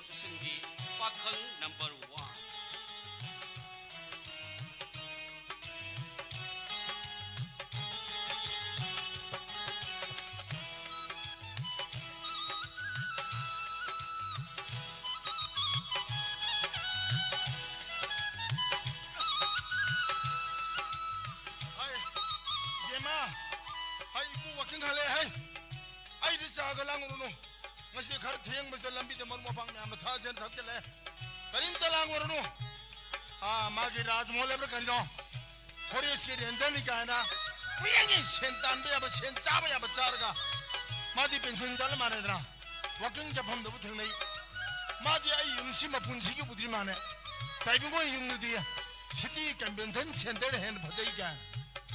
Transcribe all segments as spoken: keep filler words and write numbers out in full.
ꯁꯤꯁꯟꯒꯤ ꯄꯥꯈꯪ number one. ꯍꯥꯏ, ꯏꯕꯦꯝꯃ, ꯍꯥꯏ, ꯏꯄꯨ ꯋꯥꯀꯤꯡ ꯍꯜꯂꯛꯑꯦ, ꯍꯥꯏ꯫ ꯑꯩꯗꯤ ꯆꯥꯒ ꯂꯥꯡꯉꯨꯔꯨꯅꯨ꯫ ꯉꯁꯤ ꯈꯔ ꯊꯦꯡꯕꯁꯤꯗ ꯂꯝꯕꯤꯗ ꯃꯔꯨꯞ ꯃꯄꯥꯡ ꯃꯌꯥꯝꯅ ꯊꯛꯑꯁꯦꯅ ꯊꯛꯆꯜꯂꯦ꯫ ꯀꯔꯤꯝꯇ ꯂꯥꯡꯉꯨꯔꯨꯅꯨ꯫ ꯑꯥ, ꯃꯥꯒꯤ ꯔꯥꯖꯃꯣꯍꯣꯟ ꯍꯥꯏꯕ꯭ꯔꯥ ꯀꯔꯤꯅꯣ? ꯐꯣꯔꯦꯁꯀꯤ ꯔꯦꯟꯖꯔꯅꯤ ꯀꯥꯏꯅ ꯀꯨꯏꯔꯦꯅꯦ ꯁꯦꯟ ꯇꯥꯟꯕ ꯌꯥꯕ, ꯁꯦꯟ ꯆꯥꯕ ꯌꯥꯕ ꯆꯥꯔꯒ ꯃꯥꯗꯤ ꯄꯦꯟꯁꯟ ꯆꯠꯂ ꯃꯥꯟꯅꯗꯅ ꯋꯥꯀꯤꯡ ꯆꯠꯐꯝꯗꯕꯨ ꯊꯦꯡꯅꯩ꯫ ꯃꯥꯗꯤ ꯑꯩ ꯌꯨꯝꯁꯤ ꯃꯄꯨꯟꯁꯤꯒꯤ ꯎꯗ꯭ꯔꯤ ꯃꯥꯅꯦ꯫ ꯇꯥꯏꯕꯪ ꯍꯣꯏ ꯌꯨꯝꯗꯨꯗꯤ ꯁꯤꯇꯤ ꯀꯟꯚꯦꯟꯁꯟ ꯁꯦꯟꯇꯔ ꯍꯦꯟꯅ ꯐꯖꯩ ꯀꯥꯏꯅ꯫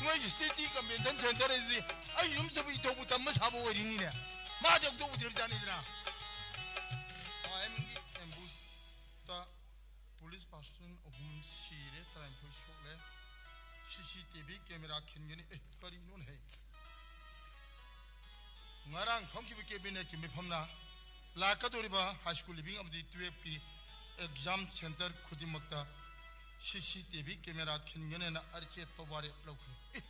ꯅꯣꯏꯒꯤ ꯁꯤꯇꯤ ꯀꯟꯚꯦꯟꯁꯟ ꯁꯦꯟꯇꯔ ꯑꯗꯨꯗꯤ ꯑꯩ ꯌꯨꯝꯗꯕꯨ ꯏꯊꯧꯕꯨ ꯇꯝꯕ ꯁꯥꯕ ꯑꯣꯏꯔꯤꯅꯤꯅꯦ꯫ ꯃꯥꯗꯤ ꯑꯃꯨꯛꯇ ꯎꯗ꯭ꯔꯤꯕ ꯖꯥꯠꯅꯤꯗꯅ꯫ ꯑꯦꯝꯕꯨꯁꯇ ꯄꯨꯂꯤꯁ ꯄꯥꯔꯁꯟ ꯑꯍꯨꯝ ꯁꯤꯔꯦ, ꯇꯔꯥꯅꯤꯊꯣꯏ ꯁꯣꯛꯂꯦ꯫ ꯁꯤ ꯁꯤ ꯇꯤ ꯚꯤ ꯀꯦꯃꯦꯔꯥ ꯈꯤꯟꯒꯅꯤ꯫ ꯑꯦ, ꯀꯔꯤꯅꯣꯅꯦꯍꯦ? ꯉꯔꯥꯡ ꯐꯝꯈꯤꯕ ꯀꯦꯕꯤꯅꯦꯠꯀꯤ ꯃꯤꯐꯝꯅ ꯂꯥꯛꯀꯗꯧꯔꯤꯕ ꯍꯥꯏ ꯁ꯭ꯀꯨꯜ ꯂꯤꯚꯤꯡ ꯑꯃꯗꯤ ꯇꯨꯌꯦꯜꯐꯀꯤ ꯑꯦꯛꯖꯥꯝ ꯁꯦꯟꯇꯔ ꯈꯨꯗꯤꯡꯃꯛꯇ ꯁꯤ ꯁꯤ ꯇꯤ ꯚꯤ ꯀꯦꯃꯦꯔꯥ ꯈꯤꯟꯒꯅꯦꯅ ꯑꯆꯦꯠꯄ ꯋꯥꯔꯦꯞ ꯂꯧꯈ꯭ꯔꯦ꯫ ꯑꯦ,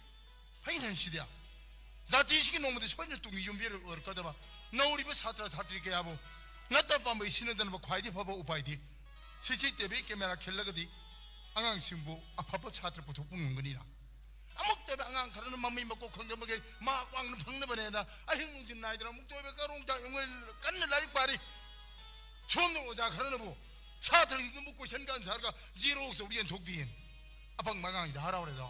ꯐꯩꯅꯦ ꯁꯤꯗꯤ꯫ ꯖꯥꯇꯤꯁꯤꯒꯤ ꯅꯣꯡꯃꯗꯤ ꯁꯣꯏꯗꯅ ꯇꯨꯡꯒꯤ ꯌꯨꯝꯕꯤꯔꯦꯜ ꯑꯣꯏꯔꯛꯀꯗꯕ ꯅꯧꯔꯤꯕ ꯁꯥꯇ꯭ꯔ ꯁꯥꯇ꯭ꯔꯤ ꯀꯌꯥꯕꯨ ꯅꯠꯇ ꯄꯥꯝꯕꯩ ꯁꯤꯟꯅꯗꯅꯕ ꯈ꯭ꯋꯥꯏꯗꯒꯤ ꯐꯕ ꯎꯄꯥꯏꯗꯤ ꯁꯤ ꯁꯤ ꯇꯤ ꯚꯤ ꯀꯦꯃꯦꯔꯥ ꯈꯤꯜꯂꯒꯗꯤ ꯑꯉꯥꯡꯁꯤꯡꯕꯨ ꯑꯐꯕ ꯁꯥꯇ꯭ꯔ ꯄꯨꯊꯣꯛꯄ ꯉꯝꯒꯅꯤꯅ꯫ ꯑꯃꯨꯛꯇꯗ ꯑꯉꯥꯡ ꯈꯔꯅ ꯃꯃꯩ ꯃꯀꯣꯛ ꯈꯪꯗꯕꯒꯤ ꯃꯥꯔꯛ ꯋꯥꯡꯅ ꯐꯪꯅꯕꯅꯦꯅ ꯑꯍꯤꯡ ꯅꯨꯡꯊꯤꯜ ꯅꯥꯏꯗꯅ ꯑꯃꯨꯛꯇ ꯑꯣꯏꯕ ꯀꯔꯣꯡ ꯆꯥꯛ ꯌꯦꯡꯉꯣꯏ ꯀꯟꯅ ꯂꯥꯏꯔꯤꯛ ꯄꯥꯔꯤ꯫ ꯁꯣꯝꯗ ꯑꯣꯖꯥ ꯈꯔꯅꯕꯨ ꯁꯥꯇ꯭ꯔꯁꯤꯡꯗꯨꯕꯨ ꯀꯣꯏꯁꯟꯒ ꯑꯟꯁꯥꯔꯒ ꯖꯤꯔꯣꯛꯁ ꯇꯧꯔ ꯌꯦꯟꯊꯣꯛꯄꯤꯌꯦꯅ꯫ ꯑꯄꯪꯕ ꯑꯉꯥꯡꯁꯤꯗ ꯍꯔꯥꯎꯔꯦꯗꯣ꯫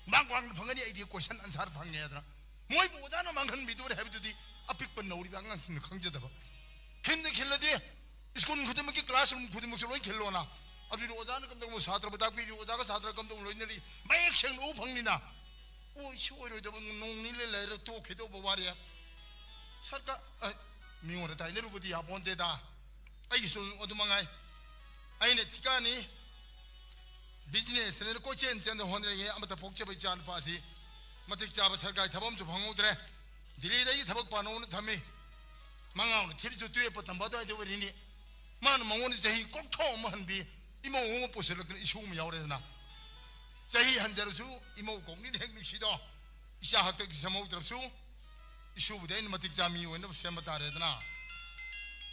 ꯃꯥꯔꯛ ꯋꯥꯡꯅ ꯐꯪꯒꯅꯤ, ꯑꯩꯗꯤ ꯀꯣꯏꯁꯟ ꯑꯟꯁꯥꯔ ꯐꯪꯉꯦ ꯍꯥꯏꯗꯅ꯫ ꯃꯣꯏꯕꯨ ꯑꯣꯖꯥꯅ ꯃꯥꯡꯍꯟꯕꯤꯗꯣꯔꯦ ꯍꯥꯏꯕꯗꯨꯗꯤ ꯑꯄꯤꯛꯄ ꯅꯧꯔꯤꯕ ꯑꯉꯥꯡꯁꯤꯡꯅ ꯈꯪꯖꯗꯕ꯫ ꯈꯤꯟꯗ ꯈꯤꯜꯂꯗꯤ ꯁ꯭ꯀꯨꯜ ꯈꯨꯗꯤꯡꯃꯛꯀꯤ ꯀ꯭ꯂꯥꯁꯔꯨꯝ ꯈꯨꯗꯤꯡꯃꯛꯁꯨ ꯂꯣꯏ ꯈꯤꯜꯂꯣꯅ꯫ ꯑꯗꯨꯗꯤ ꯑꯣꯖꯥꯅ ꯀꯝꯗꯧꯅ ꯁꯥꯇ꯭ꯔꯕꯨ ꯇꯥꯛꯄꯤꯔꯤ, ꯑꯣꯖꯥꯒ ꯁꯥꯇ꯭ꯔ ꯀꯝꯗꯧꯅ ꯂꯣꯏꯅꯔꯤ, ꯃꯌꯦꯛ ꯁꯦꯡꯅ ꯎ ꯐꯪꯅꯤꯅ꯫ ꯑꯣ, ꯁꯤ ꯑꯣꯏꯔꯣꯏꯗꯕ, ꯅꯣꯡ ꯅꯤꯅꯤ ꯂꯩꯔ ꯇꯣꯛꯈꯤꯗꯧꯕ ꯋꯥꯔꯦ꯫ ꯁꯔꯀꯥꯔ, ꯑ, ꯃꯤꯉꯣꯟꯗ ꯇꯥꯏꯅꯔꯨꯕꯗꯤ ꯌꯥꯄꯣꯟꯇꯦꯗ꯫ ꯑꯩꯒꯤꯁꯨ ꯑꯗꯨ ꯃꯉꯥꯏ꯫ ꯑꯩꯅ ꯊꯤꯀꯥꯅꯤ ꯕꯤꯖꯤꯅꯦꯁꯅꯦꯅ ꯀꯣꯏꯆꯦꯟ ꯆꯦꯟꯗ ꯍꯣꯠꯅꯔꯤꯉꯩ ꯑꯃꯠꯇ ꯄꯣꯛꯆꯕ ꯏꯆꯥ ꯅꯨꯄꯥꯁꯤ ꯃꯇꯤꯛ ꯆꯥꯕ ꯁꯔꯀꯥꯔꯒꯤ ꯊꯕꯛ ꯑꯃꯁꯨ ꯐꯪꯍꯧꯗ꯭ꯔꯦ꯫ ꯗꯤꯜꯂꯤꯗꯒꯤ ꯊꯕꯛ ꯄꯥꯅꯧꯅ ꯊꯝꯃꯤ꯫ ꯃꯉꯥꯎꯅ ꯊꯤꯔꯤꯁꯨ ꯇꯨꯌꯦꯞꯄ ꯇꯝꯕ ꯑꯗꯨꯋꯥꯏꯗ ꯑꯣꯏꯔꯤꯅꯤ꯫ ꯃꯥ ꯃꯉꯣꯟꯗ ꯆꯍꯤ ꯀꯣꯛꯊꯣꯡ ꯑꯃ ꯍꯟꯕꯤ, ꯏꯃꯧ ꯑꯃ ꯄꯨꯁꯤꯜꯂꯛꯇꯅ ꯏꯁꯨ ꯑꯃ ꯌꯥꯎꯔꯦꯗꯅ꯫ ꯆꯍꯤ ꯍꯟꯖꯔꯁꯨ ꯏꯃꯧ ꯀꯧꯅꯤꯅ ꯍꯦꯛ ꯅꯨꯡꯁꯤꯗꯣ꯫ ꯏꯆꯥ ꯍꯥꯛꯇꯛꯇꯤ ꯁꯦꯝꯍꯧꯗ꯭ꯔꯕꯁꯨ ꯏꯁꯨꯕꯨꯗꯤ ꯑꯩꯅ ꯃꯇꯤꯛ ꯆꯥ ꯃꯤ ꯑꯣꯏꯅꯕ ꯁꯦꯝꯕ ꯇꯥꯔꯦꯗꯅ꯫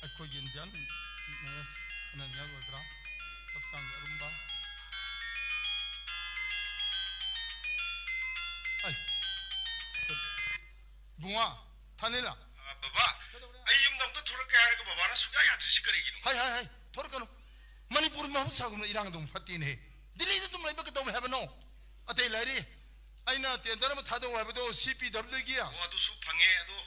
ꯑꯩꯈꯣꯏꯒꯤ ꯏꯟꯗꯤꯌꯥꯟ ꯃꯦꯁ ꯁꯥꯟꯅꯅꯤꯡꯉꯥꯏ ꯑꯣꯏꯕ꯭ꯔꯥ? ꯍꯛꯆꯥꯡꯒꯤ ꯑꯔꯨꯝꯕ꯫ ꯑꯩ, ꯏꯕꯨꯡꯉꯣ, ꯊꯥꯅꯤꯂ꯫ ꯑ, ꯕꯕꯥ, ꯀꯩꯗꯧꯔꯦ? ꯑꯩ ꯌꯨꯝꯗ ꯑꯝꯇ ꯊꯣꯔꯛꯀꯦ ꯍꯥꯏꯔꯒ ꯕꯕꯥꯅ ꯁꯨꯛꯌꯥ ꯌꯥꯗ꯭ꯔꯤꯁꯤ ꯀꯔꯤꯒꯤꯅꯣ? ꯍꯥꯏ, ꯍꯥꯏ, ꯍꯥꯏ, ꯊꯣꯔꯛꯀꯅꯨ꯫ ꯃꯅꯤꯄꯨꯔ ꯃꯍꯧꯁꯥꯒꯨꯝꯅ ꯏꯔꯥꯡ ꯑꯗꯨꯝ ꯐꯠꯇꯦꯅꯦꯍꯦ꯫ ꯗꯤꯜꯂꯤꯗ ꯑꯗꯨꯝ ꯂꯩꯕ ꯀꯩꯗꯧꯋꯦ ꯍꯥꯏꯕꯅꯣ? ꯑꯇꯩ ꯂꯩꯔꯤ꯫ ꯑꯩꯅ ꯇꯦꯟꯗꯔ ꯑꯃ ꯊꯥꯗꯧ ꯍꯥꯏꯕꯗꯣ ꯁꯤ ꯄꯤ ꯗꯕ꯭ꯂꯤꯎꯒꯤ꯫ ꯑꯣ, ꯑꯗꯨꯁꯨ ꯐꯪꯉꯦ, ꯑꯗꯣ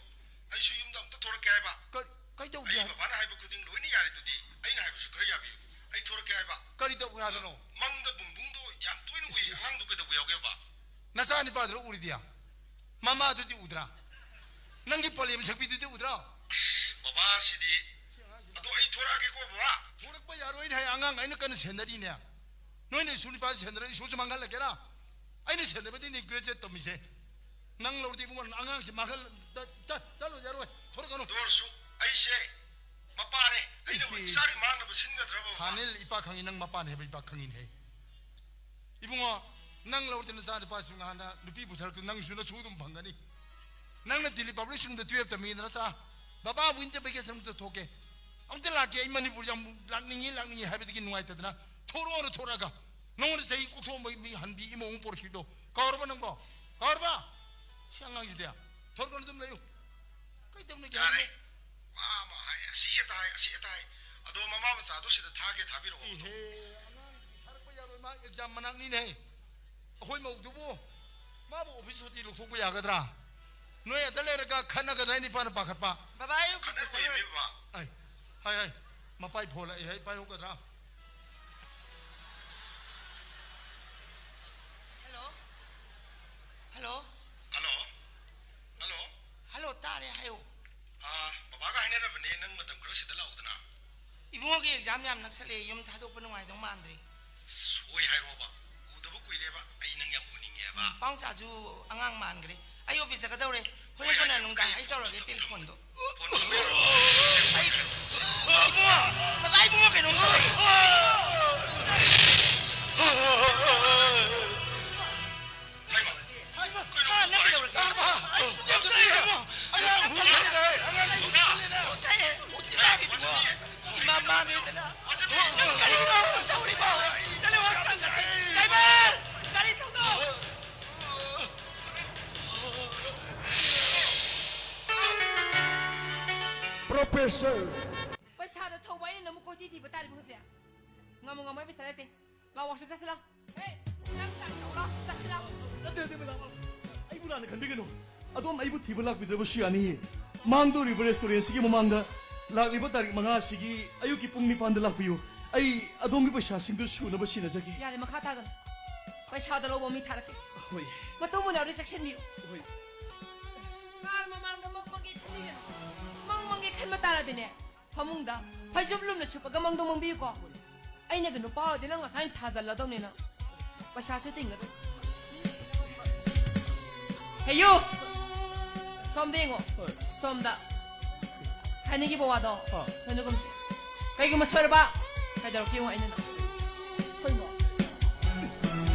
ꯑꯩꯁꯨ ꯌꯨꯝꯗ ꯑꯝꯇ ꯊꯣꯔꯛꯀꯦ ꯍꯥꯏꯕ꯫ ꯀ-, ꯀꯩꯗꯧꯒꯦ ꯑꯩ ꯍꯥꯏ-, ꯕꯕꯥꯅ ꯍꯥꯏꯕ ꯈꯨꯗꯤꯡ ꯂꯣꯏꯅ ꯌꯥꯔꯤꯗꯨꯗꯤ꯫ ꯑꯩꯅ ꯍꯥꯏꯕꯁꯨ ꯈꯔ ꯌꯥꯕꯤꯌꯨ꯫ ꯑꯩ ꯊꯣꯔꯛꯀꯦ ꯍꯥꯏꯕ꯫ ꯀꯔꯤ ꯇꯧꯒꯦ ꯍꯥꯏꯕꯅꯣ? ꯃꯪꯗ ꯕꯨꯡꯕꯨꯡꯗꯣ ꯌꯥꯝ ꯇꯣꯏꯅ ꯎꯏ꯫ ꯏꯁ, ꯏꯁ꯫ ꯑꯉꯥꯡꯗꯣ ꯀꯩꯗꯧꯕ ꯌꯥꯎꯒꯦꯕ? ꯅꯆꯥ ꯅꯤꯄꯥꯗꯨꯔ ꯎꯔꯤꯗꯤ? ꯃꯃꯥꯗꯨꯗꯤ ꯎꯗ꯭ꯔꯥ? ꯅꯪꯒꯤ ꯄꯣꯂꯦꯝ ꯁꯛꯄꯤꯗꯨꯗꯤ ꯎꯗ꯭ꯔꯣ? ꯑꯁ, ꯕꯕꯥꯁꯤꯗꯤ꯫ ꯑꯗꯣ ꯑꯩ ꯊꯣꯔꯛꯑꯒꯦꯀꯣ, ꯕꯕꯥ꯫ ꯊꯣꯔꯛꯄ ꯌꯥꯔꯣꯏꯅꯦ ꯍꯥꯏ, ꯑꯉꯥꯡ ꯑꯩꯅ ꯀꯟꯅ ꯁꯦꯟꯅꯔꯤꯅꯦ꯫ ꯅꯣꯏꯅ ꯏꯁꯨ ꯅꯤꯄꯥꯁꯤ ꯁꯦꯟꯅꯔ ꯏꯁꯨꯁꯨ ꯃꯥꯡꯍꯜꯂꯒꯦꯔꯥ? ꯑꯩꯅ ꯁꯦꯟꯅꯕꯗꯤ ꯅꯤ ꯒ꯭ꯔꯦꯖꯨꯑꯦꯠ ꯇꯝꯃꯤꯁꯦ꯫ ꯅꯪ ꯂꯧꯔꯗꯤ ꯏꯕꯨꯡꯉꯣ, ꯑꯉꯥꯡꯁꯤ ꯃꯥꯡꯍꯜ-, ꯆ-, ꯆ-, ꯆꯠꯂꯣ, ꯌꯥꯔꯣꯏ꯫ ꯊꯣꯔꯛꯀꯅꯨ꯫ ꯑꯗꯨ ꯑꯣꯏꯔꯁꯨ ꯑꯩꯁꯦ ꯃꯄꯥꯅꯦ꯫ ꯑꯩꯅ ꯏꯍꯦ꯫ ꯏꯆꯥꯒꯤ ꯃꯥꯡꯅꯕ ꯁꯤꯟꯒꯗ꯭ꯔꯕ, ꯕꯕꯥ? ꯊꯥꯅꯤꯜ, ꯏꯄꯥ ꯈꯪꯉꯤ, ꯅꯪ ꯃꯄꯥꯅꯦ ꯍꯥꯏꯕ ꯏꯄꯥ ꯈꯪꯉꯤꯅꯦꯍꯦ꯫ ꯏꯕꯨꯡꯉꯣ, ꯅꯪ ꯂꯧꯔꯗꯤ ꯅꯆꯥ ꯅꯨꯄꯥꯁꯨ ꯉꯍꯥꯟꯅ ꯅꯨꯄꯤ ꯄꯨꯊꯔꯛꯇꯨ ꯅꯪꯁꯨ ꯅꯁꯨ ꯑꯗꯨꯝ ꯐꯪꯒꯅꯤ꯫ ꯅꯪꯅ ꯗꯤꯜꯂꯤ ꯄꯕ꯭ꯂꯤꯛ ꯁ꯭ꯀꯨꯜꯗ ꯇꯨꯌꯦꯜꯞ ꯇꯝꯃꯤꯗ ꯅꯠꯇ꯭ꯔꯥ? ꯕꯕꯥ ꯋꯤꯟꯇꯔ ꯚꯦꯀꯦꯁꯟ ꯑꯝꯇ ꯊꯣꯛꯀꯦ꯫ ꯑꯝꯇ ꯂꯥꯛꯀꯦ꯫ ꯑꯩ ꯃꯅꯤꯄꯨꯔ ꯌꯥꯝ ꯂꯥꯛꯅꯤꯡꯉꯤ, ꯂꯥꯛꯅꯤꯡꯉꯤ ꯍꯥꯏꯕꯗꯒꯤ ꯅꯨꯡꯉꯥꯏꯇꯗꯅ ꯊꯣꯔꯛꯑꯣꯅ ꯊꯣꯔꯛꯑꯒ ꯅꯉꯣꯟꯗ ꯆꯍꯤ ꯀꯣꯛꯊꯣꯛꯑꯝꯕ ꯃꯤ ꯍꯟꯕꯤ ꯏꯃꯧ ꯑꯃ ꯄꯣꯔꯛꯈꯤꯕꯗꯣ ꯀꯥꯎꯔꯕ ꯅꯪꯕꯣ? ꯀꯥꯎꯔꯕ? ꯁꯤ ꯑꯉꯥꯡꯁꯤꯗꯤ꯫ ꯊꯣꯔꯛꯀꯅꯨ, ꯑꯗꯨꯝ ꯂꯩꯌꯨ꯫ ꯀꯩꯗꯧꯅꯒꯦ ꯌꯥꯔꯦ꯫ ꯍꯥꯏꯕꯅꯣ? ꯋꯥ ꯑꯃ ꯍꯥꯏ, ꯑꯁꯤ ꯑꯇꯥ ꯍꯥꯏ, ꯑꯁꯤ ꯑꯇꯥ ꯍꯥꯏ꯫ ꯑꯗꯣ ꯃꯃꯥ ꯃꯆꯥꯗꯣ ꯁꯤꯗ ꯊꯥꯒꯦ ꯊꯥꯕꯤꯔꯛꯑꯣ꯫ ꯏꯍꯦ, ꯑꯉꯥꯡ ꯊꯥꯔꯛꯄ ꯌꯥꯔꯣꯏ, ꯃꯥ ꯑꯦꯛꯖꯥꯝ ꯃꯅꯥꯛꯅꯤꯅꯦ꯫ ꯑꯩꯈꯣꯏ ꯃꯧꯗꯨꯕꯨ ꯃꯥꯕꯨ ꯑꯣꯐꯤꯁ ꯁꯨꯇꯤ ꯂꯧꯊꯣꯛꯄ ꯌꯥꯒꯗ꯭ꯔꯥ? ꯅꯣꯏ ꯑꯗ ꯂꯩꯔꯒ ꯈꯠꯅꯒꯗ꯭ꯔꯥ ꯍꯥꯏꯅ ꯏꯄꯥꯅ ꯄꯥꯈꯠꯄ꯫ ꯕꯕꯥ, ꯑꯩ ꯑꯣꯐꯤꯁꯇ ꯈꯠꯅꯕ ꯆꯠꯂꯨꯔꯦ꯫ ꯌꯦꯡꯕꯤꯕ꯫ ꯑꯩ, ꯍꯥꯏ, ꯍꯥꯏ, ꯃꯄꯥꯏ ꯐꯣꯜꯂꯛꯑꯦ, ꯍꯥꯏ, ꯄꯥꯏꯍꯧꯒꯗ꯭ꯔꯥ? Hello? Hello? Hello? Hello? Hello, ꯇꯥꯔꯦ, ꯍꯥꯏꯌꯣ꯫ ꯑꯥ, ꯕꯕꯥꯒ ꯍꯥꯏꯅꯔꯕꯅꯦ, ꯅꯪ ꯃꯇꯝ ꯈꯔ ꯁꯤꯗ ꯂꯥꯛꯎꯗꯅ꯫ ꯏꯕꯨꯡꯉꯣꯒꯤ ꯑꯦꯛꯖꯥꯝ ꯌꯥꯝ ꯅꯛꯁꯜꯂꯛꯑꯦ, ꯌꯨꯝ ꯊꯥꯗꯣꯛꯄ ꯅꯨꯡꯉꯥꯏꯗꯧ ꯃꯥꯟꯗ꯭ꯔꯦ꯫ ꯁꯣꯏ ꯍꯥꯏꯔꯣꯕ, ꯎꯗꯕ ꯀꯨꯏꯔꯦꯕ, ꯑꯩ ꯅꯪ ꯌꯥꯝ ꯎꯅꯤꯡꯉꯦꯕ꯫ ꯎꯝ, ꯄꯥꯎꯆꯥꯁꯨ ꯑꯉꯥꯡ ꯃꯥꯟꯈ꯭ꯔꯦ꯫ ꯑꯩ ꯑꯣꯐꯤꯁ ꯆꯠꯀꯗꯧꯔꯦ, ꯍꯣꯔꯦꯟ ꯍꯣꯏ, ꯀꯣꯟꯅ ꯑꯩ ꯅꯨꯡꯗꯥꯡ ꯑꯩ ꯇꯧꯔꯒꯦ ꯇꯦꯂꯤꯐꯣꯟꯗꯣ꯫ ꯐꯣꯟ ꯊꯝꯃꯦ꯫ ꯑꯩ, ꯏꯕꯨꯡꯉꯣ, ꯏꯕꯨꯡꯉꯣ, ꯀꯩꯅꯣꯝ ꯇꯧꯔꯦ꯫ ꯍꯥ, ꯅꯪ ꯀꯩꯗꯧꯔꯒꯦ? ꯃꯃꯥꯅꯦꯗꯅ꯫ ꯅꯪ ꯀꯔꯤꯅꯣ ꯇꯧꯔꯤꯕꯣ? ꯆꯠꯂꯣ, ꯍꯣꯁꯄꯤꯇꯥꯜꯗ ꯆꯠꯂꯣ꯫ ꯗ꯭ꯔꯥꯏꯚꯔ, ꯒꯥꯔꯤ ꯊꯧꯗꯣꯛ꯫ ꯄ꯭ꯔꯣꯐꯦꯁꯔ꯫ ꯄꯩꯁꯥꯗ ꯊꯧꯕ ꯑꯩꯅ ꯅꯃꯨꯛ ꯀꯣꯏꯊꯤ ꯊꯤꯕ ꯇꯥꯔꯤꯕ ꯍꯧꯖꯤꯛ꯫ ꯉꯝꯃꯨ ꯉꯝꯃꯣꯏ ꯄꯩꯁꯥ ꯂꯩꯇꯦ꯫ ꯂꯥꯛꯑꯣ, ꯋꯥꯁꯔꯨꯝ ꯆꯠꯁꯤ ꯂꯥꯛꯑꯣ꯫ ꯍꯦ, ꯅꯪ ꯆꯥꯛ ꯇꯧꯔꯣ, ꯆꯠꯁꯤ ꯂꯥꯛꯑꯣ꯫ ꯅꯠꯇꯦ, ꯅꯠꯇꯦ, ꯃꯦꯗꯥꯝ꯫ ꯑꯩꯕꯨ ꯂꯥꯟꯅ ꯈꯟꯕꯤꯒꯅꯨ꯫ ꯑꯗꯣꯝ ꯑꯩꯕꯨ ꯊꯤꯕ ꯂꯥꯛꯄꯤꯗ꯭ꯔꯕꯁꯨ ꯌꯥꯅꯤꯌꯦ꯫ ꯃꯥꯡꯗꯧꯔꯤꯕ ꯔꯦꯁꯇꯨꯔꯦꯟꯁꯤꯒꯤ ꯃꯃꯥꯡꯗ ꯂꯥꯛꯂꯤꯕ ꯇꯥꯔꯤꯛ ꯃꯉꯥ ꯑꯁꯤꯒꯤ ꯑꯌꯨꯛꯀꯤ ꯄꯨꯡ ꯅꯤꯄꯥꯟꯗ ꯂꯥꯛꯄꯤꯌꯨ꯫ ꯑꯩ ꯑꯗꯣꯝꯒꯤ ꯄꯩꯁꯥꯁꯤꯡꯗꯨ ꯁꯨꯅꯕ ꯁꯤꯟꯅꯖꯒꯦ꯫ ꯌꯥꯔꯦ, ꯃꯈꯥ ꯇꯥꯒꯅꯨ꯫ ꯄꯩꯁꯥꯗꯣ ꯂꯧꯕ ꯃꯤ ꯊꯥꯔꯛꯀꯦ꯫ ꯍꯣꯏ꯫ ꯃꯇꯨꯡ ꯃꯨꯟꯅ ꯍꯧꯖꯤꯛ ꯆꯦꯛꯁꯤꯟꯕꯤꯌꯨ꯫ ꯍꯣꯏ꯫ ꯀꯥꯔ ꯃꯃꯥꯡꯗ ꯃꯪ ꯃꯪꯒꯦ ꯈꯟꯕꯤꯒꯅꯨ꯫ ꯃꯪ ꯃꯪꯒꯦ ꯈꯟꯕ ꯇꯥꯔꯗꯤꯅꯦ, ꯐꯃꯨꯡꯗ ꯐꯩꯖꯨꯞ ꯂꯨꯝꯅ ꯁꯨꯞꯄꯒ ꯃꯪꯗꯣ ꯃꯪꯕꯤꯌꯨꯀꯣ꯫ ꯑꯩꯅꯒ ꯅꯨꯄꯥ ꯑꯣꯏꯔꯗꯤ ꯅꯪ ꯉꯁꯥꯏꯅ ꯊꯥꯖꯜꯂꯗꯧꯅꯤ ꯅꯪ꯫ ꯄꯩꯁꯥꯁꯨ ꯇꯤꯡꯒꯗꯧꯅꯤ꯫ ꯍꯦꯌꯨ! ꯁꯣꯝꯗ ꯌꯦꯡꯉꯣ꯫ ꯍꯣꯏ꯫ ꯁꯣꯝꯗ꯫ ꯍꯥꯏꯅꯤꯡꯉꯤꯕ ꯋꯥꯗꯣ꯫ ꯑꯥ꯫ ꯀꯩꯅꯣꯒꯨꯝꯁꯦ꯫ ꯀꯩꯒꯨꯝꯕ ꯁꯣꯏꯔꯕ ꯀꯩꯗꯧꯔꯛꯀꯦ ꯌꯦꯡꯉꯣ ꯑꯩꯅ ꯅꯪ꯫ ꯀꯩꯅꯣ?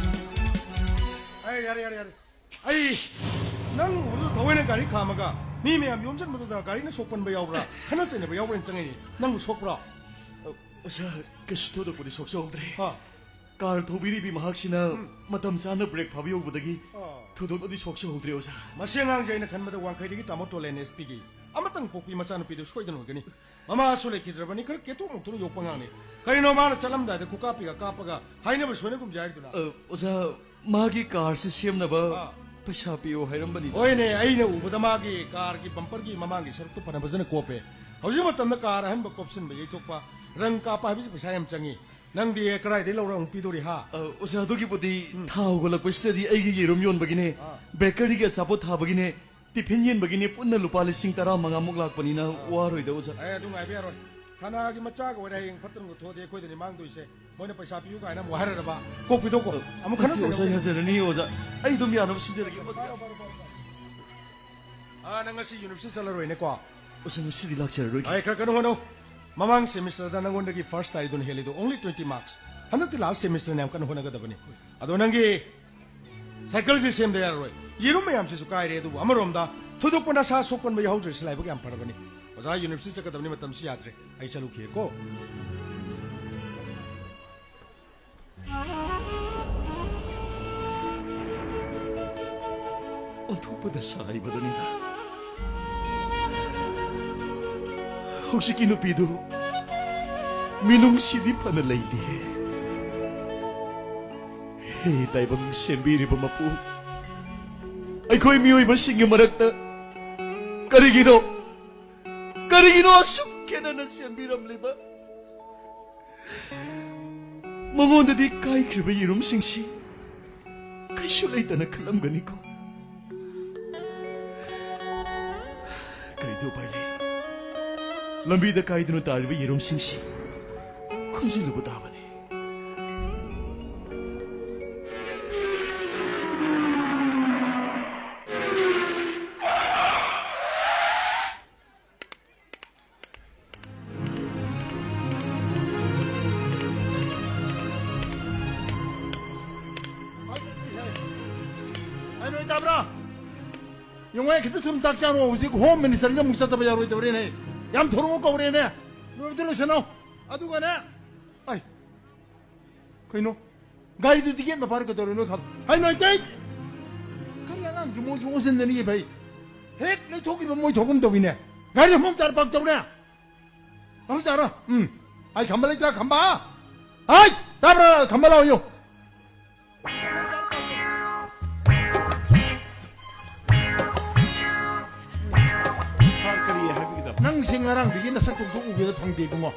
ꯑꯩ ꯌꯥꯔꯦ, ꯌꯥꯔꯦ, ꯌꯥꯔꯦ꯫ ꯑꯩ ꯅꯪ ꯎꯕꯗꯨꯗ ꯊꯑꯣꯏꯅ ꯒꯥꯔꯤ ꯈꯥꯝꯃꯒ ꯃꯤ ꯃꯌꯥꯝ ꯌꯣꯝꯁꯤꯟꯕꯗꯨꯗ ꯒꯥꯔꯤꯅ ꯁꯣꯛꯄꯟꯕ ꯌꯥꯎꯕ꯭ꯔꯥ, ꯈꯠꯅ ꯆꯩꯅꯕ ꯌꯥꯎꯕ꯭ꯔꯥꯅ ꯆꯪꯉꯛꯏꯅꯦ꯫ ꯅꯪꯕꯨ ꯁꯣꯛꯄ꯭ꯔꯣ? ꯑꯣꯖꯥ, ꯀꯩꯁꯨ ꯊꯣꯏꯗꯣꯛꯄꯗꯤ ꯁꯣꯛꯆꯍꯧꯗ꯭ꯔꯦ꯫ ꯍꯥ? ꯀꯥꯔ ꯊꯧꯕꯤꯔꯤꯕꯤ ꯃꯍꯥꯛꯁꯤꯅ ꯎꯝ꯫ ꯃꯇꯝ ꯆꯥꯅ ꯕ꯭ꯔꯦꯛ ꯐꯥꯕ ꯌꯧꯕꯗꯒꯤ ꯑꯣ꯫ ꯊꯣꯏꯗꯣꯛꯅꯗꯤ ꯁꯣꯛꯆꯍꯧꯗ꯭ꯔꯦ, ꯑꯣꯖꯥ꯫ ꯃꯁꯤ ꯑꯉꯥꯡꯁꯦ ꯑꯩꯅ ꯈꯟꯕꯗ ꯋꯥꯡꯈꯩꯗꯒꯤ ꯇꯥꯃꯣ ꯇꯣꯂꯦꯟ ꯑꯦꯁ ꯄꯤꯒꯤ ꯑꯃꯇꯪ ꯄꯣꯛꯄꯤ ꯃꯆꯥꯅꯨꯄꯤꯗꯨ ꯁꯣꯏꯗꯅ ꯑꯣꯏꯒꯅꯤ꯫ ꯃꯃꯥꯁꯨ ꯂꯩꯈꯤꯗ꯭ꯔꯕꯅꯤ, ꯈꯔ ꯀꯦꯊꯣꯛ ꯃꯧꯊꯣꯛꯅ ꯌꯣꯛꯄ ꯑꯉꯥꯡꯅꯤ꯫ ꯀꯔꯤꯅꯣ ꯃꯥꯅ ꯆꯠꯂꯝꯗꯥꯏꯗ ꯈꯨꯀꯥꯞꯄꯤꯒ ꯀꯥꯞꯄꯒ ꯍꯥꯏꯅꯕ ꯁꯣꯏꯅꯒꯨꯝꯁꯦ ꯍꯥꯏꯔꯤꯗꯨꯅ? ꯑ, ꯑꯣꯖꯥ, ꯃꯥꯒꯤ ꯀꯥꯔꯁꯤ ꯁꯦꯝꯅꯕ ꯑꯥ꯫ ꯄꯩꯁꯥ ꯄꯤꯌꯣ ꯍꯥꯏꯔꯝꯕꯅꯤ꯫ ꯍꯣꯏꯅꯦ, ꯑꯩꯅ ꯎꯕꯗ ꯃꯥꯒꯤ ꯀꯥꯔꯒꯤ ꯕꯝꯄꯔꯒꯤ ꯃꯃꯥꯡꯒꯤ ꯁꯔꯨꯛꯇꯨ ꯐꯅ ꯐꯖꯅ ꯀꯣꯞꯄꯦ꯫ ꯍꯧꯖꯤꯛ ꯃꯇꯝꯗ ꯀꯥꯔ ꯑꯍꯟꯕ ꯀꯣꯞꯁꯤꯟꯕ, ꯌꯩꯊꯣꯛꯄ, ꯔꯪ ꯀꯥꯞꯄ ꯍꯥꯏꯕꯁꯤ ꯄꯩꯁꯥ ꯌꯥꯝ ꯆꯪꯉꯤ꯫ ꯅꯪꯗꯤ ꯀꯗꯥꯏꯗꯒꯤ ꯂꯧꯔ ꯑꯃꯨꯛ ꯄꯤꯗꯣꯔꯤ, ꯍꯥ? ꯑ, ꯑꯣꯖꯥ, ꯑꯗꯨꯒꯤꯕꯨꯗꯤ ꯎꯝ꯫ ꯊꯥ ꯍꯧꯒꯠꯂꯛꯄꯁꯤꯗꯗꯤ ꯑꯩꯒꯤ ꯌꯦꯔꯨꯝ ꯌꯣꯟꯕꯒꯤꯅꯦ, ꯑꯥ꯫ ꯕꯦꯀꯔꯤꯒꯤ ꯑꯆꯥꯄꯣꯠ ꯊꯥꯕꯒꯤꯅꯦ, ꯇꯤꯐꯤꯟ ꯌꯦꯟꯕꯒꯤꯅꯦ, ꯄꯨꯟꯅ ꯂꯨꯄꯥ ꯂꯤꯁꯤꯡ ꯇꯔꯥꯃꯉꯥꯃꯨꯛ ꯂꯥꯛꯄꯅꯤꯅ ꯑꯥ꯫ ꯋꯥꯔꯣꯏꯗ, ꯑꯣꯖꯥ꯫ ꯑꯦ, ꯑꯗꯨ ꯉꯥꯏꯕ ꯌꯥꯔꯣꯏ꯫ ꯊꯥꯅꯥꯒꯤ ꯃꯆꯥꯒ ꯑꯣꯏꯔꯦ, ꯍꯌꯦꯡ ꯐꯠꯇꯅ ꯊꯣꯛꯑꯗꯤ ꯑꯩꯈꯣꯏꯗꯅꯤ ꯃꯥꯡꯗꯣꯏꯁꯦ꯫ ꯃꯣꯏꯅ ꯄꯩꯁꯥ ꯄꯤꯌꯨ ꯀꯥꯏꯅ ꯑꯃꯨꯛ ꯍꯥꯏꯔꯛꯑꯕ꯫ ꯀꯣꯛ ꯄꯤꯊꯣꯛꯀꯣ꯫ ꯑ, ꯑꯃꯨꯛ ꯈꯟꯅ ꯅꯠꯇꯦ, ꯑꯣꯖꯥ, ꯆꯩꯅꯕ ꯑꯩ ꯍꯟꯖꯔꯅꯤ, ꯑꯣꯖꯥ꯫ ꯑꯩ ꯑꯗꯨꯝ ꯌꯥꯅꯕ ꯁꯤꯟꯖꯔꯒꯦ꯫ ꯄꯥꯔꯣ, ꯄꯥꯔꯣ, ꯄꯥꯔꯣ, ꯄꯥꯔꯣ꯫ ꯑꯥ, ꯅꯪ ꯉꯁꯤ ꯌꯨꯅꯤꯚꯔꯁꯤꯇꯤ ꯆꯠꯂꯔꯣꯏꯅꯦꯀꯣ? ꯑꯣꯖꯥ, ꯉꯁꯤꯗꯤ ꯂꯥꯛꯆꯔꯔꯣꯏꯒꯦ꯫ ꯑꯩ ꯈꯔ ꯀꯟꯅ ꯍꯣꯠꯅꯧ꯫ ꯃꯃꯥꯡ ꯁꯦꯃꯤꯁꯇꯔꯗ ꯅꯪꯉꯣꯟꯗꯒꯤ ꯐꯥꯔꯁ ꯇꯥꯔꯤꯗꯨꯅ ꯍꯦꯜꯂꯤꯗꯣ, only twenty marks. ꯍꯟꯗꯛꯇꯤ ꯂꯥꯁ ꯁꯦꯃꯤꯁꯇꯔꯅ ꯌꯥꯝ ꯀꯟꯅ ꯍꯣꯠꯅꯒꯗꯕꯅꯤ꯫ ꯑꯗꯣ ꯅꯪꯒꯤ ꯁꯥꯏꯀꯜꯁꯦ ꯁꯦꯝꯗ ꯌꯥꯔꯔꯣꯏ꯫ ꯌꯦꯔꯨꯝ ꯃꯌꯥꯝꯁꯤꯁꯨ ꯀꯥꯏꯔꯦ, ꯑꯗꯨꯕꯨ ꯑꯃꯔꯣꯝꯗ ꯊꯣꯏꯗꯣꯛꯄ ꯅꯁꯥ ꯁꯣꯛꯄꯟꯕ ꯌꯥꯎꯍꯧꯗ꯭ꯔꯤꯁꯤ ꯂꯥꯏꯕꯛ ꯌꯥꯝ ꯐꯔꯕꯅꯤ꯫ ꯑꯣꯖꯥ, ꯌꯨꯅꯤꯚꯔꯁꯤꯇꯤ ꯆꯠꯀꯗꯕꯅꯤ, ꯃꯇꯝꯁꯤ ꯌꯥꯗ꯭ꯔꯦ꯫ ꯑꯩ ꯆꯠꯂꯨꯈꯤꯒꯦꯀꯣ꯫ ꯑꯣꯟꯊꯣꯛꯄ ꯗꯁꯥ ꯍꯥꯏꯕꯗꯨꯅꯤꯗ꯫ ꯍꯧꯖꯤꯛꯀꯤ ꯅꯨꯄꯤꯗꯨ ꯃꯤꯅꯨꯡꯁꯤꯗꯤ ꯐꯅ ꯂꯩꯇꯦ꯫ ꯍꯦ ꯇꯥꯏꯕꯪ ꯁꯦꯝꯕꯤꯔꯤꯕ ꯃꯄꯨ, ꯑꯩꯈꯣꯏ ꯃꯤꯑꯣꯏꯕꯁꯤꯡꯒꯤ ꯃꯔꯛꯇ ꯀꯔꯤꯒꯤꯅꯣ, ꯀꯔꯤꯒꯤꯅꯣ ꯑꯁꯨꯛ ꯈꯦꯠꯅꯅ ꯁꯦꯝꯕꯤꯔꯝꯂꯤꯕ? ꯃꯉꯣꯟꯗꯗꯤ ꯀꯥꯏꯈ꯭ꯔꯤꯕ ꯌꯦꯔꯨꯝꯁꯤꯡꯁꯤ ꯀꯩꯁꯨ ꯂꯩꯇꯅ ꯈꯜꯂꯝꯒꯅꯤꯀꯣ꯫ ꯀꯔꯤꯗꯤ ꯎꯄꯥꯏ ꯂꯩ? ꯂꯝꯕꯤꯗ ꯀꯥꯏꯗꯨꯅ ꯇꯥꯔꯤꯕ ꯌꯦꯔꯨꯝꯁꯤꯡꯁꯤ ꯈꯨꯟꯖꯤꯜꯂꯨꯕ ꯇꯥꯕꯅꯤ꯫ ꯑꯩ ꯅꯣꯏ ꯇꯥꯕ꯭ꯔꯥ? ꯌꯦꯡꯉꯣ, ꯈꯤꯇ ꯊꯨꯅ ꯆꯥꯛ ꯆꯥꯔꯣ꯫ ꯍꯧꯖꯤꯛ ꯍꯣꯝ ꯃꯤꯅꯤꯁꯇꯔꯒꯤ ꯑꯃꯨꯛ ꯆꯠꯇꯕ ꯌꯥꯔꯣꯏꯗꯧꯔꯦꯅꯦ꯫ ꯌꯥꯝ ꯊꯨꯅ ꯀꯧꯔꯦꯅꯦ꯫ ꯂꯣꯏꯕꯗ ꯂꯣꯏꯁꯤꯟꯅꯧ꯫ ꯑꯗꯨꯒꯅꯦ, ꯑꯩ, ꯀꯩꯅꯣ? ꯒꯥꯔꯤꯗꯨ ꯇꯤꯀꯦꯠ ꯃꯄꯥꯔ ꯀꯩꯗꯧꯔꯦ ꯅꯣꯏ ꯈꯝ-, ꯍꯩ ꯅꯣꯏ ꯇꯩ! ꯀꯔꯤ ꯑꯉꯥꯡꯁꯨ ꯃꯣꯏꯁꯨ ꯑꯣꯟꯁꯤꯟꯗꯅꯤ ꯐꯩ꯫ ꯍꯦꯛ ꯂꯩꯊꯣꯛꯈꯤꯕ ꯃꯣꯏ ꯊꯣꯛꯐꯝ ꯇꯧꯏꯅꯦ꯫ ꯒꯥꯔꯤ ꯍꯣꯝ ꯆꯥꯔ ꯄꯥꯛ ꯇꯧꯔꯦ꯫ ꯈꯝ ꯆꯥꯔꯣ꯫ ꯎꯝ꯫ ꯑꯩ ꯈꯝꯕ ꯂꯩꯇ꯭ꯔꯥ ꯈꯝꯕ? ꯍꯥꯏ! ꯇꯥꯕ꯭ꯔꯥ? ꯈꯝꯕ ꯂꯥꯛꯑꯣ ꯌꯣ꯫ ꯁꯥꯔ, ꯀꯔꯤ ꯍꯥꯏꯕꯤꯒꯗꯕ? ꯅꯪꯁꯦ ꯉꯔꯥꯡꯗꯒꯤ ꯅꯁꯛ ꯇꯣꯛꯇꯣꯛ ꯎꯒꯦꯗ ꯐꯪꯗꯦ, ꯏꯕꯨꯡꯉꯣ꯫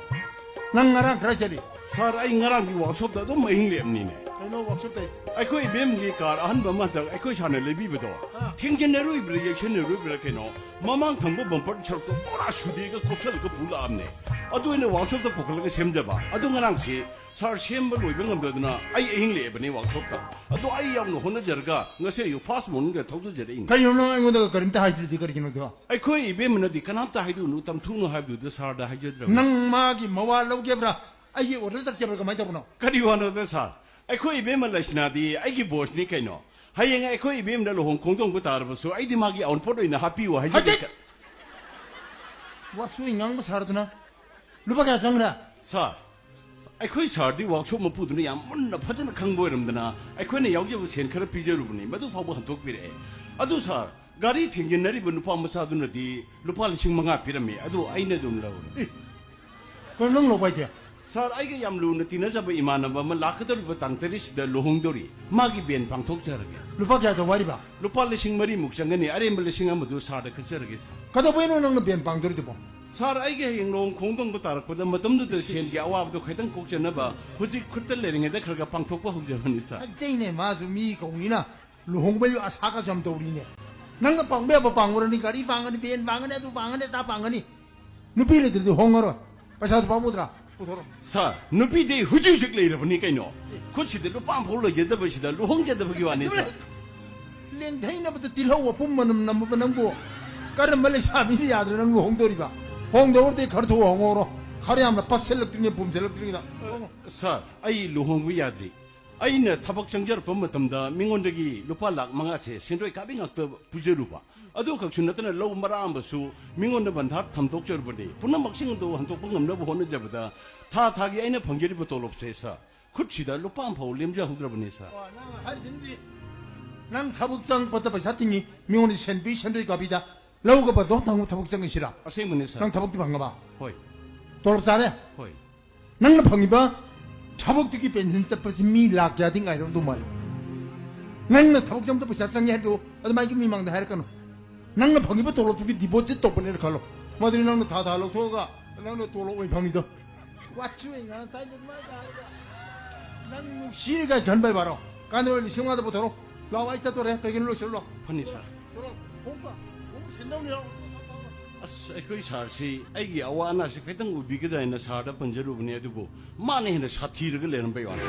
ꯅꯪ ꯉꯔꯥꯡ ꯀꯗꯥꯏ ꯆꯠꯂꯤ? ꯁꯥꯔ, ꯑꯩ ꯉꯔꯥꯡꯒꯤ ꯋꯥꯛꯁꯣꯞꯇ ꯑꯗꯨꯝ ꯑꯍꯤꯡ ꯂꯦꯞꯅꯤꯅꯦ꯫ ꯀꯩꯅꯣ ꯋꯥꯛꯁꯣꯞꯇꯩ? ꯑꯩꯈꯣꯏ ꯏꯕꯦꯝꯒꯤ ꯀꯥꯔ ꯑꯍꯟꯕ ꯑꯃ ꯍꯟꯗꯛ ꯑꯩꯈꯣꯏ ꯁꯥꯔꯅ ꯂꯩꯕꯤꯕꯗꯣ, ꯑꯥ꯫ ꯊꯦꯡꯖꯤꯟꯅꯔꯨꯏꯕ꯭ꯔꯥ, ꯌꯩꯁꯟꯅꯔꯨꯏꯕ꯭ꯔꯥ ꯀꯩꯅꯣ, ꯃꯃꯥꯡ ꯊꯪꯕ ꯕꯝꯄꯔ ꯁꯔꯨꯛꯇꯣ ꯄꯨꯔꯥ ꯁꯨꯗꯦꯒ ꯀꯣꯞꯁꯜꯂꯒ ꯄꯨ ꯂꯥꯛꯑꯝꯅꯦ꯫ ꯑꯗꯨ ꯑꯩꯅ ꯋꯥꯛꯁꯣꯞꯇ ꯄꯨꯈꯠꯂꯒ ꯁꯦꯝꯖꯕ꯫ ꯑꯗꯨ ꯉꯔꯥꯡꯁꯤ ꯁꯥꯔ ꯁꯦꯝꯕ ꯂꯣꯏꯕ ꯉꯝꯗꯗꯅ ꯑꯩ ꯑꯍꯤꯡ ꯂꯦꯛꯑꯕꯅꯦ ꯋꯥꯛꯁꯣꯞꯇ꯫ ꯑꯗꯨ ꯑꯩ ꯌꯥꯝꯅ ꯍꯣꯠꯅꯖꯔꯒ ꯉꯁꯤ ꯑꯌꯨꯛ ꯐꯥꯁ ꯃꯣꯔꯅꯤꯡꯗ ꯊꯧꯖꯖꯔꯛꯏꯅꯤ꯫ ꯀꯩꯅꯣ ꯅꯪ ꯑꯩꯉꯣꯟꯗꯒ ꯀꯔꯤꯝꯇ ꯍꯥꯏꯗ꯭ꯔꯤꯗꯤ ꯀꯔꯤꯒꯤꯅꯣ ꯑꯗꯣ? ꯑꯩꯈꯣꯏ ꯏꯕꯦꯝꯃꯅꯗꯤ ꯀꯅꯥꯝꯇ ꯍꯥꯏꯗꯣꯛꯎꯅꯨ, ꯇꯝꯊꯣꯛꯎꯅꯨ ꯍꯥꯏꯕꯗꯨꯗ ꯁꯥꯔꯗ ꯍꯥꯏꯖꯗ꯭ꯔꯕꯅꯤ꯫ ꯅꯪ ꯃꯥꯒꯤ ꯃꯋꯥ ꯂꯧꯒꯦꯕ꯭ꯔꯥ? ꯑꯩꯒꯤ ꯑꯣꯔꯗꯔ ꯆꯠꯀꯦꯕ꯭ꯔꯥ? ꯀꯃꯥꯏꯅ ꯇꯧꯕꯅꯣ? ꯀꯔꯤ ꯋꯥꯅꯣꯗ ꯁꯥꯔ? ꯑꯩꯈꯣꯏ ꯏꯕꯦꯝꯃ ꯂꯩꯁꯅꯥꯗꯤ ꯑꯩꯒꯤ ꯕꯣꯁꯅꯤ ꯀꯩꯅꯣ꯫ ꯍꯌꯦꯡ ꯑꯩꯈꯣꯏ ꯏꯕꯦꯝꯃꯅ ꯂꯨꯍꯣꯡ ꯈꯣꯡꯗꯣꯡꯕ ꯇꯥꯔꯕꯁꯨ ꯑꯩꯗꯤ ꯃꯥꯒꯤ ꯑꯋꯨꯟꯄꯣꯠ ꯑꯣꯏꯅ ꯍꯥꯞꯄꯤꯌꯨ ꯍꯥꯏꯖꯒꯦ꯫ ꯍꯥꯏꯖꯠ! ꯋꯥꯁꯨ ꯉꯥꯡꯕ ꯁꯥꯔꯗꯨꯅ ꯂꯨꯄꯥ ꯀꯌꯥ ꯆꯪꯈ꯭ꯔꯦ? ꯁꯥꯔ, ꯑꯩꯈꯣꯏ ꯁꯥꯔꯗꯤ ꯋꯥꯛꯁꯣꯞ ꯃꯄꯨꯗꯨꯅ ꯌꯥꯝ ꯃꯨꯟꯅ ꯐꯖꯅ ꯈꯪꯕ ꯑꯣꯏꯔꯝꯗꯅ ꯑꯩꯈꯣꯏꯅ ꯌꯥꯎꯖꯕ ꯁꯦꯟ ꯈꯔ ꯄꯤꯖꯔꯨꯕꯅꯤ, ꯃꯗꯨ ꯐꯥꯎꯕ ꯍꯟꯗꯣꯛꯄꯤꯔꯛꯑꯦ꯫ ꯑꯗꯨ ꯁꯥꯔ, ꯒꯥꯔꯤ ꯊꯦꯡꯖꯤꯟꯅꯔꯤꯕ ꯅꯨꯄꯥ ꯃꯆꯥꯗꯨꯅꯗꯤ ꯂꯨꯄꯥ ꯂꯤꯁꯤꯡ ꯃꯉꯥ ꯄꯤꯔꯝꯃꯤ, ꯑꯗꯨ ꯑꯩꯅ ꯑꯗꯨꯝ ꯂꯧꯔꯦ꯫ ꯑꯦ, ꯀꯩꯅꯣ ꯅꯪ ꯂꯧꯕ ꯍꯥꯏꯗꯤ? ꯁꯥꯔ, ꯑꯩꯒ ꯌꯥꯝ ꯂꯨꯅ ꯇꯤꯟꯅꯖꯕ ꯏꯃꯥꯟꯅꯕ ꯑꯃ ꯂꯥꯛꯀꯗꯧꯔꯤꯕ ꯇꯥꯡ ꯇꯔꯦꯠꯁꯤꯗ ꯂꯨꯍꯣꯡꯗꯧꯔꯤ꯫ ꯃꯥꯒꯤ ꯕꯦꯟ ꯄꯥꯡꯊꯣꯛꯆꯔꯒꯦ꯫ ꯂꯨꯄꯥ ꯀꯌꯥ ꯇꯧꯕ ꯍꯥꯏꯔꯤꯕ? ꯂꯨꯄꯥ ꯂꯤꯁꯤꯡ ꯃꯔꯤꯃꯨꯛ ꯆꯪꯒꯅꯤ꯫ ꯑꯔꯦꯝꯕ ꯂꯤꯁꯤꯡ ꯑꯃꯗꯨ ꯁꯥꯔꯗ ꯀꯠꯆꯔꯒꯦ, ꯁꯥꯔ꯫ ꯀꯩꯗꯧꯕꯩꯅꯣ ꯅꯪꯅ ꯕꯦꯟ ꯄꯥꯡꯗꯣꯔꯤꯗꯨꯕꯣ? ꯁꯥꯔ, ꯑꯩꯒꯤ ꯍꯌꯦꯡ ꯂꯨꯍꯣꯡ ꯈꯣꯡꯗꯣꯡꯕ ꯇꯥꯔꯛꯄꯗ ꯃꯇꯝꯗꯨꯗ ꯁꯦꯟꯒꯤ ꯑꯋꯥꯕꯗꯣ ꯈꯤꯇꯪ ꯀꯣꯛꯆꯅꯕ ꯍꯧꯖꯤꯛ ꯈꯨꯠꯇ ꯂꯩꯔꯤꯉꯩꯗ ꯈꯔ ꯈꯔ ꯄꯥꯡꯊꯣꯛꯄ ꯍꯧꯖꯕꯅꯤ, ꯁꯥꯔ꯫ ꯐꯖꯩꯅꯦ, ꯃꯥꯁꯨ ꯃꯤ ꯀꯧꯅꯤꯅ ꯂꯨꯍꯣꯡꯕꯒꯤ ꯑꯁꯥꯒꯁꯨ ꯌꯥꯝ ꯇꯧꯔꯤꯅꯦ꯫ ꯅꯪꯅ ꯄꯥꯡꯕ ꯌꯥꯕ ꯄꯥꯡꯉꯨꯔꯅꯤ, ꯒꯥꯔꯤ ꯄꯥꯡꯒꯅꯤ, ꯚꯦꯟ ꯄꯥꯡꯒꯅꯤ, ꯑꯗꯨ ꯄꯥꯡꯒꯅꯤ, ꯑꯗꯥ ꯄꯥꯡꯒꯅꯤ꯫ ꯅꯨꯄꯤ ꯂꯩꯇ꯭ꯔꯗꯤ ꯍꯣꯡꯉꯔꯣꯏ꯫ ꯄꯩꯁꯥꯗꯨ ꯄꯥꯝꯃꯨꯗ꯭ꯔꯥ? ꯄꯨꯊꯣꯔꯛꯑꯣ꯫ ꯁꯥꯔ, ꯅꯨꯄꯤꯗꯤ ꯍꯧꯖꯤꯛ ꯍꯧꯖꯤꯛ ꯂꯩꯔꯕꯅꯤ ꯀꯩꯅꯣ꯫ ꯈꯨꯠꯁꯤꯗ ꯂꯨꯄꯥ ꯑꯃꯐꯥꯎ ꯂꯩꯖꯗꯕꯁꯤꯗ ꯂꯨꯍꯣꯡꯖꯗꯕꯒꯤ ꯋꯥꯅꯤ, ꯁꯥꯔ꯫ ꯂꯦꯡꯊꯩꯅꯕꯗ ꯇꯤꯜꯍꯧ ꯃꯄꯨꯝ ꯃꯅꯝ ꯅꯝꯃꯕ ꯅꯪꯕꯨ ꯀꯔꯝꯕ ꯂꯩꯁꯥꯕꯤꯅ ꯌꯥꯗ꯭ꯔꯦ ꯅꯪ ꯂꯨꯍꯣꯡꯗꯣꯔꯤꯕ? ꯍꯣꯡꯗꯧꯔꯗꯤ ꯈꯔ ꯊꯨꯅ ꯍꯣꯡꯍꯧꯔꯣ꯫ ꯈꯔ ꯌꯥꯝꯅ ꯄꯠꯁꯤꯜꯂꯛꯇ꯭ꯔꯤꯉꯩ, ꯄꯨꯝꯁꯤꯜꯂꯛꯇ꯭ꯔꯤꯉꯩꯗ꯫ ꯁꯥꯔ, ꯑꯩ ꯂꯨꯍꯣꯡꯕ ꯌꯥꯗ꯭ꯔꯤ꯫ ꯑꯩꯅ ꯊꯕꯛ ꯆꯪꯖꯔꯛꯄ ꯃꯇꯝꯗ ꯃꯤꯉꯣꯟꯗꯒꯤ ꯂꯨꯄꯥ ꯂꯥꯈ ꯃꯉꯥꯁꯦ ꯁꯦꯟꯗꯣꯏ ꯀꯥꯕꯤ ꯉꯥꯛꯇ ꯄꯨꯖꯔꯨꯕ꯫ ꯑꯗꯨꯈꯛꯁꯨ ꯅꯠꯇꯅ ꯂꯧ ꯃꯔꯥ ꯑꯃꯁꯨ ꯃꯤꯉꯣꯟꯗ ꯕꯟꯙꯥ ꯊꯝꯗꯣꯛꯆꯔꯨꯕꯅꯤ꯫ ꯄꯨꯝꯅꯃꯛꯁꯤꯡ ꯑꯗꯨ ꯍꯟꯗꯣꯛꯄ ꯉꯝꯅꯕ ꯍꯣꯠꯅꯖꯕꯗ ꯊꯥ ꯊꯥꯒꯤ ꯑꯩꯅ ꯐꯪꯖꯔꯤꯕ ꯇꯣꯂꯣꯞꯁꯦ, ꯁꯥꯔ, ꯈꯨꯠꯁꯤꯗ ꯂꯨꯄꯥ ꯑꯃꯐꯥꯎ ꯂꯦꯝꯖꯍꯧꯗ꯭ꯔꯕꯅꯤ, ꯁꯥꯔ꯫ ꯑꯣ, ꯅꯪ ꯍꯥꯏꯔꯤꯁꯤꯅꯗꯤ ꯅꯪ ꯊꯕꯛ ꯆꯪꯉꯛꯄꯗ ꯄꯩꯁꯥ ꯇꯤꯡꯉꯤ, ꯃꯤꯉꯣꯟꯗ ꯁꯦꯟꯕꯤ ꯁꯦꯟꯗꯣꯏ ꯀꯥꯕꯤꯗ ꯂꯧꯒ ꯕꯟꯙꯥ ꯊꯝ-, ꯊꯕꯛ ꯆꯪꯉꯤꯁꯤꯔꯥ? ꯑꯁꯦꯡꯕꯅꯤ, ꯁꯥꯔ꯫ ꯅꯪ ꯊꯕꯛꯇꯤ ꯐꯪꯉꯕ? ꯍꯣꯏ꯫ ꯇꯣꯂꯣꯞ ꯆꯥꯔꯦ? ꯍꯣꯏ꯫ ꯅꯪꯅ ꯐꯪꯉꯤꯕ ꯊꯕꯛꯇꯨꯒꯤ ꯄꯦꯟꯁꯟ ꯆꯠꯄꯁꯤ ꯃꯤ ꯂꯥꯛ ꯀꯌꯥꯗꯤ ꯉꯥꯏꯔꯝꯗꯧ ꯃꯥꯜꯂꯤ? ꯅꯪꯅ ꯊꯕꯛ ꯆꯪꯕꯗ ꯄꯩꯁꯥ ꯆꯪꯉꯦ ꯍꯥꯏꯕꯗꯣ ꯑꯗꯨꯃꯥꯏꯅ ꯃꯤ ꯃꯥꯡꯗ ꯍꯥꯏꯔꯛꯀꯅꯨ꯫ ꯅꯪꯅ ꯐꯪꯉꯤꯕ ꯇꯣꯂꯣꯞꯇꯨꯒꯤ ꯗꯤꯄꯣꯖꯤꯠ ꯇꯧꯕꯅꯦꯅ ꯈꯜꯂꯣ꯫ ꯃꯗꯨꯗꯤ ꯅꯪꯅ ꯊꯥ ꯊꯥ ꯂꯧꯊꯣꯛꯑꯒ ꯅꯪꯅ ꯇꯣꯂꯣꯞ ꯑꯣꯏꯅ ꯐꯪꯉꯤꯗꯣ꯫ ꯋꯥꯊꯤ ꯑꯣꯏꯅ ꯉꯥꯡ ꯇꯥꯏꯗ ꯑꯗꯨꯃꯥꯏꯅ ꯍꯥꯏꯔꯒ꯫ ꯅꯪ ꯅꯨꯡꯁꯤꯔꯤ ꯀꯥꯏ ꯈꯟꯕꯩ ꯋꯥꯔꯣ? ꯀꯥꯟꯅꯔꯣꯏ, ꯂꯤꯁꯤꯡ ꯃꯉꯥꯗ ꯄꯨꯊꯣꯔꯛꯑꯣ꯫ ꯂꯥꯛꯑꯣ, ꯑꯩ ꯆꯠꯇꯣꯔꯦ꯫ ꯀꯩꯒꯤꯅꯣ ꯂꯣꯏꯁꯤꯜꯂꯨ ꯂꯥꯛꯑꯣ꯫ ꯐꯅꯤ, ꯁꯥꯔ꯫ ꯊꯣꯛꯂꯛꯑꯣ, ꯈꯣꯡꯎꯞꯀ, ꯈꯣꯡꯎꯞ ꯁꯤꯟꯗꯧꯅꯤ, ꯂꯥꯛꯑꯣ꯫ ꯑꯁ, ꯑꯩꯈꯣꯏ ꯁꯥꯔꯁꯤ ꯑꯩꯒꯤ ꯑꯋꯥ ꯑꯅꯥꯁꯤ ꯈꯤꯇꯪ ꯎꯕꯤꯒꯗ꯭ꯔꯥ ꯍꯥꯏꯅ ꯁꯥꯔꯗ ꯄꯟꯖꯔꯨꯕꯅꯤ, ꯑꯗꯨꯕꯨ ꯃꯥꯅ ꯍꯦꯟꯅ ꯁꯥꯊꯤꯔꯒ ꯂꯩꯔꯝꯕꯩ ꯋꯥꯅꯤ꯫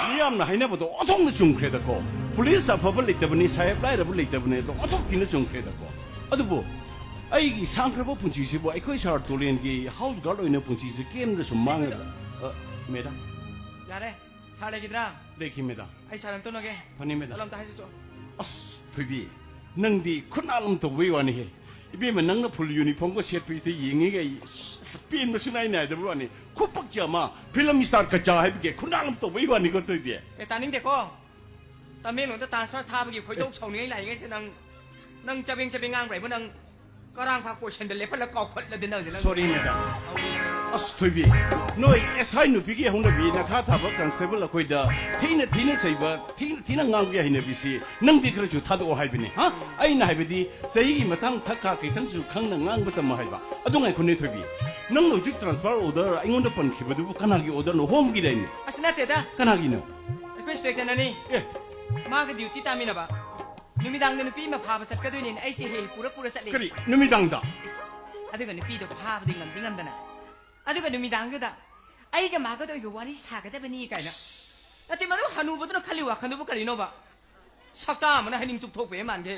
ꯃꯤꯌꯥꯝꯅ ꯍꯥꯏꯅꯕꯗꯣ ꯑꯣꯟꯊꯣꯛꯅ ꯆꯨꯝꯈ꯭ꯔꯦꯗꯀꯣ꯫ ꯄꯨꯂꯤꯁ ꯑꯐꯕ ꯂꯩꯇꯕꯅꯤ, ꯁꯥꯍꯦꯕ ꯂꯥꯏꯔꯕ ꯂꯩꯇꯕꯅꯤ, ꯑꯗꯣ ꯑꯣꯟꯊꯣꯛ ꯊꯤꯅ ꯆꯨꯝꯈ꯭ꯔꯦꯗꯀꯣ꯫ ꯑꯗꯨꯕꯨ ꯑꯩꯒꯤ ꯁꯥꯡꯈ꯭ꯔꯕ ꯄꯨꯟꯁꯤꯁꯤꯕꯨ ꯑꯩꯈꯣꯏ ꯁꯥꯔ ꯇꯣꯂꯦꯟꯒꯤ ꯍꯥꯎꯁ ꯒꯥꯔꯗ ꯑꯣꯏꯅ ꯄꯨꯟꯁꯤꯁꯦ ꯀꯦꯝꯗ ꯁꯨꯝ ꯃꯥꯡꯉꯒ꯫ ꯑ, ꯃꯦꯗꯥꯝ꯫ ꯌꯥꯔꯦ, ꯁꯥꯔ ꯂꯩꯈꯤꯗ꯭ꯔꯥ? ꯂꯩꯈꯤ, ꯃꯦꯗꯥꯝ꯫ ꯑꯩ ꯁꯥꯔ ꯑꯝꯇ ꯎꯅꯒꯦ꯫ ꯐꯅꯤ, ꯃꯦꯗꯥꯝ꯫ ꯆꯠꯂꯣ, ꯑꯝꯇ ꯍꯥꯏꯁꯤꯁꯨ꯫ ꯑꯁ, ꯊꯣꯏꯕꯤ, ꯅꯪꯗꯤ ꯈꯨꯠꯅꯥꯜ ꯑꯃ ꯇꯧꯕꯩ ꯋꯥꯅꯤꯍꯦ꯫ ꯏꯕꯦꯝꯃ, ꯅꯪꯅ ꯐꯨꯜ ꯌꯨꯅꯤꯐꯣꯔꯝꯒ ꯁꯦꯠꯄꯁꯤꯗ ꯌꯦꯡꯉꯤꯒꯩ ꯑꯁ, ꯄꯦꯟꯕꯁꯨ ꯅꯥꯏ ꯅꯥꯏꯗꯕ ꯋꯥꯅꯤ꯫ ꯈꯨꯄꯛꯆ ꯑꯃ, ꯐꯤꯂꯝ ꯁ꯭ꯇꯥꯔ ꯀꯆꯥ ꯍꯥꯏꯕꯒꯤ ꯈꯨꯠꯅꯥꯜ ꯑꯃ ꯇꯧꯕꯩ ꯋꯥꯅꯤꯀꯣ, ꯊꯣꯏꯕꯤ꯫ ꯑꯦ, ꯇꯥꯅꯤꯡꯗꯦꯀꯣ꯫ ꯇꯃꯦꯡꯂꯣꯡꯗ ꯇ꯭ꯔꯥꯟꯁꯐꯔ ꯊꯥꯕꯒꯤ ꯈꯣꯏꯗꯧ ꯁꯥꯎꯅꯤꯡꯉꯥꯏ ꯂꯥꯛꯏꯉꯩꯁꯤꯗ ꯅꯪ, ꯅꯪ ꯆꯕꯦꯡ ꯆꯕꯦꯡ ꯉꯥꯡꯕ꯭ꯔꯥ ꯍꯥꯏꯕꯨ ꯅꯪ? ꯀꯔꯥꯡ ꯐꯥꯎ ꯀꯣꯏꯁꯟꯗ ꯂꯦꯞꯍꯜꯂ ꯀꯥꯎꯈꯠꯂꯗꯤ ꯅꯪꯁꯦ ꯅꯪ꯫ ꯁꯣꯔꯤ, ꯃꯦꯗꯥꯝ꯫ ꯑꯁ, ꯊꯣꯏꯕꯤ, ꯅꯣꯏ ꯑꯦꯁ ꯑꯥꯏ ꯅꯨꯄꯤꯒꯤ ꯍꯧꯅꯕꯤ ꯅꯈꯥ ꯊꯥꯕ ꯀꯟꯁꯇꯦꯕꯜ ꯑꯩꯈꯣꯏꯗ ꯊꯤꯅ ꯊꯤꯅ ꯆꯩꯕ, ꯊꯤꯅ ꯊꯤꯅ ꯉꯥꯡꯕꯒꯤ ꯍꯩꯅꯕꯤꯁꯤ ꯅꯪꯗꯤ ꯈꯔꯁꯨ ꯊꯥꯗꯣꯛꯑꯣ ꯍꯥꯏꯕꯅꯤ, ꯍꯥ? ꯑꯩꯅ ꯍꯥꯏꯕꯗꯤ ꯆꯍꯤꯒꯤ ꯃꯇꯥꯡ ꯊꯛ ꯀꯥ ꯈꯤꯇꯪꯁꯨ ꯈꯪꯅ ꯉꯥꯡꯕ ꯇꯝꯃꯣ ꯍꯥꯏꯕ꯫ ꯑꯗꯨ ꯉꯥꯏꯈꯣꯅꯦ, ꯊꯣꯏꯕꯤ, ꯅꯪꯅ ꯍꯧꯖꯤꯛ ꯇ꯭ꯔꯥꯟꯁꯐꯔ ꯑꯣꯔꯗꯔ ꯑꯩꯉꯣꯟꯗ ꯄꯟꯈꯤꯕꯗꯨꯕꯨ ꯀꯅꯥꯒꯤ ꯑꯣꯔꯗꯔꯅꯣ? ꯍꯣꯝꯒꯤꯗꯥꯏꯅꯦ? ꯑꯁ, ꯅꯠꯇꯦꯗ꯫ ꯀꯅꯥꯒꯤꯅꯣ? ꯑꯩꯈꯣꯏ ꯏꯟꯁꯄꯦꯛꯇꯔꯅꯅꯤ꯫ ꯑꯦ꯫ ꯃꯥꯒ ꯗ꯭ꯌꯨꯇꯤ ꯇꯥꯃꯤꯟꯅꯕ꯫ ꯅꯨꯃꯤꯗꯥꯡꯗ ꯅꯨꯄꯤ ꯑꯃ ꯐꯥꯕ ꯆꯠꯀꯗꯣꯏꯅꯦꯅ ꯑꯩꯁꯦ ꯍꯦꯛ ꯍꯦꯛ ꯄꯨꯔ ꯄꯨꯔ ꯆꯠꯂꯤ꯫ ꯀꯔꯤ? ꯅꯨꯃꯤꯗꯥꯡꯗ? ꯏꯁ, ꯑꯗꯨꯒ ꯅꯨꯄꯤꯗꯣ ꯐꯥꯕꯗꯤ ꯉꯝꯗꯤ ꯉꯝꯗꯅ꯫ ꯑꯗꯨꯒ ꯅꯨꯃꯤꯗꯥꯡꯗꯨꯗ ꯑꯩꯒ ꯃꯥꯒꯗ ꯑꯣꯏꯕ ꯋꯥꯔꯤ ꯁꯥꯒꯗꯕꯅꯤ ꯀꯥꯏꯅ꯫ ꯅꯠꯇꯦ, ꯃꯗꯨ ꯍꯅꯨꯕꯗꯨꯅ ꯈꯜꯂꯤ ꯋꯥꯈꯜꯗꯨꯕꯨ ꯀꯔꯤꯅꯣꯕ? ꯁꯛꯇꯥ ꯑꯃꯅ ꯍꯥꯏꯅꯤꯡ ꯆꯨꯞꯊꯣꯛꯄ ꯍꯦꯛ ꯃꯥꯟꯒꯦ꯫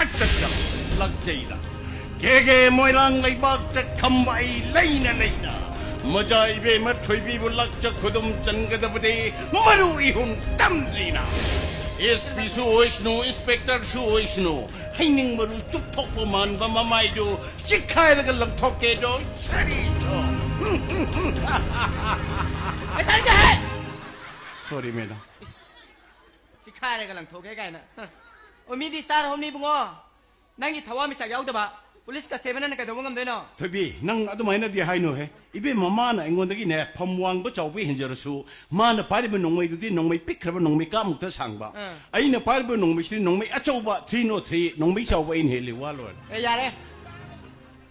ꯑꯠꯆꯥ, ꯂꯥꯛꯆꯩꯗ꯫ ꯀꯦ ꯀꯦ ꯃꯣꯏꯔꯥꯡ ꯂꯩꯕꯥꯛꯇ ꯈꯝꯕ ꯑꯩ ꯂꯩꯅ ꯂꯩꯅ ꯃꯖꯥ ꯏꯕꯦꯝꯃ ꯊꯣꯏꯕꯤꯕꯨ ꯂꯥꯛꯆ ꯈꯨꯗꯨꯝ ꯆꯟꯒꯗꯕꯗꯤ ꯃꯔꯨ ꯏꯍꯨꯟ ꯇꯝꯗ꯭ꯔꯤꯅ꯫ ꯑꯦꯁ ꯄꯤꯁꯨ ꯑꯣꯏꯁꯅꯨ, ꯏꯟꯁꯄꯦꯛꯇꯔꯁꯨ ꯑꯣꯏꯁꯅꯨ, ꯍꯩꯅꯤꯡ ꯃꯔꯨ ꯆꯨꯞꯊꯣꯛꯄ ꯃꯥꯟꯕ ꯃꯃꯥꯏꯗꯨ ꯆꯤꯛꯈꯥꯏꯔꯒ ꯂꯪꯊꯣꯛꯀꯦꯗꯣ ꯁꯔꯤꯁꯨ꯫ ꯁꯣꯔꯤ, ꯃꯦꯗꯥꯝ꯫ ꯏꯁ, ꯆꯤꯛꯈꯥꯏꯔꯒ ꯂꯪꯊꯣꯛꯀꯦ ꯀꯥꯏꯅ꯫ ꯑꯣ, ꯃꯤꯗꯤ ꯁ꯭ꯇꯥꯔ ꯑꯍꯨꯝꯅꯤ ꯏꯕꯨꯡꯉꯣ꯫ ꯅꯪꯒꯤ ꯊꯋꯥꯟꯃꯤꯆꯥꯛ ꯌꯥꯎꯗꯕ ꯄꯨꯂꯤꯁ ꯀꯟꯁꯇꯦꯕꯜꯅ ꯀꯩꯗꯧꯕ ꯉꯝꯗꯣꯏꯅꯣ? ꯊꯣꯏꯕꯤ, ꯅꯪ ꯑꯗꯨꯃꯥꯏꯅꯗꯤ ꯍꯥꯏꯅꯨꯍꯦ꯫ ꯏꯕꯦꯝꯃ, ꯃꯥꯅ ꯑꯩꯉꯣꯟꯗꯒꯤꯅꯦ ꯐꯝ ꯋꯥꯡꯕ ꯆꯥꯎꯕ ꯍꯦꯟꯖꯔꯁꯨ, ꯃꯥꯅ ꯄꯥꯏꯔꯤꯕ ꯅꯣꯡꯃꯩꯗꯨꯗꯤ ꯅꯣꯡꯃꯩ ꯄꯤꯛꯈ꯭ꯔꯕ ꯅꯣꯡꯃꯩ ꯀꯥꯞꯃꯨꯛꯇ ꯁꯥꯡꯕ꯫ ꯑꯥ꯫ ꯑꯩꯅ ꯄꯥꯏꯔꯤꯕ ꯅꯣꯡꯃꯩꯁꯤꯗꯤ ꯅꯣꯡꯃꯩ ꯑꯆꯧꯕ, ꯊ꯭ꯔꯤ ꯅꯣ ꯊ꯭ꯔꯤ, ꯅꯣꯡꯃꯩ ꯆꯥꯎꯕ ꯑꯩꯅ ꯍꯦꯜꯂꯤ, ꯋꯥ ꯂꯣꯏꯔꯦ꯫ ꯑꯦ, ꯌꯥꯔꯦ꯫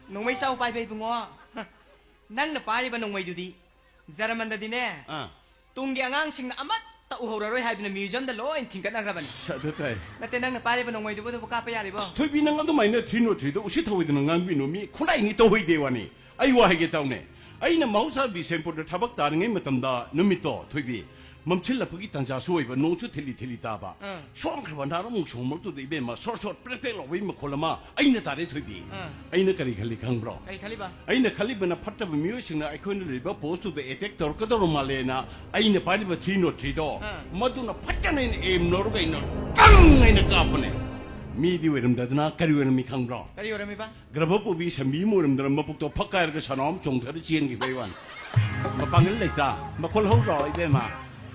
ꯅꯣꯡꯃꯩ ꯆꯥꯎ ꯄꯥꯏꯕ ꯏꯕꯨꯡꯉꯣ꯫ ꯅꯪꯅ ꯄꯥꯏꯔꯤꯕ ꯅꯣꯡꯃꯩꯗꯨꯗꯤ ꯖꯔꯃꯟꯗꯗꯤꯅꯦ, ꯑꯥ꯫ ꯇꯨꯡꯒꯤ ꯑꯉꯥꯡꯁꯤꯡꯅ ꯑꯃꯠꯇ ꯇꯛꯎꯍꯧꯔꯔꯣꯏ ꯍꯥꯏꯗꯨꯅ ꯃ꯭ꯌꯨꯖꯤꯌꯝꯗ ꯂꯣꯏ ꯊꯤꯡꯒꯠꯅꯈ꯭ꯔꯕꯅꯤ꯫ ꯑꯁ, ꯑꯗꯨ ꯇꯥꯏ꯫ ꯅꯠꯇꯦ, ꯅꯪꯅ ꯄꯥꯏꯔꯤꯕ ꯅꯣꯡꯃꯩꯗꯨꯕꯨ ꯑꯗꯨꯕꯨ ꯀꯥꯞꯄ ꯌꯥꯔꯤꯕꯣ? ꯑꯁ, ꯊꯣꯏꯕꯤ, ꯅꯪ ꯑꯗꯨꯃꯥꯏꯅ ꯊ꯭ꯔꯤ ꯅꯣꯠ ꯊ꯭ꯔꯤꯗꯣ ꯎꯁꯤꯠ ꯊꯧꯑꯣꯏꯗꯅ ꯉꯥꯡꯕꯤꯅꯨ꯫ ꯃꯤ ꯈꯨꯠꯂꯥꯏꯅꯤ, ꯇꯧꯍꯩꯗꯦ ꯋꯥꯅꯤ꯫ ꯑꯩ ꯋꯥ ꯍꯥꯏꯒꯦ ꯇꯧꯅꯦ꯫ ꯑꯩꯅ ꯃꯍꯧꯁꯥ ꯕꯤꯁꯦꯝꯄꯨꯔꯗ ꯊꯕꯛ ꯇꯥꯔꯤꯉꯩ ꯃꯇꯝꯗ ꯅꯨꯃꯤꯠꯇꯣ, ꯊꯣꯏꯕꯤ, ꯃꯝꯁꯤꯜꯂꯛꯄꯒꯤ ꯇꯥꯟꯖꯥꯁꯨ ꯑꯣꯏꯕ, ꯅꯣꯡꯁꯨ ꯊꯤꯂꯤ ꯊꯤꯂꯤ ꯇꯥꯕ꯫ ꯑꯥ꯫ ꯁꯣꯟꯈ꯭ꯔꯕ ꯅꯍꯥꯔꯣꯜ ꯑꯃꯨꯛ ꯁꯣꯡꯃꯛꯇꯨꯗ ꯏꯕꯦꯝꯃ ꯁꯣꯔ ꯁꯣꯔ ꯄ꯭ꯔꯦꯛ ꯄ꯭ꯔꯦꯛ ꯂꯥꯎꯕꯒꯤ ꯃꯈꯣꯜ ꯑꯃ ꯑꯩꯅ ꯇꯥꯔꯦ, ꯊꯣꯏꯕꯤ꯫ ꯑꯥ꯫ ꯑꯩꯅ ꯀꯔꯤ ꯈꯜꯂꯤ ꯈꯪꯕ꯭ꯔꯣ? ꯀꯔꯤ ꯈꯜꯂꯤꯕ? ꯑꯩꯅ ꯈꯜꯂꯤꯕꯅ, ꯐꯠꯇꯕ ꯃꯤꯑꯣꯏꯁꯤꯡꯅ ꯑꯩꯈꯣꯏꯅ ꯂꯩꯔꯤꯕ ꯄꯣꯁꯇꯨꯗ ꯑꯦꯇꯦꯛ ꯇꯧꯔꯛꯀꯗꯧꯔ ꯃꯥꯜꯂꯦꯅ ꯑꯩꯅ ꯄꯥꯏꯔꯤꯕ ꯊ꯭ꯔꯤ ꯅꯣꯠ ꯊ꯭ꯔꯤꯗꯣ, ꯑꯥ꯫ ꯃꯗꯨꯅ ꯐꯖꯅ ꯑꯩꯅ ꯑꯦꯝ ꯂꯧꯔꯒ ꯑꯩꯅ ꯇꯪ ꯑꯩꯅ ꯀꯥꯞꯄꯅꯦ꯫ ꯃꯤꯗꯤ ꯑꯣꯏꯔꯝꯗꯗꯅ ꯀꯔꯤ ꯑꯣꯏꯔꯝꯃꯤ ꯈꯪꯕ꯭ꯔꯣ? ꯀꯔꯤ ꯑꯣꯏꯔꯝꯃꯤꯕ? ꯒ꯭ꯔꯕ ꯄꯨꯕꯤ ꯁꯟꯕꯤ ꯑꯃ ꯑꯣꯏꯔꯝꯗꯅ ꯃꯄꯨꯛꯇꯣ ꯐꯛ ꯀꯥꯏꯔꯒ ꯁꯅꯥ ꯑꯃ ꯆꯣꯡꯊꯔ ꯆꯦꯟꯈꯤꯕꯩ ꯋꯥꯅꯤ꯫ ꯃꯄꯥꯡꯒꯜ ꯂꯩꯇ, ꯃꯈꯣꯜ ꯍꯧꯗ꯭ꯔꯣ ꯏꯕꯦꯝꯃ?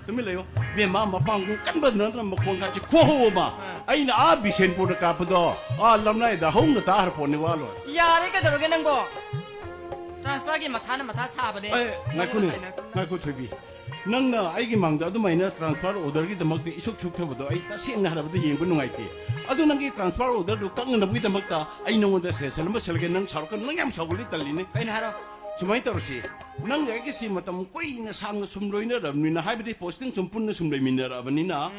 ꯇꯨꯃꯤꯟ ꯂꯩꯌꯣ ꯏꯕꯦꯝꯃ, ꯃꯄꯥꯡꯒꯜ ꯀꯟꯕꯗꯨ ꯅꯠꯇꯅ ꯃꯈꯣꯜ ꯀꯥꯁꯦ ꯈꯨꯍꯧ ꯑꯃ꯫ ꯑꯥ꯫ ꯑꯩꯅ ꯑꯥ ꯕꯤꯁꯦꯟꯄꯨꯔꯗ ꯀꯥꯞꯄꯗꯣ, ꯑꯥ ꯂꯝꯂꯥꯏꯗ ꯍꯧꯅ ꯇꯥꯍꯔ ꯄꯣꯠꯅꯤ, ꯋꯥ ꯂꯣꯏꯔꯦ꯫ ꯌꯥꯔꯦ, ꯀꯩꯗꯧꯔꯒꯦ ꯅꯪꯕꯣ? ꯇ꯭ꯔꯥꯟꯁꯐꯔꯒꯤ ꯃꯊꯥꯅ ꯃꯊꯥ ꯁꯥꯕꯅꯦ꯫ ꯑꯦ, ꯉꯥꯏꯈꯣꯅꯦ, ꯉꯥꯏꯈꯣ ꯊꯣꯏꯕꯤ꯫ ꯅꯪꯅ ꯑꯩꯒꯤ ꯃꯥꯡꯗ ꯑꯗꯨꯃꯥꯏꯅ ꯇ꯭ꯔꯥꯟꯁꯐꯔ ꯑꯣꯔꯗꯔꯒꯤꯗꯃꯛꯇ ꯏꯁꯨꯛ ꯁꯨꯛꯊꯕꯗꯣ ꯑꯩ ꯇꯁꯦꯡꯅ ꯍꯥꯏꯔꯕꯗ ꯌꯦꯡꯕ ꯅꯨꯡꯉꯥꯏꯇꯦ꯫ ꯑꯗꯨ ꯅꯪꯒꯤ ꯇ꯭ꯔꯥꯟꯁꯐꯔ ꯑꯣꯔꯗꯔꯗꯨ ꯀꯛꯅꯅꯕꯒꯤꯗꯃꯛꯇ ꯑꯩ ꯅꯉꯣꯟꯗ ꯁꯦꯜ ꯁꯦꯜ ꯑꯃ ꯁꯦꯜꯒꯦ, ꯅꯪ ꯁꯥꯎꯔꯛꯀꯅꯨ, ꯅꯪ ꯌꯥꯝ ꯁꯥꯎꯒꯜꯂꯤ, ꯇꯜꯂꯤꯅꯦ꯫ ꯀꯩꯅꯣ ꯍꯥꯏꯔꯣ? ꯁꯨꯃꯥꯏꯅ ꯇꯧꯔꯁꯤ, ꯅꯪꯒ ꯑꯩꯒꯁꯤ ꯃꯇꯝ ꯀꯨꯏꯅ ꯁꯥꯡꯅ ꯁꯨꯝ ꯂꯣꯏꯅꯔꯕꯅꯤꯅ, ꯍꯥꯏꯕꯗꯤ ꯄꯣꯁꯇꯤꯡ ꯁꯨꯝ ꯄꯨꯟꯅ ꯁꯨꯝ ꯂꯩꯃꯤꯟꯅꯔꯛꯑꯕꯅꯤꯅ,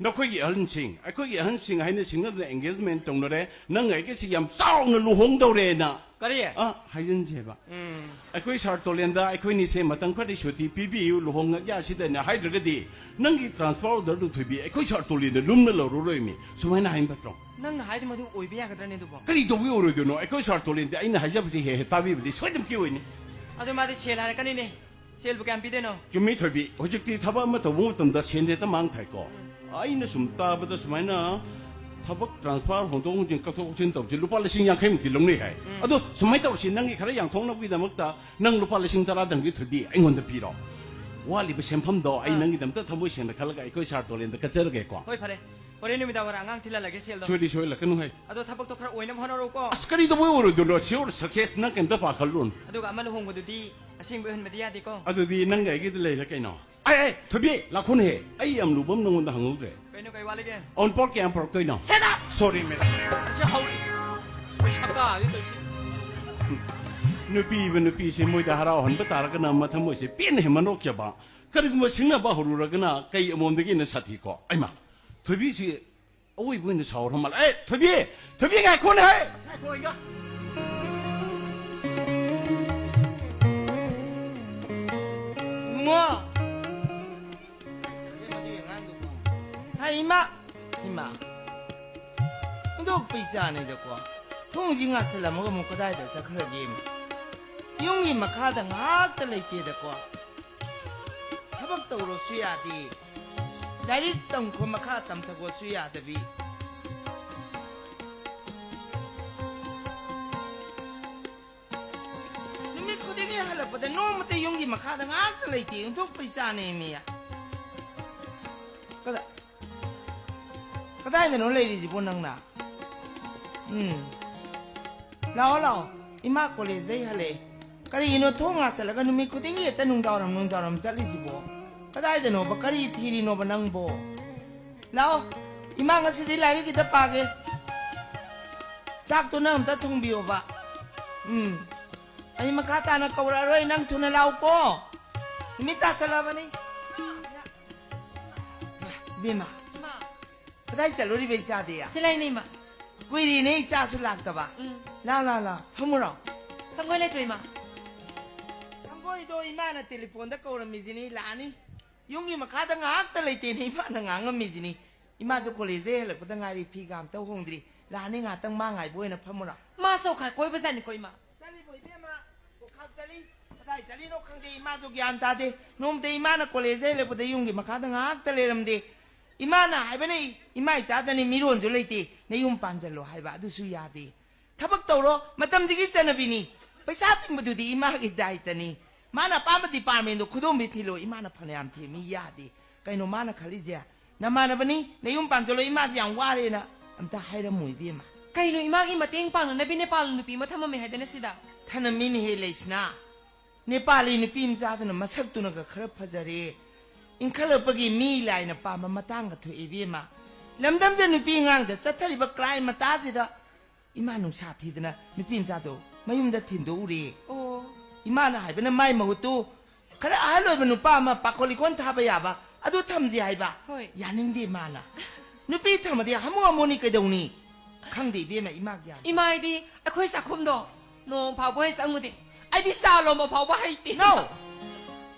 ꯅꯈꯣꯏꯒꯤ ꯑꯍꯟꯁꯤꯡ, ꯑꯩꯈꯣꯏꯒꯤ ꯑꯍꯟꯁꯤꯡ ꯍꯥꯏꯅ ꯁꯤꯡꯅꯗꯅ ꯑꯦꯡꯒꯦꯖꯃꯦꯟ ꯇꯧꯅꯔꯦ, ꯅꯪꯒ ꯑꯩꯒꯁꯤ ꯌꯥꯝ ꯆꯥꯎꯅ ꯂꯨꯍꯣꯡꯗꯧꯔꯦꯅ꯫ ꯀꯔꯤ? ꯑ, ꯍꯥꯏꯖꯤꯟꯁꯦꯕ꯫ ꯎꯝ꯫ ꯑꯩꯈꯣꯏ ꯁꯥꯔ ꯇꯣꯂꯦꯟꯗ, ꯑꯩꯈꯣꯏꯅꯤꯁꯦ ꯃꯇꯝ ꯈꯔꯗꯤ ꯁꯨꯇꯤ ꯄꯤꯕꯤꯌꯨ, ꯂꯨꯍꯣꯡꯉꯒꯦ ꯑꯁꯤꯗꯅꯦ ꯍꯥꯏꯗ꯭ꯔꯒꯗꯤ, ꯅꯪꯒꯤ ꯇ꯭ꯔꯥꯟꯁꯐꯔ ꯑꯣꯔꯗꯔꯗꯨ ꯊꯣꯏꯕꯤ ꯑꯩꯈꯣꯏ ꯁꯥꯔ ꯇꯣꯂꯦꯟꯗ ꯂꯨꯝꯅ ꯂꯧꯔꯔꯣꯏꯃꯤ꯫ ꯁꯨꯃꯥꯏꯅ ꯍꯥꯏ ꯐꯠꯇ꯭ꯔꯣ? ꯅꯪꯅ ꯍꯥꯏꯗꯤ ꯃꯗꯨ ꯑꯣꯏꯕ ꯌꯥꯒꯗ꯭ꯔꯅꯦ ꯑꯗꯨꯕꯣ? ꯀꯔꯤ ꯇꯧꯕꯒꯤ ꯑꯣꯏꯔꯣꯏꯗꯣꯏꯅꯣ? ꯑꯩꯈꯣꯏ ꯁꯥꯔ ꯇꯣꯂꯦꯟꯗꯤ ꯑꯩꯅ ꯍꯥꯏꯖꯕꯁꯤ ꯍꯦꯛ ꯍꯦꯛ ꯇꯥꯕꯤꯕꯗꯤ ꯁꯣꯏꯗꯅꯀꯤ ꯑꯣꯏꯅꯤ꯫ ꯑꯗꯨ ꯃꯥꯗꯤ ꯁꯦꯜ ꯍꯥꯏꯔꯛꯀꯅꯤꯅꯦ꯫ ꯁꯦꯜꯕꯨ ꯀꯌꯥꯝ ꯄꯤꯗꯣꯏꯅꯣ? ꯆꯨꯝꯃꯤ ꯊꯣꯏꯕꯤ, ꯍꯧꯖꯤꯛꯇꯤ ꯊꯕꯛ ꯑꯃ ꯇꯧꯕ ꯃꯇꯝꯗ ꯁꯦꯟ ꯍꯦꯛꯇ ꯃꯥꯡ ꯊꯥꯏꯀꯣ꯫ ꯑꯩꯅ ꯁꯨꯝ ꯇꯥꯕꯗ ꯁꯨꯃꯥꯏꯅ ꯊꯕꯛ ꯇ꯭ꯔꯥꯟꯁꯐꯔ ꯍꯣꯡꯗꯣꯛ ꯍꯣꯡꯖꯤꯟ ꯀꯛꯊꯣꯛ ꯀꯛꯁꯤꯟ ꯇꯧꯕꯁꯦ ꯂꯨꯄꯥ ꯂꯤꯁꯤꯡ ꯌꯥꯡꯈꯩꯃꯨꯛꯇꯤ ꯂꯧꯅꯩ ꯍꯥꯏ꯫ ꯎꯝ꯫ ꯑꯗꯣ ꯁꯨꯃꯥꯏꯅ ꯇꯧꯔꯁꯤ, ꯅꯪꯒꯤ ꯈꯔ ꯌꯥꯡꯊꯣꯛꯅꯕꯒꯤꯗꯃꯛꯇ ꯅꯪ ꯂꯨꯄꯥ ꯂꯤꯁꯤꯡ ꯇꯔꯥꯗꯪꯗꯤ ꯊꯣꯏꯕꯤ ꯑꯩꯉꯣꯟꯗ ꯄꯤꯔꯣ꯫ ꯋꯥꯠꯂꯤꯕ ꯁꯦꯟꯐꯝꯗꯣ ꯑꯩ ꯑꯥ꯫ ꯅꯪꯒꯤꯗꯃꯛꯇ ꯊꯃꯣꯏ ꯁꯦꯡꯅ ꯈꯜꯂꯒ ꯑꯩꯈꯣꯏ ꯁꯥꯔ ꯇꯣꯂꯦꯟꯗ ꯀꯠꯆꯔꯒꯦꯀꯣ꯫ ꯍꯣꯏ, ꯐꯔꯦ꯫ ꯍꯣꯔꯦꯟ ꯅꯨꯃꯤꯗꯥꯡ ꯋꯥꯏꯔꯝ ꯑꯉꯥꯡ ꯊꯤꯜꯍꯜꯂꯒꯦ ꯁꯦꯜꯗꯣ꯫ ꯁꯣꯏꯗꯤ ꯁꯣꯏꯍꯜꯂꯛꯀꯅꯨ ꯍꯥꯏ꯫ ꯑꯗꯣ ꯊꯕꯛꯇꯣ ꯈꯔ ꯑꯣꯏꯅꯕ ꯍꯣꯠꯅꯔꯣꯀꯣ꯫ ꯑꯁ, ꯀꯔꯤ ꯇꯧꯕꯩ ꯑꯣꯏꯔꯣꯏꯗꯣꯏꯅꯣ? Sure success, ꯅꯪ ꯀꯩꯝꯇ ꯄꯥꯈꯠꯂꯨꯅꯨ꯫ ꯑꯗꯨꯒ ꯑꯃꯅ ꯍꯣꯡꯕꯗꯨꯗꯤ ꯑꯁꯦꯡꯕ ꯑꯣꯏꯍꯟꯕꯗꯤ ꯌꯥꯗꯦꯀꯣ꯫ ꯑꯗꯨꯗꯤ ꯅꯪꯒ ꯑꯩꯒꯤꯗ ꯂꯩꯔꯦ ꯀꯩꯅꯣ꯫ ꯑꯩ, ꯑꯩ, ꯊꯣꯏꯕꯤ, ꯂꯥꯛꯈꯣꯅꯦꯍꯦ꯫ ꯑꯩ ꯌꯥꯝ ꯂꯨꯕ ꯑꯃ ꯅꯪꯉꯣꯟꯗ ꯍꯪꯍꯧꯗ꯭ꯔꯦ꯫ ꯀꯩꯅꯣ, ꯀꯩ ꯋꯥꯠꯂꯤꯒꯦ? ꯑꯎꯟꯄꯣꯠ ꯀꯌꯥꯝ ꯄꯨꯔꯛꯇꯣꯏꯅꯣ? Shut up! Sorry, madam. ꯑꯁꯤ ꯍꯧꯔꯤꯁꯤ꯫ ꯑꯩꯈꯣꯏ ꯁꯛꯀꯥꯗꯤ ꯇꯧꯁꯤ꯫ ꯅꯨꯄꯤꯕ ꯅꯨꯄꯤꯁꯦ ꯃꯣꯏꯗ ꯍꯔꯥꯎꯍꯟꯕ ꯇꯥꯔꯒꯅ ꯃꯊꯃꯣꯏꯁꯦ ꯄꯦꯟꯅ ꯍꯦꯟ ꯃꯅꯣꯛꯆꯕ꯫ ꯀꯔꯤꯒꯨꯝꯕ ꯁꯤꯡꯅꯕ ꯍꯧꯔꯨꯔꯒꯅ ꯀꯩ ꯑꯃꯣꯝꯗꯒꯤ ꯍꯦꯟꯅ ꯁꯥꯊꯤꯀꯣ? ꯑꯩꯃ, ꯊꯣꯏꯕꯤꯁꯤ ꯑꯋꯣꯏꯕ ꯑꯣꯏꯅ ꯁꯥꯎꯔ ꯃꯥꯜꯂꯦ꯫ ꯑꯦ, ꯊꯣꯏꯕꯤ! ꯊꯣꯏꯕꯤ, ꯉꯥꯏꯈꯣꯅꯦ ꯍꯦ! ꯉꯥꯏꯈꯣ, ꯏꯒ꯫ ꯏꯕꯨꯡꯉꯣ! ꯍꯥꯏ, ꯏꯃꯥ! ꯏꯃꯥ! ꯍꯨꯟꯗꯣꯛꯄ ꯏꯆꯥꯅꯤꯗꯀꯣ꯫ ꯊꯣꯡꯁꯤ ꯉꯥꯁꯤꯜꯂꯝꯃꯒ ꯑꯃꯨꯛ ꯀꯗꯥꯏꯗ ꯆꯠꯈ꯭ꯔꯒꯦ? ꯌꯨꯝꯒꯤ ꯃꯈꯥꯗ ꯉꯥꯏꯍꯥꯛꯇ ꯂꯩꯇꯦꯗꯀꯣ꯫ ꯊꯕꯛ ꯇꯧꯔꯣꯁꯨ ꯌꯥꯗꯦ꯫ ꯂꯥꯏꯔꯤꯛ ꯇꯝꯈꯣ ꯃꯈꯥ ꯇꯝꯊꯈꯣꯁꯨ ꯌꯥꯗꯕꯤ꯫ ꯅꯨꯃꯤꯠ ꯈꯨꯗꯤꯡꯒꯤ ꯍꯜꯂꯛꯄꯗ ꯅꯣꯡꯃꯇ ꯌꯨꯝꯒꯤ ꯃꯈꯥꯗ ꯉꯥꯏꯍꯥꯛꯇ ꯂꯩꯇꯦ꯫ ꯍꯨꯟꯗꯣꯛꯄ ꯏꯆꯥꯅꯦꯃꯤ꯫ ꯀꯗꯥ-, ꯀꯗꯥꯏꯗꯅꯣ ꯂꯩꯔꯤꯁꯤꯕꯣ ꯅꯪꯅ? ꯎꯝ꯫ ꯂꯥꯛꯑꯣ, ꯂꯥꯛꯑꯣ꯫ ꯏꯃꯥ ꯀꯣꯂꯦꯖꯇꯩ ꯍꯜꯂꯛꯑꯦ꯫ ꯀꯔꯤꯒꯤꯅꯣ ꯊꯣꯡ ꯉꯥꯁꯜꯂꯒ ꯅꯨꯃꯤꯠ ꯈꯨꯗꯤꯡꯒꯤ ꯍꯦꯛꯇ ꯅꯨꯡꯗꯥꯡꯋꯥꯏꯔꯝ, ꯅꯨꯡꯗꯥꯡꯋꯥꯏꯔꯝ ꯆꯠꯂꯤꯁꯤꯕꯣ? ꯀꯗꯥꯏꯗꯅꯣꯕ? ꯀꯔꯤ ꯊꯤꯔꯤꯅꯣꯕ ꯅꯪꯕꯣ? ꯂꯥꯛꯑꯣ꯫ ꯏꯃꯥ ꯉꯁꯤꯗꯤ ꯂꯥꯏꯔꯤꯛ ꯈꯤꯇ ꯄꯥꯒꯦ꯫ ꯆꯥꯛꯇꯣ ꯅꯪ ꯑꯝꯇ ꯊꯣꯡꯕꯤꯌꯣꯕ꯫ ꯎꯝ꯫ ꯑꯩ ꯃꯈꯥ ꯇꯥꯅ ꯀꯧꯔꯛꯑꯔꯣꯏ꯫ ꯅꯪ ꯊꯨꯅ ꯂꯥꯛꯎꯀꯣ꯫ ꯅꯨꯃꯤꯠ ꯇꯥꯁꯜꯂꯕꯅꯤ꯫ ꯏꯕꯦꯝꯃ꯫ ꯏꯃꯥ꯫ ꯀꯗꯥꯏ ꯆꯠꯂꯨꯔꯤꯕ ꯏꯆꯥꯗꯤ? ꯁꯤ ꯂꯩꯅꯦ, ꯏꯃꯥ꯫ ꯀꯨꯏꯔꯦꯅꯦ ꯏꯆꯥꯁꯨ ꯂꯥꯛꯇꯕ꯫ ꯎꯝ꯫ ꯂꯥ, ꯂꯥ, ꯂꯥ, ꯐꯝꯃꯨꯔꯣ꯫ ꯁꯪꯒꯣꯏ ꯂꯩꯇ꯭ꯔꯣ, ꯏꯃꯥ? ꯁꯪꯒꯣꯏꯗꯣ ꯏꯃꯥꯅ ꯇꯦꯂꯤꯐꯣꯟꯗ ꯀꯧꯔꯝꯃꯤꯁꯤꯅꯤ, ꯂꯥꯛꯑꯅꯤ꯫ ꯌꯨꯝꯒꯤ ꯃꯈꯥꯗ ꯉꯥꯏꯍꯥꯛꯇ ꯂꯩꯇꯦꯅꯦ ꯏꯃꯥꯅ ꯉꯥꯡꯉꯝꯃꯤꯁꯤꯅꯤ꯫ ꯏꯃꯥꯁꯨ ꯀꯣꯂꯦꯖꯇꯩ ꯍꯜꯂꯛꯄꯗ ꯉꯥꯏꯔꯤ, ꯐꯤꯒ ꯑꯝꯇ ꯍꯣꯡꯗ꯭ꯔꯤ꯫ ꯂꯥꯛꯑꯅꯤ, ꯉꯥꯏꯍꯥꯛꯇꯪ ꯃꯥ ꯉꯥꯏꯕ ꯑꯣꯏꯅ ꯐꯝꯃꯨꯔꯣ꯫ ꯃꯥꯁꯨ ꯈꯔ ꯀꯣꯏꯕ ꯖꯥꯠꯅꯤꯀꯣ, ꯏꯃꯥ꯫ ꯆꯠꯂꯤꯕꯣ ꯏꯕꯦꯝꯃ? ꯀꯣꯈꯥꯞ ꯆꯠꯂꯤ? ꯀꯗꯥꯏ ꯆꯠꯂꯤꯅꯣ ꯈꯪꯗꯦ, ꯏꯃꯥꯁꯨ ꯒ꯭ꯌꯥꯟ ꯇꯥꯗꯦ꯫ ꯅꯣꯡꯃꯇ ꯏꯃꯥꯅ ꯀꯣꯂꯦꯖꯇ ꯍꯜꯂꯛꯄꯗ ꯌꯨꯝꯒꯤ ꯃꯈꯥꯗ ꯉꯥꯏꯍꯥꯛꯇ ꯂꯩꯔꯝꯗꯦ꯫ ꯏꯃꯥꯅ ꯍꯥꯏꯕꯅꯦ, ꯏꯃꯥ ꯏꯆꯥꯗꯅꯤ, ꯃꯤꯔꯣꯟꯁꯨ ꯂꯩꯇꯦ, ꯅꯌꯨꯝ ꯄꯥꯟꯖꯜꯂꯣ ꯍꯥꯏꯕ, ꯑꯗꯨꯁꯨ ꯌꯥꯗꯦ꯫ ꯊꯕꯛ ꯇꯧꯔꯣ, ꯃꯇꯝꯁꯤꯒꯤ ꯆꯠꯅꯕꯤꯅꯤ꯫ ꯄꯩꯁꯥ ꯇꯤꯡꯕꯗꯨꯗꯤ ꯏꯃꯥꯒꯤ ꯗꯥꯏꯇꯅꯤ꯫ ꯃꯥꯅ ꯑꯄꯥꯝꯕ ꯗꯤꯄꯥꯔꯠꯃꯦꯟꯗꯣ ꯈꯨꯗꯣꯝꯕꯤ ꯊꯤꯜꯂꯣ, ꯏꯃꯥꯅ ꯐꯅꯌꯥꯝ ꯊꯦꯝꯃꯤ, ꯌꯥꯗꯦ꯫ ꯀꯩꯅꯣ ꯃꯥꯅ ꯈꯜꯂꯤꯁꯦ? ꯅꯃꯥꯟꯅꯕꯅꯤ, ꯅꯌꯨꯝ ꯄꯥꯟꯖꯜꯂꯣ, ꯏꯃꯥꯁꯦ ꯌꯥꯝ ꯋꯥꯔꯦꯅ ꯑꯝꯇ ꯍꯥꯏꯔꯝꯃꯣ ꯏꯕꯦꯝꯃ꯫ ꯀꯩꯅꯣ, ꯏꯃꯥꯒꯤ ꯃꯇꯦꯡ ꯄꯥꯡꯅꯅꯕꯤ ꯅꯦꯄꯥꯜ ꯅꯨꯄꯤ ꯑꯃ ꯊꯝꯃꯝꯃꯦ ꯍꯥꯏꯗꯅ ꯁꯤꯗ? ꯊꯅꯝꯃꯤꯅꯦꯍꯦ ꯂꯩꯁꯅꯥ꯫ ꯅꯦꯄꯥꯂꯤ ꯅꯨꯄꯤ ꯃꯆꯥꯗꯨꯅ ꯃꯁꯛꯇꯨꯅꯒ ꯈꯔ ꯐꯖꯔꯦ꯫ ꯏꯟꯈꯠꯂꯛꯄꯒꯤ ꯃꯤ ꯂꯥꯏꯅ ꯄꯥꯝꯕ ꯃꯇꯥꯡꯒ ꯊꯣꯛꯑꯦ ꯏꯕꯦꯝꯃ꯫ ꯂꯝꯗꯝꯁꯦ ꯅꯨꯄꯤ ꯑꯉꯥꯡꯗ ꯆꯠꯊꯔꯤꯕ ꯀ꯭ꯔꯥꯏꯝ ꯃꯇꯥꯁꯤꯗ ꯏꯃꯥ ꯅꯨꯡꯁꯥ ꯊꯤꯗꯅ ꯅꯨꯄꯤ ꯃꯆꯥꯗꯣ ꯃꯌꯨꯝꯗ ꯊꯤꯟꯗꯣꯛꯎꯔꯦ꯫ ꯑꯣ꯫ ꯏꯃꯥꯅ ꯍꯥꯏꯕꯅ ꯃꯥꯏ ꯃꯍꯨꯠꯇꯨ ꯈꯔ ꯑꯍꯜ ꯑꯣꯏꯕ ꯅꯨꯄꯥ ꯑꯃ ꯄꯥꯈꯣꯟ ꯂꯤꯈꯣꯟ ꯊꯥꯕ ꯌꯥꯕ ꯑꯗꯨ ꯊꯝꯁꯤ ꯍꯥꯏꯕ꯫ ꯍꯣꯏ꯫ ꯌꯥꯅꯤꯡꯗꯦ ꯃꯥꯅ꯫ ꯅꯨꯄꯤ ꯊꯝꯃꯗꯤ ꯍꯥꯃꯨ ꯍꯥꯃꯨꯅꯤ ꯀꯩꯗꯧꯅꯤ? ꯈꯪꯗꯦ ꯏꯕꯦꯝꯃ, ꯏꯃꯥ ꯒ꯭ꯌꯥꯟ꯫ ꯏꯃꯥ ꯍꯥꯏꯗꯤ ꯑꯩꯈꯣꯏ ꯆꯥꯛꯈꯨꯝꯗꯣ ꯅꯣꯡ ꯐꯥꯎꯕ ꯍꯦꯛ ꯆꯪꯉꯨꯗꯦ꯫ ꯑꯩꯗꯤ ꯆꯥ ꯂꯣꯟꯕ ꯐꯥꯎꯕ ꯍꯩꯇꯦ꯫ No!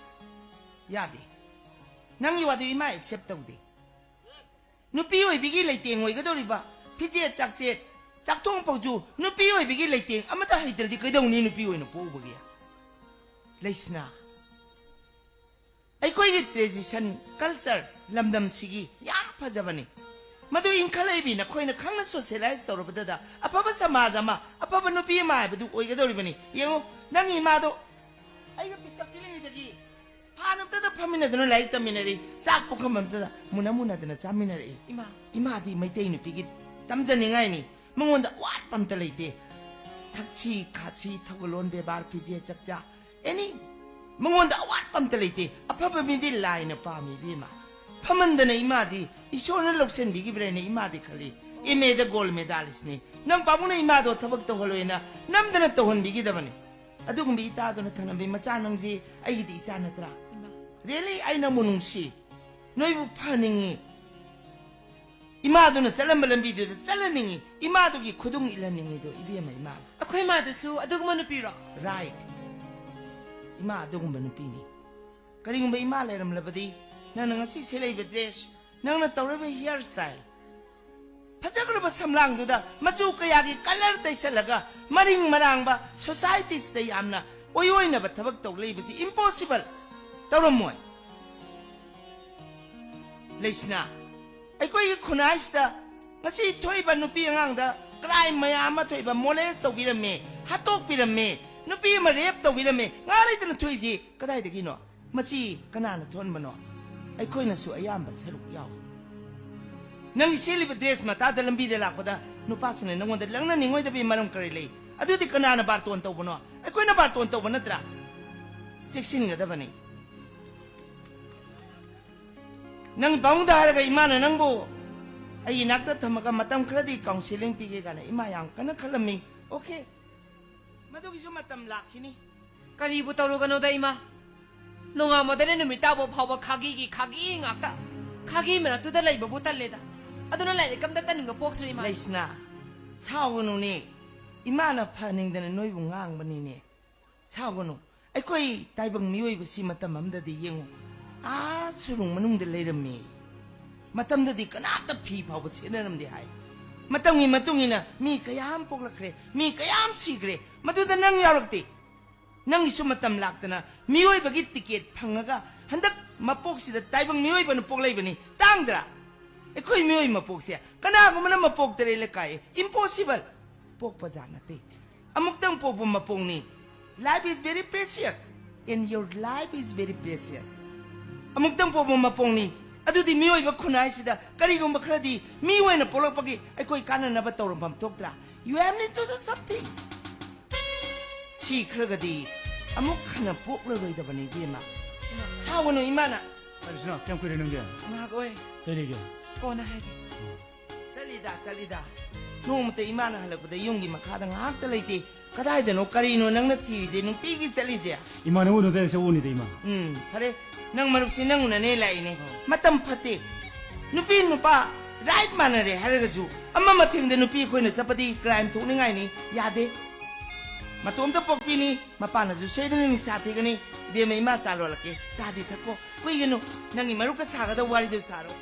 ꯌꯥꯗꯦ꯫ ꯅꯪꯒꯤ ꯋꯥꯗꯨ ꯏꯃꯥ accept ꯇꯧꯗꯦ꯫ ꯅꯨꯄꯤ ꯑꯣꯏꯕꯤꯒꯤ ꯂꯩꯇꯦꯡ ꯑꯣꯏꯒꯗꯧꯔꯤꯕ ꯐꯤꯖꯦꯠ ꯆꯥꯛꯆꯦꯠ, ꯆꯥꯛꯊꯣꯡ ꯐꯥꯎꯖꯨ ꯅꯨꯄꯤ ꯑꯣꯏꯕꯤꯒꯤ ꯂꯩꯇꯦꯡ ꯑꯃꯠꯇ ꯍꯩꯇ꯭ꯔꯗꯤ ꯀꯩꯗꯧꯅꯤ ꯅꯨꯄꯤ ꯑꯣꯏꯅ ꯄꯣꯛꯎꯕꯒꯤ? ꯂꯩꯁꯅꯥ, ꯑꯩꯈꯣꯏꯒꯤ tradition, culture, ꯂꯝꯗꯝꯁꯤꯒꯤ ꯌꯥꯝ ꯐꯖꯕꯅꯤ꯫ ꯃꯗꯨ ꯏꯟꯈꯠꯂꯛꯏꯕꯤ ꯅꯈꯣꯏꯅ ꯈꯪꯅ socialize ꯇꯧꯔꯕꯗꯗ ꯑꯐꯕ ꯁꯃꯥꯖ ꯑꯃ, ꯑꯐꯕ ꯅꯨꯄꯤ ꯑꯃ ꯍꯥꯏꯕꯗꯨ ꯑꯣꯏꯒꯗꯧꯔꯤꯕꯅꯤ꯫ ꯌꯦꯡꯉꯨ, ꯅꯪꯒꯤ ꯏꯃꯥꯗꯣ ꯑꯩꯒ ꯄꯤꯁꯛ ꯄꯤꯛꯂꯤꯉꯩꯗꯒꯤ ꯐꯥꯟ ꯑꯝꯇꯗ ꯐꯝꯃꯤꯟꯅꯗꯅ ꯂꯥꯏꯔꯤꯛ ꯇꯝꯃꯤꯟꯅꯔꯛꯏ, ꯆꯥꯛ ꯄꯨꯈꯝ ꯑꯝꯇꯗ ꯃꯨꯟꯅ ꯃꯨꯟꯅꯗꯅ ꯆꯥꯃꯤꯟꯅꯔꯛꯏ꯫ ꯏꯃꯥ꯫ ꯏꯃꯥꯗꯤ ꯃꯩꯇꯩ ꯅꯨꯄꯤꯒꯤ ꯇꯝꯖꯅꯤꯡꯉꯥꯏꯅꯤ꯫ ꯃꯉꯣꯟꯗ ꯑꯋꯥꯠꯄ ꯑꯝꯇ ꯂꯩꯇꯦ꯫ ꯊꯛꯁꯤ ꯈꯥꯁꯤ, ꯊꯧꯒꯜꯂꯣꯟ ꯕꯦꯕꯥꯔ, ꯐꯤꯖꯦꯠ ꯆꯛꯆꯥ, any, ꯃꯉꯣꯟꯗ ꯑꯋꯥꯠꯄ ꯑꯝꯇ ꯂꯩꯇꯦ꯫ ꯑꯐꯕ ꯃꯤꯗꯤ ꯂꯥꯏꯅ ꯄꯥꯝꯃꯤ ꯏꯕꯦꯝꯃ꯫ ꯐꯃꯟꯗꯅ ꯏꯃꯥꯁꯤ ꯏꯁꯣꯔꯅ ꯂꯧꯁꯤꯟꯕꯤꯈꯤꯕ꯭ꯔꯦꯅ ꯏꯃꯥꯗꯤ ꯈꯜꯂꯤ꯫ ꯑꯦꯝ ꯑꯦꯗ ꯒꯣꯜ ꯃꯦꯗꯥꯂꯤꯁꯅꯤ꯫ ꯅꯪ ꯄꯥꯕꯨꯡꯅ ꯏꯃꯥꯗꯣ ꯊꯕꯛ ꯇꯧꯍꯜꯂꯣꯏꯅ ꯅꯝꯗꯅ ꯇꯧꯍꯟꯕꯤꯈꯤꯗꯕꯅꯤ꯫ ꯑꯗꯨꯒꯨꯝꯕ ꯏꯇꯥꯗꯨꯅ ꯊꯅꯝꯕꯤ ꯃꯆꯥ ꯅꯪꯁꯤ ꯑꯩꯒꯤꯗꯤ ꯏꯆꯥ ꯅꯠꯇ꯭ꯔꯥ? ꯏꯃꯥ꯫ Really, ꯑꯩ ꯅꯪꯕꯨ ꯅꯨꯡꯁꯤ꯫ ꯅꯣꯏꯕꯨ ꯐꯍꯟꯅꯤꯡꯉꯤ꯫ ꯏꯃꯥꯗꯨꯅ ꯆꯠꯂꯝꯕ ꯂꯝꯕꯤꯗꯨꯗ ꯆꯠꯍꯟꯅꯤꯡꯉꯤ꯫ ꯏꯃꯥꯗꯨꯒꯤ ꯈꯨꯗꯨꯡ ꯏꯜꯍꯟꯅꯤꯡꯉꯤꯗꯣ ꯏꯕꯦꯝꯃ ꯏꯃꯥ꯫ ꯑꯩꯈꯣꯏ ꯃꯥꯗꯨꯁꯨ ꯑꯗꯨꯒꯨꯝꯕ ꯅꯨꯄꯤꯔꯣ? Right. ꯏꯃꯥ ꯑꯗꯨꯒꯨꯝꯕ ꯅꯨꯄꯤꯅꯤ꯫ ꯀꯔꯤꯒꯨꯝꯕ ꯏꯃꯥ ꯂꯩꯔꯝꯂꯕꯗꯤ ꯅꯪꯅ ꯉꯁꯤ ꯁꯦꯠꯂꯛꯏꯕ dress, ꯅꯪꯅ ꯇꯧꯔꯤꯕ hair style, ꯐꯖꯈ꯭ꯔꯕ ꯁꯝꯂꯥꯡꯗꯨꯗ ꯃꯆꯨ ꯀꯌꯥꯒꯤ colour ꯇꯩꯁꯜꯂꯒ ꯃꯔꯤꯡ ꯃꯔꯥꯡꯕ societyꯁꯤꯗ ꯌꯥꯝꯅ ꯑꯣꯏꯑꯣꯏꯅꯕ ꯊꯕꯛ ꯇꯧ ꯂꯩꯕꯁꯤ impossible꯫ ꯇꯧꯔꯝꯃꯣꯏ꯫ ꯂꯩꯁꯅꯥ, ꯑꯩꯈꯣꯏꯒꯤ ꯈꯨꯟꯅꯥꯏꯁꯤꯗ ꯉꯁꯤ ꯊꯣꯛꯏꯕ ꯅꯨꯄꯤ ꯑꯉꯥꯡꯗ crime ꯃꯌꯥꯝ ꯑꯃ ꯊꯣꯛꯏꯕ, molest ꯇꯧꯕꯤꯔꯝꯃꯦ, ꯍꯥꯠꯇꯣꯛꯄꯤꯔꯝꯃꯦ, ꯅꯨꯄꯤ ꯑꯃ rape ꯇꯧꯕꯤꯔꯝꯃꯦ, ꯉꯥ ꯂꯩꯇꯅ ꯊꯣꯛꯏꯁꯤ ꯀꯗꯥꯏꯗꯒꯤꯅꯣ? ꯃꯁꯤ ꯀꯅꯥꯅ ꯊꯣꯛꯍꯟꯕꯅꯣ? ꯑꯩꯈꯣꯏꯅꯁꯨ ꯑꯌꯥꯝꯕ ꯁꯔꯨꯛ ꯌꯥꯎꯏ꯫ ꯅꯪꯒꯤ ꯁꯦꯠꯂꯤꯕ dress ꯃꯇꯥꯗ ꯂꯝꯕꯤꯗ ꯂꯥꯛꯄꯗ ꯅꯨꯄꯥꯁꯤꯡꯅ ꯅꯪꯉꯣꯟꯗ ꯂꯪꯅꯅꯤꯡꯉꯣꯏꯗꯕꯒꯤ ꯃꯔꯝ ꯀꯔꯤ ꯂꯩ? ꯑꯗꯨꯗꯤ ꯀꯅꯥꯅ ꯕꯥꯔꯇꯣꯟ ꯇꯧꯕꯅꯣ? ꯑꯩꯈꯣꯏꯅ ꯕꯥꯔꯇꯣꯟ ꯇꯧꯕ ꯅꯠꯇ꯭ꯔꯥ? ꯆꯦꯛꯁꯤꯟꯒꯗꯕꯅꯤ꯫ ꯅꯪ ꯄꯥꯕꯨꯡꯗ ꯍꯥꯏꯔꯒ ꯏꯃꯥꯅ ꯅꯪꯕꯨ ꯑꯩꯒꯤ ꯅꯥꯛꯇ ꯊꯝꯃꯒ ꯃꯇꯝ ꯈꯔꯗꯤ counselling ꯄꯤꯒꯦ ꯀꯥꯏꯅ ꯏꯃꯥ ꯌꯥꯝ ꯀꯟꯅ ꯈꯜꯂꯝꯃꯤ꯫ Okay, ꯃꯗꯨꯒꯤꯁꯨ ꯃꯇꯝ ꯂꯥꯛꯈꯤꯅꯤ꯫ ꯀꯔꯤꯕꯨ ꯇꯧꯔꯨꯒꯅꯣꯗ ꯏꯃꯥ? ꯅꯣꯡꯉꯥꯟꯕꯗꯩꯅ ꯅꯨꯃꯤꯠ ꯇꯥꯕ ꯐꯥꯎꯕ ꯈꯥꯒꯤꯒꯤ ꯈꯥꯒꯤ ꯉꯥꯛꯇ꯫ ꯈꯥꯒꯤ ꯃꯔꯛꯇꯨꯗ ꯂꯩꯕꯕꯨ ꯇꯜꯂꯦꯗ꯫ ꯑꯗꯨꯅ ꯂꯥꯏꯔꯤꯛ ꯑꯝꯇ ꯇꯝꯅꯤꯡꯕ ꯄꯣꯛꯇ꯭ꯔꯦ, ꯏꯃꯥ꯫ ꯂꯩꯁꯅꯥ, ꯁꯥꯎꯒꯅꯨꯅꯦ꯫ ꯏꯃꯥꯅ ꯐꯅꯤꯡꯗꯅ ꯅꯣꯏꯕꯨ ꯉꯥꯡꯕꯅꯤꯅꯦ꯫ ꯁꯥꯎꯒꯅꯨ꯫ ꯑꯩꯈꯣꯏ ꯇꯥꯏꯕꯪ ꯃꯤꯑꯣꯏꯕꯁꯤ ꯃꯇꯝ ꯑꯃꯗꯗꯤ ꯌꯦꯡꯉꯨ, ꯑꯥ ꯁꯨꯔꯨꯡ ꯃꯅꯨꯡꯗ ꯂꯩꯔꯝꯃꯤ꯫ ꯃꯇꯝꯗꯗꯤ ꯀꯅꯥꯝꯇ ꯐꯤ ꯐꯥꯎꯕ ꯁꯦꯠꯅꯔꯝꯗꯦ ꯍꯥꯏ꯫ ꯃꯇꯝꯒꯤ ꯃꯇꯨꯡ ꯏꯟꯅ ꯃꯤ ꯀꯌꯥ ꯑꯃ ꯄꯣꯛꯂꯛꯈ꯭ꯔꯦ, ꯃꯤ ꯀꯌꯥ ꯑꯃ ꯁꯤꯈ꯭ꯔꯦ꯫ ꯃꯗꯨꯗ ꯅꯪ ꯌꯥꯎꯔꯛꯇꯦ꯫ ꯅꯪꯒꯤꯁꯨ ꯃꯇꯝ ꯂꯥꯛꯇꯅ ꯃꯤꯑꯣꯏꯕꯒꯤ ꯇꯤꯀꯦꯠ ꯐꯪꯉꯒ ꯍꯟꯗꯛ ꯃꯄꯣꯛꯁꯤꯗ ꯇꯥꯏꯕꯪ ꯃꯤꯑꯣꯏꯕꯅ ꯄꯣꯛꯂꯛꯏꯕꯅꯤ꯫ ꯇꯥꯡꯗ꯭ꯔꯥ? ꯑꯩꯈꯣꯏ ꯃꯤꯑꯣꯏ ꯃꯄꯣꯛꯁꯦ ꯀꯅꯥꯒꯨꯝꯕꯅ ꯃꯄꯣꯛ ꯇꯔꯦꯠ ꯂꯩꯀꯥꯏ impossible꯫ ꯄꯣꯛꯄ ꯖꯥꯠ ꯅꯠꯇꯦ꯫ ꯑꯃꯨꯛꯇꯪ ꯄꯣꯛꯄ ꯃꯄꯣꯛꯅꯤ꯫ Life is very precious and your life is very precious꯫ ꯑꯃꯨꯛꯇꯪ ꯄꯣꯛꯄ ꯃꯄꯣꯛꯅꯤ꯫ ꯑꯗꯨꯗꯤ ꯃꯤꯑꯣꯏꯕ ꯈꯨꯟꯅꯥꯏꯁꯤꯗ ꯀꯔꯤꯒꯨꯝꯕ ꯈꯔꯗꯤ ꯃꯤ ꯑꯣꯏꯅ ꯄꯣꯛꯂꯛꯄꯒꯤ ꯑꯩꯈꯣꯏ ꯀꯥꯟꯅꯅꯕ ꯇꯧꯔꯝꯐꯝ ꯊꯣꯛꯇ꯭ꯔꯥ? You have need to do something꯫ ꯁꯤꯈ꯭ꯔꯒꯗꯤ ꯑꯃꯨꯛ ꯍꯟꯅ ꯄꯣꯛꯂꯔꯣꯏꯗꯕꯅꯤ, ꯏꯕꯦꯝꯃ꯫ ꯁꯥꯎꯒꯅꯨ, ꯏꯃꯥꯅ꯫ ꯀꯔꯤꯁꯤꯅ ꯀꯌꯥꯝ ꯀꯨꯏꯔꯦ ꯅꯪꯗꯤ? ꯉꯥꯏꯍꯥꯛ ꯑꯣꯏꯔꯦ꯫ ꯀꯩ ꯂꯩꯒꯦ? ꯀꯣꯟꯅ ꯍꯥꯏꯒꯦ꯫ ꯆꯠꯂꯤꯗ, ꯆꯠꯂꯤꯗ꯫ ꯅꯣꯡꯃꯇ ꯏꯃꯥꯅ ꯍꯜꯂꯛꯄꯗ ꯌꯨꯝꯒꯤ ꯃꯈꯥꯗ ꯉꯥꯏꯍꯥꯛꯇ ꯂꯩꯇꯦ꯫ ꯀꯗꯥꯏꯗꯅꯣ, ꯀꯔꯤꯅꯣ ꯅꯪꯅ ꯊꯤꯔꯤꯁꯦ, ꯅꯨꯡꯇꯤꯒꯤ ꯆꯠꯂꯤꯁꯦ? ꯏꯃꯥ, ꯅꯪ ꯎꯅꯗ ꯁꯛ ꯎꯅꯤꯗ, ꯏꯃꯥ꯫ ꯎꯝ, ꯐꯔꯦ꯫ ꯅꯪ ꯃꯔꯨꯞꯁꯤ ꯅꯪ ꯎꯅꯅꯦ ꯂꯥꯛꯏꯅꯦ꯫ ꯑꯣ꯫ ꯃꯇꯝ ꯐꯠꯇꯦ꯫ ꯅꯨꯄꯤ ꯅꯨꯄꯥ right ꯃꯥꯟꯅꯔꯦ ꯍꯥꯏꯔꯒꯁꯨ ꯑꯃ ꯃꯊꯦꯡꯗ ꯅꯨꯄꯤ ꯑꯩꯈꯣꯏꯅ ꯆꯠꯄꯗꯤ crime ꯊꯣꯛꯅꯤꯡꯉꯥꯏꯅꯤ꯫ ꯌꯥꯗꯦ꯫ ꯃꯇꯣꯝꯇ ꯄꯣꯛꯄꯤꯅꯤ, ꯃꯄꯥꯅꯁꯨ ꯁꯣꯏꯗꯅ ꯅꯨꯡꯁꯥ ꯊꯤꯒꯅꯤ꯫ ꯏꯕꯦꯝꯃ, ꯏꯃꯥ ꯆꯥ ꯂꯣꯜꯂꯛꯀꯦ꯫ ꯆꯥꯗꯤ ꯊꯛꯀꯣ꯫ ꯀꯨꯏꯒꯅꯨ꯫ ꯅꯪꯒꯤ ꯃꯔꯨꯞꯀ ꯁꯥꯒꯗꯕ ꯋꯥꯔꯤꯗꯨ ꯁꯥꯔꯣ꯫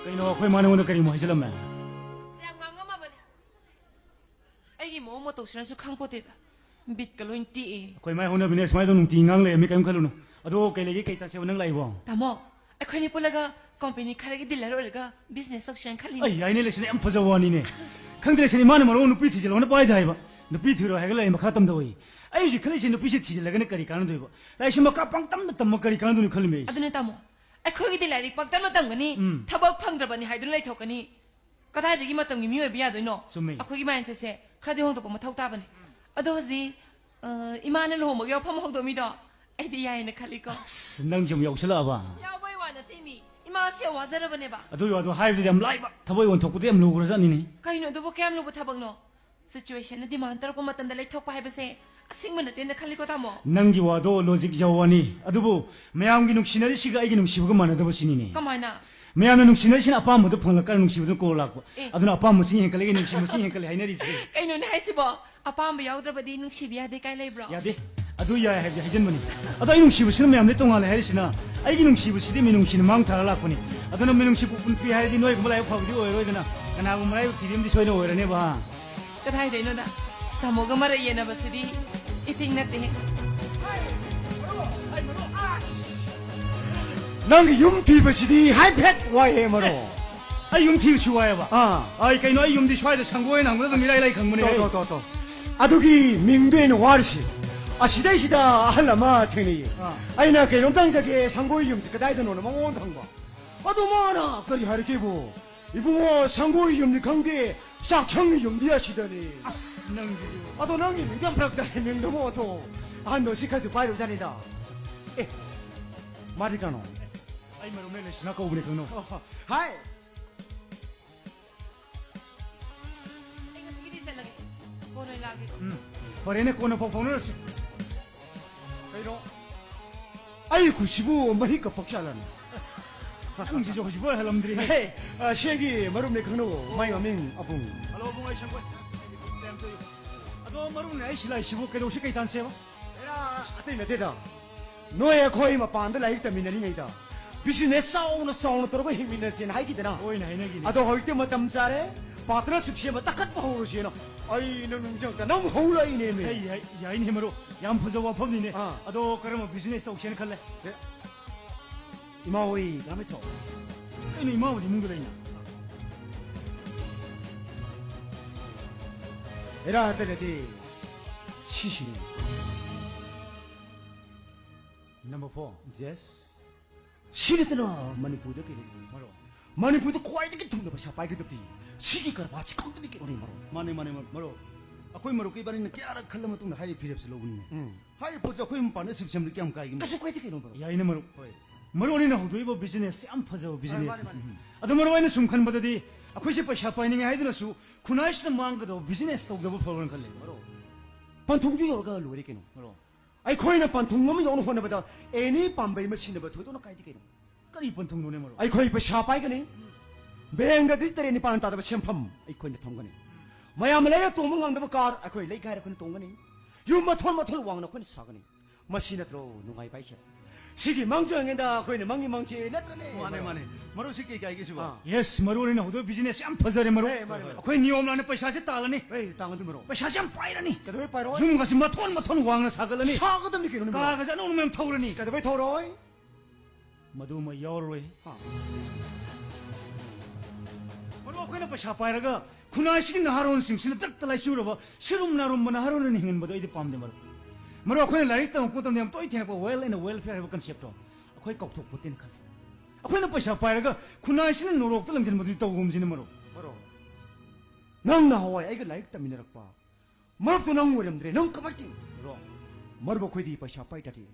ꯀꯩꯅꯣ, ꯑꯩꯈꯣꯏ ꯃꯥ ꯅꯉꯣꯟꯗ ꯀꯔꯤꯃꯨꯛ ꯍꯥꯏꯖꯤꯜꯂꯝꯃꯦ? ꯌꯥꯝ ꯉꯥꯡꯉꯝꯃꯕꯅꯦ꯫ ꯑꯩꯒꯤ ꯃꯑꯣꯡ ꯃꯇꯧꯁꯤꯅꯁꯨ ꯈꯪꯄꯣꯠꯇꯦꯗ꯫ ꯕꯤꯠꯀ ꯂꯣꯏ ꯇꯦꯛꯑꯦ꯫ ꯑꯩꯈꯣꯏ ꯃꯥꯏ ꯍꯧꯅꯕꯤꯅꯦ, ꯁꯨꯃꯥꯏꯅ ꯇꯧ ꯅꯨꯡꯇꯤ ꯉꯥꯡ ꯂꯩꯔꯝꯃꯤ, ꯀꯔꯤꯝ ꯈꯜꯂꯨꯅꯨ꯫ ꯑꯗꯣ ꯀꯩ ꯂꯩꯒꯦ, ꯀꯩ ꯇꯥꯁꯦꯕ ꯅꯪ ꯂꯥꯛꯏꯕꯣ? ꯇꯥꯃꯣ, ꯑꯩꯈꯣꯏꯅꯤ ꯄꯨꯜꯂꯒ company ꯈꯔꯒꯤ dealer ꯑꯣꯏꯔꯒ business ꯇꯧꯁꯤꯔꯅ ꯈꯜꯂꯤꯅꯦ꯫ ꯑꯩ ꯌꯥꯏꯅꯦ, ꯂꯩꯁꯅ ꯌꯥꯝ ꯐꯖꯕ ꯋꯥꯅꯤꯅꯦ꯫ ꯈꯪꯗꯦ, ꯂꯩꯁꯅ ꯏꯃꯥꯅ ꯃꯔꯣꯟ ꯅꯨꯄꯤ ꯊꯤꯖꯤꯜꯂꯣꯅ ꯄꯥꯏꯗ ꯍꯥꯏꯕ꯫ ꯅꯨꯄꯤ ꯊꯤꯔꯣ ꯍꯥꯏꯒ ꯂꯩ, ꯃꯈꯥ ꯇꯝꯊꯧꯏ꯫ ꯑꯩ ꯍꯧꯖꯤꯛ ꯈꯜꯂꯤꯁꯦ ꯅꯨꯄꯤꯁꯦ ꯊꯤꯖꯤꯜꯂꯒꯅ ꯀꯔꯤ ꯀꯥꯟꯅꯗꯣꯏꯕ? ꯂꯥꯏꯔꯤꯛꯁꯦ ꯃꯈꯥ ꯄꯪꯇꯝꯗ ꯇꯝꯃ ꯀꯔꯤ ꯀꯥꯟꯅꯗꯣꯏꯅꯣ ꯈꯜꯂꯤꯃꯦ ꯑꯩꯁꯦ꯫ ꯑꯗꯨꯅꯦ ꯇꯥꯃꯣ, ꯑꯩꯈꯣꯏꯒꯤꯗꯤ ꯂꯥꯏꯔꯤꯛ ꯄꯪꯇꯝꯗ ꯇꯝꯒꯅꯤ, ꯎꯝ꯫ ꯊꯕꯛ ꯐꯪꯗ꯭ꯔꯕꯅꯤ ꯍꯥꯏꯗꯨꯅ ꯂꯩꯊꯣꯛꯀꯅꯤ꯫ ꯀꯗꯥꯏꯗꯒꯤ ꯃꯇꯝꯒꯤ ꯃꯤꯑꯣꯏꯕ ꯌꯥꯗꯣꯏꯅꯣ? ꯆꯨꯝꯃꯦ꯫ ꯑꯩꯈꯣꯏꯒꯤ mindset ꯁꯦ ꯈꯔꯗꯤ ꯍꯣꯡꯗꯣꯛꯄ ꯃꯊꯧ ꯇꯥꯕꯅꯦ꯫ ꯑꯗꯣ ꯍꯧꯖꯤꯛ, ꯑ, ꯏꯃꯥꯅ ꯂꯨꯍꯣꯡꯕꯒꯤ ꯋꯥꯐꯝ ꯍꯧꯗꯣꯛꯑꯝꯃꯤꯗꯣ ꯑꯩꯗꯤ ꯌꯥꯏꯌꯦꯅ ꯈꯜꯂꯤꯀꯣ꯫ ꯑꯁ, ꯅꯪꯁꯨ ꯑꯃꯨꯛ ꯌꯥꯎꯁꯜꯂꯛꯑꯕ? ꯌꯥꯎꯕꯩ ꯋꯥ ꯅꯠꯇꯦ ꯃꯤ, ꯏꯃꯥꯁꯦ ꯌꯥꯝ ꯋꯥꯖꯔꯕꯅꯦꯕ꯫ ꯑꯗꯨꯒꯤ ꯋꯥꯗꯣ ꯍꯥꯏꯕꯗꯤ ꯌꯥꯝ ꯂꯥꯏꯕ, ꯊꯕꯛ ꯑꯣꯟꯊꯣꯛꯄꯗꯤ ꯌꯥꯝ ꯂꯨꯈ꯭ꯔꯖꯥꯠꯅꯤꯅꯦ꯫ ꯀꯩꯅꯣ ꯑꯗꯨꯕꯨ ꯀꯌꯥꯝ ꯂꯨꯕ ꯊꯕꯛꯅꯣ? Situation ꯅ demand ꯇꯧꯔꯛꯄ ꯃꯇꯝꯗ ꯂꯩꯊꯣꯛꯄ ꯍꯥꯏꯕꯁꯦ ꯑꯁꯦꯡꯕ ꯅꯠꯇꯦꯅ ꯈꯜꯂꯤꯀꯣ, ꯇꯥꯃꯣ꯫ ꯅꯪꯒꯤ ꯋꯥꯗꯣ logic ꯌꯥꯎꯕ ꯋꯥꯅꯤ, ꯑꯗꯨꯕꯨ ꯃꯌꯥꯝꯒꯤ ꯅꯨꯡꯁꯤꯅꯔꯤꯁꯤꯒ ꯑꯩꯒꯤ ꯅꯨꯡꯁꯤꯕꯒ ꯃꯥꯟꯅꯗꯕ ꯁꯤꯅꯤꯅꯦ꯫ ꯀꯃꯥꯏꯅ? ꯃꯌꯥꯝꯅ ꯅꯨꯡꯁꯤꯅꯔꯤꯁꯤꯅ ꯑꯄꯥꯝꯕꯗꯣ ꯐꯪꯂꯀꯥꯟꯗ ꯅꯨꯡꯁꯤꯕꯗꯨꯅ ꯀꯣꯔ ꯂꯥꯛꯄ꯫ ꯑꯦ꯫ ꯑꯗꯨꯅ ꯑꯄꯥꯝꯕ ꯃꯁꯤꯡ ꯍꯦꯟꯀꯠꯂꯛꯏ, ꯅꯨꯡꯁꯤꯕ ꯃꯁꯤꯡ ꯍꯦꯟꯀꯠꯂꯦ ꯍꯥꯏꯅꯔꯤꯁꯦ꯫ ꯀꯩꯅꯣꯅꯦ ꯍꯥꯏꯁꯤꯕꯣ? ꯑꯄꯥꯝꯕ ꯌꯥꯎꯗ꯭ꯔꯕꯗꯤ ꯅꯨꯡꯁꯤꯕ ꯌꯥꯗꯦ ꯀꯥꯏ ꯂꯩꯕ꯭ꯔꯣ? ꯌꯥꯗꯦ꯫ ꯑꯗꯨ ꯌꯥꯏ ꯍꯥꯏꯕꯗꯤ ꯍꯥꯏꯖꯟꯕꯅꯤ꯫ ꯑꯗꯣ ꯑꯩ ꯅꯨꯡꯁꯤꯕꯁꯤꯅ ꯃꯌꯥꯝꯗꯩ ꯇꯣꯉꯥꯜꯂꯦ ꯍꯥꯏꯔꯤꯁꯤꯅ, ꯑꯩꯒꯤ ꯅꯨꯡꯁꯤꯕꯁꯤꯗꯤ ꯃꯤꯅꯨꯡꯁꯤꯅ ꯃꯥꯡ ꯊꯥꯔ ꯂꯥꯛꯄꯅꯤ꯫ ꯑꯗꯨꯅ ꯃꯤꯅꯨꯡꯁꯤ ꯄꯨꯟ ꯄꯤ ꯍꯥꯏꯔꯗꯤ ꯅꯣꯏꯒꯨꯝꯕ ꯂꯥꯏꯕꯛ ꯐꯕꯗꯤ ꯑꯣꯏꯔꯣꯏꯗꯅ, ꯀꯅꯥꯒꯨꯝꯕ ꯃꯔꯥꯏꯕꯛ ꯊꯤꯕꯤ ꯑꯃꯗꯤ ꯁꯣꯏꯗꯅ ꯑꯣꯏꯔꯅꯦꯕ꯫ ꯀꯗꯥꯏꯗꯩꯅꯣꯗ? ꯇꯥꯃꯣꯒ ꯃꯔꯩ ꯌꯦꯠꯅꯕꯁꯤꯗꯤ ꯏꯊꯤꯡ ꯅꯠꯇꯦꯍꯦ꯫ ꯅꯪꯒꯤ ꯌꯨꯝ ꯊꯤꯕꯁꯤꯗꯤ ꯍꯥꯏꯐꯦꯠ ꯋꯥꯏꯍꯦ, ꯃꯔꯨꯞ꯫ ꯑꯩ ꯌꯨꯝ ꯊꯤꯕꯁꯤ ꯋꯥꯏꯑꯦꯕ? ꯑꯥ꯫ ꯑꯩ ꯀꯩꯅꯣ, ꯑꯩ ꯌꯨꯝꯗꯤ ꯁ꯭ꯋꯥꯏꯗ ꯁꯪꯒꯣꯏꯅ ꯍꯪꯕꯗ ꯑꯗꯨꯝ ꯏꯔꯥꯏ ꯂꯥꯏ ꯈꯪꯕꯅꯦ꯫ ꯇꯣ, ꯑꯩ ꯇꯣ, ꯇꯣ, ꯇꯣ꯫ ꯑꯗꯨꯒꯤ ꯃꯤꯡꯗꯣ ꯑꯩꯅ ꯋꯥꯔꯤꯁꯤ꯫ ꯑꯁꯤꯗꯩꯁꯤꯗ ꯑꯍꯜ ꯑꯃ ꯊꯦꯡꯅꯩꯌꯦ꯫ ꯑꯥ꯫ ꯑꯩꯅ ꯀꯩꯅꯣꯝꯇ ꯍꯪꯖꯒꯦ, ꯁꯪꯒꯣꯏ ꯌꯨꯝꯁꯤ ꯀꯗꯥꯏꯗꯅꯣꯅ ꯃꯉꯣꯟꯗ ꯍꯪꯕ꯫ ꯑꯗꯨ ꯃꯥꯅ ꯀꯔꯤ ꯍꯥꯏꯔꯛꯀꯦꯕꯨ? "ꯏꯕꯨꯡꯉꯣ, ꯁꯪꯒꯣꯏ ꯌꯨꯝꯗꯤ ꯈꯪꯗꯦ, ꯆꯥꯛꯁꯪꯒꯤ ꯌꯨꯝꯗꯤ ꯑꯁꯤꯗꯅꯤ"꯫ ꯑꯁ, ꯅꯪꯁꯤꯁꯨ꯫ ꯑꯗꯣ ꯅꯪꯒꯤ ꯃꯤꯡꯗꯤ ꯌꯥꯝ ꯐꯔꯛ ꯇꯥꯏ, ꯃꯤꯡꯗꯨꯕꯨ ꯑꯗꯣ꯫ ꯑꯍꯟꯗꯣ ꯁꯤ ꯈꯔꯁꯨ ꯄꯥꯏꯔꯨꯖꯥꯠꯅꯤꯗ꯫ ꯑꯦ, ꯃꯥꯗꯤ ꯀꯅꯥꯅꯣ? ꯑꯩ ꯃꯔꯨꯞꯅꯦ, ꯂꯩꯁꯅꯥ ꯀꯧꯕꯅꯦ, ꯈꯪꯅꯧ꯫ ꯑꯣ, ꯍꯥꯏ꯫ ꯑꯩ ꯉꯁꯤꯒꯤꯗꯤ ꯆꯠꯂꯒꯦ꯫ ꯀꯣꯟꯅ ꯑꯣꯏꯅ ꯂꯥꯛꯑꯒꯦ꯫ ꯎꯝ, ꯐꯔꯦꯅꯦ, ꯀꯣꯟꯅ ꯄꯥꯎ ꯐꯥꯎꯅꯔꯁꯤ꯫ ꯀꯩꯅꯣ? ꯑꯩ ꯈꯨꯠꯁꯤꯕꯨ ꯃꯍꯤꯛ ꯀꯄꯛ ꯆꯥꯂꯅꯤ꯫ ꯅꯪꯁꯤꯁꯨ ꯍꯧꯖꯤꯛꯐꯥꯎ ꯍꯜꯂꯝꯗ꯭ꯔꯤ꯫ ꯍꯦ, ꯑ, ꯁꯤꯒꯤ ꯃꯔꯨꯞꯅꯦ, ꯈꯪꯅꯧ꯫ ꯃꯥꯏ ꯃꯃꯤꯡ ꯑꯕꯨꯡ꯫ ꯍꯜꯂꯣ, ꯑꯕꯨꯡ, ꯑꯩ ꯁꯪꯒꯣꯏ꯫ ꯑꯗꯣ ꯃꯔꯨꯞꯅ ꯑꯩ ꯁꯤꯂꯥꯏꯁꯤꯕꯨ ꯀꯩꯗꯧꯁꯤ, ꯀꯩ ꯇꯥꯟꯁꯦꯕ? ꯑꯦꯔꯥ, ꯑꯇꯩ ꯅꯠꯇꯦꯗ꯫ ꯅꯣꯏ ꯑꯩꯈꯣꯏ ꯃꯄꯥꯟꯗ ꯂꯥꯏꯔꯤꯛ ꯇꯝꯃꯤꯟꯅꯔꯤꯉꯩꯗ business ꯆꯥꯎꯅ ꯆꯥꯎꯅ ꯇꯧꯔꯒ ꯍꯤꯡꯃꯤꯟꯅꯁꯦꯅ ꯍꯥꯏꯈꯤꯗꯅ? ꯍꯣꯏꯅꯦ, ꯍꯥꯏꯅꯈꯤꯅꯦ꯫ ꯑꯗꯣ ꯍꯧꯖꯤꯛꯇꯤ ꯃꯇꯝ ꯆꯥꯔꯦ, partnership ꯁꯦꯝꯕ ꯇꯛꯈꯠꯄ ꯍꯧꯔꯁꯦꯅ ꯑꯩꯅ ꯅꯤꯡꯁꯤꯡꯉꯛꯇ ꯅꯪ ꯍꯧꯔꯛꯏꯅꯦꯃꯤ꯫ ꯍꯩ, ꯍꯩ, ꯌꯥꯏꯅꯦ ꯃꯔꯨꯞ, ꯌꯥꯝ ꯐꯖꯕ ꯋꯥꯐꯝꯅꯤꯅꯦ꯫ ꯑꯥ꯫ ꯑꯗꯣ ꯀꯔꯝꯕ business ꯇꯧꯁꯦꯅ ꯈꯜꯂꯦ? ꯑꯦ, ꯏꯃꯥ ꯍꯣꯏ ꯀꯔꯝꯍꯥꯏꯅ ꯇꯧ? ꯀꯩꯅꯣ, ꯏꯃꯥ ꯍꯣꯏꯗꯤ ꯏꯃꯨꯡꯗ ꯂꯩꯅ? ꯑꯦꯔꯥ, ꯅꯠꯇꯦ, ꯅꯠꯇꯦ, ꯁꯤꯁꯤꯅꯦ꯫ Number four꯫ Yes꯫ ꯁꯤ ꯅꯠꯇꯅ ꯃꯅꯤꯄꯨꯔꯗ ꯀꯩꯅꯣ? ꯃꯔꯨꯞ꯫ ꯃꯅꯤꯄꯨꯔꯗ ꯈ꯭ꯋꯥꯏꯗꯒꯤ ꯊꯨꯅ ꯄꯩꯁꯥ ꯄꯥꯏꯒꯗꯕꯗꯤ ꯁꯤꯒꯤ ꯀꯔꯕꯥꯔꯁꯤ ꯈꯛꯇꯅꯤ ꯀꯩꯅꯣꯅꯦ, ꯃꯔꯨꯞ꯫ ꯃꯥꯅꯦ, ꯃꯥꯅꯦ, ꯃꯔꯨꯞ, ꯃꯔꯨꯞ꯫ ꯑꯩꯈꯣꯏ ꯃꯔꯨꯞꯀ ꯏꯕꯥꯅꯤꯅ ꯀꯌꯥꯔꯛ ꯈꯜꯂ ꯃꯇꯨꯡꯗ ꯍꯥꯏꯔꯤꯕ ꯐꯤꯔꯦꯞꯁꯦ ꯂꯧꯕꯅꯤꯅꯦ꯫ ꯎꯝ꯫ ꯍꯥꯏꯔꯤꯕ ꯄꯣꯠꯁꯦ ꯑꯩꯈꯣꯏ ꯃꯄꯥꯟꯗ ꯁꯤꯕ ꯁꯦꯝꯕꯗ ꯀꯌꯥꯝ ꯀꯥꯏꯒꯦ, ꯃꯔꯨꯞ? ꯀꯩꯁꯨ ꯀꯥꯏꯗꯦ ꯀꯩꯅꯣ, ꯃꯔꯨꯞ꯫ ꯌꯥꯏꯅꯦ, ꯃꯔꯨꯞ꯫ ꯍꯣꯏ꯫ ꯃꯔꯨꯞ ꯑꯅꯤꯅ ꯍꯧꯗꯣꯛꯏꯕ business ꯁꯦ ꯌꯥꯝ ꯐꯖꯕ business ꯅꯤ꯫ ꯃꯥꯅꯦ, ꯃꯥꯅꯦ꯫ ꯎꯝ꯫ ꯑꯗꯣ ꯃꯔꯨꯞ, ꯑꯩꯅ ꯁꯨꯝ ꯈꯟꯕꯗꯗꯤ ꯑꯩꯈꯣꯏꯁꯦ ꯄꯩꯁꯥ ꯄꯥꯏꯅꯤꯡꯉꯦ ꯍꯥꯏꯗꯨꯅꯁꯨ ꯈꯨꯟꯅꯥꯏꯁꯤꯗ ꯃꯥꯡꯒꯗꯕ ꯕꯤꯖꯤꯅꯦꯁ ꯇꯧꯗꯕ ꯐꯕ꯭ꯔꯅ ꯈꯜꯂꯦ꯫ ꯃꯔꯨꯞ, ꯄꯟꯊꯨꯡꯗꯨ ꯌꯧꯔꯒ ꯂꯣꯏꯔꯦ ꯀꯩꯅꯣ꯫ ꯃꯔꯨꯞ, ꯑꯩꯈꯣꯏꯅ ꯄꯟꯊꯨꯡ ꯑꯃ ꯌꯧꯅ ꯍꯣꯠꯅꯕꯗ ꯑꯦꯅꯤ ꯄꯥꯝꯕꯩ ꯑꯃ ꯁꯤꯖꯤꯟꯅꯕ ꯊꯣꯏꯗꯣꯛꯅ ꯀꯥꯏꯗꯦ ꯀꯩꯅꯣ꯫ ꯀꯔꯤ ꯄꯟꯊꯨꯡꯅꯣꯅꯦ ꯃꯔꯨꯞ? ꯑꯩꯈꯣꯏ ꯄꯩꯁꯥ ꯄꯥꯏꯒꯅꯤ, ꯕꯦꯡꯗꯗꯤ ꯇꯔꯦꯠ ꯅꯤꯄꯥꯟ ꯇꯥꯗꯕ ꯁꯦꯟꯐꯝ ꯑꯩꯈꯣꯏꯅ ꯊꯝꯒꯅꯤ꯫ ꯃꯌꯥꯝꯅ ꯂꯩꯔ ꯇꯣꯡꯕ ꯉꯝꯗꯕ ꯀꯥꯔ ꯑꯩꯈꯣꯏ ꯂꯩꯀꯥꯏꯗ ꯑꯩꯈꯣꯏꯅ ꯇꯣꯡꯒꯅꯤ꯫ ꯌꯨꯝ ꯃꯊꯣꯟ ꯃꯊꯣꯟ ꯋꯥꯡꯅ ꯑꯩꯈꯣꯏꯅ ꯁꯥꯒꯅꯤ꯫ ꯃꯁꯤ ꯅꯠꯇ꯭ꯔꯣ ꯅꯨꯡꯉꯥꯏꯕ ꯍꯥꯏꯁꯦ? ꯁꯤꯒꯤ ꯃꯥꯡꯖꯧꯅꯉꯩꯗ ꯑꯩꯈꯣꯏꯅ ꯃꯪꯉꯤ ꯃꯪꯁꯦ ꯅꯠꯇ꯭ꯔꯅꯦ? ꯃꯥꯅꯦ, ꯃꯥꯅꯦ꯫ ꯃꯔꯨꯞꯁꯤ ꯀꯩ ꯀꯥꯏꯒꯦ ꯁꯤꯕꯣ? ꯑꯥ꯫ ꯌꯦꯁ, ꯃꯔꯨ ꯑꯣꯏꯅ ꯍꯧꯗꯣꯛ ꯕꯤꯖꯤꯅꯦꯁ ꯌꯥꯝ ꯐꯖꯔꯦ ꯃꯔꯨꯞ꯫ ꯑꯦ, ꯃꯥꯅꯦ, ꯃꯥꯅꯦ꯫ ꯑꯩꯈꯣꯏ ꯅꯤꯌꯣꯝ ꯂꯥꯟꯅ ꯄꯩꯁꯥꯁꯦ ꯇꯥꯜꯂꯅꯤ꯫ ꯑꯦ, ꯇꯥꯡꯉꯗꯤ ꯃꯔꯨꯞ꯫ ꯄꯩꯁꯥꯁꯦ ꯌꯥꯝ ꯄꯥꯏꯔꯅꯤ꯫ ꯀꯩꯗꯧꯕꯩ ꯄꯥꯏꯔꯣꯏ? ꯌꯨꯝꯒꯁꯦ ꯃꯊꯣꯟ ꯃꯊꯣꯟ ꯋꯥꯡꯅ ꯁꯥꯒꯠꯂꯅꯤ꯫ ꯁꯥꯒꯗꯕꯅꯤ ꯀꯩꯅꯣꯅꯦ ꯃꯔꯨꯞ? ꯀꯥꯔꯒꯁꯦ ꯑꯅꯧ ꯑꯅꯧꯕ ꯌꯥꯝ ꯊꯧꯔꯅꯤ꯫ ꯀꯩꯗꯧꯕꯩ ꯊꯧꯔꯣꯏ? ꯃꯗꯨꯃ ꯌꯥꯎꯔꯔꯣꯏ꯫ ꯑꯥ꯫ ꯃꯔꯨꯞ, ꯑꯩꯈꯣꯏꯅ ꯄꯩꯁꯥ ꯄꯥꯏꯔꯒ ꯈꯨꯟꯅꯥꯏꯁꯤꯒꯤ ꯅꯍꯥꯔꯣꯟꯁꯤꯡꯁꯤꯅ ꯗ꯭ꯔꯛꯇ ꯂꯥꯏꯆꯨꯔꯕ ꯁꯤꯔꯨꯝ ꯅꯥꯔꯨꯝꯕ ꯅꯍꯥꯔꯣꯟ ꯑꯣꯏꯅ ꯍꯤꯡꯍꯟꯕꯗꯣ ꯑꯩꯗꯤ ꯄꯥꯝꯗꯦ ꯃꯔꯨꯞ꯫ ꯃꯔꯨꯞ, ꯑꯩꯈꯣꯏꯅ ꯂꯥꯏꯔꯤꯛ ꯇꯝꯃꯛꯄ ꯃꯇꯝꯗ ꯌꯥꯝ ꯇꯣꯏꯅ ꯊꯦꯡꯅꯛꯄ wealth and welfare ꯍꯥꯏꯕ concept ꯇꯣ ꯑꯩꯈꯣꯏ ꯀꯥꯎꯊꯣꯛꯄꯣꯠꯇꯦꯅ ꯈꯜꯂꯦ꯫ ꯑꯩꯈꯣꯏꯅ ꯄꯩꯁꯥ ꯄꯥꯏꯔꯒ ꯈꯨꯟꯅꯥꯏꯁꯤꯅ ꯅꯣꯔꯣꯛꯇ ꯂꯪꯁꯤꯟꯕꯗꯨꯗꯤ ꯇꯧꯒꯨꯝꯁꯤꯅꯦ ꯃꯔꯨꯞ꯫ ꯃꯔꯨꯞ, ꯅꯪ ꯅꯍꯥꯟꯋꯥꯏ ꯑꯩꯒ ꯂꯥꯏꯔꯤꯛ ꯇꯝꯃꯤꯟꯅꯔꯛꯄ ꯃꯔꯨꯞꯇꯣ ꯅꯪ ꯑꯣꯏꯔꯝꯗ꯭ꯔꯦ, ꯅꯪ ꯀꯃꯥꯏꯅ ꯇꯧꯔꯤꯅꯣ? ꯃꯔꯨꯞ, ꯃꯔꯨꯞ, ꯑꯩꯈꯣꯏꯗꯤ ꯄꯩꯁꯥ ꯄꯥꯏꯗ꯭ꯔꯗꯤ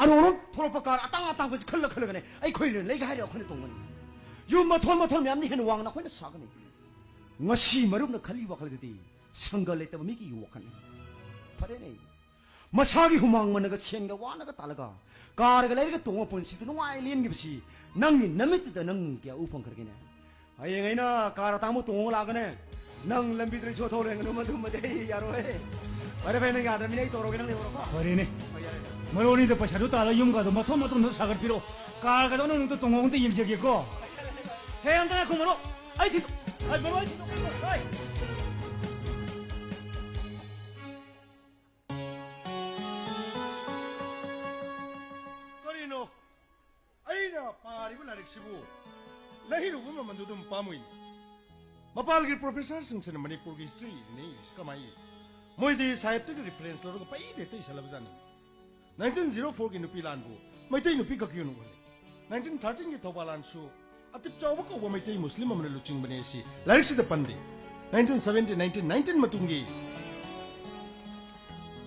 ꯑꯅꯧ ꯑꯅꯧ ꯊꯣꯛꯂꯛꯄ ꯀꯥꯔ ꯑꯇꯥꯡ ꯑꯇꯥꯡꯕꯁꯤ ꯈꯜꯂ ꯈꯜꯂꯒꯅꯦ ꯑꯩꯈꯣꯏ ꯂꯩ ꯍꯥꯏꯔꯦ ꯑꯩꯈꯣꯏꯅ ꯇꯣꯡꯒꯅꯤ꯫ ꯌꯨꯝ ꯃꯊꯣꯟ ꯃꯊꯣꯟ ꯃꯌꯥꯝꯅ ꯍꯦꯟꯅ ꯋꯥꯡꯅ ꯑꯩꯈꯣꯏꯅ ꯁꯥꯒꯅꯤ꯫ ꯉꯁꯤ ꯃꯔꯨꯞꯅ ꯈꯜꯂꯤ ꯋꯥꯈꯜꯗꯨꯗꯤ ꯁꯪꯒ ꯂꯩꯇꯕ ꯃꯤꯒꯤ ꯋꯥꯈꯜꯅꯤ꯫ ꯐꯔꯦꯅꯦ, ꯃꯁꯥꯒꯤ ꯍꯨꯃꯥꯡ ꯃꯟꯅꯒ ꯁꯦꯟꯒ ꯋꯥꯅꯒ ꯇꯥꯜꯂꯒ ꯀꯥꯔꯒ ꯂꯩꯔꯒ ꯇꯣꯡꯕ ꯄꯨꯟꯁꯤꯗ ꯅꯨꯡꯉꯥꯏ ꯂꯦꯟꯈꯤꯕꯁꯤ ꯅꯪꯒꯤ ꯅꯃꯤꯠꯇꯨꯗ ꯅꯪ ꯀꯌꯥ ꯎ ꯐꯪꯈ꯭ꯔꯒꯦꯅꯦ? ꯍꯌꯦꯡ ꯑꯩꯅ ꯀꯥꯔ ꯑꯇꯥꯡꯕ ꯇꯣꯡꯉꯒ ꯂꯥꯛꯑꯒꯅꯦ, ꯅꯪ ꯂꯝꯕꯤꯗ ꯏꯁꯣ ꯊꯧ ꯂꯩꯔꯝꯒꯅꯨ, ꯃꯗꯨꯃꯗꯤ ꯑꯩ ꯌꯥꯔꯣꯏ꯫ ꯐꯔꯦ ꯐꯔꯦ, ꯅꯪ ꯌꯥꯗ꯭ꯔꯕꯅꯤꯅ ꯑꯩ ꯇꯧꯔꯒꯦ, ꯅꯪ ꯂꯩꯍꯧꯔꯣꯀꯣ꯫ ꯐꯔꯦꯅꯦ꯫ ꯍꯣꯏ, ꯌꯥꯔꯦ, ꯌꯥꯔꯦ꯫ ꯃꯔꯨꯞ ꯑꯅꯤꯗ ꯄꯩꯁꯥꯗꯨ ꯇꯥꯜꯂꯒ ꯌꯨꯝꯒꯗꯣ ꯃꯊꯣꯟ ꯃꯊꯣꯟꯗ ꯁꯥꯒꯠꯄꯤꯔꯣ꯫ ꯀꯥꯔꯒꯗꯣ ꯅꯪ ꯅꯪꯇ ꯇꯣꯡꯉꯣ, ꯑꯝꯇ ꯌꯦꯡꯖꯒꯦꯀꯣ꯫ ꯍꯦ, ꯑꯝꯇ ꯉꯥꯏꯈꯣ ꯃꯔꯨꯞ꯫ ꯑꯩ ꯊꯤ-, ꯑꯩ ꯃꯔꯨꯞ, ꯑꯩ ꯊꯤꯗꯣꯛꯀꯦ꯫ ꯍꯣꯏ꯫ ꯀꯔꯤꯅꯣ? ꯑꯩꯅ ꯄꯥꯔꯤꯕ ꯂꯥꯏꯔꯤꯛꯁꯤꯕꯨ ꯂꯩꯔꯨꯕ ꯃꯃꯜꯗꯨ ꯑꯗꯨꯝ ꯄꯥꯝꯃꯨꯏ꯫ ꯃꯄꯥꯜꯒꯤ ꯄ꯭ꯔꯣꯐꯦꯁꯔꯁꯤꯡꯁꯤꯅ ꯃꯅꯤꯄꯨꯔꯒꯤ ꯍꯤꯁꯇ꯭ꯔꯤ ꯏꯔꯤꯅꯦ ꯏꯔꯤꯁꯤ ꯀꯃꯥꯏꯅ ꯏ? ꯃꯣꯏꯗꯤ ꯁꯥꯍꯤꯕꯇꯒꯤ ꯔꯤꯐꯔꯦꯟꯁ ꯂꯧꯔꯒ ꯄꯩꯗ ꯍꯦꯛꯇ ꯏꯁꯜꯂꯕꯖꯥꯠꯅꯤ꯫ ꯅꯥꯏꯟꯇꯤꯟ ꯖꯤꯔꯣ ꯐꯣꯔꯒꯤ ꯅꯨꯄꯤ ꯂꯥꯟꯕꯨ ꯃꯩꯇꯩ ꯅꯨꯄꯤ ꯈꯛꯀꯤ ꯑꯣꯏꯅ ꯎꯍꯜꯂꯤ꯫ ꯅꯥꯏꯟꯇꯤꯟ ꯊꯥꯔꯇꯤꯟꯒꯤ ꯊꯧꯕꯥꯜ ꯂꯥꯟꯁꯨ ꯑꯇꯤꯞ ꯆꯥꯎꯕ ꯀꯧꯕ ꯃꯩꯇꯩ ꯃꯨꯁꯂꯤꯝ ꯑꯃꯅ ꯂꯨꯆꯤꯡꯕꯅꯦ ꯁꯤ ꯂꯥꯏꯔꯤꯛꯁꯤꯗ ꯄꯟꯗꯦ꯫ ꯅꯥꯏꯟꯇꯤꯟ ꯁꯚꯦꯟꯇꯤꯟ, ꯅꯥꯏꯟꯇꯤꯟ ꯅꯥꯏꯟꯇꯤꯟ ꯃꯇꯨꯡꯒꯤ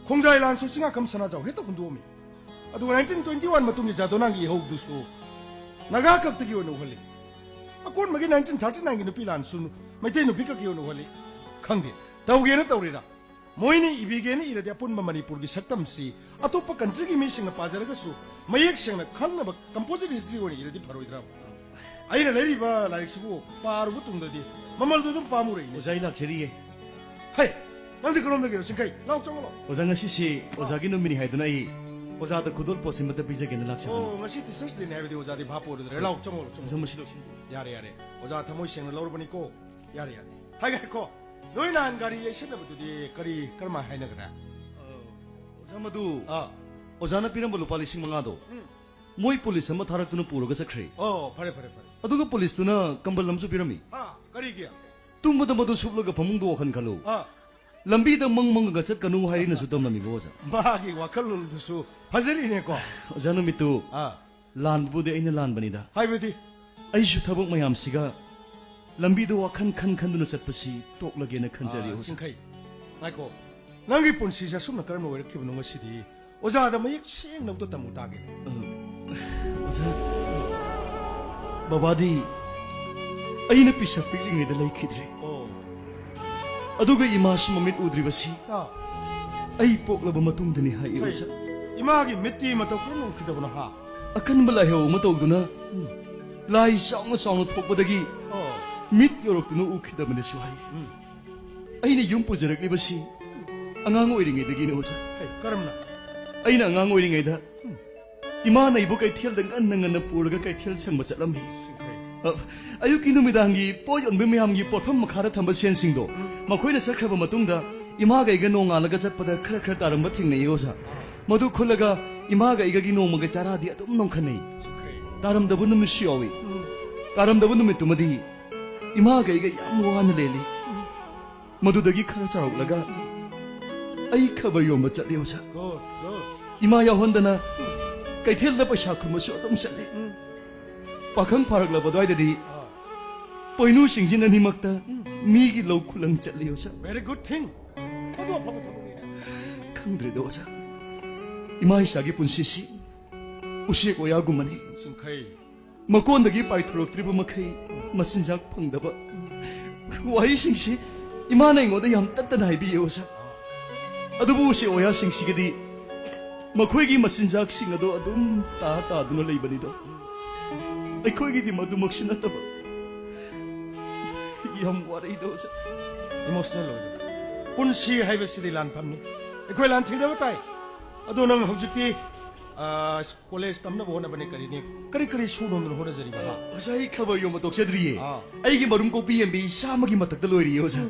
ꯈꯣꯡꯖꯥꯏ ꯂꯥꯟꯁꯨ ꯆꯤꯡꯉꯥꯈꯝ ꯁꯅꯥꯖꯥꯎ ꯍꯦꯛꯇ ꯍꯨꯟꯗꯣꯛꯑꯝꯃꯤ꯫ ꯑꯗꯨꯒ ꯅꯥꯏꯟꯇꯤꯟ ꯇ꯭ꯋꯦꯟꯇꯤ ꯋꯥꯟ ꯃꯇꯨꯡꯒꯤ ꯖꯥꯗꯣꯅꯥꯒꯤ ꯏꯍꯧꯗꯨꯁꯨ ꯅꯥꯒꯥ ꯈꯛꯇꯒꯤ ꯑꯣꯏꯅ ꯎꯍꯜꯂꯤ꯫ ꯑꯀꯣꯟꯕꯒꯤ ꯅꯥꯏꯟꯇꯤꯟ ꯊꯥꯔꯇꯤ ꯅꯥꯏꯟꯒꯤ ꯅꯨꯄꯤ ꯂꯥꯟꯁꯨ ꯃꯩꯇꯩ ꯅꯨꯄꯤ ꯈꯛꯀꯤ ꯑꯣꯏꯅ ꯍꯣꯜꯂꯤ꯫ ꯈꯪꯗꯦ, ꯇꯧꯒꯦꯅ ꯇꯧꯔꯤꯔꯥ? ꯃꯣꯏꯅ ꯏꯕꯤꯒꯦꯅ ꯏꯔꯗꯤ ꯑꯄꯨꯟꯕ ꯃꯅꯤꯄꯨꯔꯒꯤ ꯁꯛꯇꯝꯁꯤ ꯑꯇꯣꯞꯄ ꯀꯟꯇ꯭ꯔꯤꯒꯤ ꯃꯤꯁꯤꯡꯅ ꯄꯥꯖꯔꯒꯁꯨ ꯃꯌꯦꯛ ꯁꯦꯡꯅ ꯈꯪꯅꯕ ꯀꯝꯄꯣꯖꯤꯠ ꯍꯤꯁꯇ꯭ꯔꯤ ꯑꯣꯏꯅ ꯏꯔꯗꯤ ꯐꯔꯣꯏꯗ꯭ꯔꯥ? ꯑꯩꯅ ꯂꯩꯔꯤꯕ ꯂꯥꯏꯔꯤꯛꯁꯤꯕꯨ ꯄꯥꯔꯨꯕ ꯇꯨꯡꯗꯗꯤ ꯃꯃꯜꯗꯨ ꯑꯗꯨꯝ ꯄꯥꯝꯃꯨꯔꯛꯏꯅꯦ꯫ ꯑꯣꯖꯥ, ꯑꯩ ꯂꯥꯛꯆꯔꯤꯌꯦ꯫ ꯍꯩ, ꯅꯪꯗꯤ ꯀꯔꯣꯝꯗꯒꯤꯅꯣ, ꯆꯤꯡꯈꯩ? ꯂꯥꯎ, ꯆꯪꯉꯛꯑꯣ꯫ ꯑꯣꯖꯥ, ꯉꯁꯤꯁꯦ ꯑꯣꯖꯥꯒꯤ ꯅꯨꯃꯤꯠꯅꯤ ꯍꯥꯏꯗꯨꯅ ꯑꯩ ꯑꯣꯖꯥꯗ ꯈꯨꯗꯣꯜ ꯄꯣꯠꯁꯤꯃꯇ ꯄꯤꯖꯒꯦꯅ ꯂꯥꯛꯆꯕꯅꯤ꯫ ꯑꯣ, ꯉꯁꯤ ꯇꯤꯆꯔꯁ ꯗꯦꯅꯤ ꯍꯥꯏꯕꯗꯤ ꯑꯣꯖꯥꯗꯤ ꯚꯥꯞ ꯑꯣꯏꯔꯨꯗ꯭ꯔꯦ꯫ ꯂꯥꯎ, ꯆꯪꯉꯛꯑꯣ, ꯆꯪꯉꯛꯑꯣ꯫ ꯑꯣꯖꯥ, ꯃꯁꯤ ꯂꯧꯁꯤꯟ- ꯌꯥꯔꯦ, ꯌꯥꯔꯦ꯫ ꯑꯣꯖꯥ ꯊꯃꯣꯏ ꯁꯦꯡꯅ ꯂꯧꯔꯕꯅꯤꯀꯣ꯫ ꯌꯥꯔꯦ, ꯌꯥꯔꯦ꯫ ꯍꯥꯏꯒꯦ, ꯍꯥꯏꯀꯣ꯫ ꯅꯣꯏ ꯅꯍꯥꯟ ꯒꯥꯔꯤ ꯌꯩꯁꯟꯅꯕꯗꯨꯗꯤ ꯀꯔꯤ, ꯀꯔꯝꯍꯥꯏ ꯍꯥꯏꯅꯈ꯭ꯔꯦ? ꯑ, ꯑꯣꯖꯥ, ꯃꯗꯨ ꯑꯥ꯫ ꯑꯣꯖꯥꯅ ꯄꯤꯔꯝꯕ ꯂꯨꯄꯥ ꯂꯤꯁꯤꯡ ꯃꯉꯥꯗꯣ ꯎꯝ꯫ ꯃꯣꯏ ꯄꯨꯂꯤꯁ ꯑꯃ ꯊꯥꯔꯛꯇꯨꯅ ꯄꯨꯔꯒ ꯆꯠꯈ꯭ꯔꯦ꯫ ꯑꯣ, ꯐꯔꯦ, ꯐꯔꯦ, ꯐꯔꯦ꯫ ꯑꯗꯨꯒ ꯄꯨꯂꯤꯁꯇꯨꯅ ꯀꯝꯕꯜ ꯑꯃꯁꯨ ꯄꯤꯔꯝꯃꯤ꯫ ꯑꯥ, ꯀꯔꯤꯒꯤ? ꯇꯨꯝꯕꯗ ꯃꯗꯨ ꯁꯨꯞꯂꯒ ꯐꯃꯨꯡꯗ ꯋꯥꯈꯜ ꯈꯜꯂꯨ꯫ ꯑꯥ꯫ ꯂꯝꯕꯤꯗ ꯃꯪ ꯃꯪꯉꯒ ꯆꯠꯀꯅꯨ ꯍꯥꯏꯔꯤꯅꯁꯨ ꯇꯝꯂꯝꯃꯤꯕ, ꯑꯣꯖꯥ꯫ ꯃꯥꯒꯤ ꯋꯥꯈꯜꯂꯣꯟꯗꯨꯁꯨ ꯐꯖꯔꯤꯅꯦꯀꯣ꯫ ꯑꯣꯖꯥ, ꯅꯨꯃꯤꯠꯇꯨ ꯑꯥ꯫ ꯂꯥꯟꯕꯕꯨꯗꯤ ꯑꯩꯅ ꯂꯥꯟꯕꯅꯤꯗ꯫ ꯍꯥꯏꯕꯗꯤ? ꯑꯩꯁꯨ ꯊꯕꯛ ꯃꯌꯥꯝꯁꯤꯒ ꯂꯝꯕꯤꯗ ꯋꯥꯈꯜ ꯈꯟ ꯈꯟꯗꯨꯅ ꯆꯠꯄꯁꯤ ꯇꯣꯛꯂꯒꯦꯅ ꯈꯟꯖꯔꯤ, ꯑꯥ, ꯑꯣꯖꯥ꯫ ꯆꯤꯡꯈꯩ, ꯉꯥꯏꯈꯣ꯫ ꯅꯪꯒꯤ ꯄꯨꯟꯁꯤꯁꯦ ꯑꯁꯨꯝꯅ ꯀꯔꯝꯅ ꯑꯣꯏꯔꯛꯈꯤꯕꯅꯣ ꯉꯁꯤꯗꯤ? ꯑꯣꯖꯥꯗ ꯃꯌꯦꯛ ꯁꯦꯡꯅ ꯑꯝꯇ ꯇꯝꯃꯨ ꯇꯥꯒꯦ꯫ ꯑ, ꯑꯣꯖꯥ, ꯕꯕꯥꯗꯤ ꯑꯩꯅ ꯄꯤꯁꯛ ꯄꯤꯛꯂꯤꯉꯩꯗ ꯂꯩꯈꯤꯗ꯭ꯔꯦ꯫ ꯑꯣ꯫ ꯑꯗꯨꯒ ꯏꯃꯥꯁꯨ ꯃꯃꯤꯠ ꯎꯗ꯭ꯔꯤꯕꯁꯤ ꯑꯥ꯫ ꯑꯩ ꯄꯣꯛꯂꯕ ꯃꯇꯨꯡꯗꯅꯤ ꯍꯥꯏ, ꯍꯩ, ꯑꯣꯖꯥ꯫ ꯏꯃꯥꯒꯤ ꯃꯤꯠꯇꯤ ꯃꯇꯧ ꯀꯔꯝꯅ ꯎꯈꯤꯗꯕꯅꯣ, ꯍꯥ? ꯑꯀꯟꯕ ꯂꯥꯏꯍꯧ ꯑꯃ ꯇꯧꯗꯨꯅ ꯎꯝ꯫ ꯂꯥꯏ ꯆꯥꯎꯅ ꯆꯥꯎꯅ ꯊꯣꯛꯄꯗꯒꯤ ꯑꯣ꯫ ꯃꯤꯠ ꯌꯧꯔꯛꯇꯨꯅ ꯎꯈꯤꯗꯕꯅꯤꯁꯨ ꯍꯥꯏ꯫ ꯎꯝ꯫ ꯑꯩꯅ ꯌꯨꯝ ꯄꯨꯖꯔꯛꯂꯤꯕꯁꯤ ꯑꯉꯥꯡ ꯑꯣꯏꯔꯤꯉꯩꯗꯒꯤꯅꯤ, ꯑꯣꯖꯥ꯫ ꯍꯩ, ꯀꯔꯝꯅ? ꯑꯩꯅ ꯑꯉꯥꯡ ꯑꯣꯏꯔꯤꯉꯩꯗ ꯎꯝ꯫ ꯏꯃꯥꯅ ꯑꯩꯕꯨ ꯀꯩꯊꯦꯜꯗ ꯉꯟꯅ ꯉꯟꯅ ꯄꯨꯔꯒ ꯀꯩꯊꯦꯜ ꯁꯪꯕ ꯆꯠꯂꯝꯃꯤ꯫ ꯁꯤꯡꯈꯩ꯫ ꯑ, ꯑꯌꯨꯛꯀꯤ ꯅꯨꯃꯤꯗꯥꯡꯒꯤ ꯄꯣꯠ ꯌꯣꯟꯕ ꯃꯌꯥꯝꯒꯤ ꯄꯣꯠꯐꯝ ꯃꯈꯥꯗ ꯊꯝꯕ ꯁꯦꯟꯁꯤꯡꯗꯣ ꯎꯝ꯫ ꯃꯈꯣꯏꯅ ꯆꯠꯈ꯭ꯔꯕ ꯃꯇꯨꯡꯗ ꯏꯃꯥꯒ ꯑꯩꯒ ꯅꯣꯡꯉꯥꯜꯂꯒ ꯆꯠꯄꯗ ꯈꯔ ꯈꯔ ꯇꯥꯔꯝꯕ ꯊꯦꯡꯅꯩ, ꯑꯣꯖꯥ꯫ ꯃꯗꯨ ꯈꯨꯜꯂꯒ ꯏꯃꯥꯒ ꯑꯩꯒꯒꯤ ꯅꯣꯡꯃꯒꯤ ꯆꯥꯔꯥꯗꯤ ꯑꯗꯨꯝ ꯅꯣꯡꯈꯠꯅꯩ꯫ ꯁꯤꯡꯈꯩ꯫ ꯇꯥꯔꯝꯗꯕ ꯅꯨꯃꯤꯠꯁꯨ ꯌꯥꯎꯏ꯫ ꯎꯝ꯫ ꯇꯥꯔꯝꯗꯕ ꯅꯨꯃꯤꯠꯇꯨꯃꯗꯤ ꯏꯃꯥꯒ ꯑꯩꯒ ꯌꯥꯝ ꯋꯥꯅ ꯂꯦꯜꯂꯤ꯫ ꯎꯝ꯫ ꯃꯗꯨꯗꯒꯤ ꯈꯔ ꯆꯥꯎꯔꯛꯂꯒ ꯑꯩ ꯈꯕꯔ ꯌꯣꯟꯕ ꯆꯠꯂꯤ, ꯑꯣꯖꯥ꯫ Good, good. ꯏꯃꯥ ꯌꯥꯎꯍꯟꯗꯅ ꯀꯩꯊꯦꯜꯗ ꯄꯩꯁꯥ ꯈꯨꯝꯕꯁꯨ ꯑꯗꯨꯝ ꯆꯠꯂꯤ꯫ ꯎꯝ꯫ ꯄꯥꯈꯪ ꯐꯥꯔꯛꯂꯕ ꯑꯗꯨꯋꯥꯏꯗꯗꯤ ꯑꯥ꯫ ꯄꯣꯏꯅꯨꯁꯤꯡꯁꯤꯅ ꯑꯅꯤꯃꯛꯇ ꯎꯝ꯫ ꯃꯤꯒꯤ ꯂꯧ ꯈꯨꯂꯪ ꯆꯠꯂꯤ, ꯑꯣꯖꯥ꯫ Very good thing. ꯐꯕ, ꯐꯕ ꯊꯕꯛꯅꯤꯅꯦ꯫ ꯈꯪꯗ꯭ꯔꯦꯗ, ꯑꯣꯖꯥ꯫ ꯏꯃꯥ ꯏꯆꯥꯒꯤ ꯄꯨꯟꯁꯤꯁꯤ ꯎꯆꯦꯛ ꯋꯥꯌꯥꯒꯨꯝꯕꯅꯤ꯫ ꯁꯤꯡꯈꯩ꯫ ꯃꯀꯣꯟꯗꯒꯤ ꯄꯥꯏꯊꯣꯔꯛꯇ꯭ꯔꯤꯕ ꯃꯈꯩ ꯃꯆꯤꯟꯖꯥꯛ ꯐꯪꯗꯕ ꯋꯥꯍꯩꯁꯤꯡꯁꯤ ꯏꯃꯥꯅ ꯑꯩꯉꯣꯟꯗ ꯌꯥꯝ ꯇꯠꯇꯅ ꯍꯥꯏꯕꯤꯌꯦ, ꯑꯣꯖꯥ꯫ ꯑꯗꯨꯕꯨ ꯎꯆꯦꯛ ꯋꯥꯌꯥꯁꯤꯡꯁꯤꯒꯤꯗꯤ ꯃꯈꯣꯏꯒꯤ ꯃꯆꯤꯟꯖꯥꯛꯁꯤꯡ ꯑꯗꯣ ꯑꯗꯨꯝ ꯇꯥ ꯇꯥꯗꯨꯅ ꯂꯩꯕꯅꯤꯗꯣ꯫ ꯑꯩꯈꯣꯏꯒꯤꯗꯤ ꯃꯗꯨꯃꯛꯁꯨ ꯅꯠꯇꯕ꯫ ꯌꯥꯝ ꯋꯥꯔꯛꯏꯗ, ꯑꯣꯖꯥ꯫ ꯏꯃꯣꯁꯅꯦꯜ ꯑꯣꯏꯕ ꯄꯨꯟꯁꯤ ꯍꯥꯏꯕꯁꯤꯗꯤ ꯂꯥꯟꯐꯝꯅꯤ꯫ ꯑꯩꯈꯣꯏ ꯂꯥꯟ ꯊꯦꯡꯅꯕ ꯇꯥꯏ꯫ ꯑꯗꯣ ꯅꯪ ꯍꯧꯖꯤꯛꯇꯤ, ꯑ, ꯀꯣꯂꯦꯖ ꯇꯝꯅꯕ ꯍꯣꯠꯅꯕꯅꯦ, ꯀꯔꯤꯅꯤ, ꯀꯔꯤ ꯀꯔꯤ ꯁꯨꯅꯣꯝꯗꯅ ꯍꯣꯠꯅꯖꯔꯤꯕ, ꯍꯥ? ꯑꯣꯖꯥ, ꯑꯩ ꯈꯕꯔ ꯌꯣꯟꯕ ꯇꯣꯛꯆꯗ꯭ꯔꯤꯌꯦ꯫ ꯑꯥ꯫ ꯑꯩꯒꯤ ꯃꯔꯨꯝ ꯀꯣꯛꯄꯤ ꯌꯦꯟꯕꯤ ꯆꯥꯝꯃꯒꯤ ꯃꯊꯛꯇ ꯂꯣꯏꯔꯤꯌꯦ, ꯑꯣꯖꯥ꯫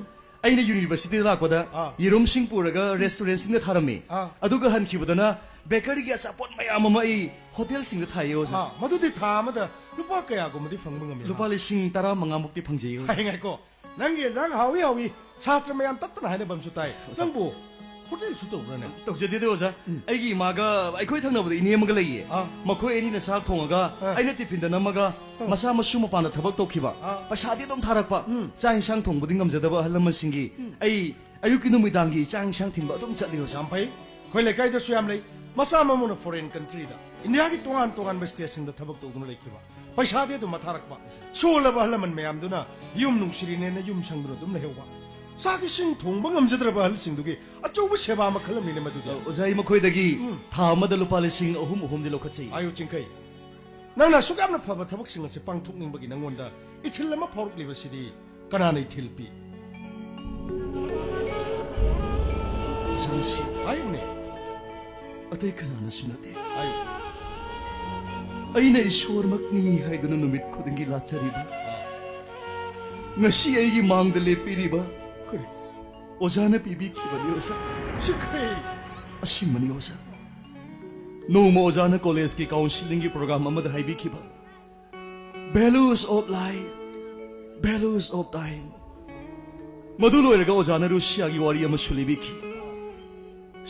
ꯑꯩꯅ ꯌꯨꯅꯤꯚꯔꯁꯤꯇꯤꯗ ꯂꯥꯛꯄꯗ ꯑꯥ꯫ ꯌꯦꯔꯨꯝꯁꯤꯡ ꯄꯨꯔꯒ ꯔꯦꯁꯇꯨꯔꯦꯟꯁꯤꯡꯗ ꯊꯥꯔꯝꯃꯤ꯫ ꯑꯥ꯫ ꯑꯗꯨꯒ ꯍꯟꯈꯤꯕꯗꯅ ꯕꯦꯀꯔꯤꯒꯤ ꯑꯆꯥꯄꯣꯠ ꯃꯌꯥꯝ ꯑꯃ ꯑꯩ ꯍꯣꯇꯦꯜꯁꯤꯡꯗ ꯊꯥꯏꯌꯦ, ꯑꯣꯖꯥ꯫ ꯑꯥ, ꯃꯗꯨꯗꯤ ꯊꯥ ꯑꯃꯗ ꯂꯨꯄꯥ ꯀꯌꯥꯒꯨꯝꯕꯗꯤ ꯐꯪꯕ ꯉꯝꯃꯤ, ꯍꯥ? ꯂꯨꯄꯥ ꯂꯤꯁꯤꯡ ꯇꯔꯥ ꯃꯉꯥꯃꯨꯛꯇꯤ ꯐꯪꯖꯩꯌꯦ, ꯑꯣꯖꯥ꯫ ꯑꯩ ꯉꯥꯏꯀꯣ, ꯅꯪꯒꯤ ꯌꯦꯟꯖꯥꯡ ꯍꯥꯎꯏ ꯍꯥꯎꯏ ꯁꯥꯇ꯭ꯔ ꯃꯌꯥꯝ ꯇꯠꯇꯅ ꯍꯥꯏꯅꯕ ꯑꯃꯁꯨ ꯇꯥꯏ꯫ ꯅꯪꯕꯨ ꯍꯣꯇꯦꯜꯁꯨ ꯇꯧꯕ꯭ꯔꯅꯦ? ꯇꯧꯖꯗꯦꯗ, ꯑꯣꯖꯥ꯫ ꯑꯩꯒꯤ ꯏꯃꯥꯒ ꯑꯩꯈꯣꯏ ꯊꯪꯅꯕꯗ ꯏꯅꯦ ꯑꯃꯒ ꯂꯩꯌꯦ꯫ ꯑꯥ꯫ ꯃꯈꯣꯏ ꯑꯅꯤꯅ ꯆꯥꯛ ꯊꯣꯡꯉꯒ ꯑꯥ꯫ ꯑꯩꯅ ꯇꯤꯐꯤꯟꯗ ꯅꯝꯃꯒ ꯃꯆꯥ ꯃꯁꯨ ꯃꯄꯥꯟꯗ ꯊꯕꯛ ꯇꯧꯈꯤꯕ꯫ ꯑꯥ꯫ ꯄꯩꯁꯥꯗꯤ ꯑꯗꯨꯝ ꯊꯥꯔꯛꯄ꯫ ꯎꯝ꯫ ꯆꯥꯛ ꯏꯟꯁꯥꯡ ꯊꯣꯡꯕꯗꯤ ꯉꯝꯖꯗꯕ ꯑꯍꯜ ꯂꯃꯟꯁꯤꯡꯒꯤ ꯑꯩ ꯑꯌꯨꯛꯀꯤ ꯅꯨꯃꯤꯗꯥꯡꯒꯤ ꯆꯥꯛ ꯏꯟꯁꯥꯡ ꯊꯤꯟꯕ ꯑꯗꯨꯝ ꯆꯠꯂꯤ, ꯑꯣꯖꯥ꯫ ꯌꯥꯝ ꯐꯩ꯫ ꯑꯩꯈꯣꯏ ꯂꯩꯀꯥꯏꯗꯁꯨ ꯌꯥꯝ ꯂꯩ꯫ ꯃꯆꯥ ꯃꯃꯧꯅ ꯐꯣꯔꯦꯟ ꯀꯟꯇ꯭ꯔꯤꯗ, ꯏꯟꯗꯤꯌꯥꯒꯤ ꯇꯣꯉꯥꯟ ꯇꯣꯉꯥꯟꯕ ꯁ꯭ꯇꯦꯠꯁꯤꯡꯗ ꯊꯕꯛ ꯇꯧꯗꯨꯅ ꯂꯩꯈꯤꯕ꯫ ꯄꯩꯁꯥꯗꯤ ꯑꯗꯨꯝ ꯃꯊꯥꯔꯛꯄ꯫ ꯁꯣꯜꯂꯕ ꯑꯍꯜ ꯂꯃꯟ ꯃꯌꯥꯝꯗꯨꯅ ꯌꯨꯝ ꯅꯨꯡꯁꯤꯔꯤꯅꯦꯅ ꯌꯨꯝ ꯁꯪꯗꯨꯅ ꯑꯗꯨꯝ ꯂꯩꯍꯧꯕ꯫ ꯆꯥꯛ ꯏꯁꯤꯡ ꯊꯣꯡꯕ ꯉꯝꯖꯗ꯭ꯔꯕ ꯑꯍꯜꯁꯤꯡꯗꯨꯒꯤ ꯑꯆꯧꯕ ꯁꯦꯕꯥ ꯃꯈꯜ ꯑꯃꯅꯤꯅꯦ ꯃꯗꯨꯗꯤ꯫ ꯑꯣꯖꯥ, ꯑꯩ ꯃꯈꯣꯏꯗꯒꯤ ꯎꯝ꯫ ꯊꯥ ꯑꯃꯗ ꯂꯨꯄꯥ ꯂꯤꯁꯤꯡ ꯑꯍꯨꯝ ꯑꯍꯨꯝꯗꯤ ꯂꯧꯈꯠꯆꯩ꯫ ꯑꯌꯨ ꯆꯤꯡꯈꯩ, ꯅꯪꯅ ꯑꯁꯨꯛ ꯌꯥꯝꯅ ꯐꯕ ꯊꯕꯛꯁꯤꯡ ꯑꯁꯤ ꯄꯥꯡꯊꯣꯛꯅꯤꯡꯕꯒꯤ ꯅꯪꯉꯣꯟꯗ ꯏꯊꯤꯜ ꯑꯃ ꯐꯥꯎꯔꯛꯂꯤꯕꯁꯤꯗꯤ ꯀꯅꯥꯅ ꯏꯊꯤꯜ ꯄꯤ? ꯑꯣꯖꯥ, ꯃꯁꯤ ꯍꯥꯏꯌꯨꯅꯦ꯫ ꯑꯇꯩ ꯀꯅꯥꯅꯁꯨ ꯅꯠꯇꯦ꯫ ꯍꯥꯏꯌꯨ꯫ ꯑꯩꯅ ꯏꯁꯣꯔꯃꯛꯅꯤ ꯍꯥꯏꯗꯨꯅ ꯅꯨꯃꯤꯠ ꯈꯨꯗꯤꯡꯒꯤ ꯂꯥꯠꯆꯔꯤꯕ, ꯑꯥ꯫ ꯉꯁꯤ ꯑꯩꯒꯤ ꯃꯥꯡꯗ ꯂꯦꯞꯄꯤꯔꯤꯕ ꯀꯔꯤ? ꯑꯣꯖꯥꯅ ꯄꯤꯕꯤꯈꯤꯕꯅꯤ, ꯑꯣꯖꯥ꯫ ꯆꯤꯡꯈꯩ꯫ ꯑꯁꯤꯃꯅꯤ, ꯑꯣꯖꯥ꯫ ꯅꯣꯡꯃ ꯑꯣꯖꯥꯅ ꯀꯣꯂꯦꯖꯀꯤ ꯀꯥꯎꯟꯁꯤꯂꯤꯡꯒꯤ ꯄ꯭ꯔꯣꯒ꯭ꯔꯥꯝ ꯑꯃꯗ ꯍꯥꯏꯕꯤꯈꯤꯕ, "Values of life, values of time." ꯃꯗꯨ ꯂꯣꯏꯔꯒ ꯑꯣꯖꯥꯅ ꯔꯨꯁꯤꯌꯥꯒꯤ ꯋꯥꯔꯤ ꯑꯃꯁꯨ ꯂꯤꯕꯤꯈꯤ꯫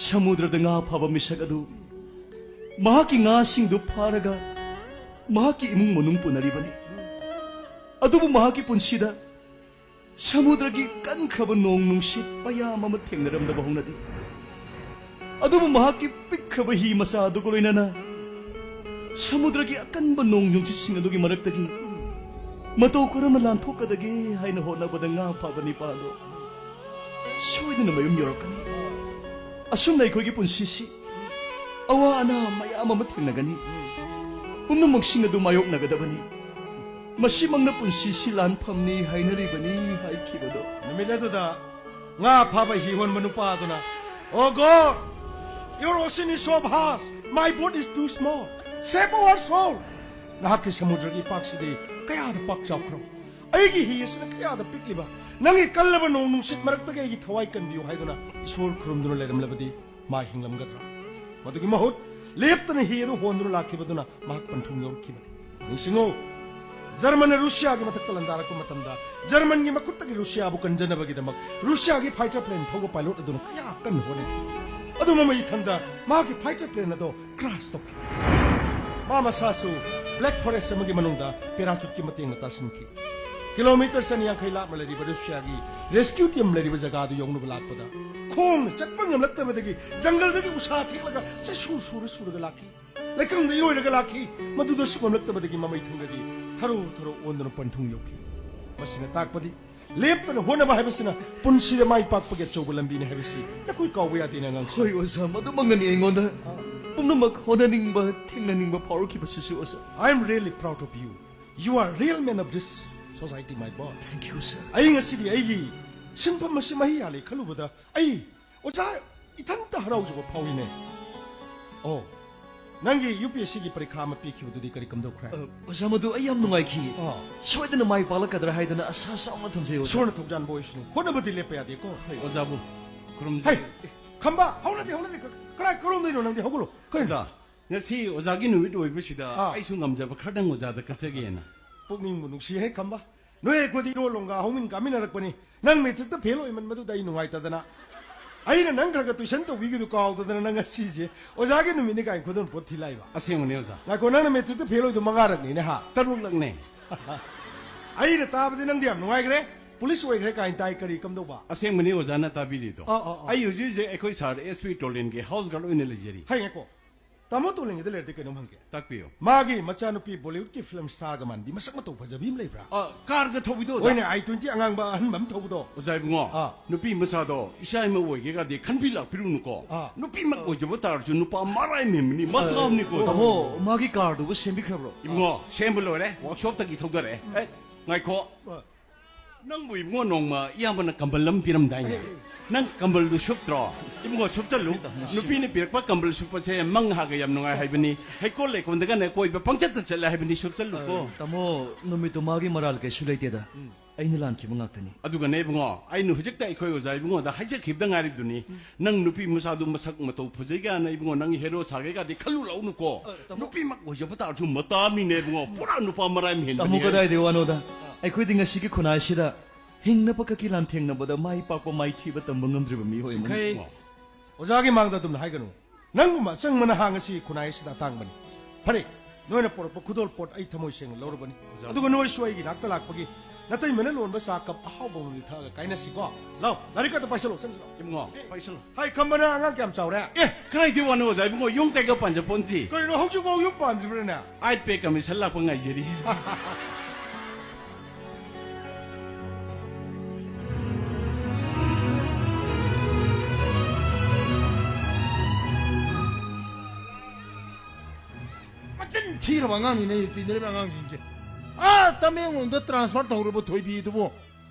ꯁꯃꯨꯗ꯭ꯔꯗ ꯉꯥ ꯐꯥꯕ ꯃꯤꯁꯛ ꯑꯗꯨ ꯃꯍꯥꯛꯀꯤ ꯉꯥꯁꯤꯡꯗꯨ ꯐꯥꯔꯒ ꯃꯍꯥꯛꯀꯤ ꯏꯃꯨꯡ ꯃꯅꯨꯡ ꯄꯨꯅꯔꯤꯕꯅꯤ꯫ ꯑꯗꯨꯕꯨ ꯃꯍꯥꯛꯀꯤ ꯄꯨꯟꯁꯤꯗ ꯁꯃꯨꯗ꯭ꯔꯒꯤ ꯀꯟꯈ꯭ꯔꯕ ꯅꯣꯡ ꯅꯨꯡꯁꯤꯠ ꯃꯌꯥꯝ ꯑꯃ ꯊꯦꯡꯅꯔꯝꯗꯕ ꯍꯧꯅꯗꯦ꯫ ꯑꯗꯨꯕꯨ ꯃꯍꯥꯛꯀꯤ ꯄꯤꯛꯈ꯭ꯔꯕ ꯍꯤ ꯃꯆꯥ ꯑꯗꯨꯒ ꯂꯣꯏꯅꯅ ꯁꯃꯨꯗ꯭ꯔꯒꯤ ꯑꯀꯟꯕ ꯅꯣꯡ ꯅꯨꯡꯁꯤꯠꯁꯤꯡ ꯑꯗꯨꯒꯤ ꯃꯔꯛꯇꯒꯤ ꯃꯇꯧ ꯀꯔꯝꯅ ꯂꯥꯟꯊꯣꯛꯀꯗꯒꯦ ꯍꯥꯏꯅ ꯍꯣꯠꯅꯕꯗ ꯉꯥ ꯐꯥꯕ ꯅꯤꯄꯥꯗꯣ ꯁꯣꯏꯗꯅ ꯃꯌꯨꯝ ꯌꯧꯔꯛꯀꯅꯤ꯫ ꯑꯁꯨꯝꯅ ꯑꯩꯈꯣꯏꯒꯤ ꯄꯨꯟꯁꯤꯁꯤ ꯑꯋꯥ ꯑꯅꯥ ꯃꯌꯥꯝ ꯑꯃ ꯊꯦꯡꯅꯒꯅꯤ꯫ ꯄꯨꯝꯅꯃꯛꯁꯤꯡ ꯑꯗꯨ ꯃꯥꯌꯣꯛꯅꯒꯗꯕꯅꯤ꯫ ꯃꯁꯤꯃꯛꯅ ꯄꯨꯟꯁꯤꯁꯤ ꯂꯥꯟꯐꯝꯅꯤ ꯍꯥꯏꯅꯔꯤꯕꯅꯤ ꯍꯥꯏꯈꯤꯕꯗꯣ꯫ ꯅꯨꯃꯤꯠ ꯑꯗꯨꯗ ꯉꯥ ꯐꯥꯕ ꯍꯤ ꯍꯣꯟꯕ ꯅꯨꯄꯥ ꯑꯗꯨꯅ, "Oh God, your ocean is so vast, my boat is too small. Save our soul." ꯅꯍꯥꯛꯀꯤ ꯁꯃꯨꯗ꯭ꯔꯒꯤ ꯏꯄꯥꯛꯁꯤꯗꯤ ꯀꯌꯥꯗ ꯄꯥꯛ ꯆꯥꯎꯈ꯭ꯔꯣ, ꯑꯩꯒꯤ ꯍꯤ ꯑꯁꯤꯅ ꯀꯌꯥꯗ ꯄꯤꯛꯂꯤꯕ, ꯅꯪꯒꯤ ꯀꯜꯂꯕ ꯅꯣꯡ ꯅꯨꯡꯁꯤꯠ ꯃꯔꯛꯇꯒꯤ ꯑꯩꯒꯤ ꯊꯋꯥꯏ ꯀꯟꯕꯤꯌꯨ ꯍꯥꯏꯗꯨꯅ ꯏꯁꯣꯔ ꯈꯨꯔꯨꯝꯗꯨꯅ ꯂꯩꯔꯝꯂꯕꯗꯤ ꯃꯥ ꯍꯤꯡꯂꯝꯒꯗ꯭ꯔꯥ? ꯃꯗꯨꯒꯤ ꯃꯍꯨꯠ ꯂꯦꯞꯇꯅ ꯍꯤ ꯑꯗꯨ ꯍꯣꯟꯗꯨꯅ ꯂꯥꯛꯈꯤꯕꯗꯨꯅ ꯃꯍꯥꯛ ꯄꯟꯊꯨꯡ ꯌꯧꯔꯛꯈꯤꯕꯅꯤ꯫ ꯅꯤꯡꯁꯤꯡꯉꯨ, ꯖꯔꯃꯟꯅ ꯔꯨꯁꯤꯌꯥꯒꯤ ꯃꯊꯛꯇ ꯂꯥꯟꯗꯥꯔꯛꯄ ꯃꯇꯝꯗ, ꯖꯔꯃꯟꯒꯤ ꯃꯈꯨꯠꯇꯒꯤ ꯔꯨꯁꯤꯌꯥꯕꯨ ꯀꯟꯖꯅꯕꯒꯤꯗꯃꯛ ꯔꯨꯁꯤꯌꯥꯒꯤ ꯐꯥꯏꯇꯔ ꯄ꯭ꯂꯦꯟ ꯊꯧꯕ ꯄꯥꯏꯂꯣꯠ ꯑꯗꯨꯅ ꯀꯌꯥ ꯀꯟꯅ ꯍꯣꯠꯅꯈꯤ꯫ ꯑꯗꯨ ꯃꯃꯩ ꯊꯪꯗ ꯃꯍꯥꯛꯀꯤ ꯐꯥꯏꯇꯔ ꯄ꯭ꯂꯦꯟ ꯑꯗꯣ ꯀ꯭ꯔꯥꯁ ꯇꯧꯈꯤ꯫ ꯃꯥ ꯃꯁꯥꯁꯨ ꯕ꯭ꯂꯦꯛ ꯐꯣꯔꯦꯁ ꯑꯃꯒꯤ ꯃꯅꯨꯡꯗ ꯄꯦꯔꯥꯆꯨꯠꯀꯤ ꯃꯇꯦꯡꯅ ꯇꯥꯁꯤꯟꯈꯤ꯫ ꯀꯤꯂꯣꯃꯤꯇꯔ ꯆꯅꯤ ꯌꯥꯡꯈꯩ ꯂꯥꯞꯅ ꯂꯩꯔꯤꯕ ꯔꯨꯁꯤꯌꯥꯒꯤ ꯔꯦꯁꯀ꯭ꯌꯨ ꯇꯤꯝ ꯂꯩꯔꯤꯕ ꯖꯒꯥ ꯑꯗꯨ ꯌꯧꯅꯕ ꯂꯥꯛꯄꯗ ꯈꯣꯡꯅ ꯆꯠꯄ ꯉꯝꯂꯛꯇꯕꯗꯒꯤ ꯖꯪꯒꯜꯗꯒꯤ ꯎꯁꯥ ꯊꯦꯛꯂꯒ ꯆꯩꯁꯨ ꯁꯨꯔ ꯁꯨꯔꯒ ꯂꯥꯛꯈꯤ꯫ ꯂꯩꯀꯪꯗ ꯏꯔꯣꯏꯔꯒ ꯂꯥꯛꯈꯤ꯫ ꯃꯗꯨꯗꯁꯨ ꯉꯝꯂꯛꯇꯕꯗꯒꯤ ꯃꯃꯩ ꯊꯪꯗꯒꯤ ꯊꯔꯣ ꯊꯔꯣ ꯑꯣꯟꯗꯨꯅ ꯄꯟꯊꯨꯡ ꯌꯧꯈꯤ꯫ ꯃꯁꯤꯅ ꯇꯥꯛꯄꯗꯤ ꯂꯦꯞꯇꯅ ꯍꯣꯠꯅꯕ ꯍꯥꯏꯕꯁꯤꯅ ꯄꯨꯟꯁꯤꯗ ꯃꯥꯏ ꯄꯥꯛꯄꯒꯤ ꯑꯆꯧꯕ ꯂꯝꯕꯤꯅꯤ ꯍꯥꯏꯕꯁꯤ ꯅꯈꯣꯏ ꯀꯥꯎꯕ ꯌꯥꯗꯦꯅꯦ, ꯑꯉꯥꯡꯁꯤꯡ꯫ ꯍꯣꯏ ꯑꯣꯖꯥ, ꯃꯗꯨꯃꯛꯅꯅꯤ ꯑꯩꯉꯣꯟꯗ ꯄꯨꯝꯅꯃꯛ ꯍꯣꯠꯅꯅꯤꯡꯕ, ꯊꯦꯡꯅꯅꯤꯡꯕ ꯐꯥꯎꯔꯛꯈꯤꯕꯁꯤꯁꯨ ꯑꯣꯖꯥ꯫ I am really proud of you. You are real man of this society, my boy. Thank you, sir. ꯑꯩ ꯉꯁꯤꯗꯤ ꯑꯩꯒꯤ ꯁꯤꯟꯐꯝ ꯑꯁꯤ ꯃꯍꯩ ꯌꯥꯜꯂꯦ ꯈꯜꯂꯨꯕꯗ ꯑꯩ ꯑꯣꯖꯥ ꯏꯊꯟꯇ ꯍꯔꯥꯎꯖꯕ ꯐꯥꯎꯏꯅꯦ꯫ ꯑꯣ, ꯅꯪꯒꯤ ꯌꯨ ꯄꯤ ꯑꯦꯁ ꯁꯤꯒꯤ ꯄꯔꯤꯈꯥ ꯑꯃ ꯄꯤꯈꯤꯕꯗꯨꯗꯤ ꯀꯔꯤ ꯀꯝꯗꯧꯈ꯭ꯔꯦ? ꯑ, ꯑꯣꯖꯥ, ꯃꯗꯨ ꯑꯩ ꯌꯥꯝ ꯅꯨꯡꯉꯥꯏꯈꯤ꯫ ꯑꯣ꯫ ꯁꯣꯏꯗꯅ ꯃꯥꯏ ꯄꯥꯛꯂꯛꯀꯗ꯭ꯔꯥ ꯍꯥꯏꯗꯅ ꯑꯁꯥ ꯆꯥꯎꯅ ꯊꯝꯖꯩ, ꯑꯣꯖꯥ꯫ ꯏꯁꯣꯔꯅ ꯊꯧꯖꯥꯟꯕ ꯑꯣꯏꯁꯅꯨ꯫ ꯍꯣꯠꯅꯕꯗꯤ ꯂꯦꯞꯄ ꯌꯥꯗꯦꯀꯣ꯫ ꯍꯣꯏ, ꯑꯣꯖꯥꯕꯨ ꯈꯨꯔꯨꯝꯖꯔꯤ꯫ ꯍꯩ, ꯈꯝꯕ, ꯍꯧꯅꯗꯦ, ꯍꯧꯅꯗꯦ꯫ ꯀ-, ꯀꯗꯥꯏ ꯀꯔꯣꯝꯗꯩꯅꯣ ꯅꯪꯗꯤ? ꯍꯧꯒꯠꯂꯣ꯫ ꯀꯔꯤꯅꯣ? ꯑꯣꯖꯥ, ꯉꯁꯤ ꯑꯣꯖꯥꯒꯤ ꯅꯨꯃꯤꯠ ꯑꯣꯏꯕꯁꯤꯗ ꯑꯥ꯫ ꯑꯩꯁꯨ ꯉꯝꯖꯕ ꯈꯔꯗꯪ ꯑꯣꯖꯥꯗ ꯀꯠꯆꯒꯦꯅ꯫ ꯄꯨꯛꯅꯤꯡꯕꯨ ꯅꯨꯡꯁꯤꯍꯦ, ꯈꯝꯕ꯫ ꯅꯣꯏ ꯑꯩꯈꯣꯏꯗꯤ ꯏꯔꯣꯜ ꯂꯣꯡꯒ ꯍꯧꯃꯤꯟ ꯀꯥꯃꯤꯟꯅꯔꯛꯄꯅꯤ꯫ ꯅꯪ ꯃꯦꯇ꯭ꯔꯤꯛꯇ ꯐꯦꯜ ꯑꯣꯏꯃꯟꯕꯗꯨꯗ ꯑꯩ ꯅꯨꯡꯉꯥꯏꯇꯗꯅ꯫ ꯑꯩꯅ ꯅꯪ ꯈꯔ ꯈꯔ ꯇꯨꯏꯁꯟ ꯇꯧꯕꯤꯒꯤꯗꯨ ꯀꯥꯎꯗꯗꯅ ꯅꯪ ꯉꯁꯤꯁꯦ ꯑꯣꯖꯥꯒꯤ ꯅꯨꯃꯤꯠꯅꯤ ꯀꯥꯏꯅ ꯈꯨꯗꯣꯜ ꯄꯣꯠ ꯊꯤ ꯂꯥꯛꯏꯕ꯫ ꯑꯁꯦꯡꯕꯅꯦ ꯑꯣꯖꯥ꯫ ꯉꯥꯏꯈꯣ, ꯅꯪꯅ ꯃꯦꯇ꯭ꯔꯤꯛꯇ ꯐꯦꯜ ꯑꯣꯏꯗꯣ ꯃꯉꯥꯔꯛꯅꯤꯅꯦ ꯍꯥ? ꯇꯔꯨꯛꯂꯛꯅꯦ꯫ ꯑꯩꯅ ꯇꯥꯕꯗꯤ ꯅꯪꯗꯤ ꯌꯥꯝ ꯅꯨꯡꯉꯥꯏꯈ꯭ꯔꯦ꯫ ꯄꯨꯂꯤꯁ ꯑꯣꯏꯈ꯭ꯔꯦ ꯀꯥꯏꯅ ꯇꯥꯏ, ꯀꯔꯤ ꯀꯝꯗꯧꯕ? ꯑꯁꯦꯡꯕꯅꯦ ꯑꯣꯖꯥꯅ ꯇꯥꯕꯤꯔꯤꯗꯣ꯫ ꯑꯥ, ꯑꯥ, ꯑꯥ꯫ ꯑꯩ ꯍꯧꯖꯤꯛ ꯍꯧꯖꯤꯛ ꯑꯩꯈꯣꯏ ꯁꯥꯔ ꯑꯦꯁ ꯄꯤ ꯇꯣꯂꯦꯟꯒꯤ ꯍꯥꯎꯁ ꯒꯥꯔꯗ ꯑꯣꯏꯅ ꯂꯩꯖꯔꯤ꯫ ꯍꯩ, ꯉꯥꯏꯈꯣ꯫ ꯇꯥꯃꯣ ꯇꯣꯂꯤꯡꯒꯤꯗ ꯂꯩꯔꯗꯤ ꯀꯩꯅꯣꯝ ꯍꯪꯒꯦ꯫ ꯇꯥꯛꯄꯤꯌꯨ꯫ ꯃꯥꯒꯤ ꯃꯆꯥꯅꯨꯄꯤ ꯕꯣꯂꯤꯋꯨꯗꯀꯤ ꯐꯤꯂꯝ ꯁ꯭ꯇꯥꯔꯒ ꯃꯥꯟꯕꯤ ꯃꯁꯛ ꯃꯇꯧ ꯐꯖꯕꯤ ꯑꯃ ꯂꯩꯕ꯭ꯔꯥ? ꯑ, ꯀꯥꯔꯒ ꯊꯧꯕꯤꯗꯣ, ꯑꯣꯖꯥ? ꯍꯣꯏꯅꯦ, ꯑꯥꯏ ꯇ꯭ꯋꯦꯟꯇꯤ ꯑꯉꯥꯡꯕ ꯑꯍꯟꯕ ꯑꯃ ꯊꯧꯕꯗꯣ꯫ ꯑꯣꯖꯥ ꯏꯕꯨꯡꯉꯣ, ꯑꯥ꯫ ꯅꯨꯄꯤ ꯃꯆꯥꯗꯣ ꯏꯆꯥ ꯏꯃꯧ ꯑꯣꯏꯒꯦꯒꯗꯤ ꯈꯟꯕꯤ ꯂꯥꯛꯄꯤꯔꯨꯅꯨꯀꯣ꯫ ꯑꯥ꯫ ꯅꯨꯄꯤꯃꯛ ꯑꯣꯏꯖꯕ ꯇꯥꯔꯁꯨ ꯅꯨꯄꯥ ꯃꯔꯥꯏ ꯃꯦꯟꯕꯅꯤ, ꯃꯇꯥꯝꯅꯤꯀꯣ꯫ ꯇꯥꯃꯣ, ꯃꯥꯒꯤ ꯀꯥꯔꯗꯨꯕꯨ ꯁꯦꯝꯕꯤꯈ꯭ꯔꯕ꯭ꯔꯣ? ꯏꯕꯨꯡꯉꯣ, ꯁꯦꯝꯕ ꯂꯣꯏꯔꯦ, ꯋꯥꯔꯛꯁꯣꯞꯇꯒꯤ ꯊꯧꯗꯔꯛꯑꯦ꯫ ꯑꯦ, ꯉꯥꯏꯈꯣ꯫ ꯑꯥ꯫ ꯅꯪꯕꯨ ꯏꯕꯨꯡꯉꯣ ꯅꯣꯡꯃ ꯏꯌꯥꯝꯕꯅ ꯀꯝꯕꯜ ꯑꯃ ꯄꯤꯔꯝꯗꯥꯏꯅꯦ꯫ ꯅꯪ ꯀꯝꯕꯜꯗꯨ ꯁꯨꯞꯇ꯭ꯔꯣ? ꯏꯕꯨꯡꯉꯣ, ꯁꯨꯞꯆꯜꯂꯨ꯫ ꯅꯨꯄꯤꯅ ꯄꯤꯔꯛꯄ ꯀꯝꯕꯜ ꯁꯨꯞꯄꯁꯦ ꯃꯪ ꯍꯥꯒ ꯌꯥꯝ ꯅꯨꯡꯉꯥꯏ ꯍꯥꯏꯕꯅꯤ꯫ ꯍꯩꯀꯣꯜ ꯂꯩꯀꯣꯜꯗꯒꯅꯦ ꯀꯣꯏꯕ ꯄꯪꯆꯠꯇ ꯆꯠꯂꯦ ꯍꯥꯏꯕꯅꯤ, ꯁꯨꯞꯆꯜꯂꯨꯀꯣ꯫ ꯑ, ꯇꯥꯃꯣ, ꯅꯨꯃꯤꯠꯇꯨ ꯃꯥꯒꯤ ꯃꯔꯥꯜ ꯀꯩꯁꯨ ꯂꯩꯇꯦꯗ꯫ ꯎꯝ꯫ ꯑꯩꯅ ꯂꯥꯟꯈꯤꯕ ꯉꯥꯛꯇꯅꯤ꯫ ꯑꯗꯨꯒꯅꯦ ꯏꯕꯨꯡꯉꯣ, ꯑꯩꯅ ꯍꯧꯖꯤꯛꯇ ꯑꯩꯈꯣꯏ ꯑꯣꯖꯥ ꯏꯕꯨꯡꯉꯣꯗ ꯍꯥꯏꯖꯈꯤꯕꯗ ꯉꯥꯏꯔꯤꯕꯗꯨꯅꯤ꯫ ꯎꯝ꯫ ꯅꯪ ꯅꯨꯄꯤ ꯃꯆꯥꯗꯨ ꯃꯁꯛ ꯃꯇꯧ ꯐꯖꯩ ꯀꯥꯏꯅ ꯏꯕꯨꯡꯉꯣ, ꯅꯪ ꯍꯦꯔꯣ ꯁꯥꯒꯦ ꯀꯥꯗꯤ ꯈꯜꯂꯨ ꯂꯥꯛꯎꯅꯨꯀꯣ꯫ ꯑ, ꯇꯥꯃꯣ꯫ ꯅꯨꯄꯤꯃꯛ ꯑꯣꯏꯖꯕ ꯇꯥꯔꯁꯨ ꯃꯇꯥꯝꯅꯤꯅꯦ ꯏꯕꯨꯡꯉꯣ, ꯄꯨꯔꯥ ꯅꯨꯄꯥ ꯃꯔꯥꯏ ꯃꯍꯦꯟꯕꯅꯤ꯫ ꯇꯥꯃꯣ, ꯀꯗꯥꯏꯗꯒꯤ ꯋꯥꯅꯣꯗ? ꯑꯩꯈꯣꯏꯗꯤ ꯉꯁꯤꯒꯤ ꯈꯨꯟꯅꯥꯏꯁꯤꯗ ꯍꯤꯡꯅꯕ ꯈꯛꯀꯤ ꯂꯥꯟꯊꯦꯡꯅꯕꯗ ꯃꯥꯏ ꯄꯥꯛꯄ ꯃꯥꯏꯊꯤꯕ ꯇꯝꯕ ꯉꯝꯗ꯭ꯔꯤꯕ ꯃꯤꯑꯣꯏ ꯑꯃꯅꯤ꯫ ꯁꯤꯡꯈꯩ꯫ ꯑꯣꯖꯥꯒꯤ ꯃꯥꯡꯗ ꯑꯗꯨꯝꯅ ꯍꯥꯏꯒꯅꯨ꯫ ꯅꯪꯒꯨꯝꯕ ꯑꯆꯪꯕ ꯅꯍꯥ ꯉꯁꯤ ꯈꯨꯟꯅꯥꯏ ꯑꯁꯤꯗ ꯑꯇꯥꯡꯕꯅꯤ꯫ ꯐꯔꯦ, ꯅꯣꯏꯅ ꯄꯨꯔꯛꯄ ꯈꯨꯗꯣꯜ ꯄꯣꯠ ꯑꯩ ꯊꯃꯣꯏ ꯁꯦꯡꯅ ꯂꯧꯔꯕꯅꯤ꯫ ꯑꯣꯖꯥ꯫ ꯑꯗꯨꯒ ꯅꯣꯏꯁꯨ ꯑꯩꯒꯤ ꯅꯥꯛꯇ ꯂꯥꯛꯄꯒꯤ ꯅꯇꯩꯃꯅ ꯂꯣꯟꯕ ꯆꯥ ꯀꯞ ꯑꯍꯥꯎꯕ ꯑꯃꯗꯤ ꯊꯛꯑꯒ ꯀꯥꯏꯅꯁꯤꯀꯣ꯫ ꯂꯥꯎ, ꯂꯥꯏꯔꯤꯛ ꯑꯗꯨ ꯄꯥꯏꯁꯜꯂꯣ, ꯆꯪꯁꯤꯜꯂꯣ꯫ ꯏꯕꯨꯡꯉꯣ, ꯄꯥꯏꯁꯜꯂꯣ꯫ ꯍꯥꯏ, ꯈꯝꯕꯅ ꯑꯉꯥꯡ ꯀꯌꯥꯝ ꯆꯥꯎꯔꯦ? ꯑꯦ, ꯀꯗꯥꯏꯗꯩ ꯋꯥꯅꯣ ꯑꯣꯖꯥ ꯏꯕꯨꯡꯉꯣ, ꯌꯨꯝ ꯀꯩꯒ ꯄꯥꯟꯖꯄꯣꯟꯇꯦ꯫ ꯀꯔꯤꯅꯣ, ꯍꯧꯖꯤꯛꯐꯥꯎ ꯌꯨꯝ ꯄꯥꯟꯗ꯭ꯔꯤꯕ꯭ꯔꯥꯅꯦ? ꯑꯥꯏꯠ ꯄꯦ ꯀꯃꯤꯁꯟ ꯂꯥꯛꯄ ꯉꯥꯏꯖꯔꯤ꯫ ꯃꯆꯤꯟ ꯊꯤꯔꯕ ꯑꯉꯥꯡꯅꯤꯅꯦ, ꯇꯤꯟꯅꯔꯤꯕ ꯑꯉꯥꯡꯁꯤꯡꯁꯦ꯫ ꯑꯥ, ꯇꯃꯦꯡꯂꯣꯡꯗ ꯇ꯭ꯔꯥꯟꯁꯐꯔ ꯇꯧꯔꯕ ꯊꯣꯏꯕꯤꯗꯨꯕꯨ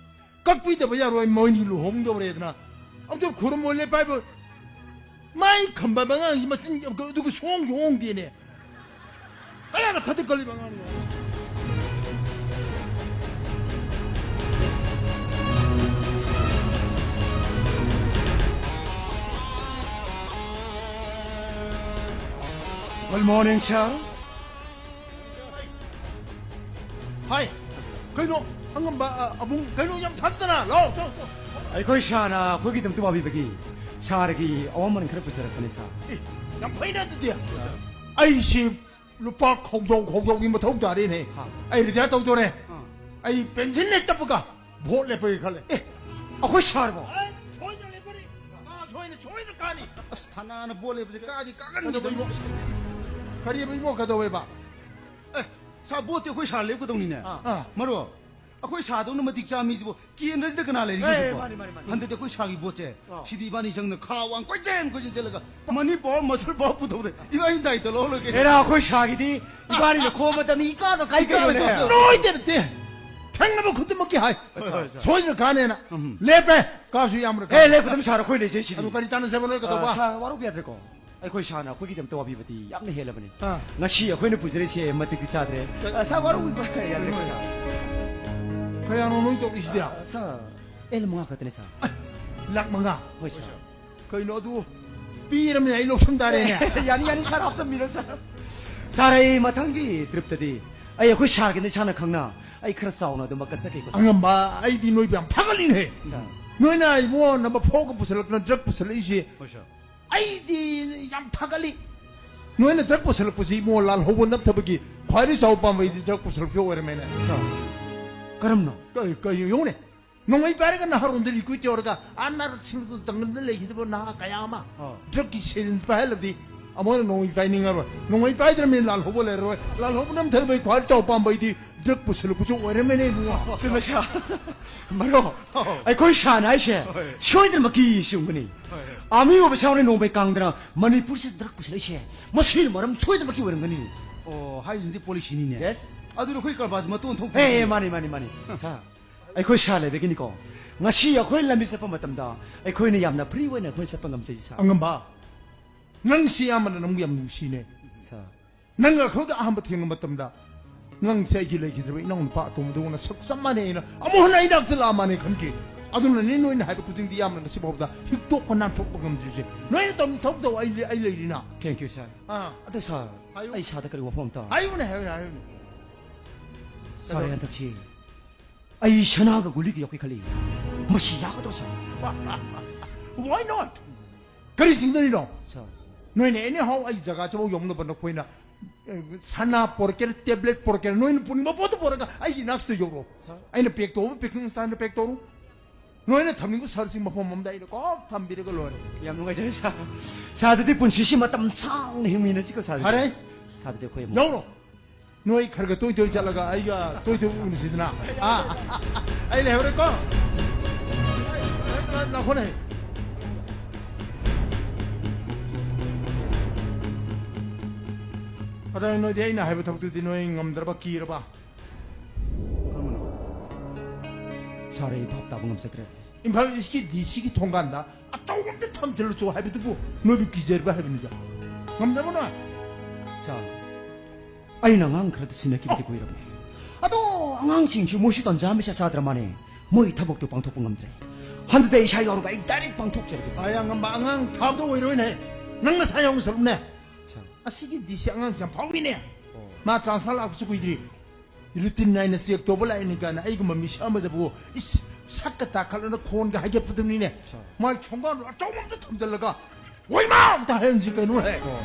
ꯀꯛꯄꯤꯗꯕ ꯌꯥꯔꯣꯏ, ꯃꯣꯏꯅꯤ ꯂꯨꯍꯣꯡꯗꯧꯔꯦꯗꯅ꯫ ꯑꯝꯇ ꯈꯨꯔꯨꯝꯃꯣꯅꯦ ꯄꯥꯏꯕ꯫ ꯃꯥꯏ ꯈꯝꯕ ꯑꯉꯥꯡꯁꯤ ꯃꯆꯤꯟ ꯑꯗꯨꯒ ꯁꯣꯡꯁꯨ ꯍꯣꯡꯗꯦꯅꯦ꯫ ꯀꯌꯥꯗ ꯈꯗꯤ ꯀꯜꯂꯤꯕ ꯑꯉꯥꯡꯅꯣ? Good morning, sir. ꯍꯥꯏ, ꯀꯩꯅꯣ, ꯑꯉꯝꯕ, ꯑ, ꯑꯕꯨꯡ, ꯀꯩꯅꯣ ꯌꯥꯝ ꯊꯥꯖꯗꯅ? ꯂꯥꯛꯑꯣ, ꯆꯣ, ꯆꯣ꯫ ꯑꯩꯈꯣꯏ ꯁꯥꯔꯅ ꯑꯩꯈꯣꯏꯒꯤꯗꯃꯛꯇ ꯋꯥꯕꯤꯕꯒꯤ ꯁꯥꯔꯒꯤ ꯑꯋꯥꯃꯟ ꯈꯔ ꯄꯨꯖꯔꯛꯄꯅꯤ, ꯁꯥꯔ꯫ ꯑꯦ, ꯌꯥꯝ ꯐꯩꯅ ꯑꯗꯨꯗꯤ꯫ ꯑꯩꯁꯤ ꯂꯨꯄꯥ ꯈꯧꯖꯥꯎ ꯈꯧꯖꯥꯎꯒꯤ ꯃꯊꯧ ꯇꯥꯔꯦꯅꯦ꯫ ꯍꯥ꯫ ꯑꯩ ꯔꯤꯇꯥꯌꯔ ꯇꯧꯗꯣꯔꯦ꯫ ꯑꯥ꯫ ꯑꯩ ꯄꯦꯟꯁꯤꯜ ꯍꯦꯛ ꯆꯠꯄꯒ ꯚꯣꯠ ꯂꯦꯞꯄꯒꯦ ꯈꯜꯂꯦ꯫ ꯑꯦ, ꯑꯩꯈꯣꯏ ꯁꯥꯔꯕꯣ? ꯑꯦ, ꯁꯣꯏꯗꯅ ꯂꯦꯞꯄꯅꯤ꯫ ꯀꯥ ꯁꯣꯏꯅ, ꯁꯣꯏꯅ ꯀꯥꯅꯤ꯫ ꯑꯁ, ꯊꯥꯅꯥꯅ ꯚꯣꯠ ꯂꯦꯞꯄꯁꯦ ꯀꯥꯗꯤ ꯀꯥꯒꯟꯈꯤꯗꯧꯔꯤ꯫ ꯀꯔꯤꯕ ꯏꯕꯣ, ꯀꯩꯗꯧꯋꯦꯕ? ꯑꯦ, ꯁꯥ, ꯚꯣꯠꯇꯤ ꯑꯩꯈꯣꯏ ꯁꯥꯔ ꯂꯦꯞꯀꯗꯧꯅꯤꯅꯦ꯫ ꯑꯥ꯫ ꯑꯥ, ꯃꯔꯨꯞ, ꯑꯩꯈꯣꯏ ꯁꯥꯗꯧꯅ ꯃꯇꯤꯛ ꯆꯥꯕ ꯃꯤꯁꯤꯕꯨ ꯀꯦꯟꯗ꯭ꯔꯁꯤꯗ ꯀꯅꯥ ꯂꯩꯔꯤꯒꯦ ꯑꯦ, ꯍꯧꯖꯤꯛꯄꯣ? ꯃꯥꯅꯤ, ꯃꯥꯅꯤ, ꯃꯥꯅꯤ꯫ ꯍꯟꯗꯛꯇꯤ ꯑꯩꯈꯣꯏ ꯁꯥꯒꯤ ꯚꯣꯠꯁꯦ, ꯑꯥ꯫ ꯁꯤꯗꯤ ꯏꯕꯥꯅꯤ ꯆꯪꯅ ꯈꯥ ꯋꯥꯡ ꯀꯣꯏꯆꯦꯟ ꯀꯣꯏꯆꯦꯟ ꯆꯦꯜꯂꯒ ꯃꯅꯤ ꯄꯋꯥꯔ ꯃꯁꯜ ꯄꯋꯥꯔ ꯄꯨꯊꯣꯛꯇ ꯏꯕꯥꯅꯤ ꯗꯥꯏꯇ ꯂꯧꯍꯜꯂꯒꯦ꯫ ꯑꯦꯔꯥ, ꯑꯩꯈꯣꯏ ꯁꯥꯒꯤꯗꯤ ꯏꯕꯥꯅꯤꯅ ꯈꯣꯝꯕꯗ ꯃꯤ ꯏꯀꯥꯗ ꯀꯥꯏ ꯀꯩꯅꯣꯅꯦ? ꯅꯣꯏꯗꯦ ꯅꯠꯇꯦ꯫ ꯊꯦꯡꯅꯕ ꯈꯨꯗꯤꯡꯃꯛꯀꯤ ꯍꯥꯏ꯫ ꯍꯣꯏ, ꯍꯣꯏ, ꯍꯣꯏ꯫ ꯁꯣꯏꯗꯅ ꯀꯥꯅꯦꯅ꯫ ꯎꯝ꯫ ꯂꯦꯞꯄꯦ꯫ ꯀꯥꯁꯨ ꯌꯥꯝꯅ ꯑꯦ, ꯀꯥ-, ꯂꯦꯞꯄ ꯑꯗꯨꯝ ꯁꯥꯔ, ꯑꯩꯈꯣꯏ ꯂꯩꯖꯩ ꯁꯤꯗꯤ꯫ ꯑꯗꯨ ꯀꯔꯤ ꯇꯥꯟꯅꯖꯕ ꯅꯣꯏ ꯀꯩꯗꯧꯕ? ꯑ, ꯁꯥꯔ, ꯋꯥꯔꯧꯕ ꯌꯥꯗ꯭ꯔꯦꯀꯣ꯫ ꯑꯩꯈꯣꯏ ꯁꯥꯔꯅ ꯑꯩꯈꯣꯏꯒꯤꯗꯃꯛꯇ ꯋꯥꯕꯤꯕꯗꯤ ꯌꯥꯝꯅ ꯍꯦꯜꯂꯕꯅꯤ꯫ ꯑꯥ꯫ ꯉꯁꯤ ꯑꯩꯈꯣꯏꯅ ꯄꯨꯖꯔꯤꯁꯦ ꯃꯇꯤꯛꯇꯤ ꯆꯥꯗ꯭ꯔꯦ꯫ ꯀ-, ꯑ, ꯁꯥꯔ, ꯋꯥꯔꯧꯕ ꯌꯥꯗ꯭ꯔꯦꯀꯣ, ꯁꯥꯔ꯫ ꯀꯌꯥꯅꯣ ꯅꯣꯏ ꯇꯧꯔꯤꯁꯤꯗꯤ? ꯑ, ꯁꯥꯔ, ꯑꯦꯜ ꯃꯉꯥ ꯈꯛꯇꯅꯦ, ꯁꯥꯔ꯫ ꯑ, ꯂꯥꯛ ꯃꯉꯥ? ꯍꯣꯏ, ꯁꯥꯔ꯫ ꯀꯩꯅꯣ ꯑꯗꯨ ꯄꯤꯔꯝꯅꯦ, ꯑꯩ ꯂꯧꯁꯟ ꯇꯥꯔꯦꯅꯦ꯫ ꯌꯥꯅꯤ, ꯌꯥꯅꯤ, ꯁꯥꯔ, ꯍꯥꯞꯆꯟꯕꯤꯔꯣ, ꯁꯥꯔ꯫ ꯁꯥꯔ, ꯑꯩ ꯃꯊꯪꯒꯤ ꯇ꯭ꯔꯤꯞꯇꯗꯤ ꯑꯩ ꯑꯩꯈꯣꯏ ꯁꯥꯔꯒꯤꯅ ꯏꯁꯥꯅ ꯈꯪꯅ ꯑꯩ ꯈꯔ ꯆꯥꯎꯅ ꯑꯗꯨꯃꯛ ꯀꯠꯆꯒꯦꯀꯣ, ꯁꯥꯔ꯫ ꯑꯉꯝꯕ, ꯑꯩꯗꯤ ꯅꯣꯏꯕꯨ ꯌꯥꯝ ꯊꯥꯒꯠꯂꯤꯅꯦ꯫ ꯁꯥꯔ꯫ ꯅꯣꯏꯅ ꯏꯕꯣ ꯅꯝꯕꯔ ꯐꯣꯔꯒ ꯄꯨꯁꯜꯂꯛꯇꯅ ꯗ꯭ꯔꯒ ꯄꯨꯁꯜꯂꯛꯏꯁꯦ꯫ ꯍꯣꯏ, ꯁꯥꯔ꯫ ꯑꯩꯗꯤ ꯌꯥꯝ ꯊꯥꯒꯠꯂꯤ꯫ ꯅꯣꯏꯅ ꯗ꯭ꯔꯒ ꯄꯨꯁꯜꯂꯛꯄꯁꯤ ꯏꯕꯣ ꯂꯥꯜꯍꯧꯕ ꯅꯝꯊꯕꯒꯤ ꯈ꯭ꯋꯥꯏꯗꯒꯤ ꯆꯥꯎꯕ ꯄꯥꯝꯕꯩꯗꯤ ꯗ꯭ꯔꯒ ꯄꯨꯁꯜꯂꯛꯄ ꯑꯣꯏꯔꯝꯃꯦꯅꯦ꯫ ꯁꯥꯔ, ꯀꯔꯝꯅ? ꯀꯩ, ꯀꯩ ꯌꯦꯡꯉꯨꯅꯦ꯫ ꯅꯣꯡꯃꯩ ꯄꯥꯏꯔꯒ ꯅꯍꯥꯔꯣꯟꯗ ꯔꯤꯀ꯭ꯔꯨꯠ ꯇꯧꯔꯒ ꯑꯥ ꯅꯥꯔꯛꯁꯤꯡ ꯖꯪꯒꯜꯗ ꯂꯩꯈꯤꯗꯕ ꯅꯍꯥ ꯀꯌꯥ ꯑꯃ ꯑꯥ꯫ ꯗ꯭ꯔꯒꯀꯤ ꯁꯦꯟ ꯄꯥꯏꯍꯜꯂꯗꯤ ꯑꯃꯨꯛ ꯍꯟꯅ ꯅꯣꯡꯃꯩ ꯄꯥꯏꯅꯤꯡꯉꯔꯣꯏ꯫ ꯅꯣꯡꯃꯩ ꯄꯥꯏꯗ꯭ꯔꯕꯅꯤꯅ ꯂꯥꯜꯍꯧꯕ ꯂꯩꯔꯔꯣꯏ꯫ ꯂꯥꯜꯍꯧꯕ ꯅꯝꯊꯕꯩ ꯈ꯭ꯋꯥꯏ ꯆꯥꯎ ꯄꯥꯝꯕꯩꯗꯤ ꯗ꯭ꯔꯒ ꯄꯨꯁꯜꯂꯛꯄꯁꯨ ꯑꯣꯏꯔꯝꯃꯦꯅꯦ ꯏꯕꯨꯡꯉꯣ꯫ ꯆꯨꯝꯃꯦ ꯁꯥꯔ꯫ ꯃꯔꯨꯞ, ꯑꯧ꯫ ꯑꯩꯈꯣꯏ ꯁꯥꯔꯅ ꯍꯥꯏꯁꯦ ꯍꯣꯏ꯫ ꯁꯣꯏꯗꯅꯃꯛꯀꯤ ꯆꯨꯝꯒꯅꯤ꯫ ꯍꯣꯏ, ꯍꯣꯏ꯫ ꯑꯥꯔꯃꯤ ꯑꯣꯏꯕ ꯁꯥꯎꯅ ꯅꯣꯡꯃꯩ ꯀꯥꯡꯗꯅ ꯃꯅꯤꯄꯨꯔꯁꯤꯗ ꯗ꯭ꯔꯒ ꯄꯨꯁꯜꯂꯛꯏꯁꯦ ꯃꯁꯤꯅ ꯃꯔꯝ ꯁꯣꯏꯗꯅꯃꯛꯀꯤ ꯑꯣꯏꯔꯝꯒꯅꯤ꯫ ꯑꯣ, ꯍꯥꯏꯔꯤꯁꯤꯗꯤ ꯄꯣꯂꯤꯁꯤꯅꯤꯅꯦ꯫ ꯌꯦꯁ꯫ ꯑꯗꯨꯅ ꯑꯩꯈꯣꯏ ꯀꯔꯕꯥꯔꯁꯤ ꯃꯇꯣꯟ ꯊꯣꯛꯇꯦ꯫ ꯑꯦ, ꯑꯦ, ꯃꯥꯅꯤ, ꯃꯥꯅꯤ, ꯃꯥꯅꯤ꯫ ꯁꯥꯔ, ꯑꯩꯈꯣꯏ ꯁꯥꯔ ꯂꯩꯕꯒꯤꯅꯤꯀꯣ꯫ ꯉꯁꯤ ꯑꯩꯈꯣꯏ ꯂꯝꯕꯤ ꯆꯠꯄ ꯃꯇꯝꯗ ꯑꯩꯈꯣꯏꯅ ꯌꯥꯝꯅ ꯐ꯭ꯔꯤ ꯑꯣꯏꯅ ꯑꯩꯈꯣꯏ ꯆꯠꯄ ꯉꯝꯖꯩ, ꯁꯥꯔ꯫ ꯑꯉꯝꯕ, ꯅꯪꯁꯤ ꯑꯌꯥꯝꯕꯅ ꯅꯪꯕꯨ ꯌꯥꯝ ꯅꯨꯡꯁꯤꯅꯦ꯫ ꯁꯥꯔ꯫ ꯅꯪꯒ ꯑꯩꯈꯣꯏꯒ ꯑꯍꯥꯟꯕ ꯊꯦꯡꯅꯕ ꯃꯇꯝꯗ ꯅꯪꯁꯦ ꯑꯩꯒꯤ ꯂꯩꯈꯤꯗ꯭ꯔꯕ ꯏꯅꯥꯎ ꯅꯨꯄꯥ ꯑꯇꯣꯝꯕꯗꯧꯅ ꯁꯛ ꯆꯞ ꯃꯥꯟꯅꯩ ꯍꯥꯏꯅ ꯑꯃꯨꯛ ꯍꯟꯅ ꯑꯩ ꯅꯥꯛꯇ ꯂꯥꯛꯑ ꯃꯥꯟꯅꯩ ꯈꯟꯈꯤ꯫ ꯑꯗꯨꯅꯅꯤ ꯅꯣꯏꯅ ꯍꯥꯏꯕ ꯈꯨꯗꯤꯡꯗꯤ ꯌꯥꯝꯅ ꯉꯁꯤ ꯐꯥꯎꯕꯗ ꯍꯤꯛꯇꯣꯛꯄ ꯅꯥꯟꯊꯣꯛꯄ ꯉꯝꯗ꯭ꯔꯤꯁꯦ꯫ ꯅꯣꯏꯅ ꯇꯧꯅꯤꯡ ꯊꯕꯛ ꯇꯧ, ꯑꯩ ꯂꯩ-, ꯑꯩ ꯂꯩꯔꯤꯅ꯫ Thank you, sir꯫ ꯑꯥ꯫ ꯑꯗꯣ ꯁꯥꯔ, ꯍꯥꯏꯌꯨ꯫ ꯑꯩ ꯁꯥꯔꯗ ꯀꯔꯤ ꯋꯥꯐꯝ ꯑꯝꯇ ꯍꯥꯏꯌꯨꯅꯦ, ꯍꯥꯏꯌꯨꯅꯦ, ꯍꯥꯏꯌꯨꯅꯦ꯫ ꯁꯥꯔ, ꯀꯩꯗꯧꯔꯦ? ꯍꯟꯗꯛꯁꯤ ꯑꯩ ꯁꯅꯥꯒ ꯒꯨꯂꯤꯒ ꯌꯥꯎꯈꯤ ꯈꯜꯂꯤ꯫ ꯃꯁꯤ ꯌꯥꯒꯗ꯭ꯔꯣ, ꯁꯥꯔ? Why not? ꯀꯔꯤ ꯆꯤꯡꯅꯔꯤꯅꯣ? ꯁꯥꯔ꯫ ꯅꯣꯏꯅ ꯑꯦꯅꯤ ꯍꯥꯎ ꯑꯩ ꯖꯒꯥꯁꯤꯐꯥꯎ ꯌꯧꯅꯕ ꯅꯈꯣꯏꯅ, ꯑꯦ, ꯁꯅꯥ ꯄꯣꯔꯛꯀꯦꯔꯥ, ꯇꯦꯕ꯭ꯂꯦꯠ ꯄꯣꯔꯛꯀꯦꯔꯥ, ꯅꯣꯏꯅ ꯄꯨꯅꯤꯡꯕ ꯄꯣꯠꯇꯨ ꯄꯣꯔꯛꯑꯒ ꯑꯩꯒꯤ ꯏꯅꯥꯛꯁꯤꯗ ꯌꯧꯔꯛꯑꯣ꯫ ꯁꯥꯔ꯫ ꯑꯩꯅ ꯄꯦꯛ ꯇꯧꯕ ꯄꯦꯀꯤꯡ ꯁ꯭ꯇꯥꯏꯜꯗ ꯄꯦꯛ ꯇꯧꯔꯣ꯫ ꯅꯣꯏꯅ ꯊꯝꯅꯤꯡꯕ ꯁꯥꯔꯁꯤꯡ ꯃꯐꯝ ꯑꯃꯗ ꯑꯩꯅ ꯀꯣꯛ ꯊꯝꯕꯤꯔꯒ ꯂꯣꯏꯔꯦ꯫ ꯌꯥꯝ ꯅꯨꯡꯉꯥꯏꯖꯔꯦ, ꯁꯥꯔ꯫ ꯁꯥꯔ, ꯑꯗꯨꯗꯤ ꯄꯨꯟꯁꯤꯁꯤ ꯃꯇꯝ ꯁꯥꯡꯅ ꯍꯤꯡꯃꯤꯟꯅꯁꯤꯀꯣ, ꯁꯥꯔ꯫ ꯐꯔꯦ꯫ ꯁꯥꯗꯨꯗꯤ ꯑꯩꯈꯣꯏ ꯑꯃꯨꯛ ꯌꯥꯎꯔꯣ꯫ ꯅꯣꯏ ꯈꯔ ꯈꯔ ꯇꯣꯏ ꯇꯣꯏ ꯆꯠꯂꯒ ꯑꯩꯒ ꯇꯣꯏ ꯇꯣꯏ ꯎꯅꯁꯤꯗꯅ꯫ ꯑꯥ, ꯑꯩ ꯂꯩꯍꯧꯔꯦꯀꯣ꯫ ꯂꯥꯛꯈꯣꯅꯦ꯫ ꯑꯗ ꯅꯣꯏꯗꯤ ꯑꯩꯅ ꯍꯥꯏꯕ ꯊꯕꯛꯇꯨꯗꯤ ꯅꯣꯏ ꯉꯝꯗ꯭ꯔꯕ, ꯀꯤꯔꯕ? ꯀꯔꯝꯕꯅꯣ? ꯁꯥꯔ, ꯑꯩ ꯚꯥꯞ ꯇꯥꯕ ꯉꯝꯖꯗ꯭ꯔꯦ꯫ ꯏꯝꯐꯥꯜ ꯏꯁꯀꯤ ꯗꯤ ꯁꯤꯒꯤ ꯊꯣꯡꯒꯥꯟꯗ ꯑꯆꯧꯕ ꯑꯝꯇ ꯊꯝꯖꯤꯜꯂꯨ ꯆꯣ ꯍꯥꯏꯕꯗꯨꯕꯨ ꯅꯣꯏꯕꯨ ꯀꯤꯖꯔꯤꯕ ꯍꯥꯏꯕꯅꯤꯗ꯫ ꯉꯝꯗ꯭ꯔꯕ ꯅꯣꯏ? ꯁꯥꯔ, ꯑꯩꯅ ꯑꯉꯥꯡ ꯈꯔꯗ ꯁꯤꯟꯅꯈꯤꯕꯗꯤ ꯀꯨꯏꯔꯕꯅꯤ꯫ ꯑꯗꯣ ꯑꯉꯥꯡꯁꯤꯡꯁꯤ ꯃꯣꯏꯁꯨ ꯇꯟꯖꯥ ꯑꯃ ꯏꯆꯥ ꯆꯥꯗ꯭ꯔ ꯃꯥꯅꯦ꯫ ꯃꯣꯏ ꯊꯕꯛꯇꯣ ꯄꯥꯡꯊꯣꯛꯄ ꯉꯝꯗ꯭ꯔꯦ꯫ ꯍꯟꯗꯛꯇ ꯏꯁꯥ ꯌꯥꯎꯔꯒ ꯑꯩ ꯗꯥꯏꯔꯦꯛ ꯄꯥꯡꯊꯣꯛꯆꯔꯒꯦ, ꯁꯥꯔ꯫ ꯁꯥ ꯌꯥꯝ ꯉꯝꯕ ꯑꯉꯥꯡ ꯊꯥꯕꯗꯣ ꯑꯣꯏꯔꯣꯏꯅꯦ꯫ ꯅꯪ ꯅꯁꯥ ꯌꯥꯎꯅ ꯆꯠꯂꯨꯅꯦ꯫ ꯁꯥꯔ꯫ ꯑꯁꯤꯒꯤ ꯗꯤ ꯁꯤ ꯑꯉꯥꯡꯁꯤ ꯌꯥꯝ ꯐꯥꯎꯏꯅꯦ꯫ ꯑꯣ꯫ ꯃꯥ ꯇ꯭ꯔꯥꯟꯁꯐꯔ ꯂꯥꯛꯄꯁꯨ ꯀꯨꯏꯗ꯭ꯔꯤ꯫ ꯔꯨꯇꯤꯟ ꯅꯥꯏꯅ ꯆꯦꯛ ꯇꯧꯕ ꯂꯥꯛꯏꯅꯤ ꯀꯥꯏꯅ ꯑꯩꯒꯨꯝꯕ ꯃꯤꯁꯛ ꯑꯃꯗꯕꯨ ꯏꯁ, ꯁꯛꯀ ꯇꯥꯈꯠꯂꯅ ꯈꯣꯟꯒ ꯍꯥꯏꯒꯠꯄꯗꯨꯅꯤꯅꯦ꯫ ꯁꯥꯔ꯫ ꯃꯥꯏ ꯊꯣꯡꯒꯥꯟꯗꯣ ꯑꯆꯧꯕ ꯑꯝꯇ ꯊꯝꯖꯤꯜꯂꯒ, "ꯍꯣꯏ ꯃꯥ!" ꯑꯝꯇ ꯍꯥꯏꯍꯟꯁꯤ ꯀꯩꯅꯣ ꯍꯦ꯫ ꯑꯣ꯫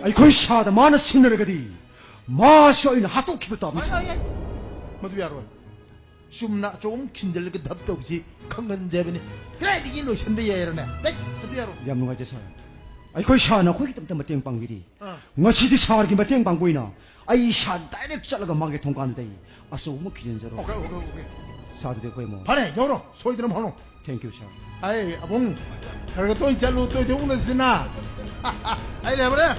ꯑꯩꯈꯣꯏ ꯁꯥꯗ ꯃꯥꯅ ꯁꯤꯟꯅꯔꯒꯗꯤ ꯃꯥꯁꯨ ꯑꯩꯅ ꯍꯥꯠꯇꯣꯛꯈꯤꯕ ꯇꯥꯕꯅꯤ, ꯁꯥꯔ꯫ ꯃꯗꯨ ꯌꯥꯔꯣꯏ꯫ ꯆꯨꯝꯅ ꯑꯆꯧꯕ ꯑꯃ ꯈꯤꯟꯖꯤꯜꯂꯒ ꯙꯞ ꯇꯧꯁꯤ ꯈꯪꯍꯟꯖꯕꯅꯤ꯫ ꯀꯗꯥꯏꯗꯒꯤ ꯂꯣꯏꯁꯤꯟꯕ ꯌꯥꯏꯔꯅꯦ? ꯗꯦꯠ, ꯑꯗꯨ ꯌꯥꯔꯣꯏ꯫ ꯌꯥꯝ ꯅꯨꯡꯉꯥꯏꯖꯩ, ꯁꯥꯔ꯫ ꯑꯩꯈꯣꯏ ꯁꯥꯔꯅ ꯑꯩꯈꯣꯏꯒꯤꯗꯃꯛꯇ ꯃꯇꯦꯡ ꯄꯥꯡꯕꯤꯔꯤ꯫ ꯑꯥ꯫ ꯉꯁꯤꯗꯤ ꯁꯥꯔꯒꯤ ꯃꯇꯦꯡ ꯄꯥꯡꯕ ꯑꯣꯏꯅ ꯑꯩ ꯏꯁꯥ ꯗꯥꯏꯔꯦꯛ ꯆꯠꯂꯒ ꯃꯥꯒꯤ ꯊꯣꯡꯒꯥꯟꯗꯨꯗ ꯑꯩ ꯑꯆꯧꯕ ꯑꯃ ꯈꯤꯟꯖꯤꯟꯖꯔꯣ꯫ Okay, okay, okay. ꯁꯥꯔ, ꯑꯗꯨꯗꯤ ꯑꯩꯈꯣꯏ ꯑꯃꯨꯛ ꯐꯔꯦ, ꯌꯧꯔꯣ꯫ ꯁꯣꯏꯗꯅ ꯐꯪꯉꯣ꯫ Thank you, sir꯫ ꯑꯩ ꯑꯕꯨꯡ, ꯈꯔ ꯈꯔ ꯇꯣꯏꯅ ꯆꯠꯂꯨ, ꯇꯣꯏ ꯇꯣꯏ ꯎꯅꯁꯤꯗꯅ꯫ ꯑꯩ ꯂꯩꯍꯧꯔꯦ꯫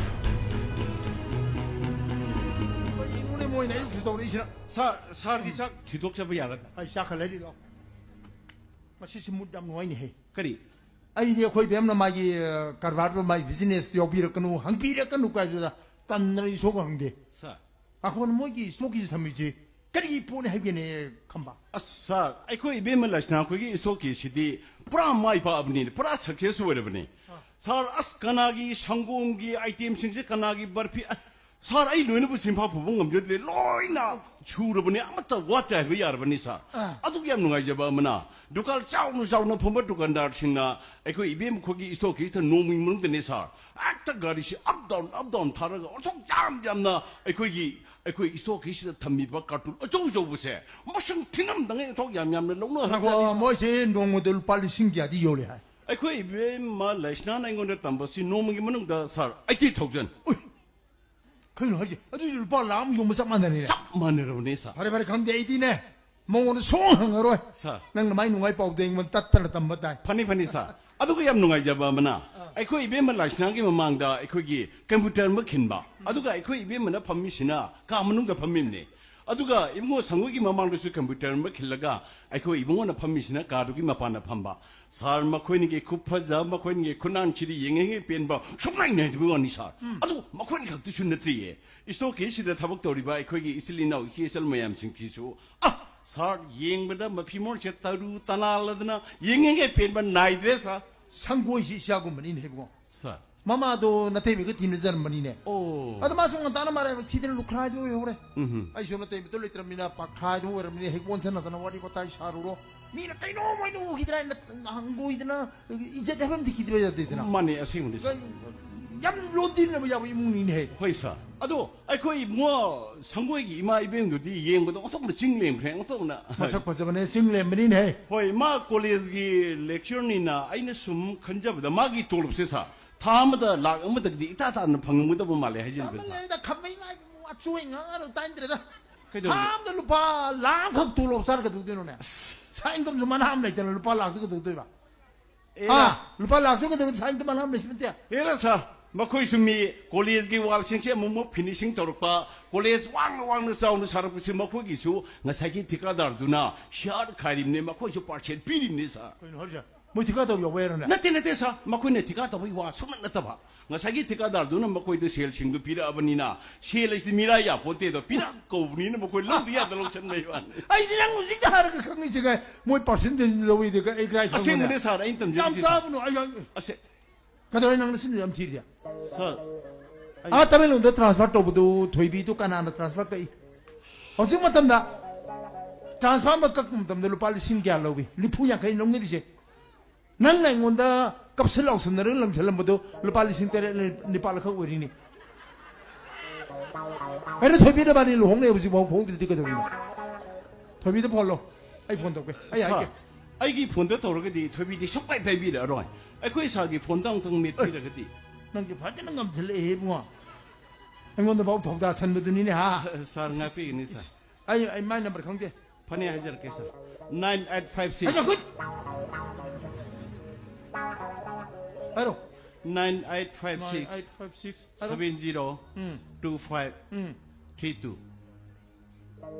ꯀꯔꯤꯅꯣꯅꯦ ꯃꯣꯏꯅ ꯑꯌꯨꯛꯁꯤ ꯇꯧꯔꯛꯏꯁꯤꯅ? ꯁꯥꯔ, ꯁꯥꯔꯒꯤ ꯆꯥꯛ ꯊꯤꯗꯣꯛꯆꯕ ꯌꯥꯒꯗ꯭ꯔꯥ? ꯑꯩ ꯆꯥꯛ ꯈꯔ ꯂꯩꯔꯤ ꯂꯥꯎ꯫ ꯉꯁꯤꯁꯤ ꯃꯨꯠ ꯌꯥꯝ ꯅꯨꯡꯉꯥꯏꯅꯦꯍꯦ꯫ ꯀꯔꯤ? ꯑꯩꯗꯤ ꯑꯩꯈꯣꯏ ꯕꯦꯝꯅ ꯃꯥꯒꯤ, ꯑ, ꯀꯔꯕꯥꯔꯗꯣ, ꯃꯥꯒꯤ ꯕꯤꯖꯤꯅꯦꯁ ꯌꯥꯎꯕꯤꯔꯛꯀꯅꯨ, ꯍꯪꯕꯤꯔꯛꯀꯅꯨ ꯀꯥꯏꯗꯨꯗ ꯇꯟꯗꯅ ꯏꯁꯧꯒ ꯍꯪꯗꯦ꯫ ꯁꯥꯔ꯫ ꯑꯩꯈꯣꯏꯅ ꯃꯣꯏꯒꯤ ꯏꯁꯇꯣꯛꯀꯤꯁꯤ ꯊꯝꯃꯤꯁꯤ ꯀꯔꯤꯒꯤ ꯄꯣꯠꯅꯤ ꯍꯥꯏꯕꯤꯒꯦꯅꯦ, ꯈꯝꯕ? ꯑꯁ, ꯁꯥꯔ, ꯑꯩꯈꯣꯏ ꯏꯕꯦꯝꯃ ꯂꯩꯁꯅꯥ ꯑꯩꯈꯣꯏꯒꯤ ꯏꯁꯇꯣꯛꯀꯤꯁꯤꯗꯤ ꯄꯨꯔꯥ ꯃꯥꯏ ꯄꯥꯛꯑꯕꯅꯤꯅꯦ, ꯄꯨꯔꯥ ꯁꯛꯁꯦꯁ ꯑꯣꯏꯔꯕꯅꯤ꯫ ꯑꯥ꯫ ꯁꯥꯔ, ꯑꯁ, ꯀꯅꯥꯒꯤ ꯁꯪꯒꯣꯝꯒꯤ ꯑꯥꯏꯇꯦꯝꯁꯤꯡꯁꯦ, ꯀꯅꯥꯒꯤ ꯕꯔꯐꯤ, ꯑ, ꯁꯥꯔ, ꯑꯩ ꯂꯣꯏꯅꯕꯨ ꯆꯤꯟꯐꯥ ꯄꯨꯕ ꯉꯝꯖꯗ꯭ꯔꯦ, ꯂꯣꯏꯅ ꯁꯨꯔꯕꯅꯤ, ꯑꯃꯠꯇ ꯋꯥꯠꯇ꯭ꯔꯦ ꯍꯥꯏꯕ ꯌꯥꯔꯕꯅꯤ, ꯁꯥꯔ꯫ ꯑꯥ꯫ ꯑꯗꯨꯒ ꯌꯥꯝ ꯅꯨꯡꯉꯥꯏꯖꯕ ꯑꯃꯅ, ꯗꯨꯀꯥꯟ ꯆꯥꯎꯅ ꯆꯥꯎꯅ ꯐꯝꯕ ꯗꯨꯀꯥꯟꯗꯥꯔꯁꯤꯡꯅ ꯑꯩꯈꯣꯏ ꯏꯕꯦꯝ ꯑꯩꯈꯣꯏꯒꯤ ꯏꯁꯇꯣꯛꯀꯤꯁꯤꯗ ꯅꯣꯡꯃꯒꯤ ꯃꯅꯨꯡꯗꯅꯦ, ꯁꯥꯔ, ꯍꯦꯛꯇ ꯒꯥꯔꯤꯁꯤ ꯑꯞ ꯗꯥꯎꯟ, ꯑꯞ ꯗꯥꯎꯟ ꯊꯥꯔꯒ ꯑꯣꯟꯊꯣꯛ ꯌꯥꯝ ꯌꯥꯝꯅ ꯑꯩꯈꯣꯏꯒꯤ, ꯑꯩꯈꯣꯏ ꯏꯁꯇꯣꯛꯀꯤꯁꯤꯗ ꯊꯝꯃꯤꯕ ꯀꯥꯔꯇꯨꯟ ꯑꯆꯧ ꯑꯆꯧꯕꯁꯦ ꯃꯁꯤꯡ ꯊꯤꯉꯝꯗꯉꯩ ꯑꯣꯟꯊꯣꯛ ꯌꯥꯝ ꯌꯥꯝꯅ ꯂꯧꯅ ꯉꯥꯏꯈꯣ, ꯍꯥꯏꯕꯖꯥꯠꯅꯤ, ꯁꯥꯔ꯫ ꯃꯣꯏꯁꯦ ꯅꯣꯡꯃꯗ ꯂꯨꯄꯥ ꯂꯤꯁꯤꯡ ꯀꯌꯥꯗꯤ ꯌꯣꯜꯂꯤ ꯍꯥꯏ? ꯑꯩꯈꯣꯏ ꯏꯕꯦꯝꯃ ꯂꯩꯁꯅꯥꯅ ꯑꯩꯉꯣꯟꯗ ꯇꯝꯕꯁꯤ ꯅꯣꯡꯃꯒꯤ ꯃꯅꯨꯡꯗ, ꯁꯥꯔ, ꯑꯩꯠꯇꯤ ꯊꯥꯎꯖꯟ꯫ ꯎꯏ! ꯀꯩꯅꯣ ꯍꯥꯏꯁꯦ? ꯑꯗꯨꯗꯤ ꯂꯨꯄꯥ ꯂꯥꯈ ꯑꯃ ꯌꯣꯟꯕ ꯆꯞ ꯃꯥꯟꯅꯔꯦꯅꯦ꯫ ꯆꯞ ꯃꯥꯟꯅꯔꯕꯅꯦ, ꯁꯥꯔ꯫ ꯐꯔꯦ, ꯐꯔꯦ, ꯈꯪꯗꯦ, ꯑꯩꯗꯤꯅꯦ, ꯃꯉꯣꯟꯗ ꯁꯨꯡ ꯍꯪꯉꯔꯣꯏ꯫ ꯁꯥꯔ꯫ ꯅꯪꯅ ꯃꯥꯏ ꯅꯨꯡꯉꯥꯏ ꯄꯥꯎꯗ ꯑꯩꯉꯣꯟꯗ ꯇꯠꯇꯅ ꯇꯝꯕ ꯇꯥꯏ꯫ ꯐꯅꯤ, ꯐꯅꯤ, ꯁꯥꯔ꯫ ꯑꯗꯨꯒ ꯌꯥꯝ ꯅꯨꯡꯉꯥꯏꯖꯕ ꯑꯃꯅ, ꯑꯩꯈꯣꯏ ꯏꯕꯦꯝꯃ ꯂꯥꯏꯁꯅꯥꯒꯤ ꯃꯃꯥꯡꯗ ꯑꯩꯈꯣꯏꯒꯤ ꯀꯝꯄ꯭ꯌꯨꯇꯔ ꯑꯃ ꯈꯤꯟꯕ, ꯑꯗꯨꯒ ꯑꯩꯈꯣꯏ ꯏꯕꯦꯝꯃꯅ ꯐꯝꯃꯤꯁꯤꯅ ꯀꯥ ꯃꯅꯨꯡꯗ ꯐꯝꯃꯤꯕꯅꯦ꯫ ꯑꯗꯨꯒ ꯏꯕꯨꯡꯉꯣ ꯁꯪꯒꯣꯏꯒꯤ ꯃꯃꯥꯡꯗꯁꯨ ꯀꯝꯄ꯭ꯌꯨꯇꯔ ꯑꯃ ꯈꯤꯜꯂꯒ ꯑꯩꯈꯣꯏ ꯏꯕꯨꯡꯉꯣꯅ ꯐꯝꯃꯤꯁꯤꯅ ꯀꯥꯗꯨꯒꯤ ꯃꯄꯥꯟꯗ ꯐꯝꯕ꯫ ꯁꯥꯔ, ꯃꯈꯣꯏꯅꯤꯒꯤ ꯈꯨꯐꯖ, ꯃꯈꯣꯏꯅꯤꯒꯤ ꯈꯨꯅꯥꯟꯁꯤꯗꯤ ꯌꯦꯡꯉꯤꯉꯩ ꯄꯦꯟꯕ ꯁꯨꯡꯅꯥꯏ ꯅꯥꯏꯗꯕ ꯋꯥꯅꯤ, ꯁꯥꯔ꯫ ꯑꯗꯨ ꯃꯈꯣꯏꯅꯤ ꯈꯛꯇꯁꯨ ꯅꯠꯇ꯭ꯔꯤꯌꯦ, ꯏꯁꯇꯣꯛꯀꯤꯁꯤꯗ ꯊꯕꯛ ꯇꯧꯔꯤꯕ ꯑꯩꯈꯣꯏꯒꯤ ꯏꯆꯤꯜ ꯏꯅꯥꯎ ꯏꯆꯦ ꯏꯆꯜ ꯃꯌꯥꯝꯁꯤꯡꯁꯤꯁꯨ, ꯑ, ꯁꯥꯔ, ꯌꯦꯡꯕꯗ ꯃꯐꯤ ꯃꯔꯣꯟꯁꯦ ꯇꯔꯨ ꯇꯅꯥꯜꯂꯗꯅ ꯌꯦꯡꯉꯤꯉꯩ ꯄꯦꯟꯕ ꯅꯥꯏꯗ꯭ꯔꯦ, ꯁꯥꯔ꯫ ꯁꯪꯒꯣꯏꯁꯤ ꯏꯆꯥꯒꯨꯝꯕꯅꯤꯅꯦ, ꯏꯕꯨꯡꯉꯣ꯫ ꯁꯥꯔ꯫ ꯃꯃꯥꯗꯣ ꯅꯇꯩꯃꯒ ꯇꯤꯟꯅꯖꯔꯝꯕꯅꯤꯅꯦ꯫ ꯑꯣ꯫ ꯑꯗꯣ ꯃꯥꯁꯨ ꯉꯟꯇꯥꯅ ꯃꯔꯥꯏꯕꯛ ꯊꯤꯗꯅ ꯂꯨꯈ꯭ꯔꯥꯏꯗꯣ ꯑꯣꯏꯍꯧꯔꯦ꯫ ꯎꯝ꯫ ꯑꯩꯁꯨ ꯅꯇꯩꯃꯗꯣ ꯂꯩꯇ꯭ꯔꯕꯅꯤꯅ ꯄꯥꯈ꯭ꯔꯥꯏꯗꯣ ꯑꯣꯏꯔꯕꯅꯤꯅ ꯍꯦꯛ ꯑꯣꯟꯁꯟꯅꯗꯅ ꯋꯥꯔꯤ ꯋꯥꯇꯥꯏ ꯁꯥꯔꯨꯔꯣ꯫ ꯃꯤꯅ ꯀꯩꯅꯣꯝ ꯍꯥꯏꯅ ꯎꯈꯤꯗ꯭ꯔꯥ ꯍꯥꯏꯅ ꯍꯪꯒꯣꯏꯗꯅ ꯏꯖꯠ ꯍꯥꯏꯕ ꯑꯃꯗꯤ ꯈꯤꯗ꯭ꯔ ꯌꯥꯗꯦꯗꯅ꯫ ꯃꯥꯅꯦ, ꯑꯁꯦꯡꯕꯅꯤ, ꯁꯥꯔ꯫ ꯌꯥꯝ ꯂꯣꯟꯗꯤꯟꯅꯕ ꯌꯥꯕ ꯏꯃꯨꯡꯅꯤꯅꯦ ꯍꯦ꯫ ꯍꯣꯏ, ꯁꯥꯔ꯫ ꯑꯗꯣ ꯑꯩꯈꯣꯏ ꯏꯕꯨꯡꯉꯣ ꯁꯪꯒꯣꯏꯒꯤ ꯏꯃꯥ ꯏꯕꯦꯟꯗꯨꯗꯤ ꯌꯦꯡꯕꯗ ꯑꯣꯟꯊꯣꯛꯅ ꯆꯤꯡ ꯂꯦꯝꯈ꯭ꯔꯦ, ꯑꯣꯟꯊꯣꯛꯅ꯫ ꯃꯁꯛ ꯐꯖꯕꯅꯦ, ꯆꯤꯡ ꯂꯦꯝꯕꯅꯤꯅꯦ ꯍꯦ꯫ ꯍꯣꯏ, ꯃꯥ ꯀꯣꯂꯦꯖꯒꯤ ꯂꯦꯛꯆꯔꯅꯤꯅ ꯑꯩꯅ ꯁꯨꯝ ꯈꯟꯖꯕꯗ ꯃꯥꯒꯤ ꯇꯣꯂꯣꯞꯁꯦ, ꯁꯥꯔ, ꯊꯥ ꯑꯃꯗ ꯂꯥꯛ ꯑꯃꯗꯒꯤꯗꯤ ꯏꯇꯥ ꯇꯥꯅ ꯐꯪꯉꯝꯒꯗꯕ ꯃꯥꯜꯂꯦ ꯍꯥꯏꯖꯟꯕ, ꯁꯥꯔ꯫ ꯂꯩꯗ ꯈꯝꯕꯩ ꯃꯥꯏ ꯑꯆꯣꯏ ꯉꯥꯡꯉꯅꯨ ꯇꯥꯅꯤꯡꯗ꯭ꯔꯦꯗ꯫ ꯀꯩꯗꯧꯔꯒꯦ? ꯊꯥ ꯑꯃꯗ ꯂꯨꯄꯥ ꯂꯥꯈ ꯑꯃꯈꯛ ꯇꯣꯂꯣꯞ ꯆꯥꯔ ꯀꯩꯗꯧꯗꯣꯏꯅꯣꯅꯦ? ꯁꯥꯏꯟ ꯀꯝꯁꯨ ꯃꯅꯥ ꯑꯃ ꯂꯩꯇꯅ ꯂꯨꯄꯥ ꯂꯥꯈꯇꯨ ꯀꯩꯗꯧꯗꯣꯏꯕ? ꯑꯦꯔꯥ꯫ ꯍꯥ? ꯂꯨꯄꯥ ꯂꯥꯈꯇꯨ ꯀꯩꯗꯧꯕ ꯁꯥꯏꯟ ꯀꯝ ꯃꯅꯥ ꯑꯃ ꯂꯩꯁꯨ ꯅꯠꯇꯦ? ꯑꯦꯔꯥ, ꯁꯥꯔ, ꯃꯈꯣꯏꯁꯨ ꯃꯤ ꯀꯣꯂꯦꯖꯀꯤ ꯋꯥꯜꯁꯤꯡꯁꯦ ꯑꯃꯨꯛꯃꯨꯛ ꯐꯤꯅꯤꯁꯤꯡ ꯇꯧꯔꯛꯄ, ꯀꯣꯂꯦꯖ ꯋꯥꯡꯅ ꯋꯥꯡꯅ ꯆꯥꯎꯅ ꯁꯥꯔꯛꯄꯁꯤ ꯃꯈꯣꯏꯒꯤꯁꯨ ꯉꯁꯥꯏꯒꯤ ꯊꯤꯀꯥꯗꯥꯔꯗꯨꯅ ꯁꯤꯌꯥꯔ ꯈꯥꯏꯔꯤꯕꯅꯦ, ꯃꯈꯣꯏꯁꯨ ꯄꯥꯔꯁꯦꯟ ꯄꯤꯔꯤꯕꯅꯦ, ꯁꯥꯔ꯫ ꯀꯩꯅꯣ ꯍꯥꯏꯔꯤꯁꯦ? ꯃꯣꯏ ꯊꯤꯀꯥ ꯇꯧ ꯌꯥꯎꯕ ꯌꯥꯔꯅꯦ? ꯅꯠꯇꯦ, ꯅꯠꯇꯦ, ꯁꯥꯔ, ꯃꯈꯣꯏꯅ ꯊꯤꯀꯥ ꯇꯧꯕꯒꯤ ꯋꯥ ꯁꯨꯡꯅꯠ ꯅꯠꯇꯕ꯫ ꯉꯁꯥꯏꯒꯤ ꯊꯤꯀꯥꯗꯥꯔꯗꯨꯅ ꯃꯈꯣꯏꯗ ꯁꯦꯜꯁꯤꯡꯗꯨ ꯄꯤꯔꯛꯑꯕꯅꯤꯅ, ꯁꯦꯜ ꯑꯁꯤꯗꯤ ꯃꯤꯔꯥ ꯌꯥꯄꯣꯠꯇꯦꯗꯣ, ꯄꯤꯔꯛ ꯀꯧꯕꯅꯤꯅ ꯃꯈꯣꯏ ꯂꯧꯗ ꯌꯥꯗ ꯂꯧꯁꯟꯕꯩ ꯋꯥꯅꯤ꯫ ꯑꯩꯗꯤ ꯅꯪ ꯍꯧꯖꯤꯛꯇ ꯍꯥꯏꯔꯒ ꯈꯪꯉꯤꯁꯦ ꯀꯥꯏ? ꯃꯣꯏ ꯄꯥꯔꯁꯦꯟꯇꯦꯖ ꯂꯧꯏꯗꯤ ꯀꯥꯏ, ꯑꯩ ꯀꯥꯏ ꯈꯪꯕꯅꯦ? ꯑꯁꯦꯡꯕꯅꯦ, ꯁꯥꯔ, ꯑꯩꯅ ꯇꯝꯖꯔꯤꯁꯦ, ꯌꯥꯝ ꯁꯥꯔ꯫ ꯇꯥꯕꯅꯣ, ꯑꯩ, ꯑꯩ, ꯑꯁꯦ-, ꯀꯩꯗꯧꯔꯦ ꯅꯪꯅ ꯁꯤꯟꯗꯨ ꯌꯥꯝ ꯊꯤꯔꯤꯗꯤ? ꯁꯥꯔ, ꯑꯩ- ꯑꯥ, ꯇꯃꯦꯡꯂꯣꯡꯗ ꯇ꯭ꯔꯥꯟꯁꯐꯔ ꯇꯧꯕꯗꯨ ꯊꯣꯏꯕꯤꯗꯨ ꯀꯅꯥꯅ ꯇ꯭ꯔꯥꯟꯁꯐꯔ ꯀꯛꯏ? ꯍꯧꯖꯤꯛ ꯃꯇꯝꯗ ꯇ꯭ꯔꯥꯟꯁꯐꯔ ꯑꯃ ꯀꯛꯄ ꯃꯇꯝꯗ ꯂꯨꯄꯥ ꯂꯤꯁꯤꯡ ꯀꯌꯥ ꯂꯧꯏ? ꯅꯤꯐꯨ ꯌꯥꯡꯈꯩ ꯂꯧꯅꯔꯤꯁꯦ꯫ ꯅꯪꯅ ꯑꯩꯉꯣꯟꯗ ꯀꯞꯁꯟ ꯂꯥꯎꯁꯟꯅꯔꯒ ꯂꯪꯁꯜꯂꯝꯕꯗꯣ ꯂꯨꯄꯥ ꯂꯤꯁꯤꯡ ꯇꯔꯦꯠ ꯅꯤꯄꯥꯜ ꯈꯛ ꯑꯣꯏꯔꯤꯅꯤ꯫ ꯀꯩꯅꯣ ꯊꯣꯏꯕꯤ ꯅꯕꯥꯅꯤ ꯂꯨꯍꯣꯡꯅꯤ ꯍꯧꯖꯤꯛ ꯐꯥꯎ ꯍꯣꯡꯗ꯭ꯔꯤꯗꯤ ꯀꯩꯗꯧꯔꯤꯅꯣ? ꯊꯣꯏꯕꯤꯗ ꯐꯣꯟ ꯂꯣ꯫ ꯑꯩ ꯐꯣꯟ ꯇꯧꯒꯦ꯫ ꯑꯩ ꯍꯥꯏꯒꯦ꯫ ꯁꯥꯔ, ꯑꯩꯒꯤ ꯐꯣꯟꯗ ꯇꯧꯔꯒꯗꯤ ꯊꯣꯏꯕꯤꯗꯤ ꯁꯨꯡꯄꯥꯏ ꯄꯥꯏꯕꯤꯔꯛꯑꯔꯣꯏ꯫ ꯑꯩꯈꯣꯏ ꯁꯥꯔꯒꯤ ꯐꯣꯟꯗ ꯑꯃꯨꯛꯇꯪ ꯃꯦꯠꯄꯤꯔꯒꯗꯤ꯫ ꯅꯪꯁꯦ ꯐꯖꯅ ꯉꯝꯁꯤꯜꯂꯛꯑꯦ ꯏꯕꯨꯡꯉꯣ꯫ ꯑꯩꯉꯣꯟꯗ ꯐꯥꯎ ꯊꯧꯗꯥ ꯁꯟꯕꯗꯨꯅꯤꯅꯦ, ꯍꯥ? ꯁꯥꯔ, ꯉꯥꯛꯄꯤꯒꯅꯤ, ꯁꯥꯔ꯫ ꯑꯩ, ꯑꯩ ꯃꯥꯏ ꯅꯝꯕꯔ ꯈꯪꯗꯦ꯫ ꯐꯅꯤ, ꯍꯥꯏꯖꯔꯛꯀꯦ, sir. Nine eight five six. ꯑꯩ ꯈꯨꯠ! ꯍꯥꯏꯔꯣ꯫ Nine eight five six. Nine eight five six. ꯍꯥꯏꯔꯣ꯫ Seven zero um. Two five um. Three two.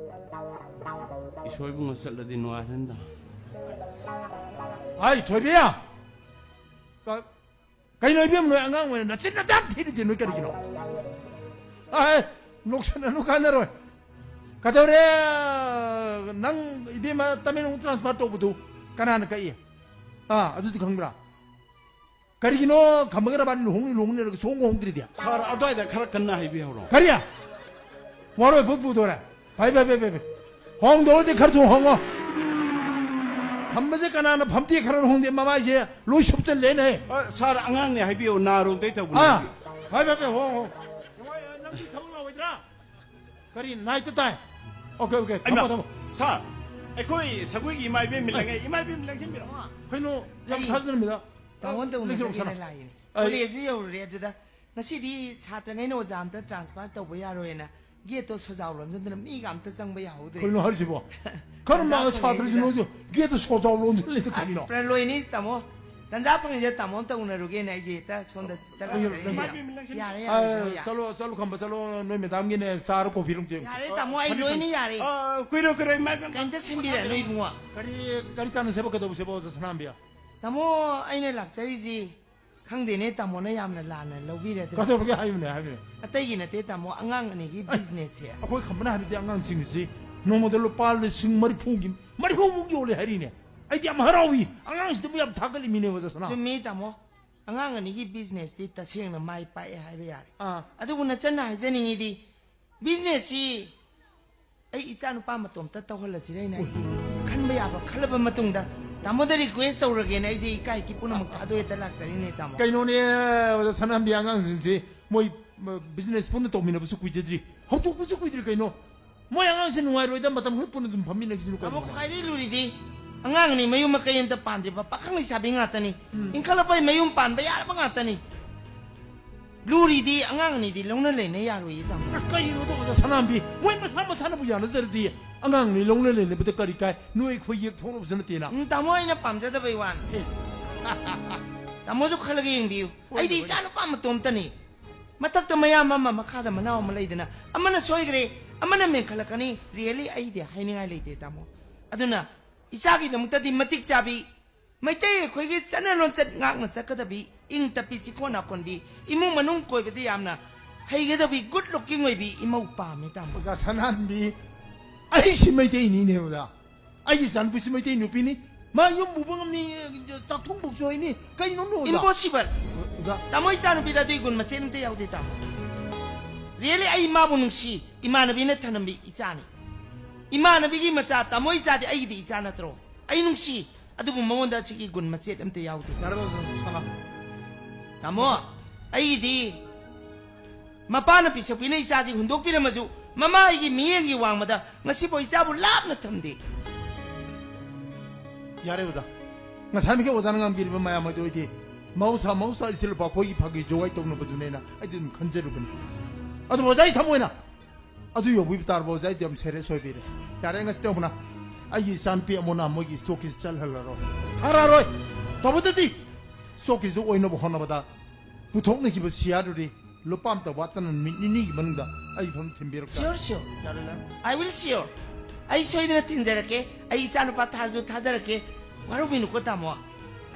Ishwor Ibungo ꯆꯠꯂꯗꯤ ꯅꯨꯡꯉꯥꯏꯔꯅꯤꯗ꯫ ꯍꯥꯏ, ꯊꯣꯏꯕꯤ! ꯀ-, ꯀꯩꯅꯣ ꯏꯕꯦꯝ, ꯅꯣꯏ ꯑꯉꯥꯡ ꯑꯣꯏꯅ ꯅꯆꯤꯟ ꯅꯇꯥ ꯊꯤꯔꯤꯗꯤ ꯅꯣꯏ ꯀꯔꯤꯒꯤꯅꯣ? ꯑꯦ, ꯅꯣꯛꯁꯟꯅꯅꯨ, ꯀꯥꯟꯅꯔꯣꯏ꯫ ꯀꯩꯗꯧꯔꯦ? ꯅꯪ ꯏꯕꯦꯝꯃ ꯇꯃꯦꯡꯂꯣꯡ transfer ꯇꯧꯕꯗꯨ ꯀꯅꯥꯅ ꯀꯛꯏ? ꯑꯥ, ꯑꯗꯨꯗꯤ ꯈꯪꯕ꯭ꯔꯥ? ꯀꯔꯤꯒꯤꯅꯣ ꯈꯝꯕꯒ ꯅꯕꯥꯅꯤ ꯂꯨꯍꯣꯡꯅꯤ ꯂꯨꯍꯣꯡꯅꯤ ꯍꯥꯏꯔꯒ ꯁꯨꯍꯣꯡ ꯍꯣꯡꯗ꯭ꯔꯤꯗꯤ? ꯁꯥꯔ, ꯑꯗꯨꯋꯥꯏꯗ ꯈꯔ ꯀꯟꯅ ꯍꯥꯏꯕꯤꯍꯧꯔꯣ꯫ ꯀꯔꯤ? ꯋꯥꯔꯣꯏ ꯐꯨꯠ ꯄꯨꯗꯣꯔꯦ꯫ ꯐꯩ, ꯐꯩ, ꯐꯩ, ꯐꯩ, ꯐꯩ꯫ ꯍꯣꯡꯗꯧꯔꯗꯤ ꯈꯔ ꯊꯨꯅ ꯍꯣꯡꯉꯣ꯫ ꯈꯝꯕꯁꯦ ꯀꯅꯥꯅ ꯐꯝꯗꯦ ꯈꯔ ꯍꯣꯡꯗꯦ, ꯃꯃꯥꯏꯁꯦ ꯂꯣꯏ ꯁꯨꯞꯆꯜꯂꯦꯅꯦ꯫ ꯑ, ꯁꯥꯔ, ꯑꯉꯥꯡꯅꯦ ꯍꯥꯏꯕꯤꯌꯨ, ꯅꯥꯔꯣꯝꯗꯩ ꯇꯧꯕꯅꯦ꯫ ꯑꯥ, ꯐꯩ, ꯐꯩ, ꯐꯩ, ꯍꯣꯡ, ꯍꯣꯡ꯫ ꯅꯪꯒꯤ ꯊꯕꯛ ꯂꯥꯛꯑꯣꯏꯗ꯭ꯔꯥ? ꯀꯔꯤ, ꯅꯥꯏꯠꯇ ꯇꯥꯏ? ꯑꯣꯀꯦ, ꯑꯣꯀꯦ, ꯊꯝꯃꯣ, ꯑꯩꯃ, ꯊꯝꯃꯣ꯫ ꯁꯥꯔ, ꯑꯩꯈꯣꯏ ꯁꯒꯣꯏꯒꯤ ꯏꯃꯥ ꯏꯕꯦꯟ ꯃꯤ ꯂꯪꯉꯦ, ꯏꯃꯥ ꯏꯕꯦꯟ ꯃꯤ ꯂꯪꯁꯤꯟꯕꯤꯔꯣ꯫ ꯀꯩꯅꯣ, ꯌꯥꯝ ꯀꯔꯤ? ꯊꯥꯖꯗ꯭ꯔꯃꯤꯗ꯫ ꯇꯥꯃꯣ ꯇꯧꯅ ꯂꯩꯖꯧ, ꯆꯠꯀꯦꯅ ꯁꯥꯔ꯫ ꯂꯥꯛꯏꯅꯦ꯫ ꯑꯩ ꯀꯣꯂꯦꯖꯁꯨ ꯌꯧꯔꯨꯔꯦ, ꯑꯗꯨꯗ ꯉꯁꯤꯗꯤ ꯁꯥꯇ꯭ꯔꯉꯩꯅ ꯑꯣꯖꯥ ꯑꯝꯇ transfer ꯇꯧꯕ ꯌꯥꯔꯣꯏꯅ ꯒꯦꯠꯇꯣ ꯁꯣꯖꯥꯎ ꯂꯣꯟꯁꯤꯟꯗꯅ ꯃꯤꯒ ꯑꯝꯇ ꯆꯪꯕ ꯌꯥꯍꯧꯗ꯭ꯔꯦ꯫ ꯀꯩꯅꯣ ꯍꯥꯏꯔꯤꯁꯤꯕꯣ? ꯈꯔ ꯇꯟꯖꯥ ꯃꯥ ꯐꯪꯉꯦ ꯁꯥꯇ꯭ꯔꯁꯤ ꯁꯤꯗ꯫ ꯅꯣꯏꯁꯨ ꯒꯦꯠꯇ ꯁꯣꯖꯥꯎ ꯂꯣꯟꯁꯤꯜꯂꯤꯗꯣ ꯑꯁ, ꯀꯔꯤꯅꯣ? ꯄ꯭ꯔꯂꯣꯏꯅꯤ ꯇꯥꯃꯣ꯫ ꯇꯟꯖꯥ ꯐꯪꯉꯤꯁꯦ ꯇꯥꯃꯣ ꯑꯝꯇ ꯎꯅꯔꯨꯒꯦꯅ ꯑꯩꯁꯦ ꯍꯦꯛꯇ ꯁꯣꯝꯗ ꯇꯂꯥ ꯑꯩ ꯆꯠꯂꯤꯅꯦ꯫ ꯌꯥꯔꯦ, ꯑ, ꯌꯥꯔꯦ, ꯌꯥꯔꯦ꯫ ꯆꯠꯂꯣ, ꯆꯠꯂꯣ, ꯈꯝꯕ ꯆꯠꯂꯣ, ꯅꯣꯏ ꯃꯦꯗꯥꯝꯒꯤꯅꯦ ꯆꯥꯔ ꯀꯣꯐꯤꯔ ꯑꯃ ꯇꯦꯛꯎ꯫ ꯌꯥꯔꯦ ꯇꯥꯃꯣ, ꯑꯩ ꯐꯅꯤ, ꯂꯣꯏꯅ ꯐꯅꯤ꯫ ꯌꯥꯔꯦ꯫ ꯑ, ꯀꯨꯏꯔꯣꯏ, ꯀꯨꯏꯔꯣꯏ, ꯏꯃꯥ ꯏꯕꯦꯝ꯫ ꯀꯩꯝꯇ ꯁꯤꯟꯕꯤꯔꯅꯨ ꯏꯕꯨꯡꯉꯣ꯫ ꯀꯔꯤ, ꯀꯔꯤ ꯇꯥꯟꯅꯁꯦꯕ, ꯀꯩꯗꯧꯁꯦꯕ, ꯑꯣꯖꯥ ꯁꯅꯥꯝꯕꯤ? ꯇꯥꯃꯣ, ꯑꯩꯅ ꯂꯥꯛꯆꯔꯤꯁꯤ ꯈꯪꯗꯦꯅꯦ, ꯇꯥꯃꯣꯅ ꯌꯥꯝꯅ ꯂꯥꯟꯅ ꯂꯧꯕꯤꯔꯗ꯭ꯔꯥ? ꯀꯩꯗꯧꯔꯒꯦ? ꯍꯥꯏꯌꯨꯅꯦ, ꯍꯥꯏꯌꯨꯅꯦ꯫ ꯑꯇꯩꯒꯤ ꯅꯠꯇꯦ ꯇꯥꯃꯣ, ꯑꯉꯥꯡ ꯑꯅꯤꯒꯤ ꯑꯦ, business ꯁꯦ꯫ ꯑꯩꯈꯣꯏ ꯈꯝꯕꯅ ꯍꯥꯏꯕꯗꯤ ꯑꯉꯥꯡꯁꯤꯡꯁꯤ ꯅꯣꯡꯃꯗ ꯂꯨꯄꯥ ꯂꯤꯁꯤꯡ ꯃꯔꯤꯐꯨꯒꯤ, ꯃꯔꯤꯐꯨꯃꯨꯛ ꯌꯣꯜꯂꯦ ꯍꯥꯏꯔꯤꯅꯦ꯫ ꯑꯩꯗꯤ ꯌꯥꯝ ꯍꯔꯥꯎꯏ, ꯑꯉꯥꯡꯁꯤꯗꯕꯨ ꯌꯥꯝ ꯊꯥꯒꯠꯂꯤꯃꯤꯅꯦ, ꯑꯣꯖꯥ ꯁꯅꯥ꯫ ꯆꯨꯝꯃꯤ ꯇꯥꯃꯣ, ꯑꯉꯥꯡ ꯑꯅꯤꯒꯤ business ꯇꯤ ꯇꯁꯦꯡꯅ ꯃꯥꯏ ꯄꯥꯛꯑꯦ ꯍꯥꯏꯕ ꯌꯥꯔꯦ꯫ ꯑꯥ꯫ ꯑꯗꯨꯕꯨ ꯅꯆꯟꯅ ꯍꯥꯏꯖꯅꯤꯡꯉꯤꯗꯤ, business ꯁꯤ ꯑꯩ ꯏꯆꯥ ꯅꯨꯄꯥ ꯃꯇꯣꯝꯇ ꯇꯧꯍꯜꯂꯁꯤꯔ ꯍꯥꯏꯅ ꯑꯩꯁꯦ ꯈꯟꯕ ꯌꯥꯕ ꯈꯜꯂꯕ ꯃꯇꯨꯡꯗ, ꯇꯥꯃꯣꯗ request ꯇꯧꯔꯒꯦꯅ ꯑꯩꯁꯦ ꯏꯀꯥꯏ ꯏꯀꯤ ꯄꯨꯝꯅꯃꯛ ꯊꯥꯗꯣꯛꯑꯦ ꯍꯦꯛꯇ ꯂꯥꯛꯆꯔꯤꯅꯦ, ꯇꯥꯃꯣ꯫ ꯀꯩꯅꯣꯅꯦ, ꯑꯣꯖꯥ ꯁꯅꯥꯝꯕꯤ, ꯑꯉꯥꯡꯁꯤꯡꯁꯤ ꯃꯣꯏ, ꯃ, business ꯄꯨꯟꯅ ꯇꯧꯃꯤꯟꯅꯕꯁꯨ ꯀꯨꯏꯖꯗ꯭ꯔꯤ, ꯍꯧꯗꯣꯛꯄꯁꯨ ꯀꯨꯏꯗ꯭ꯔꯤ ꯀꯩꯅꯣ꯫ ꯃꯣꯏ ꯑꯉꯥꯡꯁꯤ ꯅꯨꯡꯉꯥꯏꯔꯣꯏꯗ, ꯃꯇꯝ ꯈꯔ ꯄꯨꯟꯅ ꯑꯗꯨꯝ ꯐꯝꯃꯤꯟꯅꯈꯤꯁꯤꯅꯨ ꯇꯥꯃꯣ, ꯀꯩꯅꯣ꯫ ꯈ꯭ꯋꯥꯏꯗꯒꯤ ꯂꯨꯔꯤꯗꯤ ꯑꯉꯥꯡꯅꯤ, ꯃꯌꯨꯝ ꯃꯀꯩ ꯑꯝꯇ ꯄꯥꯟꯗ꯭ꯔꯤꯕ ꯄꯥꯈꯪ ꯂꯩꯁꯥꯕꯤ ꯉꯥꯛꯇꯅꯤ꯫ ꯎꯝ꯫ ꯏꯟꯈꯠꯂꯛꯄꯩ ꯃꯌꯨꯝ ꯄꯥꯟꯕ ꯌꯥꯔꯕ ꯉꯥꯛꯇꯅꯤ꯫ ꯂꯨꯔꯤꯗꯤ ꯑꯉꯥꯡ ꯑꯅꯤꯗꯤ ꯂꯧꯅ ꯂꯩꯅ ꯌꯥꯔꯣꯏꯌꯦ, ꯇꯥꯃꯣ꯫ ꯑ, ꯀꯩꯅꯣ ꯇꯧꯕꯗ, ꯁꯅꯥꯝꯕꯤ? ꯃꯣꯏ ꯃꯁꯥ ꯃꯁꯥꯅꯕꯨ ꯌꯥꯅꯖꯔꯗꯤ ꯑꯉꯥꯡ ꯑꯅꯤ ꯂꯧꯅ ꯂꯩꯅꯕꯗ ꯀꯔꯤ ꯀꯥꯏ? ꯅꯣꯏ ꯑꯩꯈꯣꯏ ꯌꯦꯛ ꯊꯣꯛꯅꯕꯁꯨ ꯅꯠꯇꯦꯅ꯫ ꯎꯝ, ꯇꯥꯃꯣ, ꯑꯩꯅ ꯄꯥꯝꯖꯗꯕꯩ ꯋꯥꯅꯤ꯫ ꯇꯥꯃꯣꯁꯨ ꯈꯜꯂꯒ ꯌꯦꯡꯕꯤꯌꯨ꯫ ꯍꯣꯏꯅꯦ, ꯑꯩꯗꯤ ꯍꯣꯏꯅꯦ꯫ ꯏꯆꯥ ꯅꯨꯄꯥ ꯃꯇꯣꯝꯇꯅꯤ꯫ ꯃꯊꯛꯇ ꯃꯌꯥꯝ ꯑꯃ, ꯃꯈꯥꯗ ꯃꯅꯥꯎ ꯑꯃ ꯂꯩꯗꯅ, ꯑꯃꯅ ꯁꯣꯏꯈ꯭ꯔꯦ, ꯑꯃꯅ ꯃꯦꯟꯈꯠꯂꯛꯀꯅꯤ꯫ Really, ꯑꯩꯗꯤ ꯍꯥꯏꯅꯤꯡꯉꯥꯏ ꯂꯩꯇꯦ, ꯇꯥꯃꯣ꯫ ꯑꯗꯨꯅ ꯏꯆꯥꯒꯤꯗꯃꯛꯇꯗꯤ ꯃꯇꯤꯛ ꯆꯥꯕꯤ, ꯃꯩꯇꯩ ꯑꯩꯈꯣꯏꯒꯤ ꯆꯠꯅ ꯂꯣꯟꯆꯠ ꯉꯥꯛꯅ ꯆꯠꯀꯗꯕꯤ, ꯏꯪ ꯇꯞꯄꯤ, ꯆꯤꯛꯈꯣꯟ ꯅꯥꯀꯣꯟꯕꯤ, ꯏꯃꯨꯡ ꯃꯅꯨꯡ ꯀꯣꯏꯕꯗ ꯌꯥꯝꯅ ꯍꯩꯒꯗꯕꯤ, good looking ꯑꯣꯏꯕꯤ ꯏꯃꯧ ꯄꯥꯝꯃꯤ, ꯇꯥꯃꯣ꯫ ꯑꯣꯖꯥ ꯁꯅꯥꯍꯟꯕꯤ, ꯑꯩꯁꯤ ꯃꯩꯇꯩꯅꯤꯅꯦ, ꯑꯣꯖꯥ꯫ ꯑꯩꯒꯤ ꯏꯆꯥꯅꯨꯄꯤꯁꯤ ꯃꯩꯇꯩ ꯅꯨꯄꯤꯅꯤ꯫ ꯃꯥ ꯌꯨꯝ ꯄꯨꯕ ꯉꯝꯅꯤ, ꯆꯥꯛꯊꯣꯡ ꯐꯥꯎꯁꯨ ꯍꯩꯅꯤ꯫ ꯀꯩꯅꯣꯅꯣ, ꯑꯣꯖꯥ? Impossible! ꯑꯣꯖꯥ꯫ ꯇꯥꯃꯣ, ꯏꯆꯥꯅꯨꯄꯤꯗ ꯑꯗꯨꯒꯤ ꯒꯨꯟ ꯃꯆꯦꯠ ꯑꯝꯇ ꯌꯥꯎꯗꯦ, ꯇꯥꯃꯣ꯫ Really, ꯑꯩ ꯃꯥꯕꯨ ꯅꯨꯡꯁꯤ, ꯏꯃꯥꯟꯅꯕꯤꯅ ꯊꯅꯝꯕꯤ ꯏꯆꯥꯅꯤ꯫ ꯏꯃꯥꯟꯅꯕꯤꯒꯤ ꯃꯆꯥ, ꯇꯥꯃꯣ ꯏꯆꯥꯗꯤ ꯑꯩꯒꯤꯗꯤ ꯏꯆꯥ ꯅꯠꯇ꯭ꯔꯣ? ꯑꯩ ꯅꯨꯡꯁꯤ, ꯑꯗꯨꯕꯨ ꯃꯉꯣꯟꯗ ꯑꯁꯤꯒꯤ ꯒꯨꯟ ꯃꯆꯦꯠ ꯑꯝꯇ ꯌꯥꯎꯗꯦ꯫ ꯌꯥꯔꯦ, ꯑꯣꯖꯥ, ꯁꯅꯥ꯫ ꯇꯥꯃꯣ, ꯑꯩꯒꯤꯗꯤ ꯃꯄꯥꯅ ꯄꯤꯁꯛꯄꯤꯅ ꯏꯆꯥꯁꯤ ꯍꯨꯟꯗꯣꯛꯄꯤꯔꯝꯃꯁꯨ, ꯃꯃꯥ ꯑꯩꯒꯤ ꯃꯤꯠꯌꯦꯡꯒꯤ ꯋꯥꯡꯃꯗ ꯉꯁꯤꯐꯥꯎ ꯏꯆꯥꯕꯨ ꯂꯥꯞꯅ ꯊꯝꯗꯦ꯫ ꯌꯥꯔꯦ, ꯑꯣꯖꯥ꯫ ꯉꯁꯥꯏꯃꯛꯀꯤ ꯑꯣꯖꯥꯅ ꯉꯥꯡꯕꯤꯔꯤꯕ ꯃꯌꯥꯝ ꯑꯗꯨ ꯑꯩꯗꯤ ꯃꯍꯧꯁꯥ, ꯃꯍꯧꯁꯥ ꯏꯆꯤꯜ ꯏꯅꯥꯎ ꯑꯩꯈꯣꯏꯒꯤ ꯐꯥꯒꯤ ꯖꯣꯒꯥꯏ ꯇꯧꯅꯕꯗꯨꯅꯦꯅ ꯑꯩꯗꯤ ꯑꯗꯨꯝ ꯈꯟꯖꯔꯨꯕꯅꯤ꯫ ꯑꯗꯨꯕꯨ ꯑꯣꯖꯥ, ꯑꯩ ꯊꯃꯣꯏꯅ ꯑꯗꯨ ꯌꯧꯕꯤꯕ ꯇꯥꯔꯕ ꯑꯣꯖꯥ, ꯑꯩꯗꯤ ꯌꯥꯝ serious ꯑꯣꯏꯕꯤꯔꯦ꯫ ꯌꯥꯔꯦ, ꯉꯁꯤ ꯇꯧꯕꯅ ꯑꯩꯒꯤ ꯏꯆꯥꯅꯨꯄꯤ ꯑꯃꯣꯅ ꯃꯣꯏꯒꯤ ꯏꯁꯇꯣꯛꯀꯤꯁꯤ ꯆꯠꯍꯜꯂꯔꯣꯏ꯫ ꯊꯥꯔꯛꯑꯔꯣꯏ꯫ ꯇꯧꯕꯗꯗꯤ ꯏꯁꯇꯣꯛꯀꯤꯁꯨ ꯑꯣꯏꯅꯕ ꯍꯣꯠꯅꯕꯗ ꯄꯨꯊꯣꯛꯅꯈꯤꯕ ꯁꯤꯌꯥꯔꯗꯨꯗꯤ ꯂꯨꯄꯥ ꯑꯝꯇ ꯋꯥꯠꯇꯅ ꯅꯨꯃꯤꯠ ꯅꯤꯅꯤꯒꯤ ꯃꯅꯨꯡꯗ ꯑꯩ ꯐꯝ ꯊꯤꯟꯕꯤꯔꯛꯄ ꯇꯥꯔꯦ꯫ Sure, sure. ꯌꯥꯔꯦ, ꯌꯥꯔꯦ꯫ I will sure. ꯑꯩ ꯁꯣꯏꯗꯅ ꯊꯤꯟꯖꯔꯛꯀꯦ꯫ ꯑꯩ ꯏꯆꯥꯅꯨꯄꯥ ꯊꯥꯔꯁꯨ ꯊꯥꯖꯔꯛꯀꯦ꯫ ꯋꯥꯔꯧꯕꯤꯅꯨꯀꯣ, ꯇꯥꯃꯣ꯫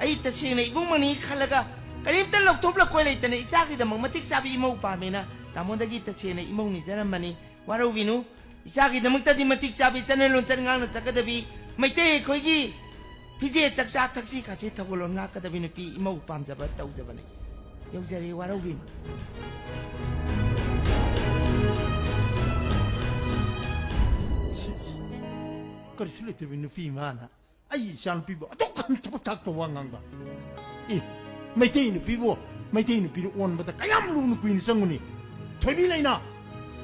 ꯑꯩ ꯇꯁꯦꯡꯅ ꯏꯕꯨꯡ ꯃꯅꯤ ꯈꯜꯂꯒ ꯀꯔꯤꯝꯇ ꯂꯧꯊꯣꯛ ꯂꯧꯀꯣꯏ ꯂꯩꯇꯅ ꯏꯆꯥꯒꯤꯗꯃꯛ ꯃꯇꯤꯛ ꯆꯥꯕꯤ ꯏꯃꯧ ꯄꯥꯝꯃꯦꯅ ꯇꯥꯃꯣꯗꯒꯤ ꯇꯁꯦꯡꯅ ꯏꯃꯧ ꯅꯤꯖꯔꯝꯕꯅꯤ꯫ ꯋꯥꯔꯧꯕꯤꯅꯨ꯫ ꯏꯆꯥꯒꯤꯗꯃꯛꯇꯗꯤ ꯃꯇꯤꯛ ꯆꯥꯕꯤ, ꯆꯠꯅ ꯂꯣꯟꯆꯠ ꯉꯥꯛꯅ ꯆꯠꯀꯗꯕꯤ, ꯃꯩꯇꯩ ꯑꯩꯈꯣꯏꯒꯤ ꯐꯤꯖꯦꯠ ꯆꯛꯆꯥ ꯊꯛꯁꯤ ꯈꯥꯁꯤ ꯊꯧꯒꯜꯂꯣꯟ ꯉꯥꯛꯀꯗꯕꯤ ꯅꯨꯄꯤ ꯏꯃꯧ ꯄꯥꯝꯖꯕ ꯇꯧꯖꯕꯅꯤ꯫ ꯌꯧꯖꯔꯦ, ꯋꯥꯔꯧꯕꯤꯅꯨ꯫ ꯁꯤ, ꯁꯤ, ꯀꯔꯤꯁꯨ ꯂꯩꯇꯕꯤ ꯅꯨꯄꯤ ꯏꯃꯥꯅ ꯑꯩ ꯏꯆꯥꯅꯨꯄꯤꯕꯨ ꯑꯗꯨꯛ ꯌꯥꯝ ꯊꯕꯛ ꯊꯥꯛꯇ ꯋꯥ ꯉꯥꯡꯕ꯫ ꯑꯦ, ꯃꯩꯇꯩ ꯅꯨꯄꯤꯕꯨ ꯃꯩꯇꯩ ꯅꯨꯄꯤꯅ ꯑꯣꯟꯕꯗ ꯀꯌꯥꯝ ꯂꯨꯅ ꯀꯨꯏꯅ ꯆꯪꯒꯅꯤ? ꯊꯣꯏꯕꯤ ꯂꯩꯅꯥ,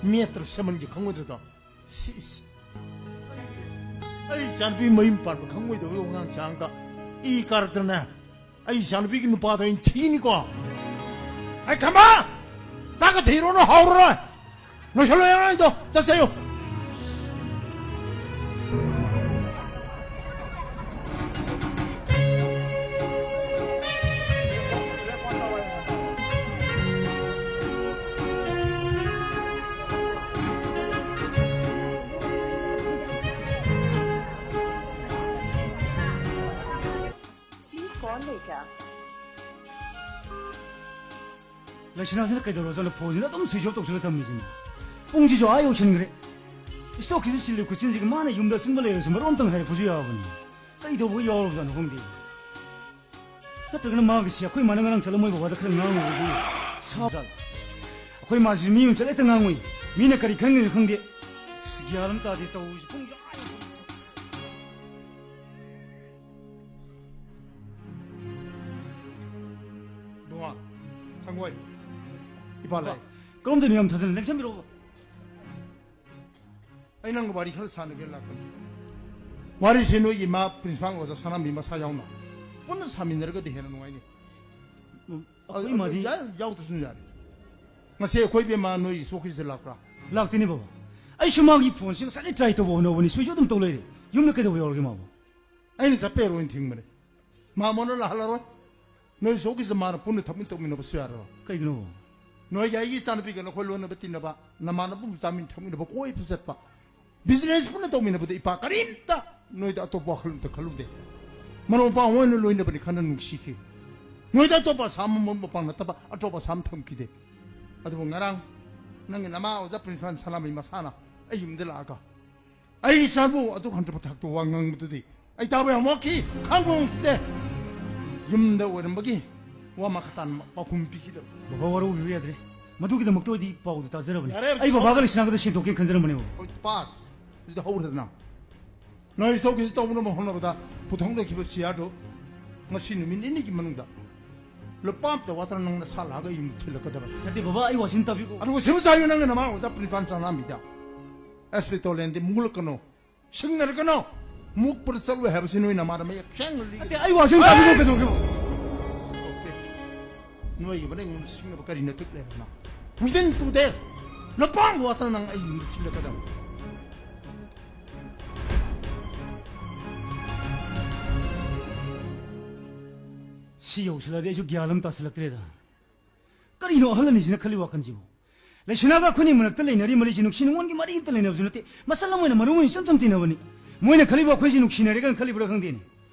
ꯃꯦꯇ꯭ꯔ ꯁꯦꯃꯟꯒꯤ ꯈꯪꯉꯣꯏꯗ꯭ꯔꯗꯣ? ꯁꯤ, ꯁꯤ꯫ ꯑꯩ ꯏꯆꯥꯅꯨꯄꯤ ꯃꯌꯨꯝ ꯄꯥꯟꯕ ꯈꯪꯉꯣꯏꯗꯕ ꯑꯉꯥꯡ ꯆꯥꯡꯒ ꯏ ꯀꯥꯔꯛꯇꯅ ꯑꯩ ꯏꯆꯥꯅꯨꯄꯤꯒꯤ ꯅꯨꯄꯥꯗꯣ ꯑꯩꯅ ꯊꯤꯅꯤꯀꯣ꯫ ꯑꯩ ꯈꯝꯕ! ꯆꯥꯛꯀ ꯊꯤꯔꯨꯅꯨ, ꯍꯥꯎꯔꯔꯣꯏ꯫ ꯂꯣꯏꯁꯜꯂꯣ, ꯑꯉꯥꯡꯗꯣ ꯆꯠꯆꯩꯌꯨ꯫ ये कौन लेके आ? ꯂꯩꯁꯅꯥꯁꯤꯅ ꯀꯩꯗꯧꯔꯖꯥꯠꯅꯣ? ꯐꯣꯟꯁꯤꯅ ꯑꯗꯨꯝ ꯁ꯭ꯋꯤꯆ ꯑꯣꯐ ꯇꯧꯁꯤꯜꯂ ꯊꯝꯃꯤꯁꯤꯅ꯫ ꯄꯨꯡꯁꯤꯁꯨ ꯑꯥ ꯌꯧꯁꯤꯟꯈ꯭ꯔꯦ꯫ ꯏꯁꯇꯣꯛꯀꯤꯁꯤ ꯁꯤꯜꯂꯤ ꯈꯨꯠꯆꯤꯟꯁꯤꯒ ꯃꯥꯅ ꯌꯨꯝꯗ ꯑꯆꯤꯟꯕ ꯂꯩꯔꯁꯨ ꯃꯔꯣꯟ ꯑꯝꯇꯪ ꯍꯥꯏꯔꯛꯄꯁꯨ ꯌꯥꯕꯅꯤ꯫ ꯀꯩꯗꯧꯕ ꯌꯥꯎꯔꯕꯖꯥꯠꯅꯣ ꯈꯪꯗꯦ꯫ ꯅꯠꯇ꯭ꯔꯒꯅ ꯃꯥꯒꯤꯁꯤ ꯑꯩꯈꯣꯏ ꯃꯥꯅ ꯉꯔꯥꯡ ꯆꯠꯂꯝꯃꯣꯏ ꯕꯕꯥꯗ ꯈꯔ ꯉꯥꯡꯉꯨꯕꯒꯤ ꯁꯥꯎꯖꯥꯠꯂꯣ? ꯑꯩꯈꯣꯏ ꯃꯥꯁꯤꯁꯨ ꯃꯤ ꯑꯃ ꯆꯠꯂꯦ ꯍꯦꯛꯇ ꯉꯥꯡꯉꯨꯏ꯫ ꯃꯤꯅ ꯀꯔꯤ ꯈꯟꯒꯅꯤꯅꯣ ꯈꯪꯗꯦ꯫ ꯑꯁ, ꯒ꯭ꯌꯥꯟ ꯑꯃ ꯇꯥꯗꯦ ꯇꯧꯔꯤꯁꯤ꯫ ꯄꯨꯡꯁꯨ ꯑꯥ ꯌꯧꯁꯤꯟꯈ꯭ꯔꯦ꯫ ꯕꯨꯡꯉꯣ, ꯁꯪꯒꯣꯏ, ꯏꯄꯥ ꯂꯥꯛꯑꯦ꯫ ꯀꯔꯣꯝꯗꯩꯅꯣ ꯌꯥꯝ ꯊꯥꯖꯅ ꯂꯦꯡꯁꯟꯕꯤꯔꯛꯑꯣ꯫ ꯑꯩ ꯅꯪꯒ ꯋꯥꯔꯤ ꯈꯔ ꯁꯥꯟꯅꯒꯦꯅ ꯂꯥꯛꯄꯅꯤ꯫ ꯋꯥꯔꯤꯁꯤ ꯅꯣꯏꯒꯤ ꯏꯃꯥ ꯄ꯭ꯔꯤꯟꯁꯤꯄꯥꯜ ꯑꯣꯖꯥ ꯁꯅꯥꯃꯤ ꯃꯁꯥ ꯌꯥꯎꯅ ꯄꯨꯟꯅ ꯁꯥꯃꯤꯟꯅꯔꯒꯗꯤ ꯍꯦꯟꯅ ꯅꯨꯡꯉꯥꯏꯅꯤ꯫ ꯑꯩꯈꯣꯏ ꯏꯃꯥꯗꯤ ꯌꯥ-, ꯌꯥꯎꯗ꯭ꯔꯁꯨ ꯌꯥꯔꯦ꯫ ꯉꯁꯤ ꯑꯩꯈꯣꯏ ꯏꯕꯦꯝꯃ ꯅꯣꯏ ꯏꯁ ꯑꯣꯐꯤꯁꯇ ꯂꯥꯛꯄ꯭ꯔꯥ? ꯂꯥꯛꯇꯦꯅꯦ ꯕꯕꯥ꯫ ꯑꯩꯁꯨ ꯃꯥꯒꯤ ꯐꯣꯟꯁꯦ ꯉꯁꯥꯏꯗꯩ ꯇ꯭ꯔꯥꯏ ꯇꯧꯕ ꯍꯣꯠꯅꯕꯅꯤ, ꯁ꯭ꯋꯤꯆ ꯑꯗꯨꯝ ꯇꯧ ꯂꯩꯔꯦ꯫ ꯌꯨꯝꯗ ꯀꯩꯗꯧꯕ ꯌꯥꯎꯔꯒꯦ ꯃꯥꯕꯨ? ꯑꯩꯅ ꯆꯠꯄ ꯌꯥꯔꯣꯏꯅ ꯊꯤꯡꯕꯅꯦ꯫ ꯃꯥ ꯃꯣꯟꯗ ꯂꯥꯛꯍꯜꯂꯔꯣꯏ꯫ ꯅꯣꯏ ꯏꯁ ꯑꯣꯐꯤꯁꯇ ꯃꯥꯅ ꯄꯨꯟꯅ ꯊꯕꯛ ꯇꯧꯃꯤꯟꯅꯕꯁꯨ ꯌꯥꯔꯔꯣꯏ꯫ ꯀꯩꯒꯤꯅꯣ ꯕꯕꯥ? ꯅꯣꯏꯒꯤ ꯑꯩꯒꯤ ꯏꯆꯥꯅꯨꯄꯤꯒ ꯅꯈꯣꯏ ꯂꯣꯏꯅꯕ ꯇꯤꯟꯅꯕ, ꯅꯃꯥꯟꯅꯕ ꯆꯥꯃꯤꯟ ꯊꯛꯃꯤꯟꯅꯕ, ꯀꯣꯏꯕ ꯆꯠꯄ, ꯕꯤꯖꯤꯅꯦꯁ ꯄꯨꯟꯅ ꯇꯧꯃꯤꯟꯅꯕꯗ ꯏꯄꯥ ꯀꯔꯤꯝꯇ ꯅꯣꯏꯗ ꯑꯇꯣꯞꯄ ꯋꯥꯈꯜ ꯑꯝꯇ ꯈꯜꯂꯨꯗꯦ꯫ ꯃꯔꯨꯞ ꯃꯄꯥꯡ ꯑꯣꯏꯅ ꯂꯣꯏꯅꯕꯅꯤ ꯈꯟꯅ ꯅꯨꯡꯁꯤꯈꯤ꯫ ꯅꯣꯏꯗ ꯑꯇꯣꯞꯄ ꯑꯁꯥ ꯑꯃ ꯃꯔꯨꯞ ꯃꯄꯥꯡ ꯅꯠꯇꯕ ꯑꯇꯣꯞꯄ ꯑꯁꯥ ꯑꯃ ꯊꯝꯈꯤꯗꯦ꯫ ꯑꯗꯨꯕꯨ ꯉꯔꯥꯡ ꯅꯪꯒꯤ ꯅꯃꯥ ꯑꯣꯖꯥ ꯄ꯭ꯔꯤꯟꯁꯤꯄꯥꯜ ꯁꯅꯥꯃꯍꯤ ꯃꯁꯥꯅ ꯑꯩ ꯌꯨꯝꯗ ꯂꯥꯛꯑꯒ ꯑꯩꯒꯤ ꯏꯆꯥꯕꯨ ꯑꯗꯨꯛ ꯍꯟꯊꯕ ꯊꯥꯛꯇ ꯋꯥ ꯉꯥꯡꯕꯗꯨꯗꯤ ꯑꯩ ꯇꯥꯕ ꯌꯥꯝ ꯋꯥꯈꯤ, ꯈꯥꯡꯕ ꯉꯝꯈꯤꯗꯦ꯫ ꯌꯨꯝꯗ ꯑꯣꯏꯔꯝꯕꯒꯤ ꯋꯥ ꯃꯈꯥ ꯇꯥꯅ ꯄꯥꯎꯈꯨꯝ ꯄꯤꯈꯤꯗꯕ꯫ ꯕꯕꯥ, ꯋꯥꯔꯧꯕꯤꯕ ꯌꯥꯗ꯭ꯔꯦ꯫ ꯃꯗꯨꯒꯤꯗꯃꯛꯇ ꯑꯣꯏꯗꯤ ꯄꯥꯎꯗꯨ ꯇꯥꯖꯔꯕꯅꯤ꯫ ꯌꯥꯔꯦ, ꯑꯩ ꯕꯕꯥꯒ ꯂꯩꯁꯅꯥꯒꯗ ꯁꯦꯡꯗꯣꯛꯀꯦꯅ ꯈꯟꯖꯔꯝꯕꯅꯦꯕ꯫ ꯍꯧꯖꯤꯛ ꯄꯥꯁ꯫ ꯁꯤꯗ ꯍꯧꯔꯦꯗꯅ꯫ ꯅꯣꯏ ꯏꯁ ꯑꯣꯐꯤꯁ ꯇꯧꯅꯕ ꯍꯣꯠꯅꯕꯗ ꯄꯨꯊꯣꯛꯅꯈꯤꯕ ꯁꯤꯌꯥꯔꯗꯨ ꯉꯁꯤ ꯅꯨꯃꯤꯠ ꯅꯤꯅꯤꯒꯤ ꯃꯅꯨꯡꯗ ꯂꯨꯄꯥ ꯑꯝꯇ ꯋꯥꯠꯇꯅ ꯅꯪ ꯅꯁꯥ ꯂꯥꯛꯑꯒ ꯑꯩ ꯌꯨꯝꯗ ꯊꯤꯜꯂꯛꯀꯗꯕꯅꯤ꯫ ꯅꯠꯇꯦ ꯕꯕꯥ, ꯑꯩ ꯋꯥꯁꯤꯡ ꯇꯥꯕꯤꯀꯣ꯫ ꯑꯗꯨꯒ ꯁꯤꯕꯨ ꯆꯥꯕꯤꯌꯨ, ꯅꯪꯒꯤ ꯅꯃꯥ ꯑꯣꯖꯥ ꯄ꯭ꯔꯤꯟꯁꯤꯄꯥꯜ ꯁꯅꯥꯃꯤꯗ ꯑꯦꯁ ꯄꯤ ꯇꯣꯂꯦꯟꯗꯤ ꯃꯨꯛꯂꯛꯀꯅꯣ꯫ ꯁꯤꯡꯅꯔꯒꯅꯣ꯫ ꯃꯨꯛꯄꯗ ꯆꯠꯂꯣꯏ ꯍꯥꯏꯕꯁꯤ ꯅꯣꯏ ꯅꯃꯥꯗ ꯃꯌꯦꯛ ꯁꯦꯡꯅ ꯂꯤꯒꯅꯤ꯫ ꯅꯠꯇꯦ, ꯑꯩ ꯋꯥꯁꯦ ꯑꯝꯇ ꯇꯥꯕꯤꯔꯣ, ꯀꯩꯗꯧꯒꯦꯕ? ꯅꯣꯏꯒꯤ ꯃꯅꯤꯡ ꯁꯤꯡꯅꯕ ꯀꯔꯤ ꯅꯇꯨꯞ ꯂꯩꯔꯕꯅꯣ? Within two days, ꯅꯄꯥꯝꯕ ꯋꯥꯇꯅ ꯅꯪ ꯑꯩ ꯌꯨꯝꯗ ꯊꯤꯜꯂꯛꯀꯗꯕꯅꯤ꯫ ꯁꯤ ꯌꯧꯁꯤꯜꯂꯗꯤ ꯑꯩꯁꯨ ꯒ꯭ꯌꯥꯟ ꯑꯃ ꯇꯥꯁꯤꯜꯂꯛꯇ꯭ꯔꯦꯗ꯫ ꯀꯔꯤꯅꯣ ꯑꯍꯜ ꯑꯅꯤꯁꯤꯅ ꯈꯜꯂꯤ ꯋꯥꯈꯜꯁꯤꯕꯨ? ꯂꯩꯁꯅꯥꯒ ꯑꯩꯈꯣꯏꯅꯤ ꯃꯔꯛꯇ ꯂꯩꯅꯔꯤ ꯃꯔꯤꯁꯤ ꯅꯨꯡꯁꯤ ꯅꯨꯡꯉꯣꯟꯒꯤ ꯃꯔꯤ ꯑꯃꯇ ꯂꯩꯅꯕꯁꯨ ꯅꯠꯇꯦ꯫ ꯃꯆꯜ ꯑꯃ ꯑꯣꯏꯅ ꯃꯔꯨ ꯑꯣꯏꯅ ꯏꯆꯝ ꯆꯝ ꯇꯤꯟꯅꯕꯅꯤ꯫ ꯃꯣꯏꯅ ꯈꯜꯂꯤꯕ ꯑꯩꯈꯣꯏꯁꯤ ꯅꯨꯡꯁꯤꯅꯔꯦ ꯀꯥꯏꯅ ꯈꯜꯂꯤꯕ꯭ꯔꯥ ꯈꯪꯗꯦꯅꯦ꯫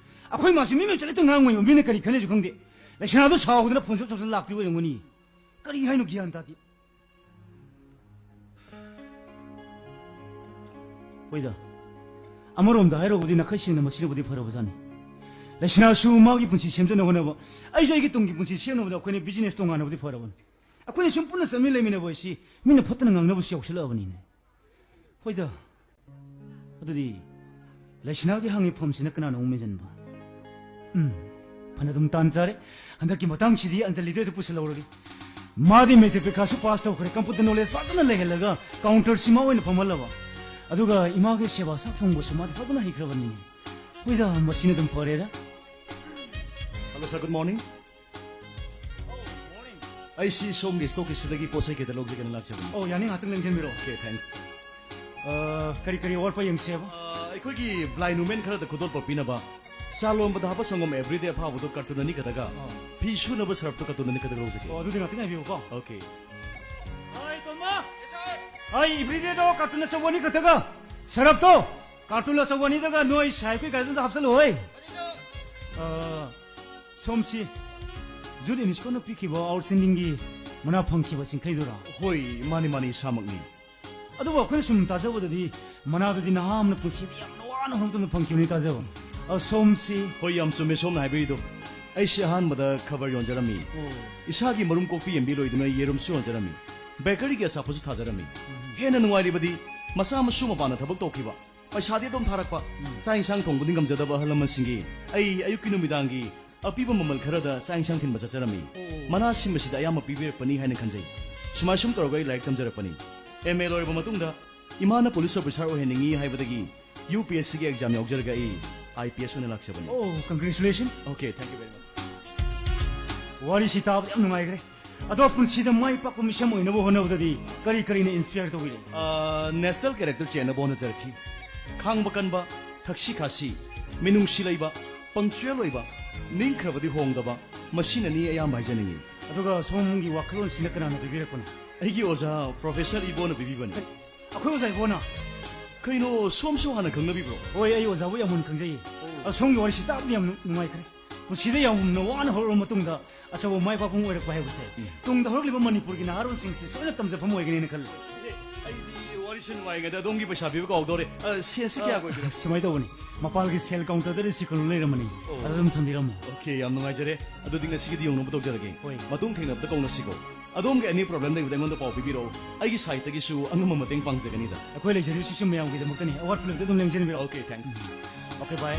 ꯑꯩꯈꯣꯏ ꯃꯥꯁꯤ ꯃꯤ ꯃꯌꯨꯝ ꯆꯠꯂꯦ ꯍꯦꯛꯇ ꯉꯥꯡꯉꯣꯏꯕ, ꯃꯤꯅ ꯀꯔꯤ ꯈꯜꯂꯤꯁꯨ ꯈꯪꯗꯦ꯫ ꯂꯩꯁꯅꯥꯗꯣ ꯁꯥꯎꯗꯅ ꯐꯣꯟ ꯁꯨꯡꯇꯧ ꯇꯧꯁꯤꯜꯂꯛꯇ꯭ꯔꯤꯕ ꯑꯣꯏꯔꯝꯒꯅꯤ꯫ ꯀꯔꯤ ꯍꯥꯏꯅꯣ ꯒ꯭ꯌꯥꯟ ꯇꯥꯗꯦ꯫ ꯍꯣꯏꯗ, ꯑꯃꯔꯣꯝꯗ ꯍꯥꯏꯔꯨꯕꯗꯤ ꯅꯥꯈꯩ ꯁꯦꯡꯅ ꯃꯁꯤꯅꯕꯨꯗꯤ ꯐꯔꯕꯖꯥꯠꯅꯤ꯫ ꯂꯩꯁꯅꯥꯁꯨ ꯃꯥꯒꯤ ꯄꯨꯟꯁꯤ ꯁꯦꯝꯖꯅꯕ ꯍꯣꯠꯅꯕ, ꯑꯩꯁꯨ ꯑꯩꯒꯤ ꯇꯨꯡꯒꯤ ꯄꯨꯟꯁꯤ ꯁꯦꯝꯅꯕꯗ ꯑꯩꯈꯣꯏꯅ business ꯇꯣꯉꯥꯟꯅꯕꯗꯤ ꯐꯔꯕꯅꯤ꯫ ꯑꯩꯈꯣꯏꯅ ꯁꯨꯝ ꯄꯨꯟꯅ ꯆꯠꯃꯤꯟ ꯂꯩꯃꯤꯟꯅꯕ ꯍꯥꯏꯁꯤ ꯃꯤꯅ ꯐꯠꯇꯅ ꯉꯥꯡꯅꯕꯁꯨ ꯌꯥꯎꯁꯜꯂꯛꯑꯕꯅꯤꯅꯦ꯫ ꯍꯣꯏꯗ, ꯑꯗꯨꯗꯤ ꯂꯩꯁꯅꯥꯒꯤ ꯍꯪꯉꯤꯐꯝꯁꯤꯅ ꯀꯅꯥꯅ ꯑꯃꯨꯛ ꯃꯦꯟꯁꯤꯟꯕ? ꯎꯝ, ꯐꯅ ꯑꯗꯨꯝ ꯇꯥꯟ ꯆꯥꯔꯦ꯫ ꯍꯟꯗꯛꯀꯤ ꯃꯇꯥꯡꯁꯤꯗꯤ ꯑꯟꯖꯂꯤꯗ ꯑꯣꯏꯅ ꯄꯨꯁꯤꯜꯍꯧꯔꯒꯦ꯫ ꯃꯥꯗꯤ ꯃꯦꯇ꯭ꯔꯤꯛ ꯄꯔꯤꯈꯥꯁꯨ ꯄꯥꯁ ꯇꯧꯈ꯭ꯔꯦ, computer knowledge ꯐꯖꯅ ꯂꯩꯍꯜꯂꯒ counterꯁꯤ ꯃꯥ ꯑꯣꯏꯅ ꯐꯝꯍꯜꯂꯕ꯫ ꯑꯗꯨꯒ ꯏꯃꯥꯒꯤ ꯁꯦꯕꯥ ꯆꯥꯛ ꯊꯣꯡꯕꯁꯨ ꯃꯥꯗꯤ ꯐꯖꯅ ꯍꯩꯈ꯭ꯔꯕꯅꯤꯅꯦ꯫ ꯍꯣꯏꯗ, ꯃꯁꯤꯅ ꯑꯗꯨꯝ ꯐꯔꯦꯗ꯫ Hello sir, good morning. ꯑꯩꯁꯤ ꯁꯣꯝꯒꯤ stockꯁꯤꯗꯒꯤ ꯄꯣꯠ ꯆꯩ ꯈꯤꯇ ꯂꯧꯖꯒꯦꯅ ꯂꯥꯛꯆꯕꯅꯤ꯫ ꯑꯣ, ꯌꯥꯅꯤ, ꯉꯥꯛꯇꯪ ꯂꯦꯡꯁꯤꯟꯕꯤꯔꯛꯑꯣ꯫ Okay, thanks. ꯑ, ꯀꯔꯤ ꯀꯔꯤ ꯑꯋꯥꯠꯄ ꯌꯦꯡꯁꯦꯕ? ꯑ, ꯑꯩꯈꯣꯏꯒꯤ blind women ꯈꯔꯗ ꯈꯨꯗꯣꯜꯄꯣꯠ ꯄꯤꯅꯕ ꯆꯥ ꯂꯣꯟꯕꯗ ꯍꯥꯞꯄ ꯁꯪꯒꯣꯝ everyday ꯑꯐꯥꯕꯗꯣ carton ꯑꯅꯤ ꯈꯛꯇꯒ, ꯑꯣ꯫ ꯐꯤ ꯁꯨꯅꯕ surfꯇꯣ carton ꯑꯅꯤ ꯈꯛꯇꯒ ꯂꯧꯖꯒꯦ꯫ ꯑꯣ, ꯑꯗꯨꯗꯤ ꯉꯥꯛꯇꯪ ꯉꯥꯏꯕꯤꯌꯨꯀꯣ꯫ Okay. ꯍꯣꯏ, ꯇꯣꯝꯕ꯫ ꯍꯣꯏ, everydayꯗꯣ carton ꯑꯆꯧꯕ ꯑꯅꯤ ꯈꯛꯇꯒ, surfꯇꯣ carton ꯑꯆꯧꯕ ꯑꯅꯤꯗꯒ ꯅꯣꯏ ꯁꯥꯏ ꯑꯩꯈꯣꯏ ꯒꯥꯔꯤꯗꯨꯗ ꯍꯥꯞꯆꯜꯂꯨ, ꯍꯣꯏ꯫ ꯑ, ꯁꯣꯝꯁꯤ ꯖꯨꯠ ꯏꯅꯤꯁꯀꯣꯅ ꯄꯤꯈꯤꯕ outstandingꯒꯤ ꯃꯅꯥ ꯐꯪꯈꯤꯕ ꯆꯤꯡꯈꯩꯗꯨꯔꯣ? ꯍꯣꯏ, ꯃꯥꯅꯤ, ꯃꯥꯅꯤ, ꯏꯁꯥꯃꯛꯅꯤ꯫ ꯑꯗꯨꯕꯨ ꯑꯩꯈꯣꯏꯅ ꯁꯨꯝ ꯇꯥꯖꯕꯗꯗꯤ ꯃꯅꯥꯗꯨꯗꯤ ꯅꯍꯥ ꯑꯃꯅ ꯄꯨꯟꯁꯤꯗ ꯌꯥꯝꯅ ꯋꯥꯅ ꯍꯣꯠꯅꯗꯨꯅ ꯐꯪꯈꯤꯕꯅꯤ ꯇꯥꯖꯕ꯫ ꯑ, ꯁꯣꯝꯁꯤ? ꯍꯣꯏ, ꯌꯥꯝ ꯆꯨꯝꯃꯦ ꯁꯣꯝꯅ ꯍꯥꯏꯕꯤꯔꯤꯗꯣ꯫ ꯑꯩꯁꯦ ꯑꯍꯥꯟꯕꯗ ꯈꯕꯔ ꯌꯣꯟꯖꯔꯝꯃꯤ꯫ ꯑꯣ꯫ ꯏꯁꯥꯒꯤ ꯃꯔꯨꯝ ꯀꯣꯛꯄꯤ ꯌꯦꯟꯕꯤ ꯂꯣꯏꯗꯨꯅ ꯌꯦꯔꯨꯝꯁꯨ ꯌꯣꯟꯖꯔꯝꯃꯤ꯫ ꯕꯦꯀꯔꯤꯒꯤ ꯑꯆꯥꯄꯣꯠꯁꯨ ꯊꯥꯖꯔꯝꯃꯤ꯫ ꯎꯝ꯫ ꯍꯦꯟꯅ ꯅꯨꯡꯉꯥꯏꯔꯤꯕꯗꯤ ꯃꯆꯥ ꯃꯁꯨ ꯃꯄꯥꯟꯅ ꯊꯕꯛ ꯇꯧꯈꯤꯕ꯫ ꯄꯩꯁꯥꯗꯤ ꯑꯗꯨꯝ ꯊꯥꯔꯛꯄ꯫ ꯎꯝ꯫ ꯆꯥꯛ ꯏꯟꯁꯥꯡ ꯊꯣꯡꯕꯗꯤ ꯉꯝꯖꯗꯕ ꯑꯍꯜ ꯂꯃꯟꯁꯤꯡꯒꯤ ꯑꯩ ꯑꯌꯨꯛꯀꯤ ꯅꯨꯃꯤꯗꯥꯡꯒꯤ ꯑꯄꯤꯕ ꯃꯃꯜ ꯈꯔꯗ ꯆꯥꯛ ꯏꯟꯁꯥꯡ ꯊꯤꯟꯕ ꯆꯠꯆꯔꯝꯃꯤ꯫ ꯑꯣ꯫ ꯃꯅꯥꯁꯤꯡ ꯑꯁꯤꯗ ꯑꯌꯥꯝꯕ ꯄꯤꯕꯤꯔꯛꯄꯅꯤ ꯍꯥꯏꯅ ꯈꯟꯖꯩ꯫ ꯁꯨꯃꯥꯏ ꯁꯨꯝ ꯇꯧꯔꯒ ꯑꯩ ꯂꯥꯏꯔꯤꯛ ꯇꯝꯖꯔꯛꯄꯅꯤ꯫ ꯑꯦꯝ ꯑꯦ ꯂꯣꯏꯔꯕ ꯃꯇꯨꯡꯗ ꯏꯃꯥꯅ police officer ꯑꯣꯏꯍꯟꯅꯤꯡꯉꯤ ꯍꯥꯏꯕꯗꯒꯤ ꯌꯨ ꯄꯤ ꯑꯦꯁ ꯁꯤꯒꯤ exam ꯌꯥꯎꯖꯔꯒ ꯑꯩ ꯑꯥꯏ ꯄꯤ ꯑꯦꯁ ꯑꯣꯏꯅ ꯂꯥꯛꯆꯕꯅꯤ꯫ ꯑꯣ, congratulations. Okay, thank you very much. ꯋꯥꯔꯤꯁꯤ ꯇꯥꯕꯗ ꯌꯥꯝ ꯅꯨꯡꯉꯥꯏꯈ꯭ꯔꯦ꯫ ꯑꯗꯣ ꯄꯨꯟꯁꯤꯗ ꯃꯥꯏ ꯄꯥꯛꯄ ꯃꯤꯁꯛ ꯑꯃ ꯑꯣꯏꯅꯕ ꯍꯣꯠꯅꯕꯗꯗꯤ ꯀꯔꯤ ꯀꯔꯤꯅ inspire ꯇꯧꯕꯤꯔꯦ? ꯑ, national character ꯆꯦꯟꯅꯕ ꯍꯣꯠꯅꯖꯔꯛꯈꯤ꯫ ꯈꯥꯡꯕ ꯀꯟꯕ, ꯊꯛꯁꯤ ꯈꯥꯁꯤ, ꯃꯤꯅꯨꯡꯁꯤ ꯂꯩꯕ, punctual ꯑꯣꯏꯕ, ꯅꯤꯡꯈ꯭ꯔꯕꯗꯤ ꯍꯣꯡꯗꯕ, ꯃꯁꯤꯅꯅꯤ ꯑꯌꯥꯝꯕ ꯍꯥꯏꯖꯅꯤꯡꯉꯤ꯫ ꯑꯗꯨꯒ ꯁꯣꯝꯒꯤ ꯋꯥꯈꯜꯂꯣꯟꯁꯤꯅ ꯀꯅꯥꯅ ꯄꯤꯕꯤꯔꯛꯄꯅꯣ? ꯑꯩꯒꯤ ꯑꯣꯖꯥ Professor ꯏꯕꯣꯅ ꯄꯤꯕꯤꯕꯅꯤ꯫ ꯑꯩꯈꯣꯏ ꯑꯣꯖꯥ ꯏꯕꯣꯅ? ꯀꯩꯅꯣ, ꯁꯣꯝꯁꯨ ꯍꯥꯟꯅ ꯈꯪꯅꯕꯤꯕ꯭ꯔꯣ? ꯍꯣꯏ, ꯑꯩ ꯑꯣꯖꯥꯕꯨ ꯌꯥꯝ ꯃꯨꯟꯅ ꯈꯪꯖꯩꯌꯦ꯫ ꯑꯣ꯫ ꯑ, ꯁꯣꯝꯒꯤ ꯋꯥꯔꯤꯁꯤ ꯇꯥꯕꯗ ꯌꯥꯝ ꯅꯨꯡꯉꯥꯏꯈ꯭ꯔꯦ꯫ ꯄꯨꯟꯁꯤꯗ ꯌꯥꯝꯅ ꯋꯥꯅ ꯍꯧꯔꯛꯂꯕ ꯃꯇꯨꯡꯗ ꯑꯆꯧꯕ ꯃꯥꯏ ꯄꯥꯛꯄ ꯑꯃ ꯑꯣꯏꯔꯛꯄ ꯍꯥꯏꯕꯁꯦ ꯎꯝ꯫ ꯇꯨꯡꯗ ꯍꯧꯔꯛꯂꯤꯕ ꯃꯅꯤꯄꯨꯔꯒꯤ ꯅꯍꯥꯔꯣꯜꯁꯤꯡꯁꯦ ꯁꯣꯏꯅ ꯇꯝꯖꯐꯝ ꯑꯣꯏꯒꯅꯦꯅ ꯈꯜꯂꯤ꯫ ꯑꯩꯗꯤ ꯋꯥꯔꯤꯁꯦ ꯅꯨꯡꯉꯥꯏꯔꯤꯉꯩꯗ ꯑꯗꯣꯝꯒꯤ ꯄꯩꯁꯥ ꯄꯤꯕ ꯀꯥꯎꯗꯧꯔꯦ꯫ ꯑ, ꯁꯦꯟꯁꯤ ꯀꯌꯥ ꯑ, ꯑꯣꯏꯕꯤꯔꯦ? ꯁꯨꯃꯥꯏꯅ ꯇꯧꯕꯅꯤ, ꯃꯄꯥꯜꯒꯤ ꯁꯦꯜ counter ꯗ receipt ꯈꯔ ꯂꯩꯔꯝꯃꯅꯤ꯫ ꯑꯣ꯫ ꯑꯗꯨ ꯑꯗꯨꯝ ꯊꯝꯕꯤꯔꯝꯃꯣ꯫ Okay, ꯌꯥꯝ ꯅꯨꯡꯉꯥꯏꯖꯔꯦ꯫ ꯑꯗꯨꯗꯤ ꯉꯁꯤꯒꯤꯗꯤ ꯌꯧꯅꯕ ꯇꯧꯖꯔꯒꯦ꯫ ꯍꯣꯏ꯫ ꯃꯇꯨꯡ ꯊꯦꯡꯅꯕꯗ ꯀꯧꯅꯁꯤꯀꯣ꯫ ꯑꯗꯣꯝꯒꯤ any problem ꯂꯩꯕꯗ ꯑꯩꯉꯣꯟꯗ ꯄꯥꯎ ꯄꯤꯕꯤꯔꯛꯎ꯫ ꯑꯩꯒꯤ side ꯇꯒꯤꯁꯨ ꯑꯉꯝꯕ ꯃꯇꯦꯡ ꯄꯥꯡꯖꯒꯅꯤꯗ꯫ ꯑꯩꯈꯣꯏ ꯂꯩꯖꯔꯤꯕꯁꯤꯁꯨ ꯃꯌꯥꯝꯒꯤꯗꯃꯛꯇꯅꯤ꯫ ꯑꯋꯥꯠꯄ ꯂꯩꯕꯗ ꯑꯗꯨꯝ ꯂꯦꯡꯖꯟꯕꯤꯔꯛꯎ꯫ Okay, thanks꯫ Okay, bye꯫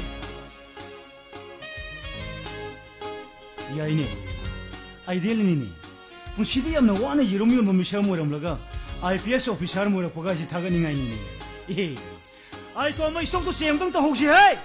ꯌꯥꯏꯅꯦ꯫ Idea ꯅꯤꯅꯦ꯫ ꯄꯨꯟꯁꯤꯗ ꯌꯥꯝꯅ ꯋꯥꯅ ꯌꯦꯔꯨꯝ ꯌꯣꯟꯕ ꯃꯤꯁꯛ ꯑꯃ ꯑꯣꯏꯔꯝꯂꯒ IPS officer ꯑꯃ ꯑꯣꯏꯔꯛꯄꯒ ꯍꯥꯏꯁꯤ ꯊꯥꯒꯠꯅꯤꯡꯉꯥꯏꯅꯤꯅꯦ꯫ ꯏꯍꯦ꯫ ꯑꯥꯏ ꯀꯣ ꯑꯃ stock ꯇꯣ ꯆꯦ ꯑꯃꯇꯪ ꯇꯧꯍꯧꯁꯤ ꯍꯦ꯫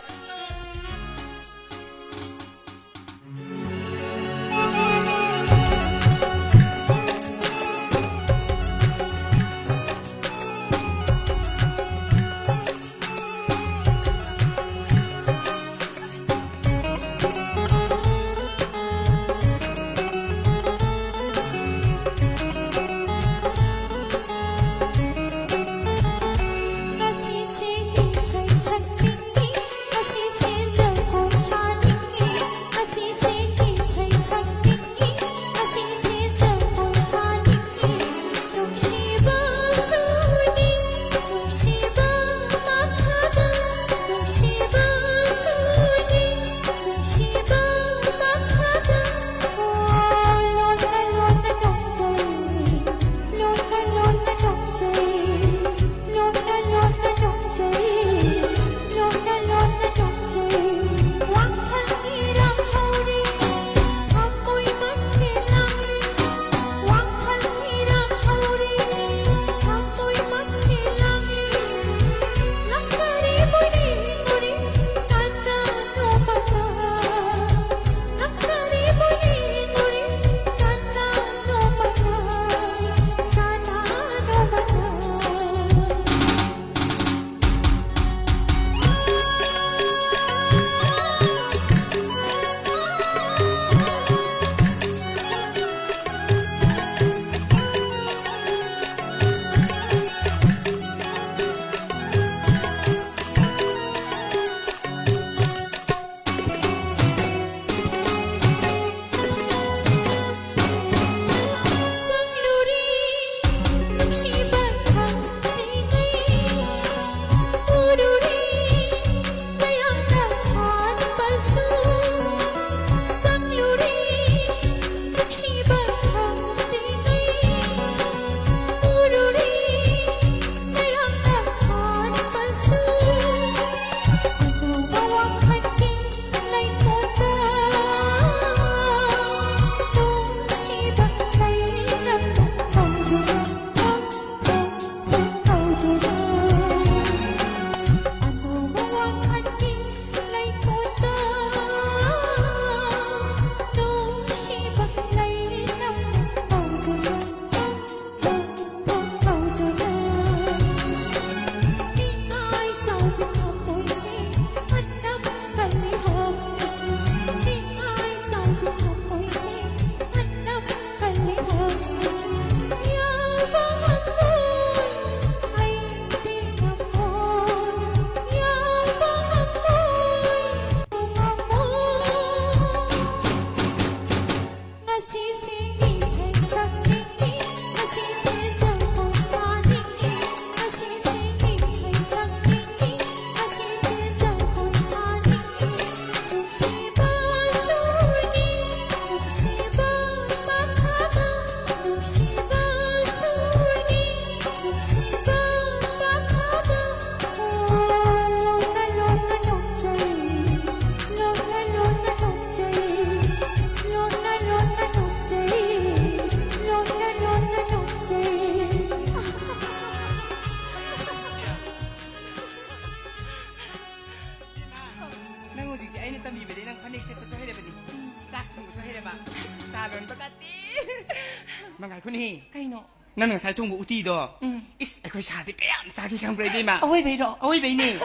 ꯃꯉꯥꯏꯈꯣꯅꯦ꯫ ꯀꯩꯅꯣ? ꯅꯪꯅ ꯉꯁꯥꯏ ꯊꯣꯡꯕ ꯎꯇꯤꯗꯣ꯫ ꯎꯝ꯫ ꯏꯁ, ꯑꯩꯈꯣꯏ ꯁꯥꯗꯤ ꯀꯌꯥꯝ ꯆꯥꯒꯦ ꯈꯪꯕ꯭ꯔꯥ, ꯏꯕꯦꯝꯃ? ꯑꯋꯣꯏꯕꯩꯔꯣ? ꯑꯋꯣꯏꯕꯩꯅꯦ꯫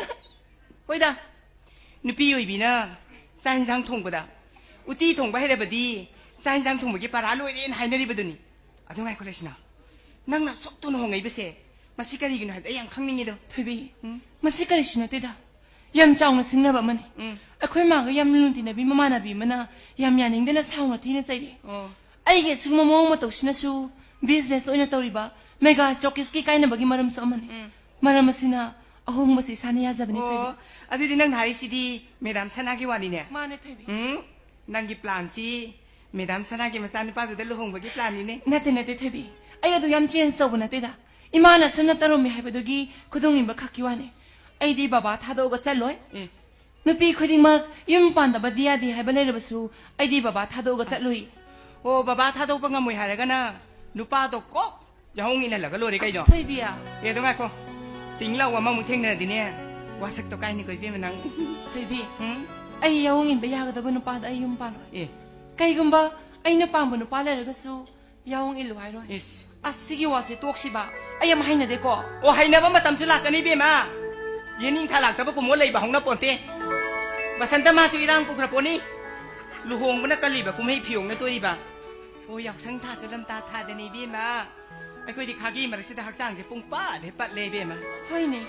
ꯍꯣꯏꯗ, ꯅꯨꯄꯤ ꯑꯣꯏꯕꯤꯅ ꯆꯥꯛ ꯏꯟꯁꯥꯡ ꯊꯣꯡꯕꯗ, ꯎꯇꯤ ꯊꯣꯡꯕ ꯍꯩꯔꯕꯗꯤ ꯆꯥꯛ ꯏꯟꯁꯥꯡ ꯊꯣꯡꯕꯒꯤ ꯄꯔꯥ ꯂꯣꯏꯔꯦꯅ ꯍꯥꯏꯅꯔꯤꯕꯗꯨꯅꯤ꯫ ꯑꯗꯨ ꯉꯥꯏꯈꯣ ꯂꯩꯁꯅꯥ, ꯅꯪꯅ ꯑꯁꯨꯛ ꯊꯨꯅ ꯍꯣꯡꯉꯛꯏꯕꯁꯦ, ꯃꯁꯤ ꯀꯔꯤꯒꯤꯅꯣ ꯍꯥꯏꯕꯗ ꯑꯩ ꯌꯥꯝ ꯈꯪꯅꯤꯡꯉꯤꯗꯣ꯫ ꯊꯣꯏꯕꯤ, ꯎꯝ? ꯃꯁꯤ ꯀꯔꯤꯁꯨ ꯅꯠꯇꯦꯗ꯫ ꯌꯥꯝ ꯆꯥꯎꯅ ꯁꯤꯡꯅꯕ ꯑꯃꯅꯤ꯫ ꯎꯝ꯫ ꯑꯩꯈꯣꯏ ꯃꯥꯒ ꯌꯥꯝ ꯂꯨꯅ ꯇꯤꯟꯅꯕꯤ ꯃꯃꯥꯟꯅꯕꯤ ꯑꯃꯅ ꯌꯥꯝ ꯌꯥꯅꯤꯡꯗꯅ ꯁꯥꯎꯅ ꯊꯤꯅ ꯆꯩꯔꯦ꯫ ꯑꯣ꯫ ꯑꯩꯒꯤ ꯑꯁꯤꯒꯨꯝꯕ ꯃꯑꯣꯡ ꯃꯇꯧꯁꯤꯅꯁꯨ business ꯑꯣꯏꯅ ꯇꯧꯔꯤꯕ mega stockistꯀꯤ ꯀꯥꯏꯅꯕꯒꯤ ꯃꯔꯝꯁꯨ ꯑꯃꯅꯤ꯫ ꯎꯝ꯫ ꯃꯔꯝ ꯑꯁꯤꯅ ꯑꯍꯣꯡꯕꯁꯤ ꯏꯁꯥꯅ ꯌꯥꯖꯕꯅꯤ, ꯊꯣꯏꯕꯤ꯫ ꯑꯣ, ꯑꯗꯨꯗꯤ ꯅꯪꯅ ꯍꯥꯏꯔꯤꯁꯤꯗꯤ ꯃꯦꯗꯥꯝ ꯁꯅꯥꯒꯤ ꯋꯥꯅꯤꯅꯦ? ꯃꯥꯅꯦ, ꯊꯣꯏꯕꯤ꯫ ꯎꯝ, ꯅꯪꯒꯤ planꯁꯤ ꯃꯦꯗꯥꯝ ꯁꯅꯥꯒꯤ ꯃꯆꯥꯅꯨꯄꯥꯗꯨꯗ ꯂꯨꯍꯣꯡꯕꯒꯤ planꯅꯤꯅꯦ꯫ ꯅꯠꯇꯦ, ꯅꯠꯇꯦ, ꯊꯣꯏꯕꯤ꯫ ꯑꯩ ꯑꯗꯨ ꯌꯥꯝ change ꯇꯧꯕ ꯅꯠꯇꯦꯗ꯫ ꯏꯃꯥꯅ ꯑꯁꯨꯝꯅ ꯇꯧꯔꯝꯃꯤ ꯍꯥꯏꯕꯗꯨꯒꯤ ꯈꯨꯗꯣꯡ ꯏꯟꯕ ꯈꯛꯀꯤ ꯋꯥꯅꯤ꯫ ꯑꯩꯗꯤ ꯕꯕꯥ ꯊꯥꯗꯣꯛꯑꯒ ꯆꯠꯂꯣꯏ꯫ ꯑꯦ꯫ ꯅꯨꯄꯤ ꯈꯨꯗꯤꯡꯃꯛ ꯌꯨꯝ ꯄꯥꯟꯗꯕꯗꯤ ꯌꯥꯗꯦ ꯍꯥꯏꯕ ꯂꯩꯔꯕꯁꯨ ꯑꯩꯗꯤ ꯕꯕꯥ ꯊꯥꯗꯣꯛꯑꯒ ꯆꯠꯂꯨꯏ꯫ ꯑꯁ꯫ ꯑꯣ, ꯕꯕꯥ ꯊꯥꯗꯣꯛꯄ ꯉꯝꯃꯣꯏ ꯍꯥꯏꯔꯒꯅ ꯅꯨꯄꯥꯗꯣ ꯀꯣꯛ ꯌꯥꯍꯣꯡ ꯏꯟꯍꯜꯂꯒ ꯂꯣꯏꯔꯦ ꯀꯩꯅꯣ꯫ ꯑꯁ, ꯊꯣꯏꯕꯤ꯫ ꯑꯦ, ꯑꯗꯣ ꯉꯥꯏꯈꯣ꯫ ꯇꯤꯡ ꯂꯥꯎꯕ ꯑꯃꯃꯨꯛ ꯊꯦꯡꯅꯔꯗꯤꯅꯦ, ꯋꯥꯁꯛꯇꯣ ꯀꯥꯏꯅꯤꯀꯣ ꯏꯕꯦꯝꯃ ꯅꯪ꯫ ꯊꯣꯏꯕꯤ, ꯎꯝ? ꯑꯩ ꯌꯥꯍꯣꯡ ꯏꯟꯕ ꯌꯥꯒꯗꯕ ꯅꯨꯄꯥꯗ ꯑꯩ ꯌꯨꯝ ꯄꯥꯜꯂꯣꯏ꯫ ꯑꯦ꯫ ꯀꯩꯒꯨꯝꯕ ꯑꯩꯅ ꯄꯥꯝꯕ ꯅꯨꯄꯥ ꯂꯩꯔꯒꯁꯨ ꯌꯥꯍꯣꯡ ꯏꯜꯂꯨ ꯍꯥꯏꯔꯣꯏ꯫ ꯏꯁ꯫ ꯑꯁ, ꯁꯤꯒꯤ ꯋꯥꯁꯦ ꯇꯣꯛꯁꯤꯕ꯫ ꯑꯩ ꯌꯥꯝ ꯍꯩꯅꯗꯦꯀꯣ꯫ ꯑꯣ, ꯍꯩꯅꯕ ꯃꯇꯝꯁꯨ ꯂꯥꯛꯀꯅꯤ ꯏꯕꯦꯝꯃ꯫ ꯌꯦꯅꯤꯡꯊꯥ ꯂꯥꯛꯇꯕ ꯀꯨꯝꯃꯣ ꯂꯩꯕ ꯍꯧꯅ ꯄꯣꯟꯇꯦ꯫ ꯕꯁꯟꯇ ꯃꯥꯁꯨ ꯏꯔꯥꯡ ꯄꯨꯈ꯭ꯔ ꯄꯣꯠꯅꯤ꯫ ꯂꯨꯍꯣꯡꯕꯅ ꯀꯜꯂꯤꯕ ꯀꯨꯝꯍꯩ ꯐꯤꯌꯣꯡꯅ ꯇꯣꯏꯔꯤꯕ꯫ ꯑꯣ, ꯌꯥꯎꯁꯪ ꯊꯥꯁꯨ ꯂꯝꯇꯥ ꯊꯥꯗꯅꯤ ꯏꯕꯦꯝꯃ꯫ ꯑꯩꯈꯣꯏꯗꯤ ꯈꯥꯒꯤ ꯃꯔꯛꯁꯤꯗ ꯍꯛꯆꯥꯡꯁꯦ ꯄꯨꯡ ꯄꯠ ꯍꯦꯛ ꯄꯠꯂꯦ ꯏꯕꯦꯝꯃ꯫ ꯍꯣꯏꯅꯦ꯫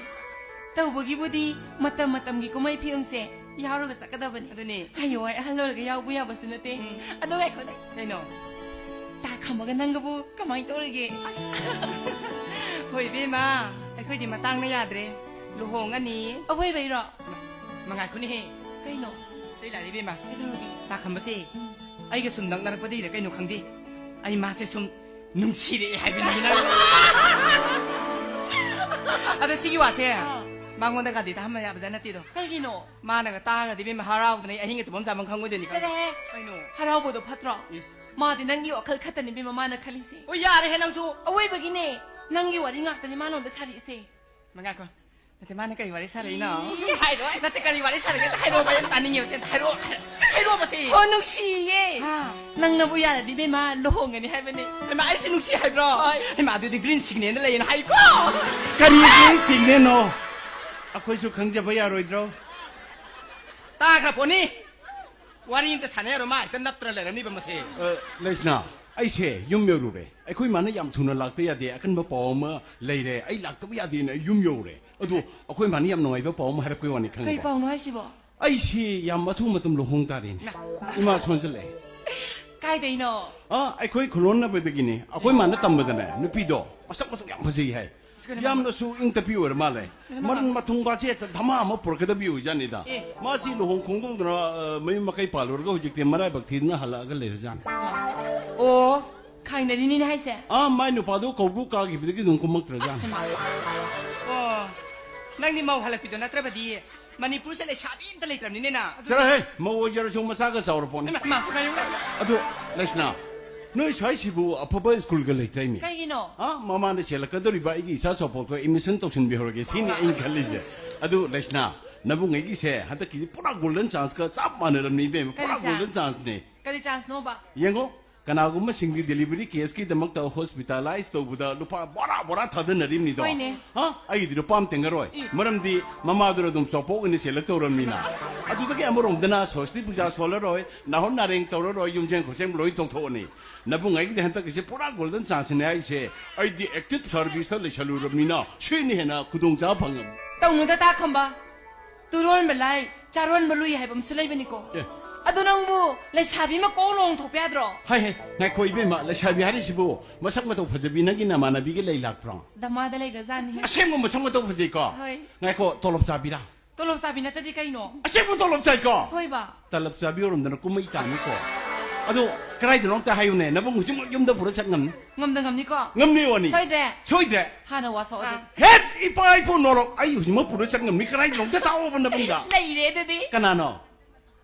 ꯇꯧꯕꯒꯤꯕꯨꯗꯤ ꯃꯇꯝ ꯃꯇꯝꯒꯤ ꯀꯨꯝꯍꯩ ꯐꯤꯌꯣꯡꯁꯦ ꯌꯥꯎꯔꯒ ꯆꯠꯀꯗꯕꯅꯤ꯫ ꯑꯗꯨꯅꯦ꯫ ꯍꯌꯦꯡꯋꯥꯏ ꯑꯍꯜ ꯑꯣꯏꯔꯒ ꯌꯥꯎꯕ ꯌꯥꯕꯁꯨ ꯅꯠꯇꯦ꯫ ꯎꯝ꯫ ꯑꯗꯣ ꯉꯥꯏꯈꯣꯅꯦ꯫ ꯀꯩꯅꯣ? ꯇꯥ ꯈꯝꯕꯒ ꯅꯪꯒꯕꯨ ꯀꯃꯥꯏꯅ ꯇꯧꯔꯤꯒꯦ? ꯑꯁ꯫ ꯍꯣꯏ ꯏꯕꯦꯝꯃ, ꯑꯩꯈꯣꯏꯗꯤ ꯃꯇꯥꯡꯅ ꯌꯥꯗ꯭ꯔꯦ꯫ ꯂꯨꯍꯣꯡꯉꯅꯤ꯫ ꯑꯋꯣꯏꯕꯩꯔꯣ? ꯃꯉꯥꯏꯈꯣꯅꯦꯍꯦ꯫ ꯀꯩꯅꯣ? ꯑꯇꯩ ꯂꯥꯏꯔꯤ ꯏꯕꯦꯝꯃ꯫ ꯀꯩꯗꯧꯔꯒꯦ? ꯇꯥ ꯈꯝꯕꯁꯦ ꯎꯝ꯫ ꯑꯩꯒ ꯁꯨꯝ ꯅꯛꯅꯔꯛꯄꯗꯒꯤꯔ ꯀꯩꯅꯣ ꯈꯪꯗꯦ, ꯑꯩ ꯃꯥꯁꯦ ꯁꯨꯝ ꯅꯨꯡꯁꯤꯔꯛꯑꯦ ꯍꯥꯏꯕꯅꯤ ꯅꯪ꯫ ꯑꯗꯣ ꯁꯤꯒꯤ ꯋꯥꯁꯦ ꯑꯥ꯫ ꯃꯉꯣꯟꯗꯒꯗꯤ ꯇꯥꯍꯟꯕ ꯌꯥꯕꯖꯥꯠ ꯅꯠꯇꯦꯗꯣ꯫ ꯀꯩꯒꯤꯅꯣ? ꯃꯥꯅꯒ ꯇꯥꯔꯒꯗꯤ ꯏꯕꯦꯝꯃ ꯍꯔꯥꯎꯗꯅ ꯑꯩ ꯑꯍꯤꯡꯒ ꯇꯨꯝꯐꯝ ꯆꯥꯐꯝ ꯈꯪꯉꯣꯏꯗꯣꯏꯅꯤ ꯈꯪꯉꯦ꯫ ꯆꯠꯂꯣꯍꯦ꯫ ꯀꯩꯅꯣ? ꯍꯔꯥꯎꯕꯗꯣ ꯐꯠꯇ꯭ꯔꯣ? ꯏꯁ꯫ ꯃꯥꯗꯤ ꯅꯪꯒꯤ ꯋꯥꯈꯜ ꯈꯛꯇꯅꯤ ꯏꯕꯦꯝꯃ ꯃꯥꯅ ꯈꯜꯂꯤꯁꯦ꯫ ꯑꯣ, ꯌꯥꯔꯦꯍꯦ ꯅꯪꯁꯨ꯫ ꯑꯋꯣꯏꯕꯒꯤꯅꯦ, ꯅꯪꯒꯤ ꯋꯥꯔꯤ ꯉꯥꯛꯇꯅꯤ ꯃꯥꯅ ꯅꯉꯣꯟꯗ ꯁꯥꯔꯤꯁꯦ꯫ ꯃꯉꯥꯏꯈꯣ꯫ ꯅꯠꯇꯦ, ꯃꯥꯅ ꯀꯔꯤ ꯋꯥꯔꯤ ꯁꯥꯔꯛꯏꯅꯣ? ꯏ, ꯍꯥꯏꯔꯣꯏ꯫ ꯅꯠꯇꯦ, ꯀꯔꯤ ꯋꯥꯔꯤ ꯁꯥꯔꯛꯀꯦ? ꯑꯝꯇ ꯍꯥꯏꯔꯛꯑꯣꯕ, ꯑꯩ ꯑꯝꯇ ꯇꯥꯅꯤꯡꯉꯦꯕ꯫ ꯁꯦ, ꯑꯝꯇ ꯍꯥꯏꯔꯛꯑꯣ꯫ ꯍꯥꯏꯔꯛꯑꯣꯕ, ꯁꯦ꯫ ꯍꯣ, ꯅꯨꯡꯁꯤꯌꯦ꯫ ꯍꯥ꯫ ꯅꯪꯅꯕꯨ ꯌꯥꯔꯗꯤ, ꯏꯕꯦꯝꯃ, ꯂꯨꯍꯣꯡꯒꯅꯤ ꯍꯥꯏꯕꯅꯦ꯫ ꯍꯩꯃꯥ, ꯑꯩꯁꯦ ꯅꯨꯡꯁꯤ ꯍꯥꯏꯕ꯭ꯔꯣ? ꯍꯣꯏ꯫ ꯍꯩꯃꯥ, ꯑꯗꯨꯗꯤ green signal ꯂꯩꯌꯦꯅ ꯍꯥꯏꯀꯣ꯫ ꯀꯔꯤ green signalꯅꯣ? ꯑꯩꯈꯣꯏꯁꯨ ꯈꯪꯖꯕ ꯌꯥꯔꯣꯏꯗ꯭ꯔꯣ? ꯇꯥꯈ꯭ꯔ ꯄꯣꯠꯅꯤ꯫ ꯋꯥꯔꯤ ꯑꯝꯇ ꯁꯥꯟꯅ ꯌꯥꯔꯣꯏ, ꯃꯥ ꯍꯦꯛꯇ ꯅꯞꯇꯅ ꯂꯩꯔꯝꯅꯤꯕ ꯃꯁꯦ꯫ ꯑ, ꯂꯩꯁꯅꯥ, ꯑꯩꯁꯦ ꯌꯨꯝ ꯌꯧꯔꯨꯔꯦ꯫ ꯑꯩꯈꯣꯏ ꯃꯥꯅ ꯌꯥꯝ ꯊꯨꯅ ꯂꯥꯛꯇ ꯌꯥꯗꯦ, ꯑꯀꯟꯕ ꯄꯥꯎ ꯑꯃ ꯂꯩꯔꯦ, ꯑꯩ ꯂꯥꯛꯇꯕ ꯌꯥꯗꯦꯅ ꯑꯩ ꯌꯨꯝ ꯌꯧꯔꯦ꯫ ꯑꯗꯣ ꯑꯩꯈꯣꯏ ꯃꯥꯅ ꯌꯥꯝ ꯅꯨꯡꯉꯥꯏꯕ ꯄꯥꯎ ꯑꯃ ꯍꯥꯏꯔꯛꯄꯩ ꯋꯥꯅꯤ, ꯀꯩ ꯈꯪꯉꯕ? ꯄꯥꯎꯅꯣ ꯍꯥꯏꯁꯤꯕꯣ? ꯑꯩꯁꯤ ꯌꯥꯝ ꯑꯊꯨ ꯃꯇꯝ ꯂꯨꯍꯣꯡ ꯇꯥꯔꯦꯅꯦ꯫ ꯏꯃꯥ ꯁꯣꯟꯖꯜꯂꯛꯑꯦ꯫ ꯀꯥꯏꯗꯩꯅꯣ? ꯑ, ꯑꯩꯈꯣꯏ ꯈꯨꯂꯣꯟꯅꯕꯗꯒꯤꯅꯤ꯫ ꯑꯩꯈꯣꯏ ꯃꯥꯅ ꯇꯝꯕꯗꯅꯦ, ꯅꯨꯄꯤꯗꯣ ꯃꯁꯛ ꯃꯇꯧ ꯌꯥꯝ ꯐꯖꯩ ꯍꯥꯏ꯫ ꯏꯁ, ꯀꯩꯅꯣ ꯌꯥꯝꯅꯁꯨ ꯏꯪ ꯇꯞꯄꯤ ꯑꯣꯏꯔ ꯃꯥꯜꯂꯦ꯫ ꯀꯩꯅꯣ ꯃꯔꯟ ꯃꯥꯜꯂꯦ꯫ ꯃꯊꯨꯝꯒꯥꯁꯦ ꯍꯦꯛꯇ ꯙꯃꯥ ꯑꯃ ꯄꯨꯔꯛꯀꯗꯕꯤ ꯑꯣꯏꯖꯥꯠꯅꯤꯗ꯫ ꯑꯦ꯫ ꯃꯥꯁꯤ ꯂꯨꯍꯣꯡ ꯈꯣꯡꯗꯣꯡꯗꯅ, ꯑ, ꯃꯌꯨꯝ ꯃꯀꯩ ꯄꯥꯜꯂꯨꯔꯒ ꯍꯧꯖꯤꯛꯇꯤ ꯃꯔꯥꯏꯕꯛ ꯊꯤꯗꯅ ꯍꯜꯂꯛꯑꯒ ꯂꯩꯔꯖꯥꯠꯅꯤ꯫ ꯑꯣ, ꯈꯥꯏꯅꯔꯤꯅꯤꯅꯦ ꯍꯥꯏꯁꯦ? ꯑꯥ, ꯃꯥꯏ ꯅꯨꯄꯥꯗꯣ ꯀꯧꯕ꯭ꯔꯨ ꯀꯥꯈꯤꯕꯗꯒꯤ ꯑꯗꯨꯝ ꯀꯨꯝꯃꯛꯇ꯭ꯔꯖꯥꯠꯅꯤ꯫ ꯑꯁ, ꯃꯥ꯫ ꯑꯣ, ꯅꯪꯗꯤ ꯃꯧ ꯍꯜꯂꯛꯄꯤꯗꯣ ꯅꯠꯇ꯭ꯔꯕꯗꯤ ꯃꯅꯤꯄꯨꯔꯁꯦ ꯂꯩꯁꯥꯕꯤ ꯑꯝꯇ ꯂꯩꯇ꯭ꯔꯕꯅꯤꯅꯦ ꯅ꯫ ꯆꯠꯂꯣꯍꯦ, ꯃꯧ ꯑꯣꯏꯖꯔꯁꯨ ꯃꯆꯥꯒ ꯆꯥꯎꯔ ꯄꯣꯠꯅꯤ꯫ ꯏꯃꯥ, ꯏꯃꯥ, ꯏꯃꯥ, ꯏꯃꯥ꯫ ꯑꯗꯣ, ꯂꯩꯁꯅꯥ, ꯅꯣꯏ ꯁ꯭ꯋꯥꯏꯁꯤꯕꯨ ꯑꯐꯕ ꯁ꯭ꯀꯨꯜꯒ ꯂꯩꯇ꯭ꯔꯥ, ꯏꯃꯤ? ꯀꯩꯒꯤꯅꯣ? ꯑꯥ, ꯃꯃꯥꯡꯗ ꯆꯦꯜꯂꯛꯀꯗꯧꯔꯤꯕ ꯑꯩꯒꯤ ꯏꯆꯥ ꯆꯥꯎꯐꯥꯎꯗꯣ admission ꯇꯧꯁꯤꯟꯕꯤꯍꯧꯔꯒꯦ ꯁꯤꯅꯤ ꯑꯩꯅ ꯈꯜꯂꯤꯁꯦ꯫ ꯑꯗꯨ, ꯂꯩꯁꯅꯥ, ꯅꯕꯨꯡꯉꯩꯒꯤꯁꯦ ꯍꯟꯗꯛꯀꯤꯗꯤ ꯄꯨꯔꯥ golden chanceꯀ ꯆꯞ ꯃꯥꯟꯅꯔꯕꯅꯤ, ꯏꯕꯦꯝꯃ꯫ ꯀꯔꯤ ꯄꯨꯔꯥ ꯆꯥ-, golden chanceꯅꯦ꯫ ꯀꯔꯤ chanceꯅꯣꯕ? ꯌꯦꯡꯉꯣ, ꯀꯅꯥꯒꯨꯝꯕꯁꯤꯡꯗꯤ deliveryꯒꯤ caseꯀꯤꯗꯃꯛꯇ hospitalize ꯇꯧꯕꯗ ꯂꯨꯄꯥ ꯕꯣꯔꯥ ꯕꯣꯔꯥ ꯊꯥꯗꯅꯔꯤꯕꯅꯤꯗꯣ꯫ ꯍꯣꯏꯅꯦ꯫ ꯍꯥ? ꯑꯩꯒꯤꯗꯤ ꯂꯨꯄꯥ ꯑꯃ ꯇꯤꯡꯉꯔꯣꯏ꯫ ꯏ꯫ ꯃꯔꯝꯗꯤ ꯃꯃꯥꯗꯨꯅ ꯑꯗꯨꯝ ꯆꯥꯎꯄꯣꯛ ꯑꯣꯏꯅ ꯆꯦꯜꯂꯛꯇꯧꯔꯕꯅꯤꯅ꯫ ꯑꯗꯨꯗꯒꯤ ꯑꯃꯔꯣꯝꯗꯅ ꯁꯣꯁꯇꯤ ꯄꯨꯖꯥ ꯁꯣꯜꯂꯔꯣꯏ, ꯅꯥꯍꯣꯠ ꯅꯥꯔꯦꯡ ꯇꯧꯔꯔꯣꯏ, ꯌꯨꯝꯖꯦꯡ ꯈꯣꯠꯆꯦꯡ ꯂꯣꯏ ꯇꯣꯛꯊꯣꯛꯑꯅꯤ꯫ ꯅꯕꯨꯡꯉꯩꯒꯤꯗꯤ ꯍꯟꯗꯛꯀꯤꯁꯦ ꯄꯨꯔꯥ golden chanceꯅꯦ ꯍꯥꯏꯁꯦ꯫ ꯑꯩꯗꯤ active serviceꯇ ꯂꯩꯁꯜꯂꯨꯔꯕꯅꯤꯅ ꯁꯤꯅ ꯍꯦꯟꯅ ꯈꯨꯗꯣꯡꯆꯥꯕ ꯐꯪꯉꯝꯅꯤ꯫ ꯇꯧꯅꯨꯗ ꯇꯥ ꯈꯝꯕ꯫ ꯇꯨꯔꯣꯟꯕ ꯂꯥꯏ, ꯆꯥꯔꯣꯟꯕ ꯂꯨꯏ ꯍꯥꯏꯕ ꯑꯃꯁꯨ ꯂꯩꯕꯅꯤꯀꯣ꯫ ꯑꯦ꯫ ꯑꯗꯨ ꯅꯪꯕꯨ ꯂꯩꯁꯥꯕꯤ ꯑꯃ ꯀꯣꯛ ꯂꯨꯍꯣꯡꯊꯣꯛꯄ ꯌꯥꯗ꯭ꯔꯣ? ꯍꯥꯏ, ꯍꯥꯏ, ꯉꯥꯏꯈꯣ ꯏꯕꯦꯝꯃ, ꯂꯩꯁꯥꯕꯤ ꯍꯥꯏꯔꯤꯁꯤꯕꯨ ꯃꯁꯛ ꯃꯇꯧ ꯐꯖꯕꯤ ꯅꯪꯒꯤ ꯅꯃꯥꯟꯅꯕꯤꯒ ꯂꯩ ꯂꯥꯛꯄ꯭ꯔꯣ? ꯗꯃꯥꯗ ꯂꯩꯈ꯭ꯔꯖꯥꯠꯅꯤꯍꯦ꯫ ꯑꯁꯦꯡꯕ ꯃꯁꯛ ꯃꯇꯧ ꯐꯖꯩꯀꯣ? ꯍꯣꯏ꯫ ꯉꯥꯏꯈꯣ, ꯇꯣꯂꯣꯞ ꯆꯥꯕꯤꯔꯥ? ꯇꯣꯂꯣꯞ ꯆꯥꯕꯤ ꯅꯠꯇꯗꯤ ꯀꯩꯅꯣ? ꯑꯁꯦꯡꯕ ꯇꯣꯂꯣꯞ ꯆꯥꯏꯀꯣ? ꯍꯣꯏꯕ꯫ ꯇꯂꯞ ꯆꯥꯕꯤ ꯑꯣꯏꯔꯝꯗꯅ ꯀꯨꯝꯍꯩ ꯇꯥꯅꯤꯀꯣ? ꯑꯗꯣ ꯀꯗꯥꯏꯗꯅꯣ ꯑꯝꯇ ꯍꯥꯏꯌꯨꯅꯦ, ꯅꯕꯨꯡ ꯍꯧꯖꯤꯛꯃꯛ ꯌꯨꯝꯗ ꯄꯨꯔ ꯆꯠ ꯉꯝꯅꯤ? ꯉꯝꯗ ꯉꯝꯅꯤꯀꯣ? ꯉꯝꯅꯤ ꯋꯥꯅꯤ꯫ ꯁꯣꯏꯗ꯭ꯔꯦ? ꯁꯣꯏꯗ꯭ꯔꯦ꯫ ꯍꯥꯟꯅ ꯋꯥ ꯁꯣꯛꯑꯗꯤ꯫ ꯑꯥ꯫ ꯍꯦꯠ! ꯏꯄꯥ ꯏꯄꯨ ꯅꯣꯔꯣꯛ! ꯑꯩ ꯍꯧꯖꯤꯛꯃꯛ ꯄꯨꯔ ꯆꯠ ꯉꯝꯅꯤ꯫ ꯀꯗꯥꯏꯗꯅꯣ ꯑꯝꯇ ꯇꯥꯛꯑꯣꯕ ꯅꯕꯨꯡꯗ꯫ ꯂꯩꯔꯦ ꯑꯗꯨꯗꯤ꯫ ꯀꯅꯥꯅꯣ?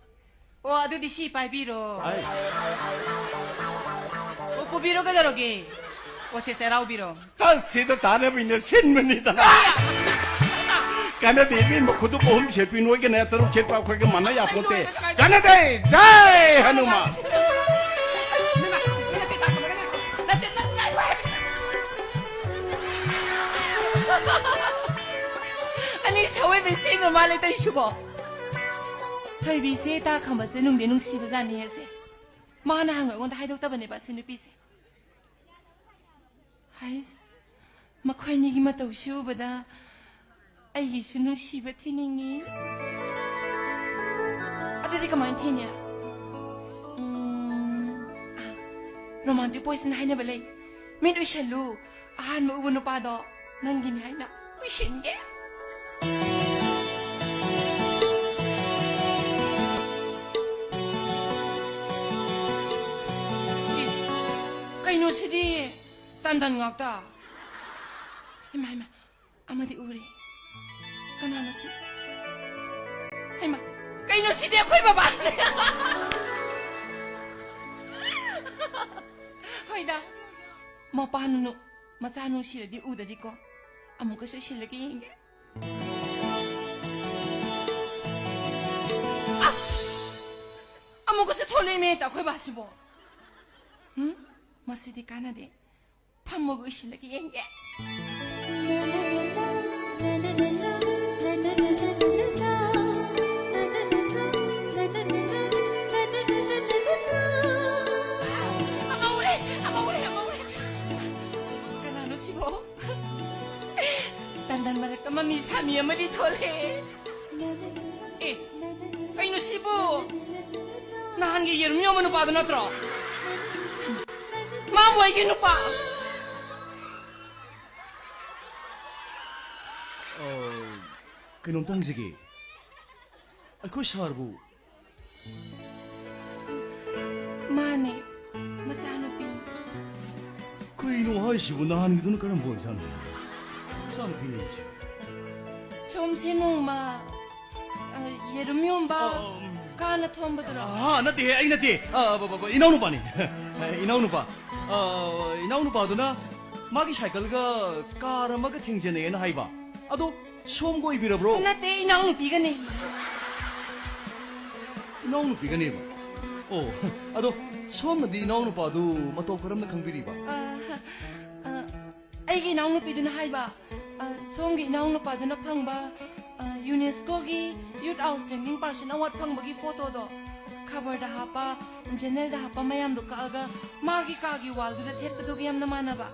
ꯑꯣ, ꯑꯗꯨꯗꯤ ꯁꯤ ꯄꯥꯏꯕꯤꯔꯣ꯫ ꯑꯩ꯫ ꯑꯣ, ꯄꯨꯕꯤꯔꯣ ꯀꯩꯗꯧꯔꯒꯦ? ꯑꯣ, ꯁꯦ, ꯆꯩꯔꯥꯎꯕꯤꯔꯣ꯫ ꯇꯁꯤꯗ ꯇꯥꯅꯕ ꯏꯟꯅ ꯁꯤꯟꯕꯅꯤꯗꯅ꯫ ꯀꯔꯤ? ꯀꯥꯟꯅꯗꯦ ꯏꯕꯦꯝꯃ, ꯈꯨꯗꯨꯞ ꯑꯍꯨꯝ ꯁꯦꯠꯄꯤ ꯅꯣꯏꯒ ꯅꯠꯇ꯭ꯔꯨꯛ ꯁꯦꯠꯄ ꯑꯩꯈꯣꯏꯒ ꯃꯥꯟꯅ ꯌꯥꯄꯣꯠꯇꯦ꯫ ꯀꯥꯟꯅꯗꯦ꯫ ꯖꯥꯏ ꯍꯅꯨꯃꯥꯟ꯫ ꯑꯅꯤ ꯁꯑꯣꯏꯕ ꯆꯦꯡ ꯃꯃꯥ ꯂꯩꯇꯩꯁꯤꯕꯣ꯫ ꯊꯣꯏꯕꯤꯁꯦ ꯇꯥ ꯈꯝꯕꯁꯦ ꯅꯨꯡꯗꯤ ꯅꯨꯡꯁꯤꯕꯖꯥꯠꯅꯤ ꯍꯦꯁꯦ꯫ ꯃꯥꯅ ꯍꯪꯉ ꯑꯩꯉꯣꯟꯗ ꯍꯥꯏꯗꯣꯛꯇꯕꯅꯦꯕ ꯑꯁꯤ ꯅꯨꯄꯤꯁꯦ꯫ ꯍꯩꯁ, ꯃꯈꯣꯏꯅꯤꯒꯤ ꯃꯇꯧꯁꯤ ꯎꯕꯗ ꯑꯩꯒꯤꯁꯨ ꯅꯨꯡꯁꯤꯕ ꯊꯤꯅꯤꯡꯉꯤ꯫ ꯑꯗꯨꯗꯤ ꯀꯃꯥꯏꯅ ꯊꯤꯅꯤ? ꯎꯝ, ꯑꯥ, romantic poison ꯍꯥꯏꯅꯕ ꯂꯩ꯫ ꯃꯤꯠ ꯎꯏꯁꯜꯂꯨ, ꯑꯍꯥꯟꯕ ꯎꯕ ꯅꯨꯄꯥꯗꯣ ꯅꯪꯒꯤꯅꯤ ꯍꯥꯏꯅ ꯎꯏꯁꯤꯟꯒꯦ꯫ ꯀꯩꯅꯣ ꯁꯤꯗꯤ? ꯇꯟꯗꯟ ꯉꯥꯛꯇ꯫ ꯏꯃꯥ, ꯏꯃꯥ, ꯑꯃꯗꯤ ꯎꯔꯦ꯫ ꯀꯅꯥꯅꯣ ꯁꯤ? ꯍꯩꯃꯥ, ꯀꯩꯅꯣ ꯁꯤꯗꯤ ꯑꯩꯈꯣꯏ ꯕꯕꯥꯅꯦ꯫ ꯍꯣꯏꯗ, ꯃꯄꯥꯅ ꯅꯨ-, ꯃꯆꯥ ꯅꯨꯡꯁꯤꯔꯗꯤ ꯎꯗꯗꯤꯀꯣ꯫ ꯑꯃꯨꯛꯀꯁꯨ ꯎꯏꯁꯤꯜꯂꯒ ꯌꯦꯡꯒꯦ꯫ ꯑꯁ! ꯑꯃꯨꯛꯀꯁꯨ ꯊꯣꯛꯂꯛꯑꯦꯅꯦ ꯍꯦꯛꯇ ꯑꯩꯈꯣꯏ ꯕꯥꯁꯤꯕꯣ꯫ ꯎꯝ? ꯃꯁꯤꯗꯤ ꯀꯥꯟꯅꯗꯦ꯫ ꯐꯝꯃꯒ ꯎꯏꯁꯤꯜꯂꯒ ꯌꯦꯡꯒꯦ꯫ ꯑꯃ ꯎꯔꯦ, ꯑꯃ ꯎꯔꯦ, ꯑꯃ ꯎꯔꯦ꯫ ꯀꯅꯥꯅꯣ ꯁꯤꯕꯣ? ꯇꯟꯗꯟ ꯃꯔꯛꯇ ꯃꯃꯤ ꯁꯥꯃꯤ ꯑꯃꯗꯤ ꯊꯣꯛꯂꯛꯑꯦ꯫ ꯑꯦ, ꯀꯩꯅꯣ ꯁꯤꯕꯨ? ꯅꯍꯥꯟꯒꯤ ꯌꯦꯔꯨꯝ ꯌꯣꯟꯕ ꯅꯨꯄꯥꯗꯨ ꯅꯠꯇ꯭ꯔꯣ? ꯃꯥꯕꯨ ꯑꯩꯒꯤ ꯅꯨꯄꯥ꯫ ꯑ, ꯀꯩꯅꯣꯝꯇ ꯍꯪꯖꯒꯦ꯫ ꯑꯩꯈꯣꯏ ꯁꯥꯔꯕꯨ ꯃꯥꯅꯦ, ꯃꯆꯥꯅꯨꯄꯤ꯫ ꯀꯩꯅꯣ ꯍꯥꯏꯁꯤꯕꯨ? ꯅꯍꯥꯟꯒꯤꯗꯨꯅ ꯀꯔꯝꯕ ꯑꯣꯏꯖꯥꯠꯅꯣ? ꯃꯆꯥꯅꯨꯄꯤꯅꯦ ꯍꯥꯏꯁꯦ꯫ ꯁꯣꯝꯁꯦ ꯅꯣꯡꯃ, ꯑ, ꯌꯦꯔꯨꯝ ꯌꯣꯟꯕ ꯑ, ꯎꯝ꯫ ꯀꯥꯅ ꯊꯣꯝꯕꯗꯨꯔꯣ? ꯑ, ꯅꯠꯇꯦ, ꯑꯩ ꯅꯠꯇꯦ꯫ ꯑ, ꯕ-, ꯕ-, ꯕ-, ꯏꯅꯥꯎꯅꯨꯄꯥꯅꯤ꯫ ꯑ, ꯏꯅꯥꯎꯅꯨꯄꯥ꯫ ꯑ, ꯏꯅꯥꯎꯅꯨꯄꯥꯗꯨꯅ ꯃꯥꯒꯤ ꯁꯥꯏꯀꯜꯒ ꯀꯥꯔ ꯑꯃꯒ ꯊꯦꯡꯖꯅꯩꯌꯦꯅ ꯍꯥꯏꯕ꯫ ꯑꯗꯣ ꯁꯣꯝꯒ ꯑꯣꯏꯕꯤꯔꯕ꯭ꯔꯣ? ꯅꯠꯇꯦ, ꯏꯅꯥꯎꯅꯨꯄꯤꯒꯅꯦ꯫ ꯏꯅꯥꯎꯅꯨꯄꯤꯒꯅꯦꯕ? ꯑꯣ, ꯑꯗꯣ ꯁꯣꯝꯅꯗꯤ ꯏꯅꯥꯎꯅꯨꯄꯥꯗꯨ ꯃꯇꯧ ꯀꯔꯝꯅ ꯈꯪꯕꯤꯔꯤꯕ? ꯑ, ꯑ, ꯑꯩꯒꯤ ꯏꯅꯥꯎꯅꯨꯄꯤꯗꯨꯅ ꯍꯥꯏꯕ, ꯑ, ꯁꯣꯝꯒꯤ ꯏꯅꯥꯎꯅꯨꯄꯥꯗꯨꯅ ꯐꯪꯕ, ꯑ, ꯌꯨꯅꯦꯁꯀꯣꯒꯤ ꯌꯨꯠ ꯑꯥꯎꯠꯁ꯭ꯇꯦꯟꯗꯤꯡ ꯄꯥꯔꯁꯟ ꯑꯦꯋꯥꯔꯗ ꯐꯪꯕꯒꯤ ꯐꯣꯇꯣꯗꯣ ꯈꯕꯔꯗ ꯍꯥꯞꯄ, ꯖꯔꯅꯦꯜꯗ ꯍꯥꯞꯄ ꯃꯌꯥꯝꯗꯣ ꯀꯛꯑꯒ ꯃꯥꯒꯤ ꯀꯥꯒꯤ ꯋꯥꯜꯗꯨꯗ ꯊꯦꯠꯄꯗꯨꯒ ꯌꯥꯝꯅ ꯃꯥꯟꯅꯕ꯫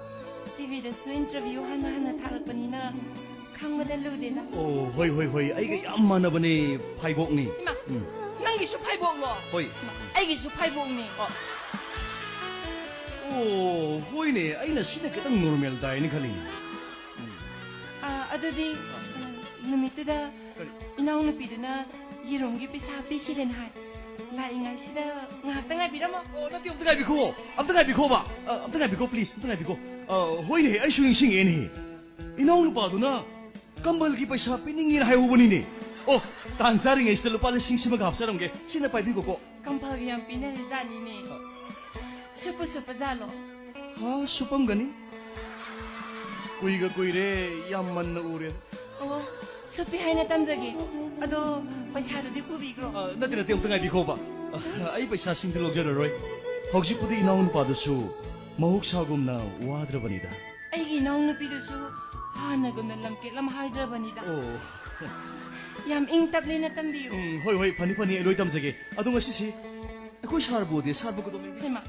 ꯇꯤꯚꯤꯗꯁꯨ ꯏꯟꯇꯔꯚ꯭ꯌꯨ ꯍꯟꯅ ꯍꯟꯅ ꯊꯥꯔꯛꯄꯅꯤꯅ ꯈꯪꯕꯗ ꯂꯨꯗꯦꯗ꯫ ꯑꯣ, ꯍꯣꯏ, ꯍꯣꯏ, ꯍꯣꯏ, ꯑꯩꯒ ꯌꯥꯝ ꯃꯥꯟꯅꯕꯅꯦ, ꯐꯥꯏꯕꯣꯛꯅꯤ꯫ ꯏꯃꯥ, ꯎꯝ꯫ ꯅꯪꯒꯤꯁꯨ ꯐꯥꯏꯕꯣꯛꯂꯣ? ꯍꯣꯏ꯫ ꯏꯃꯥ, ꯑꯩꯒꯤꯁꯨ ꯐꯥꯏꯕꯣꯛꯅꯦ꯫ ꯑꯣ, ꯍꯣꯏꯅꯦ, ꯑꯩꯅ ꯁꯤꯅ ꯈꯤꯇꯪ ꯅꯣꯔꯃꯦꯜ ꯇꯥꯏꯅ ꯈꯜꯂꯤ꯫ ꯑ, ꯑꯗꯨꯗꯤ, ꯑ, ꯅꯨꯃꯤꯠꯇꯨꯗ ꯀꯔꯤ? ꯏꯅꯥꯎꯅꯨꯄꯤꯗꯨꯅ ꯌꯦꯔꯨꯝꯒꯤ ꯄꯩꯁꯥ ꯄꯤꯈꯤꯗꯦꯅ ꯍꯥꯏ꯫ ꯂꯥꯛꯏꯉꯩꯁꯤꯗ ꯉꯥꯏꯍꯥꯛꯇ ꯉꯥꯏꯕꯤꯔꯝꯃꯣ꯫ ꯑꯣ, ꯅꯠꯇꯦ, ꯑꯝꯇ ꯉꯥꯏꯕꯤꯈꯣ, ꯑꯝꯇ ꯉꯥꯏꯕꯤꯈꯣꯕ, ꯑ, ꯑꯝꯇ ꯉꯥꯏꯕꯤꯈꯣ, ꯄ꯭ꯂꯤꯖ, ꯑꯝꯇ ꯉꯥꯏꯕꯤꯈꯣ꯫ ꯑ, ꯍꯣꯏꯅꯦ, ꯑꯩꯁꯨ ꯅꯤꯡꯁꯤꯡꯉꯛꯑꯦꯅꯦ, ꯏꯅꯥꯎꯅꯨꯄꯥꯗꯨꯅ ꯀꯝꯕꯜꯒꯤ ꯄꯩꯁꯥ ꯄꯤꯅꯤꯡꯉꯦꯅ ꯍꯥꯏꯍꯧꯕꯅꯤꯅꯦ꯫ ꯑꯣ, ꯇꯥꯟ ꯆꯥꯔꯤꯉꯩꯁꯤꯗ ꯂꯨꯄꯥ ꯂꯤꯁꯤꯡ ꯁꯤꯃꯒ ꯍꯥꯞꯆꯔꯝꯒꯦ, ꯁꯤꯅ ꯄꯥꯏꯕꯤꯈꯣꯀꯣ꯫ ꯀꯝꯐꯜꯒ ꯌꯥꯝ ꯄꯤꯅꯔꯤ ꯖꯥꯠꯅꯤꯅꯦ꯫ ꯁꯨꯞꯄꯨ ꯁꯨꯞꯄ ꯖꯥꯠꯂꯣ? ꯍꯥ, ꯁꯨꯞꯄꯝꯒꯅꯤ꯫ ꯀꯨꯏꯒ ꯀꯨꯏꯔꯦ, ꯌꯥꯝ ꯃꯟꯅ ꯎꯔꯦ꯫ ꯑꯣ, ꯁꯨꯞꯄꯤ ꯍꯥꯏꯅ ꯇꯝꯖꯒꯦ꯫ ꯑꯗꯣ ꯄꯩꯁꯥꯗꯨꯗꯤ ꯄꯨꯕꯤꯈ꯭ꯔꯣ꯫ ꯑ, ꯅꯠꯇꯦ, ꯅꯠꯇꯦ, ꯑꯝꯇ ꯉꯥꯏꯕꯤꯈꯣꯕ꯫ ꯑ, ꯑꯩ ꯄꯩꯁꯥꯁꯤꯡꯗꯤ ꯂꯧꯖꯔꯔꯣꯏ꯫ ꯍꯧꯖꯤꯛꯄꯨꯗꯤ ꯏꯅꯥꯎ ꯅꯨꯄꯥꯗꯨꯁꯨ ꯃꯍꯧꯁꯥꯒꯨꯝꯅ ꯋꯥꯗ꯭ꯔꯕꯅꯤꯗ꯫ ꯑꯩꯒꯤ ꯏꯅꯥꯎꯅꯨꯄꯤꯗꯨꯁꯨ ꯍꯥꯟꯅꯒꯨꯝꯅ ꯂꯝꯀꯦꯠ ꯂꯝ ꯍꯥꯏꯗ꯭ꯔꯕꯅꯤꯗ꯫ ꯑꯣ꯫ ꯌꯥꯝ ꯏꯪ ꯇꯞꯂꯦꯅ ꯇꯝꯕꯤꯌꯨ꯫ ꯎꯝ, ꯍꯣꯏ, ꯍꯣꯏ, ꯐꯅꯤ, ꯐꯅꯤ, ꯑꯩ ꯂꯣꯏ ꯇꯝꯖꯒꯦ꯫ ꯑꯗꯣ ꯉꯁꯤꯁꯤ ꯑꯩꯈꯣꯏ ꯁꯥꯔꯕꯨꯗꯤ, ꯁꯥꯔꯕꯨ ꯀꯩꯗꯧꯉꯩ? ꯍꯩꯃꯥ,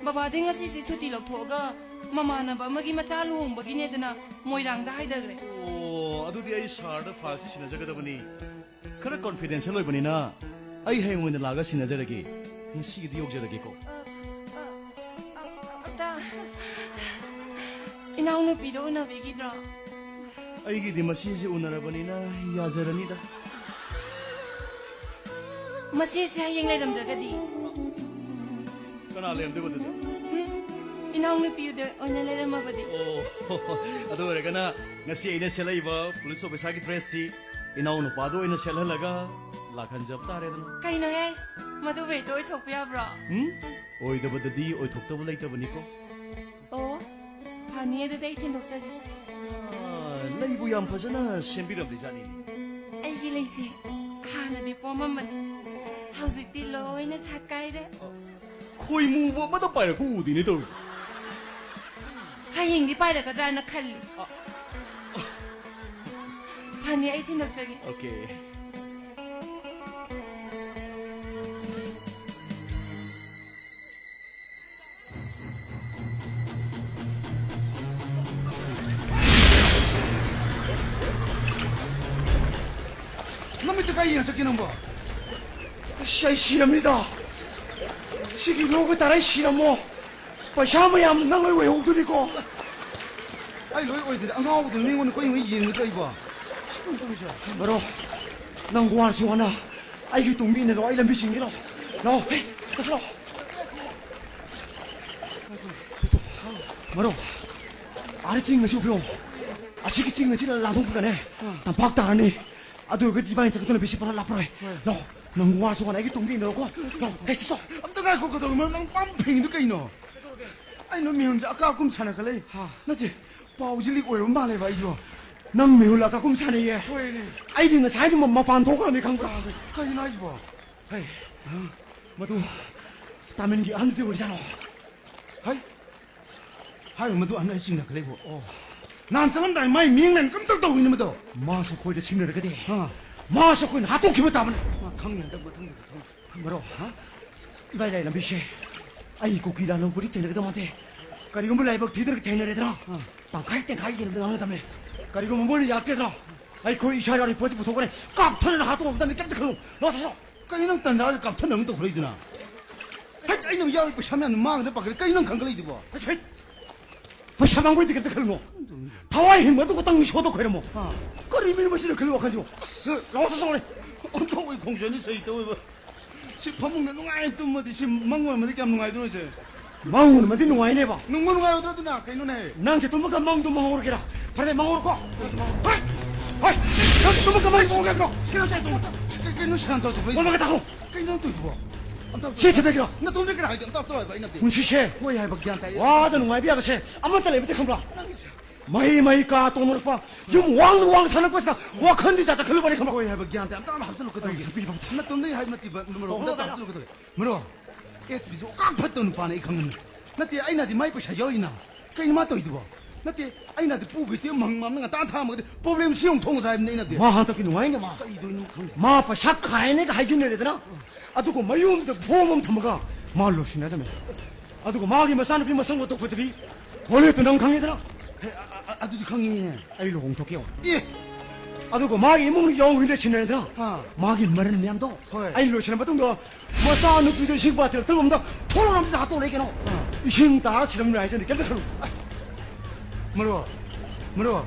ꯕꯕꯥꯗꯤ ꯉꯁꯤꯁꯤ ꯁꯨꯇꯤ ꯂꯧꯊꯣꯛꯑꯒ ꯃꯃꯥꯟꯅꯕ ꯑꯃꯒꯤ ꯃꯆꯥ ꯂꯨꯍꯣꯡꯕꯒꯤꯅꯦꯗꯅ ꯃꯣꯏꯔꯥꯡꯗ ꯍꯥꯏꯗꯈ꯭ꯔꯦ꯫ ꯑꯣ, ꯑꯗꯨꯗꯤ ꯑꯩ ꯁꯥꯔꯗ ꯐꯥꯏꯜꯁꯤ ꯁꯤꯟꯅꯖꯒꯗꯕꯅꯤ꯫ ꯈꯔ ꯀꯣꯟꯐꯤꯗꯦꯟꯁꯤꯌꯦꯜ ꯑꯣꯏꯕꯅꯤꯅ ꯑꯩ ꯍꯌꯦꯡ ꯑꯣꯏꯅ ꯂꯥꯛꯑꯒ ꯁꯤꯟꯅꯖꯔꯒꯦ꯫ ꯉꯁꯤꯒꯤꯗꯤ ꯌꯧꯖꯔꯒꯦꯀꯣ꯫ ꯑ, ꯑ, ꯑ, ꯑ, ꯑꯝꯇ ꯏꯅꯥꯎꯅꯨꯄꯤꯗꯣ ꯎꯅꯕꯤꯒꯤꯗ꯭ꯔꯣ? ꯑꯩꯒꯤꯗꯤ ꯃꯁꯤꯁꯦ ꯎꯅꯔꯕꯅꯤꯅ ꯌꯥꯖꯔꯅꯤꯗ꯫ ꯃꯁꯤꯁꯦ ꯍꯌꯦꯡ ꯂꯩꯔꯝꯗ꯭ꯔꯒꯗꯤ? ꯀꯅꯥ ꯂꯩꯔꯝꯗꯣꯏꯕ ꯑꯗꯨꯗꯤ? ꯎꯝ, ꯏꯅꯥꯎꯅꯨꯄꯤꯗ ꯑꯣꯏꯅ ꯂꯩꯔꯝꯃꯕꯗꯤ? ꯑꯣ, ꯑꯗꯨ ꯑꯣꯏꯔꯒꯅ ꯉꯁꯤ ꯑꯩꯅ ꯁꯦꯠꯂꯛꯏꯕ ꯄꯨꯂꯤꯁ ꯑꯣꯐꯤꯁꯥꯔꯒꯤ ꯗ꯭ꯔꯦꯁꯁꯤ ꯏꯅꯥꯎ ꯅꯨꯄꯥꯗ ꯑꯣꯏꯅ ꯁꯦꯠꯍꯜꯂꯒ ꯂꯥꯛꯍꯟꯖꯕ ꯇꯥꯔꯦꯗꯅ꯫ ꯀꯩꯅꯣꯍꯦ, ꯃꯗꯨꯕꯨ ꯍꯦꯛꯇ ꯑꯣꯏꯊꯣꯛꯄ ꯌꯥꯕ꯭ꯔꯣ? ꯎꯝ? ꯑꯣꯏꯗꯕꯗꯗꯤ ꯑꯣꯏꯊꯣꯛꯇꯕ ꯂꯩꯇꯕꯅꯤꯀꯣ꯫ ꯑꯣ, ꯐꯅꯤ, ꯑꯗꯨꯗꯤ ꯑꯩ ꯊꯤꯟꯗꯣꯛꯆꯒꯦ꯫ ꯑꯥ, ꯂꯩꯕꯨ ꯌꯥꯝ ꯐꯖꯅ ꯁꯦꯝꯕꯤꯔꯝꯂꯤꯖꯥꯠꯅꯤꯅꯦ꯫ ꯑꯩꯒꯤ ꯂꯩꯁꯦ ꯍꯥꯟꯅꯗꯤ ꯄꯣꯝꯃꯝꯕꯅꯤ, ꯍꯧꯖꯤꯛꯇꯤ ꯂꯣꯏꯅ ꯁꯥꯠꯀꯥꯏꯔꯦ꯫ ꯈꯣꯏ ꯃꯨꯕ ꯑꯃꯗ ꯄꯥꯏꯔꯛꯄ ꯎꯗꯦꯅꯦ ꯇꯧꯔꯤꯁꯦ꯫ ꯍꯌꯦꯡꯗꯤ ꯄꯥꯏꯔꯛꯀꯗ꯭ꯔꯥꯅ ꯈꯜꯂꯤ꯫ ꯐꯅꯤ, ꯑꯩ ꯊꯤꯟꯗꯣꯛꯆꯒꯦ꯫ ꯑꯣꯀꯦ꯫ ꯅꯃꯤꯠꯇ ꯀꯥꯏ ꯌꯦꯡꯉ ꯆꯠꯀꯦ ꯅꯪꯕꯣ? ꯑꯁ, ꯑꯩ ꯁꯤꯔꯝꯅꯤꯗ꯫ ꯁꯤꯒꯤ ꯂꯣꯛ ꯇꯥꯔ ꯑꯩ ꯁꯤꯔꯝꯃꯣ꯫ ꯄꯩꯁꯥ ꯃꯌꯥꯝꯗꯣ ꯅꯪ ꯂꯣꯏ ꯑꯣꯏꯍꯧꯗꯣꯔꯤꯀꯣ꯫ ꯑꯩ ꯂꯣꯏ ꯑꯣꯏꯗꯣꯏꯅꯦ꯫ ꯑꯉꯥꯎꯕꯗꯨꯅ ꯃꯤꯉꯣꯟꯗ ꯀꯣꯏ ꯃꯤ ꯌꯦꯡꯉꯒ ꯇꯧꯏꯕꯣ꯫ ꯁꯤ ꯀꯩꯅꯣ ꯇꯧꯔꯤꯁꯦ? ꯕꯔꯣ, ꯅꯪ ꯋꯥꯔꯁꯨ ꯋꯥꯅ ꯑꯩꯒꯤ ꯇꯨꯡꯗ ꯏꯟꯅꯔꯣ, ꯑꯩ ꯂꯝꯕꯤ ꯆꯤꯡꯒꯦ ꯂꯥꯛꯑꯣ꯫ ꯂꯥꯛꯑꯣ, ꯍꯦ, ꯀꯁꯤ ꯂꯥꯛꯑꯣ꯫ ꯇꯨ, ꯇꯨ, ꯃꯔꯨꯞ, ꯑꯥꯗ ꯆꯤꯡ ꯑꯁꯤ ꯎꯕꯤꯔꯣ꯫ ꯑꯁꯤꯒꯤ ꯆꯤꯡ ꯑꯁꯤꯗ ꯂꯥꯟꯊꯣꯛꯄꯒꯅꯦ, ꯑꯥ꯫ ꯇꯝꯄꯥꯛ ꯇꯥꯔꯅꯤ꯫ ꯑꯗꯨ ꯑꯣꯏꯔꯒꯗꯤ ꯏꯕꯥꯅꯤ ꯆꯠꯀꯗꯧ ꯂꯝꯕꯤꯁꯤ ꯄꯨꯔꯥ ꯂꯥꯞꯄꯔꯣꯏ꯫ ꯍꯣꯏ꯫ ꯂꯥꯛꯑꯣ, ꯅꯪ ꯋꯥꯔꯁꯨ ꯋꯥꯅ ꯑꯩꯒꯤ ꯇꯨꯡꯗ ꯏꯟꯅꯔꯣꯀꯣ꯫ ꯂꯥꯛꯑꯣ, ꯍꯦ, ꯆꯠꯁꯣ꯫ ꯑꯝꯇ ꯉꯥꯏꯈꯣ, ꯀꯩꯗꯧꯔꯤꯅꯣ? ꯅꯪ ꯄꯥꯝ ꯐꯦꯡꯉꯤꯗꯨ ꯀꯩꯅꯣ? ꯑꯩ ꯅꯣꯏ ꯃꯌꯨꯝꯁꯦ ꯑꯀꯥ ꯑꯀꯨꯝ ꯁꯥꯟꯅꯈꯠꯂꯛꯏ꯫ ꯍꯥ꯫ ꯅꯠꯇꯦ, ꯄꯥꯎꯁꯤ ꯂꯤꯛ ꯑꯣꯏꯔꯕ ꯃꯥꯜꯂꯦꯕ ꯑꯩꯁꯨ꯫ ꯅꯪ ꯃꯤꯍꯨꯜ ꯑꯀꯥ ꯑꯀꯨꯝ ꯁꯥꯟꯅꯩꯌꯦ꯫ ꯍꯣꯏꯅꯦ꯫ ꯑꯩꯗꯤ ꯉꯁꯥꯏꯗꯨ ꯃ-, ꯃꯄꯥꯟ ꯊꯣꯛꯈ꯭ꯔꯕꯅꯤ ꯈꯪꯕ꯭ꯔꯥ? ꯀꯔꯤꯅꯣ ꯍꯥꯏꯁꯤꯕꯣ? ꯍꯩ, ꯃꯗꯨ ꯇꯥꯃꯤꯜꯒꯤ ꯑꯍꯟꯗꯨꯗꯤ ꯑꯣꯏꯔꯖꯥꯠꯂꯣ? ꯍꯩ, ꯍꯥꯏꯔꯤꯕ ꯃꯗꯨ ꯑꯍꯟ ꯑꯩ ꯆꯤꯡꯅꯈꯠꯂꯛꯏꯕꯣ꯫ ꯑꯣ꯫ ꯅꯍꯥꯟ ꯆꯠꯂꯝꯗꯥꯏ ꯃꯥꯏ ꯃꯤꯌꯦꯡ ꯂꯥꯏꯌꯦꯡ ꯀꯝꯇ ꯇꯧꯏꯅꯦ ꯃꯗꯣ꯫ ꯃꯥꯁꯨ ꯑꯩꯈꯣꯏꯗ ꯁꯤꯡꯅꯔꯒꯗꯤ, ꯑꯥ꯫ ꯃꯥꯁꯨ ꯑꯩꯈꯣꯏꯅ ꯍꯥꯠꯇꯣꯛꯈꯤꯕ ꯇꯥꯕꯅꯤ꯫ ꯃꯥ ꯈꯪꯅꯤ ꯍꯟꯗꯛ ꯃꯊꯪꯗꯗꯤ ꯈꯪꯅꯤ꯫ ꯃꯔꯣ, ꯍꯥ? ꯏꯕꯥꯏ ꯂꯥꯏ ꯂꯝꯕꯤꯁꯦ ꯑꯩ ꯀꯨꯀꯤ ꯂꯥꯜꯍꯧꯕꯗꯤ ꯊꯦꯡꯅꯒꯗꯧ ꯃꯥꯟꯗꯦ꯫ ꯀꯔꯤꯒꯨꯝꯕ ꯂꯥꯏꯕꯛ ꯊꯤꯗ꯭ꯔꯒ ꯊꯦꯡꯅꯔꯦꯗꯅ, ꯑꯥ꯫ ꯇꯪꯈꯥꯏ ꯇꯪꯈꯥꯏ ꯌꯦꯟꯅꯕꯗ ꯉꯥꯡꯅꯗꯕꯅꯦ꯫ ꯀꯔꯤꯒꯨꯝꯕ ꯃꯣꯏꯅ ꯌꯥꯔꯛꯇꯦꯗꯅ, ꯑꯩꯈꯣꯏ ꯏꯁꯥ ꯌꯥꯎꯔꯤ ꯄꯣꯠꯁꯤ ꯄꯨꯊꯣꯛꯈ꯭ꯔꯦ, ꯀꯥꯞꯊꯅꯅ ꯍꯥꯠꯇꯣꯛ ꯉꯝꯗꯕꯅꯤ, ꯀꯩꯝꯇ ꯈꯜꯂꯨ꯫ ꯂꯥꯛꯑꯣ, ꯆꯠꯁꯣ꯫ ꯀꯩꯅꯣ ꯅꯪ ꯇꯟꯖꯥꯁꯤꯗ ꯀꯥꯞꯊꯅꯕ ꯇꯧꯈꯠꯂꯛꯏꯗꯨꯅ? ꯍꯩꯠ, ꯑꯩꯅ ꯌꯥꯎꯔꯤ ꯄꯩꯁꯥ ꯃꯌꯥꯝꯗꯣ ꯃꯥꯡꯗꯅ ꯄꯥꯈꯠꯂꯦ꯫ ꯀꯩꯅꯣ ꯅꯪ ꯈꯟꯒꯠꯂꯛꯏꯗꯨꯕꯣ? ꯍꯩꯠ, ꯍꯩꯠ꯫ ꯄꯩꯁꯥ ꯃꯥꯡꯕꯩꯗꯤ ꯀꯩꯝꯇ ꯈꯜꯂꯨꯅꯣ꯫ ꯊꯋꯥꯏ ꯍꯤꯡꯕ ꯑꯗꯨ ꯈꯛꯇꯪ ꯏꯁꯣꯔꯗ ꯈꯣꯏꯔꯝꯃꯣ꯫ ꯑꯥ꯫ ꯀꯔꯤ ꯃꯤ ꯃꯁꯤꯅ ꯈꯜꯂꯨ ꯋꯥꯈꯜꯁꯨ? ꯑꯁ, ꯂꯥꯛꯑꯣ, ꯆꯠꯁꯣ꯫ ꯑꯣꯟꯊꯣꯛꯄꯒꯤ ꯈꯣꯡꯖꯣꯝꯅꯤ ꯁꯍꯤ ꯇꯧꯋꯦꯕ꯫ ꯁꯤ ꯐꯃꯨꯡꯗ ꯅꯨꯡꯉꯥꯏꯅ ꯇꯨꯝꯃꯗꯤ ꯁꯤ ꯃꯪ ꯑꯣꯏꯔꯝꯃꯗꯤ ꯀꯌꯥꯝ ꯅꯨꯡꯉꯥꯏꯗꯣꯏꯅꯣ ꯁꯦ? ꯃꯪ ꯑꯣꯏꯔꯝꯃꯗꯤ ꯅꯨꯡꯉꯥꯏꯅꯦꯕ꯫ ꯅꯨꯡꯕꯨ ꯅꯨꯡꯉꯥꯏꯔꯣꯏꯗ꯭ꯔꯣ ꯑꯗꯨꯅ? ꯀꯩꯅꯣꯅꯦ? ꯅꯪꯁꯦ ꯇꯨꯝꯃꯒ ꯃꯪꯗꯣ ꯃꯪꯍꯧꯔꯒꯦꯔꯥ? ꯐꯔꯦ, ꯃꯪꯍꯧꯔꯣꯀꯣ꯫ ꯍꯣꯏ, ꯍꯣꯏ, ꯅꯪ ꯇꯨꯝꯃꯒ ꯃꯪ ꯃꯪꯍꯧꯔꯒꯦꯔꯣ? ꯁꯦꯔꯥꯟ ꯇꯨꯔꯥꯟ ꯇꯧ-, ꯁꯤ ꯀꯩ-, ꯀꯩꯅꯣ ꯁꯦꯔꯥꯟ ꯇꯨꯔꯥꯟ ꯇꯧꯕ? ꯃꯃꯥꯡꯗ ꯇꯥꯈꯣ꯫ ꯀꯩꯅꯣ ꯅꯪ ꯇꯧꯔꯤꯗꯨꯕꯣ? ꯑꯝꯇ ꯁꯤ ꯊꯤꯗꯒꯤꯔꯣ? ꯅꯇꯣꯝꯗ ꯀꯅꯥ ꯍꯥꯏꯒꯦ? ꯑꯝꯇ ꯇꯧ ꯍꯥꯏꯕ ꯑꯩ ꯅꯠꯇꯦ꯫ ꯄꯨꯟꯁꯤꯁꯦ ꯍꯣꯏ ꯍꯥꯏꯕ ꯒ꯭ꯌꯥꯟ ꯇꯥꯏ꯫ ꯋꯥꯗ ꯅꯨꯡꯉꯥꯏꯕ ꯌꯥꯕꯁꯦ ꯑꯃꯠꯇ ꯂꯩꯕꯗꯤ ꯈꯪꯕ꯭ꯔꯥ? ꯅꯪꯒꯤꯁꯦ꯫ ꯃꯍꯩ ꯃꯍꯩ ꯀꯥ ꯇꯣꯡꯅꯔꯛꯄ, ꯌꯨꯝ ꯋꯥꯡꯅ ꯋꯥꯡꯅ ꯁꯥꯟꯅꯔꯛꯄꯁꯤꯗ ꯋꯥꯈꯜꯗꯤ ꯖꯥꯠ ꯈꯜꯂꯨꯕꯅꯤ ꯈꯪꯕ꯭ꯔꯣ? ꯍꯣꯏ ꯍꯥꯏꯕ ꯒ꯭ꯌꯥꯟ ꯇꯥꯏ꯫ ꯑꯝꯇ ꯑꯃ ꯍꯥꯞꯆꯜꯂꯨ ꯀꯩꯗꯧꯔꯒꯦ? ꯑꯩ ꯁꯛꯇꯤ ꯐꯕ ꯅꯠꯇꯣꯝꯗꯒꯤ ꯍꯥꯏꯕ ꯅꯠꯇꯦꯕ, ꯃꯔꯣ꯫ ꯍꯣ, ꯍꯣ, ꯑꯝꯇ ꯍꯣ꯫ ꯍꯥꯞꯆꯜꯂꯨ ꯀꯩꯗꯧꯔꯒꯦ? ꯃꯔꯣ, ꯑꯦꯁ ꯄꯤꯁꯨ ꯑꯣꯀꯥꯟ ꯐꯠꯇꯕ ꯅꯨꯄꯥꯅ ꯑꯩ ꯈꯪꯉꯝꯃꯤ꯫ ꯅꯠꯇꯦ, ꯑꯩꯅꯗꯤ ꯃꯥꯏ ꯄꯩꯁꯥ ꯌꯥꯎꯔꯤꯅ꯫ ꯀꯩꯅꯣ ꯃꯥ ꯇꯧꯔꯤꯗꯨꯕꯣ? ꯅꯠꯇꯦ, ꯑꯩꯅꯗꯤ ꯄꯨꯒꯦ ꯇꯦ ꯃꯪ ꯃꯝꯅ ꯉꯟꯇꯥ ꯊꯥꯔꯝꯃꯒꯗꯤ ꯄ꯭ꯔꯣꯕ꯭ꯂꯦꯝ ꯁꯤ ꯌꯧꯅ ꯊꯣꯛꯑꯗ꯭ꯔꯥ ꯍꯥꯏꯕꯅꯤ ꯑꯩꯅꯗꯤ꯫ ꯃꯥ ꯍꯟꯗꯛꯀꯤ ꯅꯨꯡꯉꯥꯏꯅꯦ ꯃꯥ꯫ ꯀꯩꯗꯧꯔꯤꯅꯣ ꯈꯪꯗꯦ꯫ ꯃꯥ ꯄꯩꯁꯥ ꯈꯥꯏꯅꯦꯒ ꯍꯥꯏꯖꯤꯟꯅꯔꯦꯗꯅ꯫ ꯑꯗꯨꯒ ꯃꯌꯨꯝꯗꯨꯗ ꯐꯣꯝ ꯑꯃ ꯊꯝꯃꯒ ꯃꯥ ꯂꯣꯏꯁꯤꯟꯅꯗꯕꯅꯦ꯫ ꯑꯗꯨꯒ ꯃꯥꯒꯤ ꯃꯆꯥꯅꯨꯄꯤ ꯃꯁꯛ ꯃꯇꯧ ꯐꯖꯕꯤ ꯍꯣꯂꯦꯠꯇꯨ ꯅꯪ ꯈꯪꯉꯤꯗꯅ? ꯍꯦ, ꯑ-, ꯑ-, ꯑꯗꯨꯗꯤ ꯈꯪꯉꯤꯅꯦ꯫ ꯑꯩ ꯂꯨꯍꯣꯡꯊꯣꯛꯀꯦ ꯌꯦꯡꯉꯣ꯫ ꯑꯦ! ꯑꯗꯨꯒ ꯃꯥꯒꯤ ꯏꯃꯨꯡ ꯌꯥꯎ ꯍꯨꯏꯅ ꯁꯤꯟꯅꯔꯦꯗꯅ? ꯑꯥ꯫ ꯃꯥꯒꯤ ꯃꯔꯟ ꯃꯌꯥꯝꯗꯣ ꯍꯣꯏ꯫ ꯑꯩ ꯂꯣꯏꯁꯤꯟꯅꯕ ꯃꯇꯨꯡꯗ ꯃꯆꯥꯅꯨꯄꯤꯗꯣ ꯏꯁꯤꯡ ꯕꯥꯇꯤꯜ ꯑꯇꯪꯕ ꯑꯝꯗ ꯊꯣꯡ ꯑꯝꯗ ꯍꯥꯠꯇꯣꯛ ꯂꯩ ꯀꯩꯅꯣ? ꯑꯥ꯫ ꯏꯁꯤꯡ ꯇꯥꯔ ꯁꯤꯔꯝꯃꯦ ꯍꯥꯏꯖꯅꯤ, ꯀꯩꯝꯇ ꯈꯜꯂꯨ꯫ ꯃꯔꯨꯞ, ꯃꯔꯨꯞ,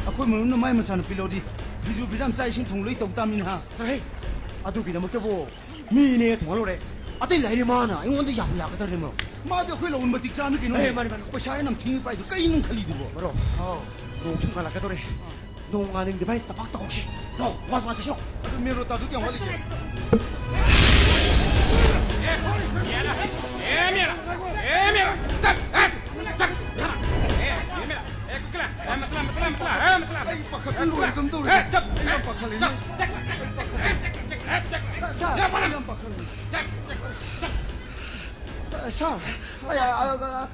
ꯑꯩꯈꯣꯏ ꯃꯔꯨꯞꯅ ꯃꯥꯏ ꯃꯆꯥꯅꯨꯄꯤ ꯂꯧꯔꯗꯤ ꯕꯤꯖꯨ ꯕꯤꯖꯥꯝ ꯆꯥꯛ ꯏꯁꯤꯡ ꯊꯣꯡ ꯂꯣꯏ ꯇꯧ ꯇꯥꯃꯤꯅꯦ, ꯍꯥ? ꯁꯥꯔ, ꯍꯦ, ꯑꯗꯨꯒꯤꯗꯃꯛꯇꯕꯨ ꯃꯤꯅꯦ ꯊꯣꯡꯍꯜꯂꯨꯔꯦ꯫ ꯑꯇꯩ ꯂꯥꯏꯔꯤ ꯃꯥꯅ ꯑꯩꯉꯣꯟꯗ ꯌꯥꯕꯨ ꯌꯥꯒꯗꯧꯔꯤꯃꯣ? ꯃꯥꯗꯤ ꯑꯩꯈꯣꯏ ꯂꯧꯕ ꯃꯇꯤꯛ ꯆꯥꯃꯤ ꯀꯩꯅꯣ꯫ ꯑꯦ, ꯃꯥꯅꯤ, ꯃꯥꯅꯤ꯫ ꯄꯩꯁꯥ ꯍꯦꯟꯅ ꯊꯤꯡꯉꯤ ꯄꯥꯏꯗꯨ ꯀꯩꯅꯣ ꯈꯜꯂꯤꯗꯨꯕꯣ? ꯃꯔꯨꯞ, ꯍꯥꯎ꯫ ꯅꯣꯡꯁꯨ ꯉꯥꯜꯂꯛꯀꯗꯧꯔꯦ꯫ ꯅꯣꯡ ꯉꯥꯜꯂꯤꯉꯩꯗ ꯚꯥꯏ ꯇꯄꯥꯛ ꯇꯧꯍꯧꯁꯤ꯫ ꯅꯣ, ꯋꯥꯁ ꯋꯥꯁ ꯁꯤꯔꯣ꯫ ꯑꯗꯨ ꯃꯦꯟ ꯔꯣꯗ ꯇꯥꯗꯨ ꯀꯌꯥꯝ ꯋꯥꯠꯂꯤꯒꯦ? ꯑꯩ ꯄꯥꯈꯠꯄꯅ ꯂꯣꯏꯔꯦ ꯀꯝꯗꯧꯔꯦ? ꯑꯩ ꯌꯥꯝ ꯄꯥꯈꯠꯂꯦꯅꯦ꯫ ꯁꯥꯔ, ꯑꯩ ꯌꯥꯝ ꯄꯥꯈꯠꯂꯦ꯫ ꯁꯥꯔ, ꯑꯩ, ꯑ, ꯑ,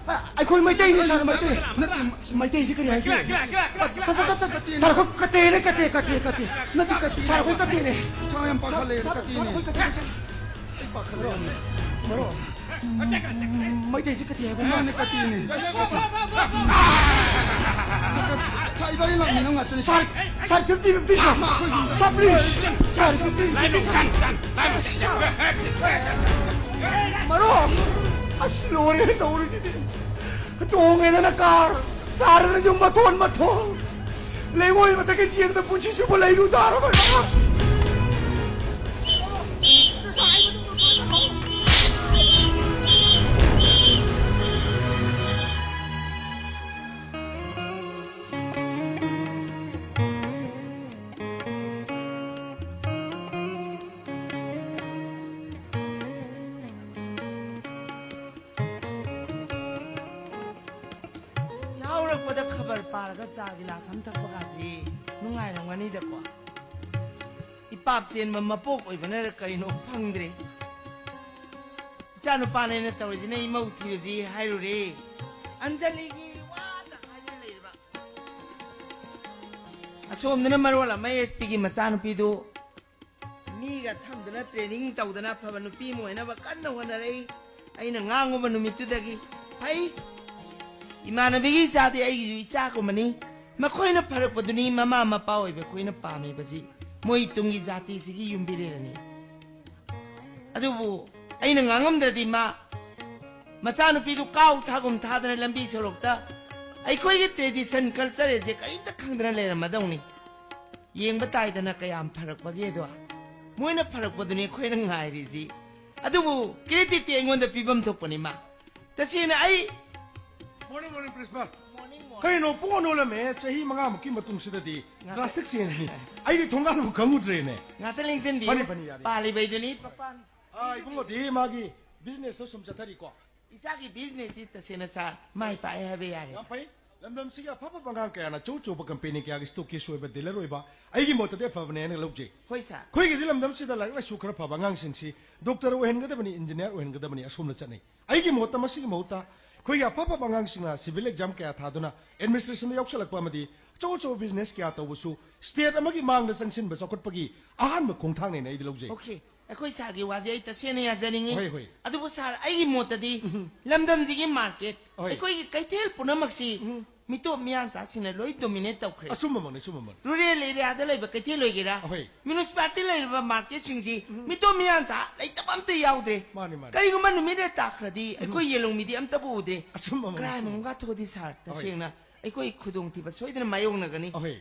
ꯑ, ꯑꯩꯈꯣꯏ ꯃꯩꯇꯩꯅꯤ, ꯁꯥꯔ, ꯃꯩꯇꯩ꯫ ꯅꯠꯇꯦ, ꯃꯩꯇꯩꯁꯤ ꯀꯔꯤ ꯍꯥꯏꯒꯦ? ꯁꯥꯔ, ꯁꯥꯔ, ꯁꯥꯔ, ꯁꯥꯔ, ꯑꯩꯈꯣꯏ ꯀꯠꯇꯦꯅꯦ, ꯀꯠꯇꯦ, ꯀꯠꯇꯦ, ꯀꯠꯇꯦ꯫ ꯅꯠꯇꯦ, ꯀꯠꯇꯦ꯫ ꯁꯥꯔ, ꯑꯩꯈꯣꯏ ꯀꯠꯇꯦꯅꯦ꯫ ꯁꯥꯔ, ꯌꯥꯝ ꯄꯥꯈꯠꯂꯦ, ꯁꯥꯔ, ꯁꯥꯔ, ꯀꯠꯇꯦꯅꯦ꯫ ꯁꯥꯔ, ꯑꯩꯈꯣꯏ ꯀꯠꯇꯦꯅꯦ, ꯁꯥꯔ꯫ ꯑꯩ ꯄꯥꯈꯠꯂꯦ ꯌꯥꯝꯅ꯫ ꯃꯔꯨꯞ, ꯃꯩꯇꯩꯁꯤ ꯀꯠꯇꯦ ꯍꯥꯏꯕ? ꯃꯥꯅꯦ, ꯀꯠꯇꯦꯅꯦ꯫ ꯁꯥꯔ, ꯏꯕꯥꯅꯤ ꯂꯥꯛꯃꯤꯟꯅꯕ ꯉꯥꯛꯇꯅꯤ꯫ Sir, sir, fifty fifty, sir. Sir, please. Sir, fifty fifty, sir. ꯃꯔꯨꯞ, ꯑꯁ, ꯂꯣꯏꯔꯦ ꯇꯧꯔꯤꯁꯤꯗꯤ꯫ ꯇꯣꯡꯉꯦꯗꯅ ꯀꯥꯔ, ꯆꯥꯔꯗꯅ ꯌꯨꯝ ꯃꯊꯣꯟ ꯃꯊꯣꯟ꯫ ꯂꯩꯉꯣꯏ ꯃꯊꯛꯀꯤ ꯆꯦꯡꯗ ꯄꯨꯟꯁꯤ ꯆꯨꯞꯄ ꯂꯩꯔꯨ ꯇꯥꯔꯕ? ꯊꯛꯄꯗ ꯈꯕꯔ ꯄꯥꯔꯒ ꯆꯥ ꯒꯤꯂꯥꯁ ꯑꯃ ꯊꯛꯄꯒꯁꯤ ꯅꯨꯡꯉꯥꯏꯔꯝꯒꯅꯤꯗꯀꯣ꯫ ꯏꯄꯥꯞ ꯆꯦꯟꯕ ꯃꯄꯣꯛ ꯑꯣꯏꯕꯅꯔ ꯀꯔꯤꯅꯣ ꯐꯪꯗ꯭ꯔꯦ꯫ ꯏꯆꯥ ꯅꯨꯄꯥꯅꯦꯅ ꯇꯧꯔꯤꯁꯤꯅ ꯏꯃꯧ ꯊꯤꯔꯨꯁꯤ ꯍꯥꯏꯔꯨꯔꯦ꯫ ꯑꯟꯖꯂꯤꯒꯤ ꯋꯥꯗ ꯍꯥꯏꯗꯨꯅ ꯂꯩꯔꯤꯕ꯫ ꯑꯁꯣꯝꯗꯅ ꯃꯔꯣꯜ ꯑꯃ ꯑꯦꯁ ꯄꯤꯒꯤ ꯃꯆꯥꯅꯨꯄꯤꯗꯨ ꯃꯤꯒ ꯊꯝꯗꯅ ꯇ꯭ꯔꯦꯅꯤꯡ ꯇꯧꯗꯅ ꯑꯐꯕ ꯅꯨꯄꯤ ꯑꯃ ꯑꯣꯏꯅꯕ ꯀꯟꯅ ꯍꯣꯠꯅꯔꯛꯏ꯫ ꯑꯩꯅ ꯉꯥꯡꯉꯨꯕ ꯅꯨꯃꯤꯠꯇꯨꯗꯒꯤ ꯐꯩ꯫ ꯏꯃꯥꯟꯅꯕꯤꯒꯤ ꯏꯆꯥꯗꯤ ꯑꯩꯒꯤꯁꯨ ꯏꯆꯥꯒꯨꯝꯕꯅꯤ꯫ ꯃꯈꯣꯏꯅ ꯐꯔꯛꯄꯗꯨꯅꯤ ꯃꯃꯥ ꯃꯄꯥ ꯑꯣꯏꯕ ꯑꯩꯈꯣꯏꯅ ꯄꯥꯝꯃꯤꯕꯁꯤ꯫ ꯃꯣꯏ ꯇꯨꯡꯒꯤ ꯖꯥꯇꯤꯁꯤꯒꯤ ꯌꯨꯝꯕꯤꯔꯦꯜꯅꯤ꯫ ꯑꯗꯨꯕꯨ ꯑꯩꯅ ꯉꯥꯡꯉꯝꯗ꯭ꯔꯗꯤ ꯃꯥ ꯃꯆꯥꯅꯨꯄꯤꯗꯨ ꯀꯥꯎ ꯊꯥꯒꯨꯝ ꯊꯥꯗꯅ ꯂꯝꯕꯤ ꯁꯣꯔꯣꯛꯇ ꯑꯩꯈꯣꯏꯒꯤ ꯇ꯭ꯔꯦꯗꯤꯁꯟ ꯀꯜꯆꯔꯁꯦ ꯀꯔꯤꯝꯇ ꯈꯪꯗꯅ ꯂꯩꯔꯝꯃꯗꯧꯅꯤ꯫ ꯌꯦꯡꯕ ꯇꯥꯏꯗꯅ ꯀꯌꯥꯝ ꯐꯔꯛꯄꯒꯦꯗꯣ꯫ ꯃꯣꯏꯅ ꯐꯔꯛꯄꯗꯨꯅꯤ ꯑꯩꯈꯣꯏꯅ ꯉꯥꯏꯔꯤꯁꯤ꯫ ꯑꯗꯨꯕꯨ ꯀ꯭ꯔꯦꯗꯤꯠꯇꯤ ꯑꯩꯉꯣꯟꯗ ꯄꯤꯐꯝ ꯊꯣꯛꯄꯅꯤ ꯃꯥ꯫ ꯇꯁꯦꯡꯅ ꯑꯩ Morning, morning, principal. ꯀꯩꯅꯣ, ꯄꯨꯡ ꯑꯣꯟ ꯑꯣꯜꯂꯝꯃꯦ꯫ ꯆꯍꯤ ꯃꯉꯥꯃꯨꯛꯀꯤ ꯃꯇꯨꯡꯁꯤꯗꯗꯤ ꯉꯥꯛꯇ drastic changeꯅꯤ꯫ ꯑꯩꯗꯤ ꯊꯣꯡꯒꯥꯟꯕꯨ ꯈꯪꯉꯨꯗ꯭ꯔꯦꯅꯦ꯫ ꯉꯥꯛꯇ ꯂꯦꯡꯁꯤꯟꯕꯤꯌꯨ꯫ ꯐꯅꯤ, ꯐꯅꯤ, ꯌꯥꯔꯦ꯫ ꯄꯥꯜꯂꯤꯕꯩꯗꯨꯅꯤ ꯄꯄꯥꯟ꯫ ꯑꯥ, ꯏꯕꯨꯡꯉꯣꯗꯤ ꯃꯥꯒꯤ businessꯇꯣ ꯁꯨꯝ ꯆꯠꯊꯔꯤꯀꯣ? ꯏꯆꯥꯒꯤ businessꯇꯤ ꯇꯁꯦꯡꯅ ꯁꯥꯔ ꯃꯥꯏ ꯄꯥꯛꯑꯦ ꯍꯥꯏꯕ ꯌꯥꯔꯦ꯫ ꯌꯥꯝ ꯐꯩ꯫ ꯂꯝꯗꯝꯁꯤꯒꯤ ꯑꯐ ꯑꯐꯕ ꯑꯉꯥꯡ ꯀꯌꯥꯅ ꯑꯆꯧ ꯑꯆꯧꯕ company ꯀꯌꯥꯒꯤ stockꯀꯤ ꯑꯣꯏꯕ dealer ꯑꯣꯏꯕ ꯑꯩꯒꯤ ꯃꯣꯠꯇꯗꯤ ꯑꯐꯕꯅꯦ ꯍꯥꯏꯅ ꯂꯧꯖꯩ꯫ ꯍꯣꯏ ꯁꯥꯔ꯫ ꯑꯩꯈꯣꯏꯒꯤꯗꯤ ꯂꯝꯗꯝꯁꯤꯗ ꯂꯥꯏꯔꯤꯛ ꯂꯥꯏꯁꯨ ꯈꯔ ꯐꯕ ꯑꯉꯥꯡꯁꯤꯡꯁꯤ doctor ꯑꯣꯏꯍꯟꯒꯗꯕꯅꯤ, engineer ꯑꯣꯏꯍꯟꯒꯗꯕꯅꯤ ꯑꯁꯣꯝꯗ ꯆꯠꯅꯩ꯫ ꯑꯩꯒꯤ ꯃꯣꯠꯇ ꯃꯁꯤꯒꯤ ꯃꯍꯨꯠꯇ ꯑꯩꯈꯣꯏꯒꯤ ꯑꯐ ꯑꯐꯕ ꯑꯉꯥꯡꯁꯤꯡꯅ civil exam ꯀꯌꯥ ꯊꯥꯗꯨꯅ administrationꯗ ꯌꯥꯎꯁꯜꯂꯛꯄ ꯑꯃꯗꯤ ꯑꯆꯧ ꯑꯆꯧꯕ business ꯀꯌꯥ ꯇꯧꯕꯁꯨ state ꯑꯃꯒꯤ ꯃꯥꯡꯗ ꯆꯪꯁꯤꯟꯕ ꯆꯥꯎꯈꯠꯄꯒꯤ ꯑꯍꯥꯟꯕ ꯈꯣꯡꯊꯥꯡꯅꯦꯅ ꯑꯩꯗꯤ ꯂꯧꯖꯩ꯫ Okay, ꯑꯩꯈꯣꯏ ꯁꯥꯔꯒꯤ ꯋꯥꯁꯦ ꯑꯩ ꯇꯁꯦꯡꯅ ꯌꯥꯖꯅꯤꯡꯉꯤ꯫ ꯍꯣꯏ, ꯍꯣꯏ꯫ ꯑꯗꯨꯕꯨ ꯁꯥꯔ, ꯑꯩꯒꯤ ꯃꯣꯠꯇꯗꯤ ꯎꯝ꯫ ꯂꯝꯗꯝꯁꯤꯒꯤ market, ꯍꯣꯏ꯫ ꯑꯩꯈꯣꯏꯒꯤ ꯀꯩꯊꯦꯜ ꯄꯨꯝꯅꯃꯛꯁꯤ ꯎꯝ꯫ ꯃꯤꯇꯣꯞ ꯃꯤꯌꯥꯟꯆꯥꯁꯤꯡꯅ ꯂꯣꯏ dominate ꯇꯧꯈ꯭ꯔꯦ꯫ ꯑꯆꯨꯝꯕꯃꯛꯅꯤ, ꯑꯆꯨꯝꯕꯃꯛꯅꯤ꯫ Rural areaꯗ ꯂꯩꯕ ꯀꯩꯊꯦꯜ ꯑꯣꯏꯒꯦꯔꯥ, ꯍꯣꯏ꯫ Municipality ꯂꯩꯔꯤꯕ marketꯁꯤꯡꯁꯤ ꯎꯝ꯫ ꯃꯤꯇꯣꯞ ꯃꯤꯌꯥꯟꯆꯥ ꯂꯩꯇꯕ ꯑꯝꯇ ꯌꯥꯎꯗ꯭ꯔꯦ꯫ ꯃꯥꯅꯤ, ꯃꯥꯅꯤ꯫ ꯀꯔꯤꯒꯨꯝꯕ ꯅꯨꯃꯤꯠ ꯍꯦꯛ ꯇꯥꯈ꯭ꯔꯗꯤ ꯎꯝ꯫ ꯑꯩꯈꯣꯏ ꯌꯦꯂꯣꯡ ꯃꯤꯗꯤ ꯑꯝꯇꯕꯨ ꯎꯗ꯭ꯔꯦ꯫ ꯑꯆꯨꯝꯕꯃꯛꯅꯤ, crime ꯑꯆꯨꯝꯕꯃꯛꯅꯤ꯫ ꯑꯃꯒ ꯊꯣꯛꯑꯗꯤ ꯁꯥꯔ, ꯍꯣꯏ꯫ ꯇꯁꯦꯡꯅ ꯑꯩꯈꯣꯏ ꯈꯨꯗꯣꯡꯊꯤꯕ ꯁꯣꯏꯗꯅ ꯃꯥꯌꯣꯛꯅꯒꯅꯤ꯫ ꯍꯣꯏ꯫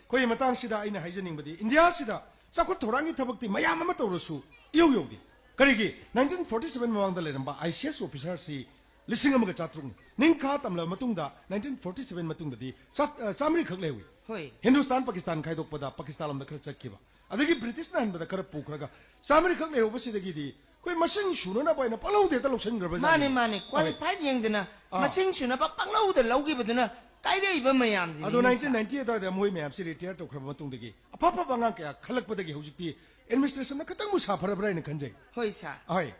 ꯑꯩꯈꯣꯏꯒꯤ ꯃꯇꯥꯡꯁꯤꯗ ꯑꯩꯅ ꯍꯥꯏꯖꯅꯤꯡꯕꯗꯤ, ꯏꯟꯗꯤꯌꯥꯁꯤꯗ ꯆꯥꯎꯈꯠ ꯊꯧꯔꯥꯡꯒꯤ ꯊꯕꯛꯇꯤ ꯃꯌꯥꯝ ꯑꯃ ꯇꯧꯔꯁꯨ ꯏꯌꯧ ꯌꯧꯗꯦ꯫ ꯀꯔꯤꯒꯤ? nineteen forty seven ꯃꯃꯥꯡꯗ ꯂꯩꯔꯝꯕ ICS officerꯁꯤ ꯂꯤꯁꯤꯡ ꯑꯃꯒ ꯆꯥꯇ꯭ꯔꯨꯛꯅꯤ꯫ ꯅꯤꯡꯈꯥ ꯇꯝꯂꯕ ꯃꯇꯨꯡꯗ, nineteen forty seven ꯃꯇꯨꯡꯗꯗꯤ ꯆꯥ-, ꯑ, ꯆꯥꯃꯔꯤ ꯈꯛ ꯂꯩꯍꯧꯏ꯫ ꯍꯣꯏ꯫ ꯍꯤꯟꯗꯨꯁꯇꯥꯟ ꯄꯥꯀꯤꯁꯇꯥꯟ ꯈꯥꯏꯗꯣꯛꯄꯗ ꯄꯥꯀꯤꯁꯇꯥꯟ ꯂꯣꯝꯗ ꯈꯔ ꯆꯠꯈꯤꯕ, ꯑꯗꯒꯤ ꯕ꯭ꯔꯤꯇꯤꯁꯅ ꯍꯟꯕꯗ ꯈꯔ ꯄꯨꯈ꯭ꯔꯒ ꯆꯥꯃꯔꯤ ꯈꯛ ꯂꯩꯍꯧꯕꯁꯤꯗꯒꯤꯗꯤ ꯑꯩꯈꯣꯏ ꯃꯁꯤꯡ ꯁꯨꯅꯅꯕ ꯍꯥꯏꯅ ꯄꯪꯂꯧꯗ ꯍꯦꯛꯇ ꯂꯧꯁꯤꯟꯈ꯭ꯔꯕ ꯃꯥꯅꯦ, ꯖꯥꯠꯅꯤ꯫ ꯃꯥꯅꯦ꯫ ꯍꯣꯏ꯫ Qualified ꯌꯦꯡꯗꯅ ꯑꯥ꯫ ꯃꯁꯤꯡ ꯁꯨꯅꯕ ꯄꯪꯂꯧꯗ ꯂꯧꯈꯤꯕꯗꯨꯅ ꯀꯥꯏꯔꯛꯏꯕ ꯃꯌꯥꯝꯁꯤꯅꯤ ꯑꯗꯣ ꯅꯤꯡꯁꯥ꯫ Nineteen ninety ꯑꯗꯨꯋꯥꯏꯗ ꯃꯣꯏ ꯃꯌꯥꯝꯁꯤ retire ꯇꯧꯈ꯭ꯔꯕ ꯃꯇꯨꯡꯗꯒꯤ ꯑꯐ ꯑꯐꯕ ꯑꯉꯥꯡ ꯀꯌꯥ ꯈꯜꯂꯛꯄꯗꯒꯤ ꯍꯧꯖꯤꯛꯇꯤ administrationꯅ ꯈꯤꯇꯪꯕꯨ ꯁꯥꯐꯔꯕ꯭ꯔꯥ ꯍꯥꯏꯅ ꯈꯟꯖꯩ꯫ ꯍꯣꯏ, ꯁꯥꯔ꯫ ꯍꯣꯏ꯫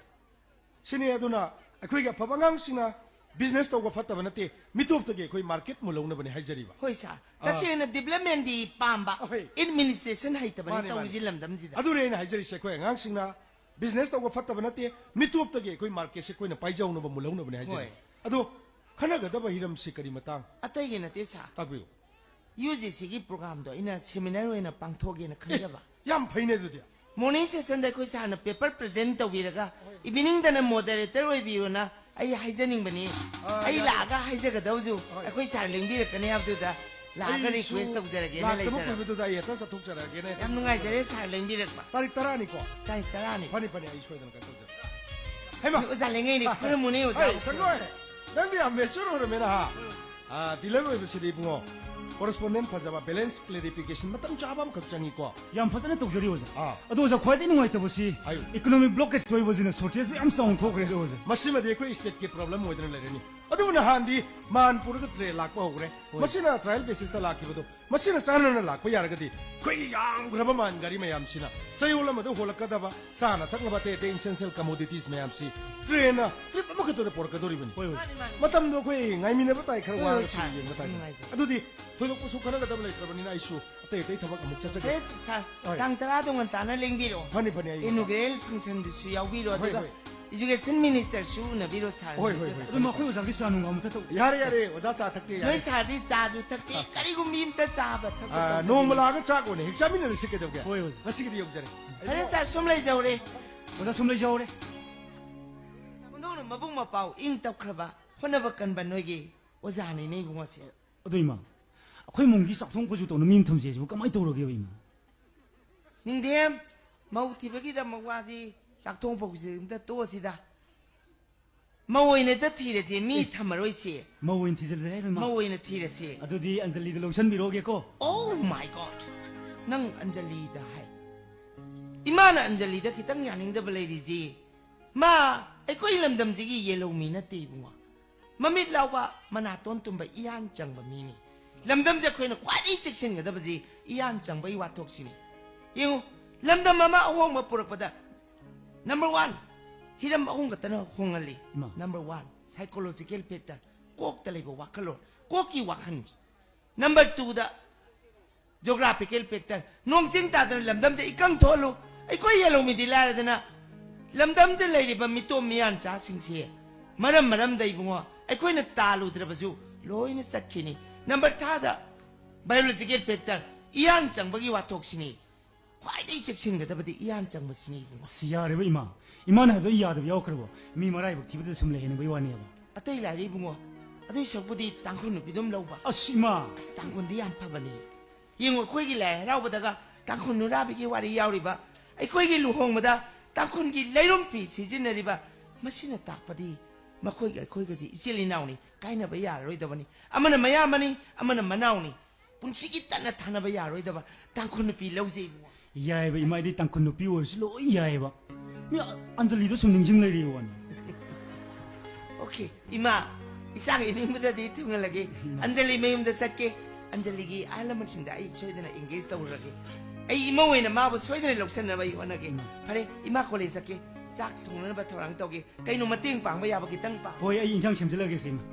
ꯁꯤꯅꯤ꯫ ꯑꯗꯨꯅ ꯑꯩꯈꯣꯏꯒꯤ ꯑꯐꯕ ꯑꯉꯥꯡꯁꯤꯡꯅ business ꯇꯧꯕ ꯐꯠꯇꯕ ꯅꯠꯇꯦ, ꯃꯤꯇꯣꯞꯇꯒꯤ ꯑꯩꯈꯣꯏ market ꯃꯨꯜꯍꯧꯅꯕꯅꯤ ꯍꯥꯏꯖꯔꯤꯕ꯫ ꯍꯣꯏ, ꯁꯥꯔ꯫ ꯑꯥ꯫ ꯇꯁꯦꯡꯅ developmentꯗꯤ ꯄꯥꯝꯕ, ꯍꯣꯏ꯫ Administration ꯍꯩꯇꯕꯅꯤ ꯃꯥꯅꯤ, ꯃꯥꯅꯤ꯫ ꯇꯧꯔꯤꯁꯤ ꯂꯝꯗꯝꯁꯤꯗ꯫ ꯑꯗꯨꯅꯤ ꯑꯩꯅ ꯍꯥꯏꯖꯔꯤꯁꯦ, ꯑꯩꯈꯣꯏ ꯑꯉꯥꯡꯁꯤꯡꯅ business ꯇꯧꯕ ꯐꯠꯇꯕ ꯅꯠꯇꯦ, ꯃꯤꯇꯣꯞꯇꯒꯤ ꯑꯩꯈꯣꯏ marketꯁꯦ ꯑꯩꯈꯣꯏꯅ ꯄꯥꯏꯖꯍꯧꯅꯕ, ꯃꯨꯜꯍꯧꯅꯕꯅꯤ ꯍꯥꯏꯖꯔꯤ꯫ ꯍꯣꯏ꯫ ꯑꯗꯣ ꯈꯟꯅꯒꯗꯕ ꯍꯤꯔꯝꯁꯤ ꯀꯔꯤ ꯃꯇꯥꯡ? ꯑꯇꯩꯒꯤ ꯅꯠꯇꯦ, ꯁꯥꯔ꯫ ꯇꯥꯛꯄꯤꯌꯨ꯫ UGCꯒꯤ programꯗꯣ ꯑꯩꯅ seminar ꯑꯣꯏꯅ ꯄꯥꯡꯊꯣꯛꯑꯒꯦꯅ ꯑꯦ, ꯈꯟꯖꯕ꯫ ꯌꯥꯝ ꯐꯩꯅꯦ ꯑꯗꯨꯗꯤ꯫ Morning sessionꯗ ꯑꯩꯈꯣꯏ ꯁꯥꯔꯅ paper present ꯇꯧꯕꯤꯔꯒ, eveningꯗꯅ moderator ꯑꯣꯏꯕꯤꯌꯣꯅ ꯑꯩ ꯍꯥꯏꯖꯅꯤꯡꯕꯅꯤ꯫ ꯑꯥ, ꯑꯩ ꯌꯥꯅꯤ꯫ ꯂꯥꯛꯑꯒ ꯍꯥꯏꯖꯒꯗꯕꯁꯨ ꯍꯣꯏ꯫ ꯑꯩꯈꯣꯏ ꯁꯥꯔ ꯂꯦꯡꯕꯤꯔꯛꯀꯅꯤ ꯍꯥꯏꯕꯗꯨꯗ ꯂꯥꯛꯑꯒ ꯑꯩꯁꯨ request ꯇꯧꯖꯔꯒꯦꯅ ꯂꯥꯛꯇꯕ ꯂꯩꯖꯔꯕ꯫ ꯀꯨꯏꯕꯗꯨꯗ ꯑꯩ ꯍꯦꯛꯇ ꯆꯠꯊꯣꯛꯆꯔꯛꯑꯒꯦꯅꯦ꯫ ꯌꯥꯝ ꯅꯨꯡꯉꯥꯏꯖꯔꯦ ꯁꯥꯔ ꯂꯦꯡꯕꯤꯔꯛꯄ꯫ ꯇꯥꯔꯤꯛ ꯇꯔꯥꯅꯤꯀꯣ? ꯇꯥꯔꯤꯛ ꯇꯔꯥꯅꯤ꯫ ꯐꯅꯤ, ꯐꯅꯤ, ꯑꯩ ꯁꯣꯏꯗꯅ ꯀꯩꯅꯣ ꯇꯧꯖꯔꯛꯀꯦ꯫ ꯍꯩꯃꯥ! ꯑꯣꯖꯥ ꯂꯦꯡꯉꯩꯅꯦ, ꯈꯨꯔꯨꯝꯃꯨꯅꯦ ꯑꯣꯖꯥ꯫ ꯍꯩ, ꯁꯪꯒꯣꯏ! ꯅꯪꯗꯤ ꯌꯥꯝ mature ꯑꯣꯏꯔꯝꯃꯦꯅ, ꯍꯥ? ꯑꯥ, dealer ꯑꯣꯏꯕꯁꯤꯗꯤ ꯏꯕꯨꯡꯉꯣ, correspondent ꯐꯖꯕ, balance clarification ꯃꯇꯝ ꯆꯥꯕ ꯑꯃꯈꯛ ꯆꯪꯉꯤꯀꯣ꯫ ꯌꯥꯝ ꯐꯖꯅ ꯇꯧꯖꯔꯤ, ꯑꯣꯖꯥ꯫ ꯑꯥ꯫ ꯑꯗꯣ, ꯑꯣꯖꯥ, ꯈ꯭ꯋꯥꯏꯗꯒꯤ ꯅꯨꯡꯉꯥꯏꯇꯕꯁꯤ ꯍꯥꯏꯌꯨ꯫ Economic blockade ꯊꯣꯛꯏꯕꯁꯤꯅ shortage ꯃꯌꯥꯝ ꯆꯥꯎꯅ ꯊꯣꯛꯈ꯭ꯔꯦ, ꯑꯣꯖꯥ꯫ ꯃꯁꯤꯃꯗꯤ ꯑꯩꯈꯣꯏ stateꯀꯤ problem ꯑꯣꯏꯗꯅ ꯂꯩꯔꯅꯤ꯫ ꯑꯗꯨꯕꯨ ꯅꯍꯥꯟꯗꯤ ꯃꯥꯟ ꯄꯨꯔꯒ train ꯂꯥꯛꯄ ꯍꯧꯈ꯭ꯔꯦ꯫ ꯍꯣꯏ꯫ ꯃꯁꯤꯅ trial basisꯇ ꯂꯥꯛꯈꯤꯕꯗꯣ, ꯃꯁꯤꯅ ꯆꯥꯟꯅꯅ ꯂꯥꯛꯄ ꯌꯥꯔꯒꯗꯤ ꯑꯩꯈꯣꯏꯒꯤ ꯌꯥꯝꯈ꯭ꯔꯕ ꯃꯥꯟ ꯒꯥꯔꯤ ꯃꯌꯥꯝꯁꯤꯅ ꯆꯌꯣꯜ ꯑꯃꯗ ꯍꯣꯜꯂꯛꯀꯗꯕ ꯆꯥꯅ ꯊꯛꯅꯕ ꯑꯇꯩ ꯑꯇꯩ essential commodities ꯃꯌꯥꯝꯁꯤ trainꯅ trip ꯑꯃꯈꯛꯇꯗ ꯄꯨꯔꯛꯀꯗꯧꯔꯤꯕꯅꯤ꯫ ꯍꯣꯏ, ꯍꯣꯏ꯫ ꯃꯥꯅꯦ, ꯃꯥꯅꯦ꯫ ꯃꯇꯝꯗꯣ ꯑꯩꯈꯣꯏ ꯉꯥꯏꯃꯤꯟꯅꯕ ꯇꯥꯏ, ꯈꯔ ꯍꯣꯏ, ꯍꯣꯏ, ꯋꯥꯔꯒꯁꯨ ꯁꯥꯔ꯫ ꯌꯦꯡꯕ ꯇꯥꯏ꯫ ꯅꯨꯡꯉꯥꯏꯖꯔꯦ꯫ ꯑꯗꯨꯗꯤ ꯊꯣꯏꯗꯣꯛꯄꯁꯨ ꯈꯟꯅꯒꯗꯕ ꯂꯩꯇ꯭ꯔꯕꯅꯤꯅ ꯑꯩꯁꯨ ꯑꯇꯩ ꯑꯇꯩ ꯊꯕꯛ ꯑꯃꯨꯛ ꯆꯠꯆꯒꯦ꯫ ꯐꯔꯦ, ꯁꯥꯔ꯫ ꯍꯣꯏ꯫ ꯇꯥꯡ ꯇꯔꯥꯗꯣ ꯉꯟꯇꯥꯅ ꯂꯦꯡꯕꯤꯔꯛꯑꯣ꯫ ꯐꯅꯤ, ꯐꯅꯤ, ꯑꯩ inaugural functionꯗꯨꯁꯨ ꯌꯥꯎꯕꯤꯔꯣ, ꯍꯣꯏ, ꯑꯗꯨꯒ ꯍꯣꯏ꯫ Education ministerꯁꯨ ꯎꯅꯕꯤꯔꯣ, ꯁꯥꯔ꯫ ꯍꯣꯏ, ꯍꯣꯏ, ꯍꯣꯏ꯫ ꯑꯗꯨ ꯃꯈꯣꯏ ꯑꯣꯖꯥꯒꯤ ꯆꯥ ꯅꯨꯡ ꯑꯃꯨꯛꯇ ꯇꯧ-, ꯌꯥꯔꯦ, ꯌꯥꯔꯦ, ꯑꯣꯖꯥ ꯆꯥ ꯊꯛꯇꯦ, ꯌꯥꯔꯦ꯫ ꯅꯣꯏ ꯁꯥꯔꯗꯤ ꯆꯥꯁꯨ ꯊꯛꯇꯦ, ꯑꯥ꯫ ꯀꯔꯤꯒꯨꯝꯕꯤ ꯑꯝꯇ ꯆꯥꯕ ꯊꯛꯄ ꯑꯥ, ꯇꯧꯗꯦ꯫ ꯅꯣꯡꯃ ꯂꯥꯛꯑꯒ ꯆꯥꯛ ꯑꯣꯏꯅ ꯍꯦꯛ ꯆꯥꯃꯤꯟꯅꯔꯁꯤ ꯀꯩꯗꯧꯒꯦ? ꯍꯣꯏ, ꯑꯣꯖꯥ꯫ ꯉꯁꯤꯒꯤꯗꯤ ꯌꯧꯖꯔꯦ꯫ ꯐꯔꯦ, ꯁꯥꯔ, ꯁꯨꯝ ꯂꯩꯖꯍꯧꯔꯦ꯫ ꯑꯣꯖꯥ, ꯁꯨꯝ ꯂꯩꯖꯍꯧꯔꯦ꯫ ꯑꯣꯟꯊꯣꯛꯅ ꯃꯕꯨꯡ ꯃꯄꯥꯎ ꯏꯪ ꯇꯞꯈ꯭ꯔꯕ, ꯍꯣꯠꯅꯕ ꯀꯟꯕ ꯅꯣꯏꯒꯤ ꯑꯣꯖꯥꯅꯤꯅꯦ, ꯏꯕꯨꯡꯉꯣꯁꯦ꯫ ꯑꯗꯣ ꯏꯃꯥ, ꯑꯩꯈꯣꯏ ꯏꯃꯨꯡꯒꯤ ꯆꯥꯛꯊꯣꯡ ꯈꯣꯏꯖꯨ ꯇꯧꯅ ꯃꯤ ꯑꯃ ꯊꯝꯁꯦ ꯍꯥꯏꯁꯤꯕꯨ ꯀꯃꯥꯏꯅ ꯇꯧꯔꯒꯦꯕ ꯏꯃꯥ? ꯅꯤꯡꯊꯦꯝ, ꯃꯧ ꯊꯤꯕꯒꯤꯗꯃꯛ ꯋꯥꯁꯤ ꯆꯥꯛꯊꯣꯡ ꯐꯧꯁꯤ ꯑꯝꯇ ꯇꯣꯛꯑꯁꯤꯗ꯫ ꯃꯧ ꯑꯣꯏꯅ ꯍꯦꯛꯇ ꯊꯤꯔꯁꯦ, ꯃꯤ ꯑꯦ, ꯊꯝꯃꯔꯣꯏꯁꯦ꯫ ꯃꯧ ꯑꯣꯏꯅ ꯊꯤꯖꯤꯜꯂꯁꯦ ꯍꯥꯏꯔꯣ ꯏꯃꯥ? ꯃꯧ ꯑꯣꯏꯅ ꯊꯤꯔꯁꯦ꯫ ꯑꯗꯨꯗꯤ ꯑꯟꯖꯂꯤꯗ ꯂꯧꯁꯟꯕꯤꯔꯣꯒꯦꯀꯣ꯫ Oh my God! ꯅꯪ ꯑꯟꯖꯂꯤꯗ ꯍꯥꯏ꯫ ꯏꯃꯥꯅ ꯑꯟꯖꯂꯤꯗ ꯈꯤꯇꯪ ꯌꯥꯅꯤꯡꯗꯕ ꯂꯩꯔꯤꯁꯤ ꯃꯥ ꯑꯩꯈꯣꯏ ꯂꯝꯗꯝꯁꯤꯒꯤ ꯌꯦꯜꯍꯧꯃꯤ ꯅꯠꯇꯦ ꯏꯕꯨꯡꯉꯣ꯫ ꯃꯃꯤꯠ ꯂꯥꯎꯕ, ꯃꯅꯥꯇꯣꯟ ꯇꯨꯝꯕ, ꯏꯌꯥꯟ ꯆꯪꯕ ꯃꯤꯅꯤ꯫ ꯂꯝꯗꯝꯁꯦ ꯑꯩꯈꯣꯏꯅ ꯈ꯭ꯋꯥꯏꯗꯒꯤ ꯆꯦꯛꯁꯤꯟꯒꯗꯕꯁꯤ ꯏꯌꯥꯟ ꯆꯪꯕꯒꯤ ꯋꯥꯊꯣꯛꯁꯤꯅꯤ꯫ ꯌꯦꯡꯉꯨ, ꯂꯝꯗꯝ ꯑꯃ ꯑꯍꯣꯡꯕ ꯄꯨꯔꯛꯄꯗ number one, ꯍꯤꯔꯝ ꯑꯍꯨꯝ ꯈꯛꯇꯅ ꯍꯣꯡꯍꯜꯂꯤ꯫ ꯏꯃꯥ꯫ Number one, psychological factor, ꯀꯣꯛꯇ ꯂꯩꯕ ꯋꯥꯈꯜꯂꯣꯟ, ꯀꯣꯛꯀꯤ ꯋꯥꯈꯜ꯫ Number twoꯗ geographical factor, ꯅꯣꯡ ꯆꯤꯡ ꯇꯥꯗꯅ ꯂꯝꯗꯝꯁꯦ ꯏꯀꯪ ꯊꯣꯛꯍꯜꯂꯨ꯫ ꯑꯩꯈꯣꯏ ꯌꯦꯜꯍꯧꯃꯤꯗꯤ ꯂꯥꯏꯔꯗꯅ, ꯂꯝꯗꯝꯁꯦ ꯂꯩꯔꯤꯕ ꯃꯤꯇꯣꯞ ꯃꯤꯌꯥꯟꯆꯥꯁꯤꯡꯁꯦ ꯃꯔꯝ ꯃꯔꯝꯗ ꯏꯕꯨꯡꯉꯣ, ꯑꯩꯈꯣꯏꯅ ꯇꯥꯜꯂꯨꯗ꯭ꯔꯕꯁꯨ ꯂꯣꯏꯅ ꯆꯠꯈꯤꯅꯤ꯫ Number thirdꯗ biological factor, ꯏꯌꯥꯟ ꯆꯪꯕꯒꯤ ꯋꯥꯊꯣꯛꯁꯤꯅꯤ꯫ ꯈ꯭ꯋꯥꯏꯗꯒꯤ ꯆꯦꯛꯁꯤꯟꯒꯗꯕꯗꯤ ꯏꯌꯥꯟ ꯆꯪꯕꯁꯤꯅꯤ ꯏꯕꯨꯡꯉꯣ꯫ ꯑꯁ, ꯌꯥꯔꯦꯕ ꯏꯃꯥ꯫ ꯏꯃꯥꯅ ꯍꯥꯏꯕꯗꯣ ꯑꯩ ꯌꯥꯗꯕ ꯌꯥꯎꯈ꯭ꯔꯕꯣ? ꯃꯤ ꯃꯔꯥꯏꯕꯛ ꯊꯤꯕꯗ ꯁꯨꯝ ꯂꯩꯍꯟꯅꯕꯒꯤ ꯋꯥꯅꯦꯕ꯫ ꯑꯇꯩ ꯂꯥꯏꯔꯤ ꯏꯕꯨꯡꯉꯣ, ꯑꯗꯨꯏ ꯁꯔꯨꯛꯄꯨꯗꯤ ꯇꯥꯡꯈꯨꯜ ꯅꯨꯄꯤꯗꯨꯝ ꯂꯧꯕ꯫ ꯑꯁ, ꯏꯃꯥ! ꯑꯁ, ꯇꯥꯡꯈꯨꯜꯗꯤ ꯌꯥꯝ ꯐꯕꯅꯤ꯫ ꯌꯦꯡꯉꯨ, ꯑꯩꯈꯣꯏꯒꯤ ꯂꯥꯏ ꯍꯔꯥꯎꯕꯗꯒ ꯇꯥꯡꯈꯨꯜ ꯅꯨꯔꯥꯕꯤꯒꯤ ꯋꯥꯔꯤ ꯌꯥꯎꯔꯤꯕ, ꯑꯩꯈꯣꯏꯒꯤ ꯂꯨꯍꯣꯡꯕꯗ ꯇꯥꯡꯈꯨꯜꯒꯤ ꯂꯩꯔꯨꯝ ꯐꯤ ꯁꯤꯖꯤꯟꯅꯔꯤꯕ, ꯃꯁꯤꯅ ꯇꯥꯛꯄꯗꯤ ꯃꯈꯣꯏꯒ ꯑꯩꯈꯣꯏꯒꯁꯤ ꯏꯆꯤꯜ ꯏꯅꯥꯎꯅꯤ, ꯀꯥꯏꯅꯕ ꯌꯥꯔꯔꯣꯏꯗꯕꯅꯤ꯫ ꯑꯃꯅ ꯃꯌꯥꯝꯕꯅꯤ, ꯑꯃꯅ ꯃꯅꯥꯎꯅꯤ꯫ ꯄꯨꯟꯁꯤꯒꯤ ꯇꯠꯅ ꯊꯥꯅꯕ ꯌꯥꯔꯣꯏꯗꯕ ꯇꯥꯡꯈꯨꯜ ꯅꯨꯄꯤ ꯂꯧꯖꯩ ꯏꯕꯨꯡꯉꯣ꯫ ꯌꯥꯏꯌꯦꯕ ꯏꯃꯥ, ꯑꯩꯗꯤ ꯇꯥꯡꯈꯨꯜ ꯅꯨꯄꯤ ꯑꯣꯏꯔꯁꯨ ꯂꯣꯏ ꯌꯥꯏꯌꯦꯕ꯫ ꯃꯤ ꯑ-, ꯑꯟꯖꯂꯤꯗꯣ ꯁꯨꯝ ꯅꯤꯡꯁꯤꯡ ꯂꯩꯔꯤ ꯋꯥꯅꯤ꯫ Okay, ꯏꯃꯥ, ꯏꯆꯥꯒꯤ ꯅꯤꯡꯕꯗꯗꯤ ꯊꯨꯡꯍꯜꯂꯒꯦ꯫ ꯎꯝ꯫ ꯑꯟꯖꯂꯤ ꯃꯌꯨꯝꯗ ꯆꯠꯀꯦ꯫ ꯑꯟꯖꯂꯤꯒꯤ ꯑꯍꯜ ꯂꯃꯟꯁꯤꯡꯗ ꯑꯩ ꯁꯣꯏꯗꯅ engage ꯇꯧꯔꯒꯦ꯫ ꯑꯩ ꯏꯃꯧ ꯑꯣꯏꯅ ꯃꯥꯕꯨ ꯁꯣꯏꯗꯅ ꯂꯧꯁꯤꯟꯅꯕ ꯑꯩ ꯍꯣꯠꯅꯒꯦ꯫ ꯎꯝ꯫ ꯐꯔꯦ, ꯏꯃꯥ ꯀꯣꯂꯦꯖ ꯆꯠꯀꯦ꯫ ꯆꯥꯛ ꯊꯣꯡꯅꯅꯕ ꯊꯧꯔꯥꯡ ꯇꯧꯒꯦ꯫ ꯀꯩꯅꯣ ꯃꯇꯦꯡ ꯄꯥꯡꯕ ꯌꯥꯕ ꯈꯤꯇꯪ ꯄꯥꯡ꯫ ꯍꯣꯏ, ꯑꯩ ꯏꯟꯁꯥꯡ ꯁꯦꯝꯖꯤꯜꯂꯒꯦ ꯁꯦ, ꯏꯃꯥ꯫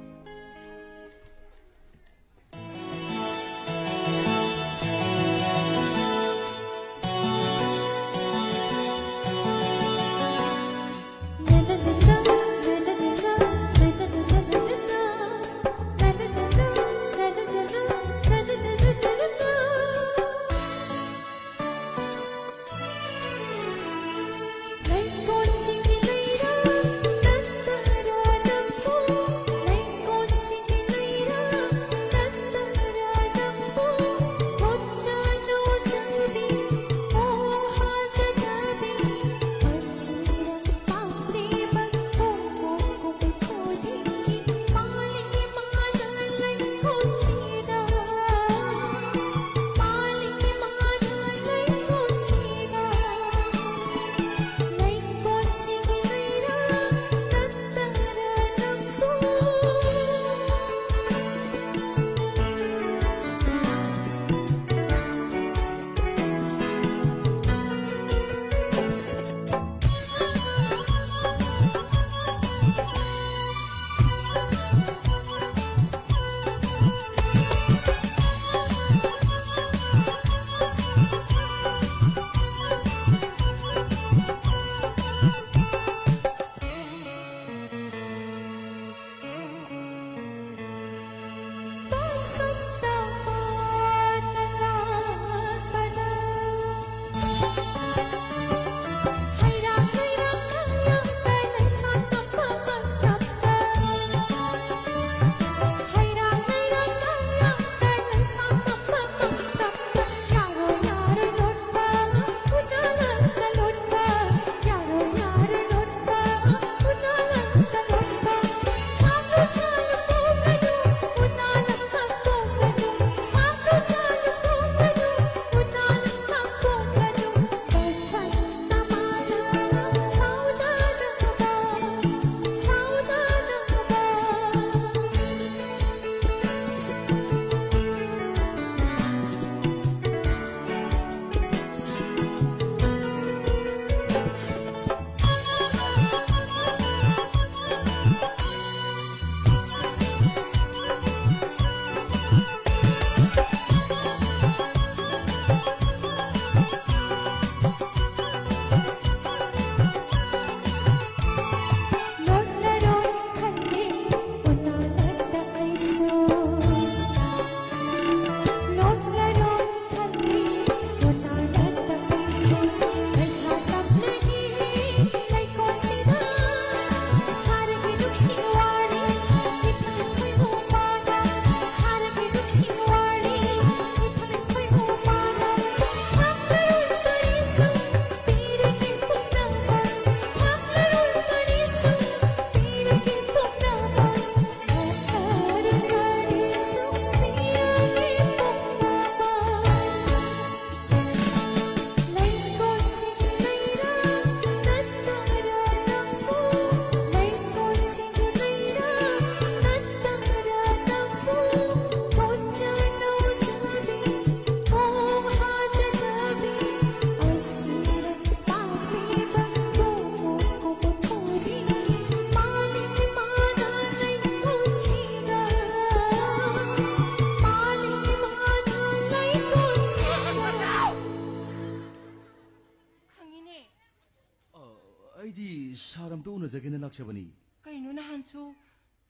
ꯎꯅꯖꯒꯦꯅ ꯂꯥꯛꯆꯕꯅꯤ꯫ ꯀꯩꯅꯣ, ꯅꯍꯥꯟꯁꯨ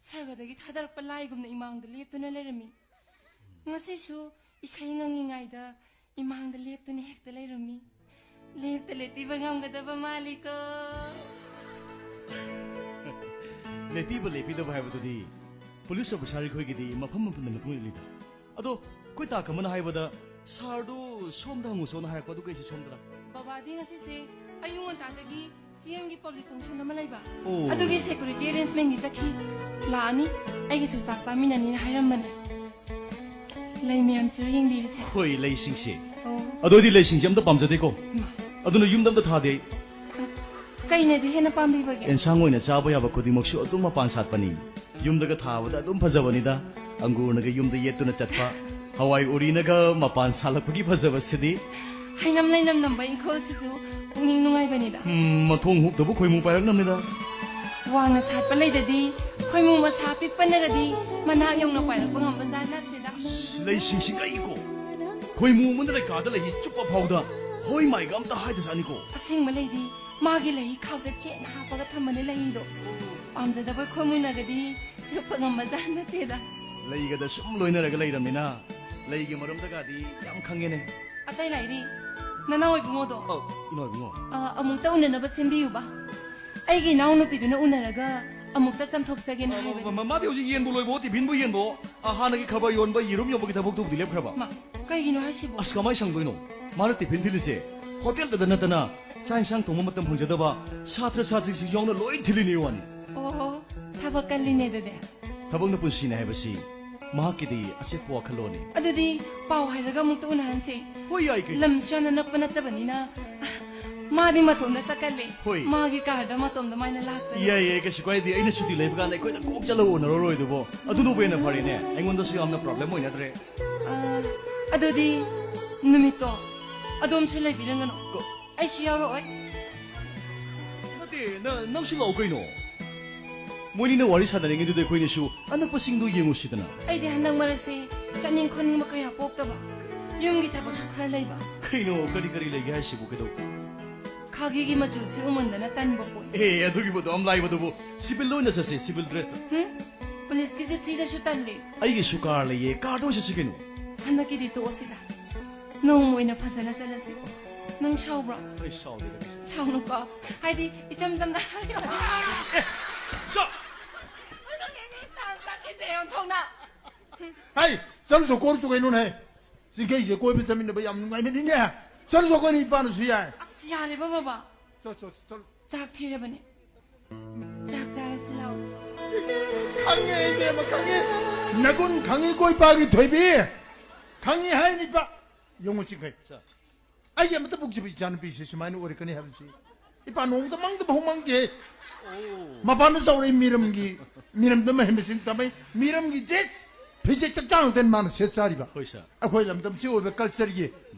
ꯁꯔꯒꯗꯒꯤ ꯊꯥꯗꯔꯛꯄ ꯂꯥꯏꯒꯨꯝꯅ ꯏꯃꯥꯡꯗ ꯂꯦꯞꯇꯨꯅ ꯂꯩꯔꯝꯃꯤ꯫ ꯉꯁꯤꯁꯨ ꯏꯁꯩ ꯉꯪꯉꯤꯉꯩꯗ ꯏꯃꯥꯡꯗ ꯂꯦꯞꯇꯨꯅ ꯍꯦꯛꯇ ꯂꯩꯔꯝꯃꯤ꯫ ꯂꯦꯞꯇ ꯂꯦꯞꯄꯤꯕ ꯉꯝꯒꯗꯕ ꯃꯥꯜꯂꯤꯀꯣ꯫ ꯂꯦꯞꯄꯤꯕ ꯂꯦꯞꯄꯤꯗꯕ ꯍꯥꯏꯕꯗꯨꯗꯤ ꯄꯨꯂꯤꯁ ꯑꯣꯐꯤꯁꯥꯔ ꯑꯩꯈꯣꯏꯒꯤꯗꯤ ꯃꯐꯝ ꯃꯐꯝꯗ ꯃꯇꯨꯡ ꯏꯜꯂꯤꯗ꯫ ꯑꯗꯣ ꯑꯩꯈꯣꯏ ꯇꯥ ꯀꯃꯅ ꯍꯥꯏꯕꯗ ꯁꯥꯔꯗꯨ ꯁꯣꯝꯗ ꯍꯪꯉꯨꯁꯣꯅ ꯍꯥꯏꯔꯛꯄ, ꯑꯗꯨꯒ ꯑꯩꯁꯦ ꯁꯣꯝꯗ ꯂꯥꯛꯆꯩ꯫ ꯕꯕꯥꯗꯤ ꯉꯁꯤꯁꯦ ꯑꯌꯨꯛ ꯉꯟꯇꯥꯗꯒꯤ ꯁꯤ ꯑꯦꯝꯒꯤ ꯄꯕ꯭ꯂꯤꯛ ꯐꯪꯁꯟ ꯑꯃ ꯂꯩꯕ, ꯑꯣ꯫ ꯑꯗꯨꯒꯤ ꯁꯦꯀ꯭ꯌꯨꯔꯤꯇꯤ ꯑꯦꯔꯦꯟꯖꯃꯦꯟꯒꯤ ꯆꯠꯈꯤ꯫ ꯂꯥꯛꯑꯅꯤ, ꯑꯩꯒꯁꯨ ꯆꯥꯛ ꯆꯥꯃꯤꯟꯅꯅꯤꯅ ꯍꯥꯏꯔꯝꯕꯅꯦ꯫ ꯂꯩ ꯃꯌꯥꯝꯁꯤꯔꯣ ꯌꯦꯡꯕꯤꯔꯤꯁꯦ? ꯍꯣꯏ, ꯂꯩꯁꯤꯡꯁꯦ꯫ ꯑꯣ꯫ ꯑꯗꯣ ꯑꯩꯗꯤ ꯂꯩꯁꯤꯡꯁꯦ ꯑꯝꯇ ꯄꯥꯝꯖꯗꯦꯀꯣ꯫ ꯏꯃꯥ꯫ ꯑꯗꯨꯅ ꯌꯨꯝꯗ ꯑꯝꯇ ꯊꯥꯗꯦ ꯑꯩ꯫ ꯀꯩꯅꯗꯤ ꯍꯦꯟꯅ ꯄꯥꯝꯕꯤꯕꯒꯦ? ꯑꯦꯟꯁꯥꯡ ꯑꯣꯏꯅ ꯆꯥꯕ ꯌꯥꯕ ꯈꯨꯗꯤꯡꯃꯛꯁꯨ ꯑꯗꯨꯝ ꯃꯄꯥꯟ ꯁꯥꯠꯄꯅꯤ꯫ ꯌꯨꯝꯗꯒ ꯊꯥꯕꯗ ꯑꯗꯨꯝ ꯐꯖꯕꯅꯤꯗ꯫ ꯑꯪꯒꯨꯔꯅꯒ ꯌꯨꯝꯗ ꯌꯦꯠꯇꯨꯅ ꯆꯠꯄ, ꯍꯋꯥꯏ ꯎꯔꯤꯅꯒ ꯃꯄꯥꯟ ꯁꯥꯠꯂꯛꯄꯒꯤ ꯐꯖꯕꯁꯤꯗꯤ꯫ ꯍꯩꯅꯝ ꯂꯩꯅꯝ ꯅꯝꯕ ꯏꯪꯈꯣꯜꯁꯤꯁꯨ ꯄꯨꯛꯅꯤꯡ ꯅꯨꯡꯉꯥꯏꯕꯅꯤꯗ꯫ ꯎꯝ, ꯃꯊꯣꯡ ꯍꯨꯛꯇꯕꯨ ꯈꯣꯏꯃꯨ ꯄꯥꯏꯔꯛꯅꯕꯅꯤꯗ꯫ ꯋꯥꯡꯅ ꯁꯥꯠꯄ ꯂꯩꯗꯗꯤ ꯈꯣꯏꯃꯨ ꯃꯁꯥ ꯄꯤꯛꯄꯅꯒꯗꯤ ꯃꯅꯥꯛ ꯌꯧꯅ ꯄꯥꯏꯔꯛꯄ ꯉꯝꯕ ꯖꯥꯠ ꯅꯠꯇꯦꯗ꯫ ꯂꯩꯁꯤꯡꯁꯤ ꯉꯛꯏꯀꯣ꯫ ꯈꯣꯏꯃꯨ ꯑꯃꯅ ꯂꯩꯀꯥꯗ ꯂꯩ ꯆꯨꯞꯄ ꯐꯥꯎꯗ ꯍꯣꯏ ꯃꯥꯏꯒ ꯑꯝꯇ ꯍꯥꯏꯗꯖꯥꯠꯅꯤꯀꯣ꯫ ꯑꯁꯦꯡꯕ ꯂꯩꯗꯤ ꯃꯥꯒꯤ ꯂꯩ ꯈꯥꯎꯗ ꯆꯦꯠꯅ ꯍꯥꯞꯄꯒ ꯊꯝꯕꯅꯦ ꯂꯩꯗꯣ꯫ ꯄꯥꯝꯖꯗꯕ ꯈꯣꯏꯃꯨꯅꯒꯗꯤ ꯆꯨꯞꯄ ꯉꯝꯕ ꯖꯥꯠ ꯅꯠꯇꯦꯗ꯫ ꯂꯩꯒꯗ ꯁꯨꯝ ꯂꯣꯏꯅꯔꯒ ꯂꯩꯔꯝꯅꯤꯅ ꯂꯩꯒꯤ ꯃꯔꯝꯗꯒꯗꯤ ꯌꯥꯝ ꯈꯪꯉꯦꯅꯦ꯫ ꯑꯇꯩ ꯂꯥꯏꯔꯤ, ꯅꯅꯥꯎ ꯏꯕꯨꯡꯉꯣꯗꯣ꯫ ꯑꯧ, ꯏꯅꯥꯎ ꯏꯕꯨꯡꯉꯣ꯫ ꯑ, ꯑꯃꯨꯛꯇ ꯎꯅꯅꯕ ꯁꯦꯝꯕꯤꯌꯨꯕ꯫ ꯑꯩꯒꯤ ꯏꯅꯥꯎꯅꯨꯄꯤꯗꯨꯅ ꯎꯅꯔꯒ ꯑꯃꯨꯛꯇ ꯆꯝꯊꯣꯛꯆꯒꯦꯅ ꯍꯥꯏꯕꯅꯤ꯫ ꯃ-, ꯃ-, ꯃꯥꯗꯤ ꯍꯧꯖꯤꯛ ꯌꯦꯟꯕꯨ ꯂꯣꯏꯕꯣ, ꯇꯤꯐꯤꯟꯕꯨ ꯌꯦꯟꯕꯣ, ꯑ, ꯍꯥꯟꯅꯒꯤ ꯈꯕꯔ ꯌꯣꯟꯕ, ꯌꯦꯔꯨꯝ ꯌꯣꯟꯕꯒꯤ ꯊꯕꯛꯇꯨꯕꯨꯗꯤ ꯂꯦꯞꯈ꯭ꯔꯕ? ꯃꯥ, ꯀꯩꯒꯤꯅꯣ ꯍꯥꯏꯁꯤꯕꯣ? ꯑꯁ, ꯀꯃꯥꯏ ꯁꯪꯗꯣꯏꯅꯣ? ꯃꯥꯅ ꯇꯤꯐꯤꯟ ꯊꯤꯜꯂꯤꯁꯦ ꯍꯣꯇꯦꯜꯗꯗ ꯅꯠꯇꯅ ꯆꯥꯛ ꯏꯟꯁꯥꯡ ꯊꯣꯡꯕ ꯃꯇꯝ ꯐꯪꯖꯗꯕ ꯁꯥꯇ꯭ꯔ ꯁꯥꯇ꯭ꯔꯤꯁꯤꯡ ꯌꯥꯎꯅ ꯂꯣꯏ ꯊꯤꯜꯂꯤꯅꯦ ꯋꯥꯅꯤ꯫ ꯑꯣꯍꯣ, ꯊꯕꯛ ꯀꯜꯂꯤꯅꯦ ꯑꯗꯨꯗꯤ꯫ ꯊꯕꯛꯅ ꯄꯨꯟꯁꯤꯅꯦ ꯍꯥꯏꯕꯁꯤ ꯃꯍꯥꯛꯀꯤꯗꯤ ꯑꯆꯦꯠꯄ ꯋꯥꯈꯜꯂꯣꯟꯅꯤ꯫ ꯑꯗꯨꯗꯤ ꯄꯥꯎ ꯍꯥꯏꯔꯒ ꯑꯃꯨꯛꯇ ꯎꯅꯍꯟꯁꯦ꯫ ꯍꯣꯏ, ꯌꯥꯏ ꯀꯩꯅꯣ꯫ ꯂꯝꯁꯨ ꯌꯥꯝꯅ ꯅꯛꯄ ꯅꯠꯇꯕꯅꯤꯅ꯫ ꯃꯥꯗꯤ ꯃꯇꯣꯝꯗ ꯆꯠꯀꯜꯂꯦ꯫ ꯍꯣꯏ꯫ ꯃꯥꯒꯤ ꯀꯥꯔꯗ ꯃꯇꯣꯝꯗ ꯃꯥꯏꯅ ꯂꯥꯛꯆꯅꯤ꯫ ꯌꯥꯏ, ꯌꯥꯏ, ꯀꯩꯁꯨ ꯀꯥꯏꯗꯦ꯫ ꯑꯩꯅ ꯁꯨꯇꯤ ꯂꯩꯕ ꯀꯥꯟꯗ ꯑꯩꯈꯣꯏꯗ ꯀꯣꯛ ꯆꯠꯂꯒ ꯎꯅꯔꯨꯔꯣꯏꯗꯨꯕꯣ? ꯑꯗꯨꯅꯕꯨ ꯍꯦꯟꯅ ꯐꯔꯦꯅꯦ꯫ ꯑꯩꯉꯣꯟꯗꯁꯨ ꯌꯥꯝꯅ ꯄ꯭ꯔꯣꯕ꯭ꯂꯦꯝ ꯑꯣꯏꯅꯗ꯭ꯔꯦ꯫ ꯑ, ꯑꯗꯨꯗꯤ ꯅꯨꯃꯤꯠꯇꯣ ꯑꯗꯣꯝꯁꯨ ꯂꯩꯕꯤꯔꯝꯒꯅꯨ꯫ ꯀ- ꯑꯩꯁꯨ ꯌꯥꯎꯔꯛꯑꯣꯏ꯫ ꯅꯠꯇꯦ, ꯅ-, ꯅꯪꯁꯨ ꯂꯥꯛꯑꯣ ꯀꯩꯅꯣ꯫ ꯃꯣꯏꯅꯤꯅ ꯋꯥꯔꯤ ꯁꯥꯟꯅꯔꯤꯉꯩꯗꯨꯗ ꯑꯩꯈꯣꯏꯅꯁꯨ ꯑꯅꯛꯄꯁꯤꯡꯗꯣ ꯌꯦꯡꯉꯨꯁꯤꯗꯅ꯫ ꯑꯩꯗꯤ ꯍꯟꯗꯛ ꯃꯔꯛꯁꯦ ꯆꯠꯅꯤꯡ ꯈꯣꯠꯅꯤꯡꯕ ꯀꯌꯥ ꯄꯣꯛꯇꯕ, ꯌꯨꯝꯒꯤ ꯊꯕꯛꯁꯨ ꯈꯔ ꯂꯩꯕ꯫ ꯀꯩꯅꯣ, ꯀꯔꯤ ꯀꯔꯤ ꯂꯩꯒꯦ ꯍꯥꯏꯁꯤꯕꯨ? ꯀꯩꯗꯧ- ꯐꯥꯒꯤꯒꯤ ꯃꯆꯨꯁꯤ ꯎꯃꯟꯗꯅ ꯇꯟꯕ ꯄꯣꯠ꯫ ꯑꯦ, ꯑꯗꯨꯒꯤꯕꯨ ꯑꯗꯨꯝ ꯂꯥꯏꯕꯗꯨꯕꯨ꯫ Civil ꯑꯣꯏꯅ ꯆꯠꯁꯤ, civil dressꯇ꯫ ꯍꯨꯝ? Policeꯀꯤ gypsyꯗꯁꯨ ꯇꯜꯂꯤ꯫ ꯑꯩꯒꯤꯁꯨ car ꯂꯩꯌꯦ, carꯗ ꯑꯣꯏ ꯆꯠꯁꯤ ꯀꯩꯅꯣ꯫ ꯍꯟꯗꯛꯀꯤꯗꯤ ꯇꯣꯛꯑꯁꯤꯗ꯫ ꯅꯣꯡꯃ ꯑꯣꯏꯅ ꯐꯖꯅ ꯆꯠꯂꯁꯤ꯫ ꯅꯪ ꯁꯥꯎꯕ꯭ꯔꯣ? ꯑꯩ ꯁꯥꯎꯗꯦꯗ ꯀꯩꯁꯨ꯫ ꯁꯥꯎꯅꯨꯀꯣ꯫ ꯍꯥꯏꯗꯤ, ꯏꯆꯝ ꯆꯝꯅ ꯍꯥꯏꯔꯣ꯫ ꯑꯦ, ꯆꯣ! ꯇꯥꯡ ꯆꯠꯈꯤꯗ꯭ꯔꯦ, ꯑꯣꯟꯊꯣꯛꯅ꯫ ꯍꯩ, ꯆꯠꯂꯨꯆꯣ, ꯀꯣꯏꯔꯨꯆꯣ ꯀꯩꯅꯣꯅꯦ꯫ ꯆꯤꯡꯈꯩꯁꯦ ꯀꯣꯏꯕ ꯆꯠꯃꯤꯟꯅꯕ ꯌꯥꯝ ꯅꯨꯡꯉꯥꯏꯕꯅꯤꯅꯦ꯫ ꯆꯠꯂꯨꯆꯣ, ꯑꯩꯈꯣꯏꯅꯤ ꯏꯄꯥꯅꯁꯨ ꯌꯥꯏ꯫ ꯑꯁ, ꯌꯥꯔꯦꯕ, ꯕꯕꯥ꯫ ꯆꯠ, ꯆꯠ, ꯆꯠꯂꯨ꯫ ꯆꯥꯛ ꯊꯤꯔꯕꯅꯦ꯫ ꯆꯥꯛ ꯆꯥꯔꯁꯤ ꯂꯥꯎ꯫ ꯈꯪꯉꯦ, ꯏꯕꯦꯝꯃ, ꯈꯪꯉꯦ꯫ ꯅꯒꯨꯟ ꯈꯪꯉꯤꯀꯣ, ꯏꯄꯥꯒꯤ ꯊꯣꯏꯕꯤ꯫ ꯈꯪꯉꯤ ꯍꯥꯏꯅꯤ, ꯏꯄꯥ꯫ ꯌꯦꯡꯉꯨ, ꯆꯤꯡꯈꯩ꯫ Sir꯫ ꯑꯩꯒꯤ ꯑꯃꯠꯇ ꯄꯣꯛꯆꯕ ꯏꯆꯥꯅꯨꯄꯤꯁꯤ ꯁꯨꯃꯥꯏꯅ ꯑꯣꯏꯔꯛꯀꯅꯤ ꯍꯥꯏꯕꯁꯤ ꯏꯄꯥ ꯅꯣꯡꯃꯇ ꯃꯪꯗ ꯐꯥꯎ ꯃꯪꯗꯦ꯫ ꯑꯣ꯫ ꯃꯄꯥꯟꯗ ꯆꯥꯎꯔꯛꯏ, ꯃꯤꯔꯝꯒꯤ, ꯃꯤꯔꯝꯗ ꯃꯍꯩ ꯃꯁꯤꯡ ꯇꯝꯃꯛꯏ, ꯃꯤꯔꯝꯒꯤ dress, ꯐꯤꯖꯦꯠ ꯆꯛꯆꯥ ꯉꯥꯛꯇꯅꯤ ꯃꯥꯅ ꯁꯦꯠ ꯆꯥꯔꯤꯕ꯫ ꯍꯣꯏ, sir꯫ ꯑꯩꯈꯣꯏ ꯂꯝꯗꯝꯁꯤ ꯑꯣꯏꯕ cultureꯒꯤ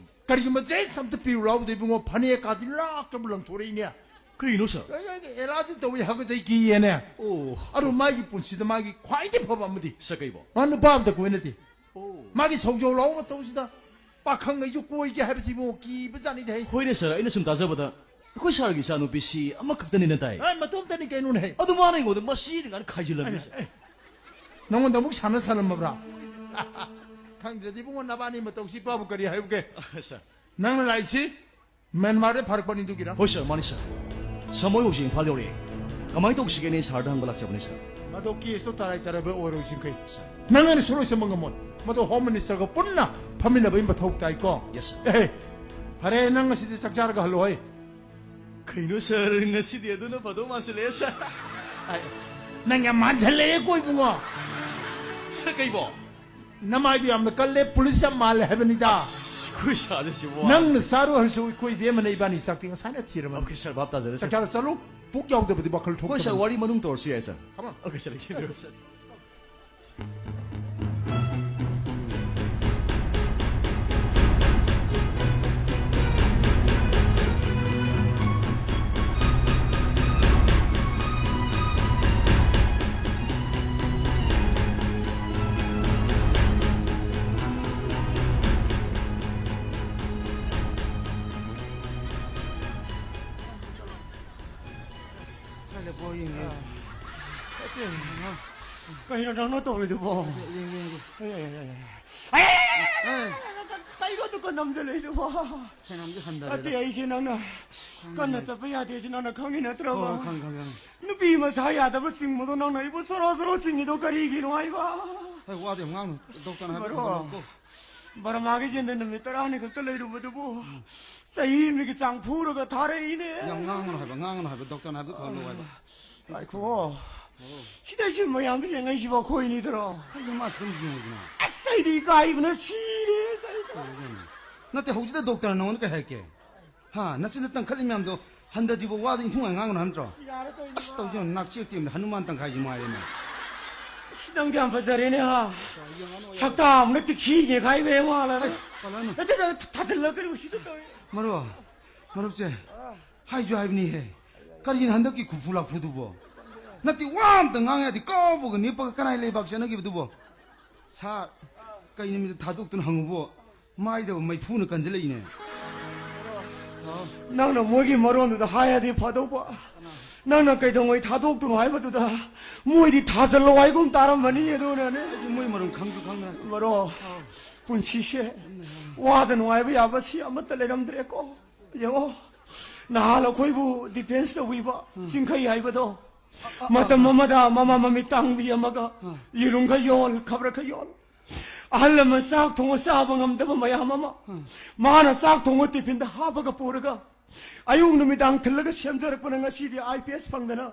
ꯀꯔꯤꯒꯨꯝꯕ dress ꯑꯝꯇ ꯄꯤꯔꯨ ꯂꯥꯎꯕꯗ ꯏꯕꯨꯡꯉꯣ, ꯐꯅꯦꯛ ꯀꯥꯗꯤ ꯂꯥꯛꯇꯕꯨ ꯂꯪꯊꯣꯔꯛꯏꯅꯦ꯫ ꯀꯩꯅꯣ, sir? ꯑꯩ, ꯑꯩ allergy ꯇꯧꯏ, ꯍꯥꯀꯠꯆꯩ, ꯀꯤꯌꯦꯅꯦ꯫ ꯑꯣ꯫ ꯑꯗꯨ ꯃꯥꯒꯤ ꯄꯨꯟꯁꯤꯗ ꯃꯥꯒꯤ ꯈ꯭ꯋꯥꯏꯗꯒꯤ ꯐꯕ ꯑꯃꯗꯤ sir, ꯀꯩꯕꯣ? ꯃꯥ ꯅꯨꯄꯥ ꯑꯝꯇ ꯀꯣꯏꯅꯗꯦ꯫ ꯑꯣ꯫ ꯃꯥꯒꯤ ꯁꯧꯖꯧ ꯂꯥꯎꯕ ꯃꯇꯧꯁꯤꯗ ꯄꯥꯈꯪꯈꯩꯁꯨ ꯀꯣꯏꯒꯦ ꯍꯥꯏꯕꯁꯤꯕꯨ ꯀꯤꯕ ꯖꯥꯠꯅꯤꯗ ꯍꯩ꯫ ꯍꯣꯏꯅꯦ, sir, ꯑꯩꯅ ꯁꯨꯝ ꯇꯥꯖꯕꯗ ꯑꯩꯈꯣꯏ sirꯒꯤ ꯏꯆꯥꯅꯨꯄꯤꯁꯤ ꯑꯃꯈꯛꯇꯅꯤꯅ ꯇꯥꯏ꯫ ꯑꯦ, ꯃꯇꯣꯝꯇꯅꯤ ꯀꯩꯅꯣꯅꯦ ꯍꯩ꯫ ꯑꯗꯨ ꯃꯥꯅ ꯑꯩꯉꯣꯟꯗ ꯃꯁꯤꯗꯤ ꯉꯥꯟ ꯈꯥꯏꯖꯤꯜꯂꯝꯃꯤꯁꯦ꯫ ꯑꯦ, ꯑꯦ, ꯅꯉꯣꯟꯗ ꯑꯃꯨꯛ ꯁꯥꯟꯅ ꯁꯥꯟꯅꯝꯃꯕ꯭ꯔꯥ? ꯈꯪꯗ꯭ꯔꯗꯤ ꯏꯕꯨꯡꯉꯣ, ꯅꯕꯥꯅꯤ ꯃꯇꯧꯁꯤ ꯏꯄꯥꯕꯨ ꯀꯔꯤ ꯍꯥꯏꯌꯨꯒꯦ? Sir꯫ ꯅꯪꯅ ꯂꯥꯛꯏꯁꯤ ꯃ꯭ꯌꯥꯟꯃꯥꯔꯗ ꯐꯥꯔꯛꯄꯅꯤ ꯑꯗꯨꯒꯤꯔ? ꯍꯣꯏ, sir, ꯃꯥꯅꯤ, sir꯫ ꯁꯥꯃꯣꯏ ꯍꯧꯖꯤꯛ ꯏꯝꯐꯥꯜ ꯌꯧꯔꯛꯑꯦ꯫ ꯀꯃꯥꯏꯅ ꯇꯧꯁꯤꯒꯦꯅ ꯑꯩ sirꯗ ꯍꯪꯕ ꯂꯥꯛꯆꯕꯅꯤ, sir꯫ ꯃꯗꯣ caseꯇꯣ ꯇꯔꯥꯏ ꯇꯔꯥꯏꯕ ꯑꯣꯏꯔꯣꯏ, ꯆꯤꯡꯈꯩ꯫ Sir꯫ ꯅꯪ ꯑꯩꯅ ꯁꯨꯡꯂꯣꯏ ꯁꯦꯝꯕ ꯉꯝꯃꯣꯏ꯫ ꯃꯗꯣ Home Ministerꯒ ꯄꯨꯟꯅ ꯐꯝꯃꯤꯟꯅꯕꯒꯤ ꯃꯊꯧ ꯇꯥꯏꯀꯣ? Yes, sir꯫ ꯑꯦ, ꯐꯔꯦ, ꯅꯪ ꯉꯁꯤꯗꯤ ꯆꯥꯛ ꯆꯥꯔꯒ ꯍꯜꯂꯣ ꯍꯩ꯫ ꯀꯩꯅꯣ, sir, ꯉꯁꯤꯗꯤ ꯑꯗꯨꯅ ꯐꯗꯧ ꯃꯥꯟꯁꯤꯜꯂꯛꯑꯦ, sir꯫ ꯑꯩ, ꯅꯪ ꯌꯥꯝ ꯃꯥꯟꯁꯤꯜꯂꯛꯑꯦꯀꯣ, ꯏꯕꯨꯡꯉꯣ꯫ Sir, ꯀꯩꯕꯣ? ꯅꯃꯥꯏꯗꯨ ꯌꯥꯝꯅ ꯀꯜꯂꯦ, police ꯌꯥꯝ ꯃꯥꯜꯂꯦ ꯍꯥꯏꯕꯅꯤꯗ꯫ ꯑꯁ, ꯑꯩꯈꯣꯏ ꯏꯁꯥꯗ ꯁꯤꯕꯨ ꯋꯥ꯫ ꯅꯪꯅ ꯆꯥꯔꯨ ꯍꯥꯏꯔꯁꯨ ꯑꯩꯈꯣꯏ ꯏꯕꯦꯝꯃꯅ ꯏꯕꯥꯅꯤ ꯆꯥꯛꯇꯤ ꯉꯁꯥꯏꯅ ꯊꯤꯔꯕꯅꯤ꯫ Okay, sir, ꯚꯥꯞ ꯇꯥꯖꯔꯦ, sir꯫ ꯆꯥꯛ ꯆꯥꯔꯣ, ꯆꯠꯂꯨ꯫ ꯄꯨꯛ ꯌꯥꯎꯗꯕꯗꯤ ꯋꯥꯈꯜ ꯍꯣꯏ, sir, ꯊꯣꯛꯇꯕꯅꯤ꯫ ꯋꯥꯔꯤ ꯃꯅꯨꯡ ꯇꯧꯔꯁꯨ ꯌꯥꯏ, sir꯫ Come on꯫ Okay, sir, ꯂꯩꯁꯤꯟꯕꯤꯔꯣ, sir꯫ ꯀꯩꯅꯣ ꯅꯪꯅ ꯇꯧꯔꯤꯗꯨꯕꯣ? ꯌꯦꯡꯒꯦ, ꯌꯦꯡꯒꯦ꯫ ꯑꯦ, ꯑꯦ, ꯑꯦ, ꯑꯦ꯫ ꯑꯦ! ꯀꯩꯅꯣ ꯑꯗꯨꯒ ꯅꯝꯖꯜꯂꯛꯏꯗꯨꯕꯣ? ꯐꯦꯅꯥꯝꯗꯤ ꯍꯟꯊꯔꯦꯗ꯫ ꯅꯠꯇꯦ, ꯑꯩꯁꯦ ꯅꯪꯅ ꯀꯟꯅ ꯆꯠꯄ ꯌꯥꯗꯦ ꯁꯤ ꯅꯪꯅ ꯈꯪꯉꯤ ꯅꯠꯇ꯭ꯔꯕ? ꯍꯣꯏ, ꯍꯣꯏ, ꯈꯪꯉꯤ, ꯈꯪꯉꯤ, ꯈꯪꯉꯤ꯫ ꯅꯨꯄꯤ ꯃꯁꯥ ꯌꯥꯗꯕ ꯆꯤꯡꯕꯗꯣ ꯅꯪꯅ ꯑꯩꯕꯨ ꯁꯣꯔꯣ ꯁꯣꯔꯣ ꯆꯤꯡꯉꯤꯗꯣ ꯀꯔꯤꯒꯤꯅꯣ ꯍꯥꯏꯕ? ꯍꯣꯏ, ꯋꯥꯗꯤ ꯌꯥꯝ ꯉꯥꯡꯅꯨ꯫ ꯗꯣꯛꯇꯔꯅ ꯍꯥꯏꯕꯗꯣ ꯕꯔꯣ, ꯐꯅꯕꯀꯣ꯫ ꯕꯔꯃꯥꯒꯤ ꯌꯦꯟꯗ ꯅꯨꯃꯤꯠ ꯇꯔꯥꯅꯤ ꯈꯛꯇ ꯂꯩꯔꯨꯕꯗꯨꯕꯨ ꯆꯍꯤ ꯑꯃꯒꯤ ꯆꯥꯡ ꯐꯨꯔꯒ ꯊꯥꯔꯛꯏꯅꯦ꯫ ꯌꯥꯝ ꯉꯥꯡꯒꯅꯨ ꯍꯥꯏꯕ, ꯉꯥꯡꯒꯅꯨ ꯍꯥꯏꯕ, ꯗꯣꯛꯇꯔꯅ ꯍꯥꯏꯕꯗꯨ ꯐꯍꯜꯂꯨ ꯍꯥꯏꯕ꯫ ꯉꯥꯏꯈꯣ꯫ ꯑꯣ꯫ ꯁꯤꯗꯩꯁꯤ ꯃꯌꯥꯝ ꯌꯦꯡꯉꯛꯏꯁꯤꯕꯨ ꯑꯩꯈꯣꯏꯅꯤꯗ꯭ꯔꯣ? ꯀꯩꯅꯣ ꯃꯥ ꯁꯤꯗ ꯌꯦꯡꯉꯤꯁꯤꯅ? ꯑꯁ, ꯑꯩꯗꯤ ꯏꯀꯥꯏꯕꯅ ꯁꯤꯔꯦ, ꯑꯁ, ꯑꯩ꯫ ꯀꯩꯅꯣ? ꯅꯠꯇꯦ, ꯍꯧꯖꯤꯛꯇ ꯗꯣꯛꯇꯔꯅ ꯅꯉꯣꯟꯗ ꯀꯩ ꯍꯥꯏꯔꯛꯀꯦ? ꯍꯥ, ꯅꯆꯤꯟꯗ ꯇꯪꯈꯠꯂꯤ ꯃꯌꯥꯝꯗꯣ ꯍꯟꯊꯗ꯭ꯔꯤꯕ ꯋꯥꯗꯣ ꯏꯟꯊꯨꯡꯉꯥꯏ ꯉꯥꯡꯒꯅꯨ ꯍꯥꯏ ꯅꯠꯇ꯭ꯔꯣ? ꯌꯥꯔꯦ, ꯀꯩꯅꯣ ꯑꯁ, ꯃꯥ? ꯇꯧꯖꯧ, ꯅꯥꯛꯆꯦꯛꯇꯤ ꯑꯃꯗ ꯍꯅꯨꯃꯥꯟ ꯇꯪꯈꯥꯏꯁꯤ ꯃꯥꯏꯔꯦꯅꯦ꯫ ꯑꯁ, ꯅꯪꯗꯤ ꯌꯥꯝ ꯐꯖꯔꯦꯅꯦ, ꯍꯥ? ꯁꯛꯇꯥ ꯑꯃꯅ ꯇꯤꯈꯤ ꯅꯦꯈꯥꯏꯕ ꯍꯦꯛ ꯃꯥꯜꯂꯒ꯫ ꯑꯦ, ꯄꯜꯂꯛꯑꯅꯨ꯫ ꯅꯠꯇꯦ, ꯅꯠꯇꯦ, ꯊꯥꯖꯤꯜꯂꯒ ꯀꯔꯤꯅꯣ ꯁꯤꯗ ꯇꯧꯔꯤ? ꯃꯔꯨꯞ, ꯃꯔꯨꯞꯁꯦ, ꯍꯥꯏꯁꯨ ꯍꯥꯏꯕꯅꯤꯍꯦ꯫ ꯀꯔꯤꯅꯣ ꯍꯟꯗꯛꯀꯤ ꯈꯨꯐꯨ ꯂꯥꯛꯐꯨꯗꯨꯕꯣ? ꯅꯠꯇꯦ, ꯋꯥ ꯑꯝꯇ ꯉꯥꯡ ꯌꯥꯗꯦ꯫ ꯀꯥꯎꯕꯒ ꯅꯦꯞꯄꯒ ꯀꯅꯥꯏ ꯂꯩꯕꯥꯛ ꯆꯠꯅꯈꯤꯕꯗꯨꯕꯣ? ꯁꯥꯔ, ꯀꯩ ꯅꯨꯃꯤꯠꯇ ꯊꯥꯗꯣꯛꯇꯨꯅ ꯍꯪꯉꯨꯕꯣ? ꯃꯥꯏꯗꯕ ꯃꯩꯐꯨꯅ ꯀꯟꯁꯤꯜꯂꯛꯏꯅꯦ꯫ ꯅꯪꯅ ꯃꯣꯏꯒꯤ ꯃꯔꯣꯟꯗꯨꯗ ꯍꯥꯏꯔꯗꯤ ꯐꯗꯧꯕ꯫ ꯅꯪꯅ ꯀꯩꯗꯧꯉꯩ ꯊꯥꯗꯣꯛꯇꯨꯅꯣ ꯍꯥꯏꯕꯗꯨꯗ ꯃꯣꯏꯗꯤ ꯊꯥꯖꯜꯂꯣ ꯍꯥꯏꯒꯨꯝ ꯇꯥꯔꯝꯃꯅꯤ, ꯑꯗꯨꯅꯅꯦ꯫ ꯑꯩꯗꯤ ꯃꯣꯏ ꯃꯔꯝ ꯈꯪꯁꯨ ꯈꯪꯗꯅ꯫ ꯃꯔꯣ, ꯄꯨꯟꯁꯤꯁꯦ ꯋꯥꯗ ꯅꯨꯡꯉꯥꯏꯕ ꯌꯥꯕ ꯁꯤ ꯑꯃꯠꯇ ꯂꯩꯔꯝꯗ꯭ꯔꯦꯀꯣ꯫ ꯌꯦꯡꯉꯣ, ꯅꯍꯥꯟ ꯑꯩꯈꯣꯏꯕꯨ ꯗꯤꯐꯦꯟꯁ ꯇꯧꯕꯤꯕ ꯆꯤꯡꯈꯩ ꯍꯥꯏꯕꯗꯣ, ꯑ, ꯑ, ꯃꯇꯝ ꯑ, ꯑ꯫ ꯑꯃꯗ ꯃꯃꯥ ꯃꯃꯤꯠ ꯇꯥꯡꯕꯤ ꯑꯃꯒ ꯑ꯫ ꯌꯦꯔꯨꯝ ꯈꯔ ꯌꯣꯜ, ꯈꯕꯔ ꯈꯔ ꯌꯣꯜ꯫ ꯑꯍꯜ ꯂꯃꯟ ꯆꯥꯛ ꯊꯣꯡꯉ ꯆꯥꯕ ꯉꯝꯗꯕ ꯃꯌꯥꯝ ꯑꯃ ꯑ꯫ ꯃꯥꯅ ꯆꯥꯛ ꯊꯣꯡꯉ ꯇꯤꯐꯤꯟꯗ ꯍꯥꯞꯄꯒ ꯄꯨꯔꯒ ꯑꯌꯨꯛ ꯅꯨꯃꯤꯗꯥꯡ ꯊꯤꯜꯂꯒ ꯁꯦꯝꯖꯔꯛꯄꯅ ꯉꯁꯤꯗꯤ I P S ꯐꯪꯗꯅ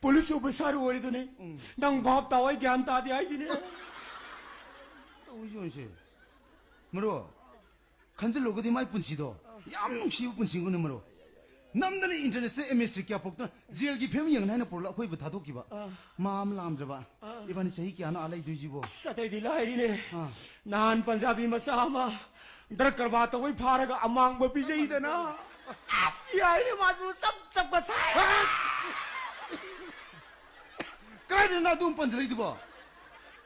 police officer ꯑꯣꯏꯔꯤꯗꯨꯅꯤ꯫ ꯎꯝ꯫ ꯅꯪ ꯚꯥꯞ ꯇꯥꯎ, ꯑꯩ ꯒ꯭ꯌꯥꯟ ꯇꯥꯗꯦ ꯍꯥꯏꯁꯤꯅꯦ꯫ ꯇꯧꯔꯤꯁꯤ ꯌꯦꯡꯉꯨꯁꯦ꯫ ꯃꯔꯨꯞ, ꯈꯟꯖꯤꯜꯂꯨꯔꯒꯗꯤ ꯃꯥꯏ ꯄꯨꯟꯁꯤꯗꯣ ꯌꯥꯝ ꯅꯨꯡꯁꯤꯕ ꯄꯨꯟꯁꯤꯒꯨꯝꯅꯤ ꯃꯔꯨꯞ꯫ ꯅꯝꯗꯅ ꯏꯟꯇꯔꯅꯦꯁꯅꯦꯜ ꯑꯦꯝ ꯑꯦꯁ ꯇ꯭ꯔꯤ ꯀꯌꯥ ꯄꯣꯛꯇꯅ ꯖꯦꯜꯒꯤ ꯐꯤꯕꯝ ꯌꯦꯡꯅꯤ ꯍꯥꯏꯅ ꯄꯨꯔꯛꯂ ꯑꯩꯈꯣꯏꯕꯨ ꯊꯥꯗꯣꯛꯈꯤꯕ꯫ ꯑꯥ꯫ ꯃꯥ ꯑꯃ ꯂꯥꯝꯗ꯭ꯔꯕ꯫ ꯑꯥ꯫ ꯏꯕꯥꯅꯤ ꯆꯍꯤ ꯀꯌꯥꯅꯣ ꯑꯥ ꯂꯩꯗꯣꯏꯁꯤꯕꯣ? ꯑꯁ, ꯑꯇꯩꯗꯤ ꯂꯥꯏꯔꯤꯅꯦ꯫ ꯑꯥ꯫ ꯅꯍꯥꯟ ꯄꯟꯖꯥꯕꯤ ꯃꯆꯥ ꯑꯃ ꯗ꯭ꯔꯒ ꯀꯔꯕꯥꯔ ꯇꯧꯕꯩ ꯐꯥꯔꯒ ꯑꯃꯥꯡꯕ ꯄꯤꯖꯩꯗꯅ꯫ ꯑꯁ, ꯌꯥꯏꯅꯦ, ꯃꯥꯁꯨ ꯆꯞ ꯆꯞꯀ ꯁꯥꯏ꯫ ꯀꯗꯥꯏꯗꯅꯣ ꯑꯗꯨꯝ ꯄꯟꯖꯜꯂꯛꯏꯗꯨꯕꯣ?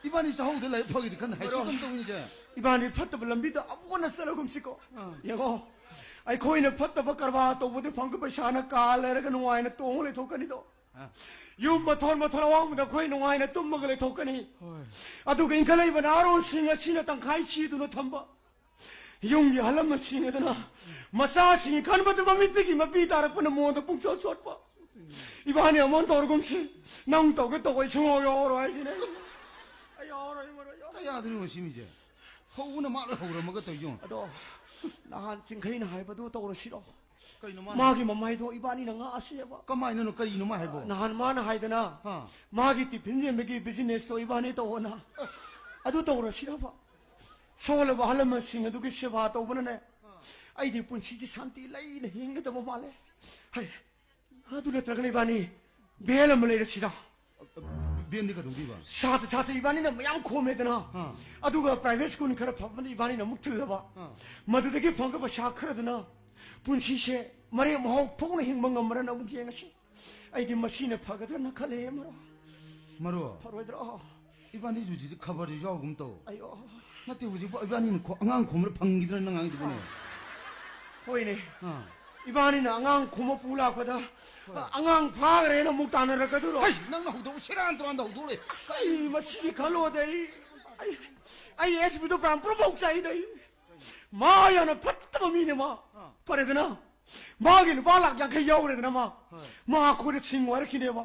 ꯏꯕꯥꯅꯤ ꯆꯥꯍꯧꯗ ꯂꯥꯏꯕꯛ ꯐꯈꯤꯗꯤ ꯈꯟꯅ ꯍꯥꯏꯁꯤ ꯃꯔꯣ, ꯀꯝ ꯇꯧꯅꯤꯁꯦ? ꯏꯕꯥꯅꯤ ꯐꯠꯇꯕ ꯂꯝꯕꯤꯗ ꯑꯃꯨꯛ ꯍꯟꯅ ꯆꯠꯂꯒꯨꯝꯁꯤꯀꯣ꯫ ꯑꯥ꯫ ꯌꯦꯡꯉꯣ, ꯑꯩꯈꯣꯏꯅ ꯐꯠꯇꯕ ꯀꯔꯕꯥꯔ ꯇꯧꯕꯗ ꯐꯪꯕ ꯄꯩꯁꯥꯅ ꯀꯥ ꯂꯩꯔꯒ ꯅꯨꯡꯉꯥꯏꯅ ꯇꯣꯡꯉ ꯂꯩꯊꯣꯛꯀꯅꯤꯗꯣ꯫ ꯌꯨꯝ ꯃꯊꯣꯟ ꯃꯊꯣꯟ ꯑꯋꯥꯡꯕꯗ ꯑꯩꯈꯣꯏ ꯅꯨꯡꯉꯥꯏꯅ ꯇꯨꯝꯃꯒ ꯂꯩꯊꯣꯛꯀꯅꯤ꯫ ꯍꯣꯏ꯫ ꯑꯗꯨꯒ ꯏꯟꯈꯠꯂꯛꯏꯕ ꯅꯍꯥꯔꯣꯜꯁꯤꯡ ꯑꯁꯤꯅ ꯇꯪꯈꯥꯏ ꯁꯤꯗꯨꯅ ꯊꯝꯕ ꯌꯨꯝꯒꯤ ꯑꯍꯜ ꯂꯃꯟꯁꯤꯡ ꯑꯗꯨꯅ ꯃꯆꯥꯁꯤꯡꯒꯤ ꯈꯟꯕꯗ ꯃꯃꯤꯠꯇꯒꯤ ꯃꯄꯤ ꯇꯥꯔꯛꯄꯅ ꯃꯣꯟꯗ ꯄꯨꯡꯆꯣꯠ ꯆꯣꯠꯄ꯫ ꯏꯕꯥꯅꯤ ꯑꯃꯨꯛ ꯇꯧꯔꯒꯨꯝꯁꯤ꯫ ꯅꯪ ꯇꯧꯒꯦ ꯇꯧꯕ ꯑꯩ ꯁꯨꯡꯌꯥꯎ ꯌꯥꯎꯔꯣꯏ ꯍꯥꯏꯁꯤꯅꯦ꯫ ꯑꯩ ꯌꯥꯎꯔꯣꯏ, ꯃꯔꯣꯏ ꯌꯥꯎꯔꯣꯏ꯫ ꯀꯌꯥꯗꯅꯣ ꯁꯤ ꯃꯤꯁꯦ? ꯍꯧꯕꯅ ꯃꯥ ꯂꯣꯏ ꯍꯧꯔꯝꯃꯒ ꯇꯧꯔꯤꯁꯦ ꯌꯦꯡꯉꯣ꯫ ꯑꯗꯣ ꯅꯍꯥꯟ ꯆꯤꯡꯈꯩꯅ ꯍꯥꯏꯕꯗꯨ ꯇꯧꯔꯁꯤꯔꯣ? ꯀꯩꯅꯣ ꯃꯥꯅ? ꯃꯥꯒꯤ ꯃꯃꯥꯏꯗꯣ ꯏꯕꯥꯅꯤꯅ ꯉꯥꯛꯑꯁꯦꯕ꯫ ꯀꯃꯥꯏꯅꯅꯣ? ꯀꯔꯤꯅꯣ ꯃꯥ ꯍꯥꯏꯕꯣ? ꯅꯍꯥꯟ ꯃꯥꯅ ꯍꯥꯏꯗꯅ ꯑꯥ꯫ ꯃꯥꯒꯤ ꯇꯤꯐꯤꯟ ꯌꯦꯟꯕꯒꯤ ꯕꯤꯖꯤꯅꯦꯁꯇꯣ ꯏꯕꯥꯅꯤ ꯇꯧꯑꯣꯅ꯫ ꯑꯗꯨ ꯇꯧꯔꯁꯤꯔꯕ? ꯁꯣꯜꯂꯕ ꯑꯍꯜ ꯂꯃꯟꯁꯤꯡ ꯑꯗꯨꯒꯤ ꯁꯦꯕꯥ ꯇꯧꯕꯅꯅꯦ, ꯑꯩꯗꯤ ꯄꯨꯟꯁꯤꯁꯤ ꯁꯥꯟꯇꯤ ꯂꯩꯅ ꯍꯤꯡꯒꯗꯕ ꯃꯥꯜꯂꯦ꯫ ꯍꯩ, ꯑꯗꯨ ꯅꯠꯇ꯭ꯔꯒꯅ ꯏꯕꯥꯅꯤ ꯚꯦꯟ ꯑꯃ ꯂꯩꯔꯁꯤꯔ? ꯚꯦꯟꯗꯤ ꯀꯩꯗꯧꯗꯣꯏꯕ? ꯁꯥꯇ꯭ꯔ ꯁꯥꯇ꯭ꯔꯤ ꯏꯕꯥꯅꯤꯅ ꯃꯌꯥꯝ ꯈꯣꯝꯃꯦꯗꯅ, ꯑꯥ꯫ ꯑꯗꯨꯒ ꯄ꯭ꯔꯥꯏꯚꯦꯠ ꯁ꯭ꯀꯨꯜ ꯈꯔ ꯐꯕꯗ ꯏꯕꯥꯅꯤꯅ ꯑꯃꯨꯛ ꯊꯤꯜꯂꯕ, ꯑꯥ꯫ ꯃꯗꯨꯗꯒꯤ ꯐꯪꯒ ꯄꯩꯁꯥ ꯈꯔꯗꯨꯅ ꯄꯨꯟꯁꯤꯁꯦ ꯃꯔꯦꯛ ꯃꯍꯥꯎ ꯊꯣꯛꯅ ꯍꯤꯡꯕ ꯉꯝꯕ꯭ꯔꯅ ꯑꯃꯨꯛ ꯌꯦꯡꯉꯁꯤ꯫ ꯑꯩꯗꯤ ꯃꯁꯤꯅ ꯐꯒꯗ꯭ꯔꯅ ꯈꯜꯂꯦ, ꯃꯔꯨꯞ꯫ ꯃꯔꯨꯞ꯫ ꯐꯔꯣꯏꯗ꯭ꯔꯣ? ꯏꯕꯥꯅꯤꯁꯨ ꯍꯧꯖꯤꯛ ꯈꯕꯔꯁꯨ ꯌꯥꯎꯒꯨꯝ ꯇꯧ꯫ ꯑꯩꯌꯣ꯫ ꯅꯠꯇꯦ, ꯍꯧꯖꯤꯛꯄꯨ ꯏꯕꯥꯅꯤꯅ ꯈꯣ-, ꯑꯉꯥꯡ ꯈꯣꯝꯕꯗ ꯐꯪꯈꯤꯗ꯭ꯔꯅ ꯅꯪ ꯉꯥꯡꯉꯤꯗꯨꯕꯨꯅꯦ? ꯍꯣꯏꯅꯦ꯫ ꯑꯥ꯫ ꯏꯕꯥꯅꯤꯅ ꯑꯉꯥꯡ ꯈꯣꯝꯕ ꯄꯨ ꯂꯥꯛꯄꯗ, ꯍꯣꯏ꯫ ꯑꯉꯥꯡ ꯐꯥꯈ꯭ꯔꯦꯅ ꯑꯃꯨꯛ ꯇꯥꯟꯅꯔꯛꯀꯗꯨꯔꯣ? ꯍꯩ, ꯅꯪꯅ ꯍꯧꯗꯣꯛꯎ, ꯁꯦꯔꯥꯟ ꯇꯨꯔꯥꯟꯗ ꯍꯧꯗꯣꯛꯂꯦ꯫ ꯑꯁ, ꯑꯩ ꯃꯁꯤꯗꯤ ꯈꯜꯂꯣꯗ ꯑꯩ, ꯑꯩ, ꯑꯩ ꯑꯦꯁ ꯕꯤꯗꯣ ꯄ꯭ꯔꯥꯟ ꯄꯨꯔꯥ ꯃꯧ ꯆꯥꯏꯗ ꯑꯩ꯫ ꯃꯥ ꯌꯥꯝꯅ ꯐꯠꯇꯕ ꯃꯤꯅꯦ ꯃꯥ꯫ ꯑꯥ꯫ ꯐꯔꯦꯗꯅ, ꯃꯥꯒꯤ ꯂꯨꯄꯥ ꯂꯥꯛ ꯌꯥꯡꯈꯩ ꯌꯥꯎꯔꯦꯗꯅ ꯃꯥ꯫ ꯍꯣꯏ꯫ ꯃꯥ ꯑꯩꯈꯣꯏꯗ ꯁꯤꯡꯉꯨ ꯍꯥꯏꯔꯛꯈꯤꯅꯦꯕ꯫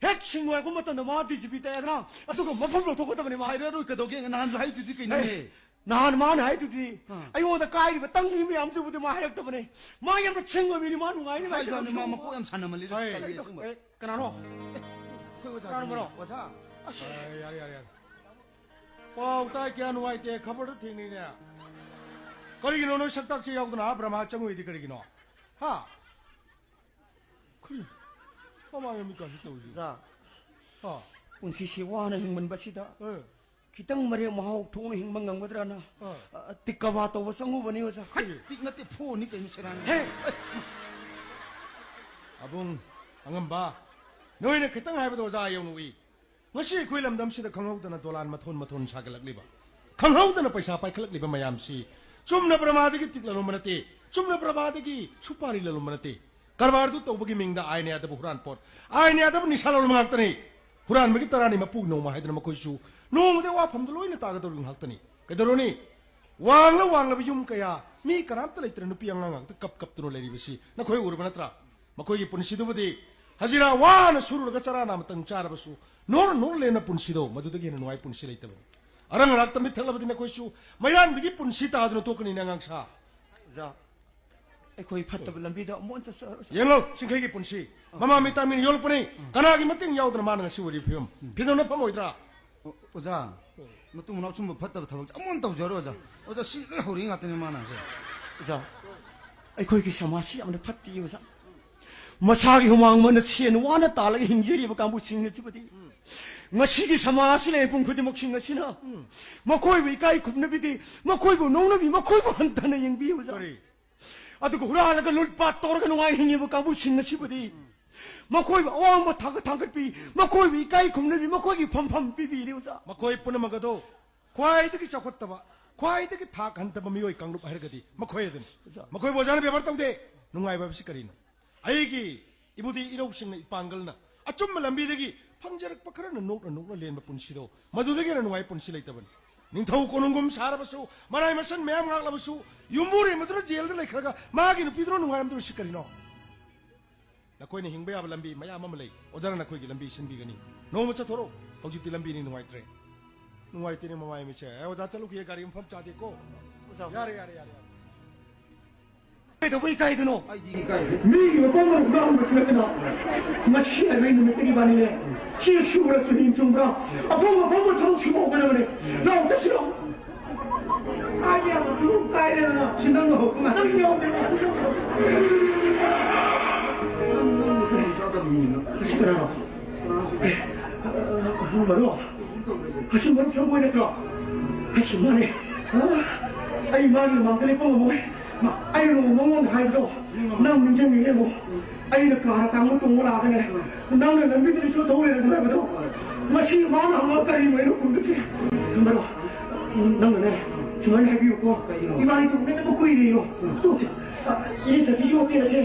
ꯍꯦꯛ ꯁꯤꯡꯉꯨ ꯍꯥꯏꯔꯛꯄ ꯃꯇꯝꯗ ꯃꯥ ꯗꯤ ꯖꯤ ꯄꯤ ꯇꯛꯑꯦꯗꯅ, ꯑꯗꯨꯒ ꯃꯐꯝ ꯂꯧꯊꯣꯛꯀꯗꯕꯅꯦ ꯃꯥ꯫ ꯍꯥꯏꯔꯔꯣꯏ, ꯀꯩꯗꯧꯒꯦ? ꯅꯍꯥꯟꯁꯨ ꯍꯥꯏꯗꯨꯗꯤ ꯀꯩꯅꯣꯅꯦ? ꯑꯦ, ꯅꯍꯥꯟ ꯃꯥꯅ ꯍꯥꯏꯗꯨꯗꯤ, ꯑꯥ꯫ ꯑꯩꯉꯣꯟꯗ ꯀꯥꯏꯔꯤꯕ ꯇꯪꯒꯤ ꯃꯌꯥꯝꯁꯤꯕꯨꯗꯤ ꯃꯥ ꯍꯥꯏꯔꯛꯇꯕꯅꯦ꯫ ꯃꯥ ꯌꯥꯝꯅ ꯁꯤꯡꯕ ꯃꯤꯅꯤ, ꯃꯥ ꯅꯨꯡꯉꯥꯏꯅꯤ, ꯃꯥ ꯍꯥꯏꯕ ꯋꯥꯅꯤ, ꯃꯥ ꯀꯩꯗꯧꯁꯤꯅꯣ? ꯃꯀꯣꯛ ꯌꯥꯝ ꯁꯥꯟꯅꯃꯜꯂꯤꯗ, ꯍꯣꯏ, ꯁꯤ ꯇꯜꯂꯤ, ꯑꯩ, ꯑꯁꯦꯡꯕ꯫ ꯑꯦ, ꯀꯅꯥꯅꯣ? ꯑꯦ, ꯑꯩꯈꯣꯏ ꯑꯣꯖꯥ ꯀꯅꯥꯅꯣ, ꯃꯔꯣ? ꯑꯣꯖꯥ꯫ ꯑꯁ꯫ ꯑꯦ, ꯌꯥꯔꯦ, ꯌꯥꯔꯦ, ꯌꯥꯔꯦ꯫ ꯄꯥꯎ ꯇꯥꯏ, ꯀꯌꯥ ꯅꯨꯡꯉꯥꯏꯇꯦ, ꯈꯕꯔꯗ ꯊꯦꯡꯅꯩꯅꯦ꯫ ꯀꯔꯤꯒꯤꯅꯣ ꯅꯣꯏ ꯁꯛꯇꯥꯛꯁꯦ ꯌꯥꯎꯗꯅ, ꯍꯥ, ꯕ꯭ꯔꯍ꯭ꯃ ꯆꯪꯉꯨꯏꯗꯤ ꯀꯔꯤꯒꯤꯅꯣ? ꯍꯥ? ꯀꯔꯤ? ꯀꯃꯥꯏꯅ ꯃꯤꯀꯥꯟꯁꯤ ꯇꯧꯔꯤꯁꯤ? ꯑꯣꯖꯥ, ꯍꯥ? ꯄꯨꯟꯁꯤꯁꯤ ꯋꯥꯅ ꯍꯤꯡꯃꯟꯕꯁꯤꯗ ꯑꯦ꯫ ꯈꯤꯇꯪ ꯃꯔꯦꯛ ꯃꯍꯥꯎ ꯊꯣꯛꯅ ꯍꯤꯡꯕ ꯉꯝꯒꯗ꯭ꯔꯅ, ꯑꯥ꯫ ꯑ, ꯇꯤꯛꯀꯕꯥ ꯇꯧꯕ ꯆꯪꯉꯨꯕꯅꯤ, ꯑꯣꯖꯥ꯫ ꯍꯩ, ꯇꯤꯛ ꯅꯠꯇꯦ, ꯐꯣꯟꯅꯤ ꯀꯩꯅꯣ, ꯁꯦꯔꯥꯟ꯫ ꯍꯦ! ꯑꯕꯨꯡ, ꯑꯉꯝꯕ, ꯅꯣꯏꯅ ꯈꯤꯇꯪ ꯍꯥꯏꯕꯗ ꯑꯣꯖꯥ ꯌꯧꯅ ꯎꯏ꯫ ꯉꯁꯤ ꯑꯩꯈꯣꯏ ꯂꯝꯗꯝꯁꯤꯗ ꯈꯪꯍꯧꯗꯅ ꯗꯣꯂꯥꯟ ꯃꯊꯣꯟ ꯃꯊꯣꯟ ꯁꯥꯒꯠꯂꯛꯂꯤꯕ, ꯈꯪꯍꯧꯗꯅ ꯄꯩꯁꯥ ꯄꯥꯏꯈꯠꯂꯛꯂꯤꯕ ꯃꯌꯥꯝꯁꯤ ꯆꯨꯝꯅ ꯕ꯭ꯔꯍ꯭ꯃꯥꯗꯒꯤ ꯇꯤꯛ ꯂꯂꯣꯟꯕ ꯅꯠꯇꯦ, ꯆꯨꯝꯅ ꯕ꯭ꯔꯍ꯭ꯃꯥꯗꯒꯤ ꯁꯨꯄꯥꯔꯤ ꯂꯂꯣꯟꯕ ꯅꯠꯇꯦ꯫ ꯀꯔꯕꯥꯔꯗꯨ ꯇꯧꯕꯒꯤ ꯃꯤꯡꯗ ꯑꯥꯏꯟ ꯌꯥꯗꯕ ꯍꯨꯔꯥꯟ ꯄꯣꯠ, ꯑꯥꯏꯟ ꯌꯥꯗꯕ ꯅꯤꯁꯥ ꯂꯧꯔꯕ ꯉꯥꯛꯇꯅꯤ꯫ ꯍꯨꯔꯥꯟꯕꯒꯤ ꯇꯔꯥꯅꯤ ꯃꯄꯨ ꯅꯣꯡꯃ ꯍꯥꯏꯗꯅ ꯃꯈꯣꯏꯁꯨ ꯅꯣꯡꯃꯗꯤ ꯑꯋꯥꯐꯝꯗ ꯂꯣꯏꯅ ꯇꯥꯒꯗꯧꯔꯤꯕ ꯉꯥꯛꯇꯅꯤ꯫ ꯀꯩꯗꯧꯔꯨꯅꯤ? ꯋꯥꯡꯂ ꯋꯥꯡꯂꯕ ꯌꯨꯝ ꯀꯌꯥ, ꯃꯤ ꯀꯅꯥꯝꯇ ꯂꯩꯇ꯭ꯔ ꯅꯨꯄꯤ ꯑꯉꯥꯡ ꯉꯥꯛꯇ ꯀꯞ ꯀꯞꯇꯨꯅ ꯂꯩꯔꯤꯕꯁꯤ ꯅꯈꯣꯏ ꯎꯔꯕ ꯅꯠꯇ꯭ꯔꯥ? ꯃꯈꯣꯏꯒꯤ ꯄꯨꯟꯁꯤꯗꯨꯕꯨꯗꯤ ꯍꯖꯤꯔꯥ ꯋꯥꯅ ꯁꯨꯔꯨꯔꯒ ꯆꯔꯥ ꯅꯥꯝꯇꯪ ꯆꯥꯔꯕꯁꯨ, ꯅꯣꯔ ꯅꯣꯔ ꯂꯦꯟꯅ ꯄꯨꯟꯁꯤꯗꯣ, ꯃꯗꯨꯗꯒꯤ ꯍꯦꯟꯅ ꯅꯨꯡꯉꯥꯏ ꯄꯨꯟꯁꯤ ꯂꯩꯇꯕꯅꯤ꯫ ꯑꯔꯪ ꯑꯔꯥꯛꯇ ꯃꯤꯠ ꯊꯛꯂꯕꯗꯤ ꯅꯈꯣꯏꯁꯨ ꯃꯩꯔꯥꯟꯕꯤꯒꯤ ꯄꯨꯟꯁꯤ ꯇꯥꯗꯨꯅ ꯇꯣꯛꯀꯅꯤꯅꯦ, ꯑꯉꯥꯡꯁꯥ꯫ ꯑꯣꯖꯥ, ꯑꯩꯈꯣꯏ ꯐꯠꯇꯕ ꯂꯝꯕꯤꯗ ꯑꯃꯨꯛ ꯍꯟꯅ ꯆꯠꯆꯔꯔꯣꯏ, ꯑꯣꯖꯥ꯫ ꯌꯦꯡꯂꯣ, ꯆꯤꯡꯈꯩꯒꯤ ꯄꯨꯟꯁꯤ꯫ ꯃꯃꯥ ꯃꯤꯇꯥꯃꯤꯅ ꯌꯣꯜꯂꯛꯄꯅꯤ꯫ ꯀꯅꯥꯒꯤ ꯃꯇꯦꯡ ꯌꯥꯎꯗꯅ ꯃꯥꯅ ꯉꯁꯤ ꯑꯣꯏꯔꯤꯕ ꯐꯤꯕꯝ? ꯐꯤꯗꯧꯅ ꯐꯝꯃꯣꯏꯗ꯭ꯔꯥ? ꯑꯣ-, ꯑꯣꯖꯥ, ꯃꯇꯨꯡ ꯃꯅꯥꯎ ꯁꯨꯝꯕ ꯐꯠꯇꯕ ꯊꯕꯛꯁꯦ ꯑꯃꯨꯛ ꯍꯟꯅ ꯇꯧꯖꯔꯣꯏ, ꯑꯣꯖꯥ꯫ ꯑꯣꯖꯥ, ꯁꯤ ꯂꯣꯏ ꯍꯧꯔꯤ ꯉꯥꯛꯇꯅꯤ ꯃꯥꯅ ꯍꯥꯏꯁꯦ꯫ ꯑꯣꯖꯥ, ꯑꯩꯈꯣꯏꯒꯤ ꯁꯃꯥꯖꯁꯤ ꯌꯥꯝꯅ ꯐꯠꯇꯦ, ꯑꯣꯖꯥ꯫ ꯃꯁꯥꯒꯤ ꯍꯨꯃꯥꯡ ꯃꯟꯅ ꯁꯦꯟ ꯋꯥꯅ ꯇꯥꯜꯂꯒ ꯍꯤꯡꯖꯔꯤꯕ ꯀꯥꯡꯕꯨꯁꯤꯡ ꯑꯁꯤꯕꯨꯗꯤ ꯉꯁꯤꯒꯤ ꯁꯃꯥꯖ ꯑꯁꯤ ꯂꯩꯔꯤꯕ ꯃꯤꯄꯨꯝ ꯈꯨꯗꯤꯡꯃꯛꯁꯤꯡ ꯑꯁꯤꯅ ꯃꯈꯣꯏꯕꯨ ꯏꯀꯥꯏ ꯈꯨꯝꯅꯕꯤꯗꯦ, ꯃꯈꯣꯏꯕꯨ ꯅꯣꯛꯅꯕꯤ, ꯃꯈꯣꯏꯕꯨ ꯍꯟꯊꯅ ꯌꯦꯡꯕꯤ, ꯑꯣꯖꯥ꯫ ꯀꯔꯤ? ꯑꯗꯨꯒ ꯍꯨꯔꯥꯜꯂꯒ ꯂꯨꯠꯄꯥꯠ ꯇꯧꯔꯒ ꯅꯨꯡꯉꯥꯏꯅ ꯍꯤꯡꯉꯤꯕ ꯀꯥꯡꯕꯨꯁꯤꯡ ꯑꯁꯤꯕꯨꯗꯤ ꯃꯈꯣꯏꯕꯨ ꯑꯋꯥꯡꯕ ꯊꯥꯛꯇ ꯊꯥꯡꯒꯠꯄꯤ, ꯃꯈꯣꯏꯕꯨ ꯏꯀꯥꯏ ꯈꯨꯝꯅꯕꯤ, ꯃꯈꯣꯏꯒꯤ ꯐꯝꯐꯝ ꯄꯤꯕꯤꯔꯤ, ꯑꯣꯖꯥ꯫ ꯃꯈꯣꯏ ꯄꯨꯝꯅꯃꯛ ꯑꯗꯨ ꯈ꯭ꯋꯥꯏꯗꯒꯤ ꯆꯥꯎꯈꯠꯇꯕ, ꯈ꯭ꯋꯥꯏꯗꯒꯤ ꯊꯥꯛ ꯍꯟꯊꯕ ꯃꯤꯑꯣꯏ ꯀꯥꯡꯂꯨꯞ ꯍꯥꯏꯔꯒꯗꯤ ꯃꯈꯣꯏ ꯑꯗꯨꯅꯤ꯫ ꯑꯣꯖꯥ꯫ ꯃꯈꯣꯏꯕꯨ ꯑꯣꯖꯥꯅ ꯕꯦꯕꯥꯔ ꯇꯧꯗꯦ꯫ ꯅꯨꯡꯉꯥꯏꯕ ꯍꯥꯏꯕꯁꯤ ꯀꯔꯤꯅꯣ? ꯑꯩꯒꯤ ꯏꯕꯨꯙꯤ ꯏꯔꯧꯁꯤꯡꯅ ꯏꯄꯥꯡꯒꯜꯅ ꯑꯆꯨꯝꯕ ꯂꯝꯕꯤꯗꯒꯤ ꯐꯪꯖꯔꯛꯄ ꯈꯔꯅ ꯅꯣꯛꯅ ꯅꯣꯛꯅ ꯂꯦꯟꯕ ꯄꯨꯟꯁꯤꯗꯣ, ꯃꯗꯨꯗꯒꯤ ꯍꯦꯟꯅ ꯅꯨꯡꯉꯥꯏꯕ ꯄꯨꯟꯁꯤ ꯂꯩꯇꯕꯅꯤ꯫ ꯅꯤꯡꯊꯧ ꯀꯣꯅꯨꯡꯒꯨꯝ ꯁꯥꯔꯕꯁꯨ, ꯃꯔꯥꯏ ꯃꯁꯟ ꯃꯌꯥꯝ ꯉꯥꯛꯂꯕꯁꯨ, ꯌꯨꯝꯕꯨꯔꯦꯝꯕꯗꯨꯅ ꯖꯦꯜꯗ ꯂꯩꯈ꯭ꯔꯒ ꯃꯥꯒꯤ ꯅꯨꯄꯤꯗꯨꯅ ꯅꯨꯡꯉꯥꯏꯔꯝꯗꯣꯔꯤꯁꯤ ꯀꯔꯤꯅꯣ? ꯅꯈꯣꯏꯅ ꯍꯤꯡꯕ ꯌꯥꯕ ꯂꯝꯕꯤ ꯃꯌꯥꯝ ꯑꯃ ꯂꯩ꯫ ꯑꯣꯖꯥꯅ ꯅꯈꯣꯏꯒꯤ ꯂꯝꯕꯤ ꯁꯤꯟꯕꯤꯒꯅꯤ꯫ ꯅꯣꯡꯃ ꯆꯠꯊꯣꯔꯛꯎ꯫ ꯍꯧꯖꯤꯛꯇꯤ ꯂꯝꯕꯤꯅꯤ ꯅꯨꯡꯉꯥꯏꯇ꯭ꯔꯦ꯫ ꯅꯨꯡꯉꯥꯏꯇꯦꯅꯦ ꯃꯃꯥꯏ ꯃꯤꯠꯁꯦ꯫ ꯑꯦ, ꯑꯣꯖꯥ ꯆꯠꯂꯨꯈꯤꯒꯦ, ꯒꯥꯔꯤ ꯃꯐꯝ ꯆꯥꯗꯦꯀꯣ꯫ ꯑꯣꯖꯥ꯫ ꯌꯥꯔꯦ, ꯌꯥꯔꯦ, ꯌꯥꯔꯦ, ꯌꯥꯔꯦ꯫ ꯀꯩꯗꯧꯕꯩ ꯏꯀꯥꯏꯗꯅꯣ? ꯑꯩꯗꯤ ꯏꯀꯥꯏꯗꯦ꯫ ꯃꯤꯒꯤ ꯃꯄꯣꯛ ꯃꯔꯨꯞ ꯌꯥꯎꯔꯝꯕꯁꯨ ꯅꯠꯇꯅ, ꯉꯁꯤ ꯍꯥꯏꯕ ꯅꯨꯃꯤꯠꯇꯒꯤ ꯏꯕꯥꯅꯤꯅꯦ, ꯆꯦꯛ ꯁꯨꯕ꯭ꯔꯥ ꯆꯨꯍꯤꯡ ꯆꯨꯝꯕ꯭ꯔꯥ, ꯑꯐꯪ ꯑꯐꯪꯕ ꯊꯕꯛ ꯁꯨꯕ ꯍꯧꯒꯗꯕꯅꯦ꯫ ꯂꯥꯛꯑꯣ, ꯆꯠꯁꯤꯔꯣ? ꯀꯥꯏꯗꯦ ꯍꯥꯏꯕꯁꯨ ꯀꯥꯏꯔꯦꯗꯅ꯫ ꯁꯤ ꯅꯪꯅ ꯍꯧꯕ ꯉꯥꯛꯇꯅꯤ꯫ ꯅꯪ ꯌꯥꯎꯗꯦ꯫ ꯅꯪ, ꯅꯪ ꯃꯊꯧ ꯆꯥꯗꯕ ꯃꯤꯅꯤ ꯅꯪ꯫ ꯑꯁꯤ ꯀꯅꯥꯅꯣ? ꯑꯦ, ꯃꯔꯨꯞ꯫ ꯑꯁꯤ ꯃꯔꯨꯞ ꯁꯪꯒꯣꯏ ꯅꯠꯇ꯭ꯔꯣ? ꯑꯁꯤ ꯃꯥꯅꯦ꯫ ꯑ, ꯑꯩ ꯃꯥꯒꯤ ꯃꯃꯥꯡꯗ ꯂꯦꯞꯄ ꯉꯝꯃꯣꯏ꯫ ꯃꯥ, ꯑꯩ ꯅꯣꯡꯃ ꯃꯉꯣꯟꯗ ꯍꯥꯏꯕꯗꯣ ꯅꯪ ꯅꯤꯡꯁꯤꯡꯉꯤꯅꯦꯕꯣ꯫ ꯑꯩꯅ ꯀꯥꯔ ꯑꯇꯥꯡꯕ ꯇꯣꯡꯕ ꯂꯥꯛꯑꯒꯅꯦ, ꯅꯪꯅ ꯂꯝꯕꯤꯗ ꯔꯤꯛꯁꯣ ꯊꯧ ꯂꯩꯔꯝꯃꯦ ꯍꯥꯏꯕꯗꯣ꯫ ꯃꯁꯤ ꯃꯥꯅ ꯍꯪꯉ ꯀꯔꯤꯅꯣ ꯑꯩꯅ ꯈꯨꯝꯗꯣꯏꯁꯦ? ꯃꯔꯨꯞ, ꯅꯪꯅꯅꯦ, ꯁꯨꯃꯥꯏꯅ ꯍꯥꯏꯕꯤꯌꯨꯀꯣ꯫ ꯀꯩꯅꯣ? ꯏꯕꯥꯅꯤ ꯊꯨꯡꯅꯗꯕ ꯀꯨꯏꯔꯦꯌꯣ꯫ ꯇꯨ, ꯑ, ꯏꯅꯦ ꯁꯇꯤꯒꯤ ꯍꯣꯇꯦꯜ ꯑꯁꯦ,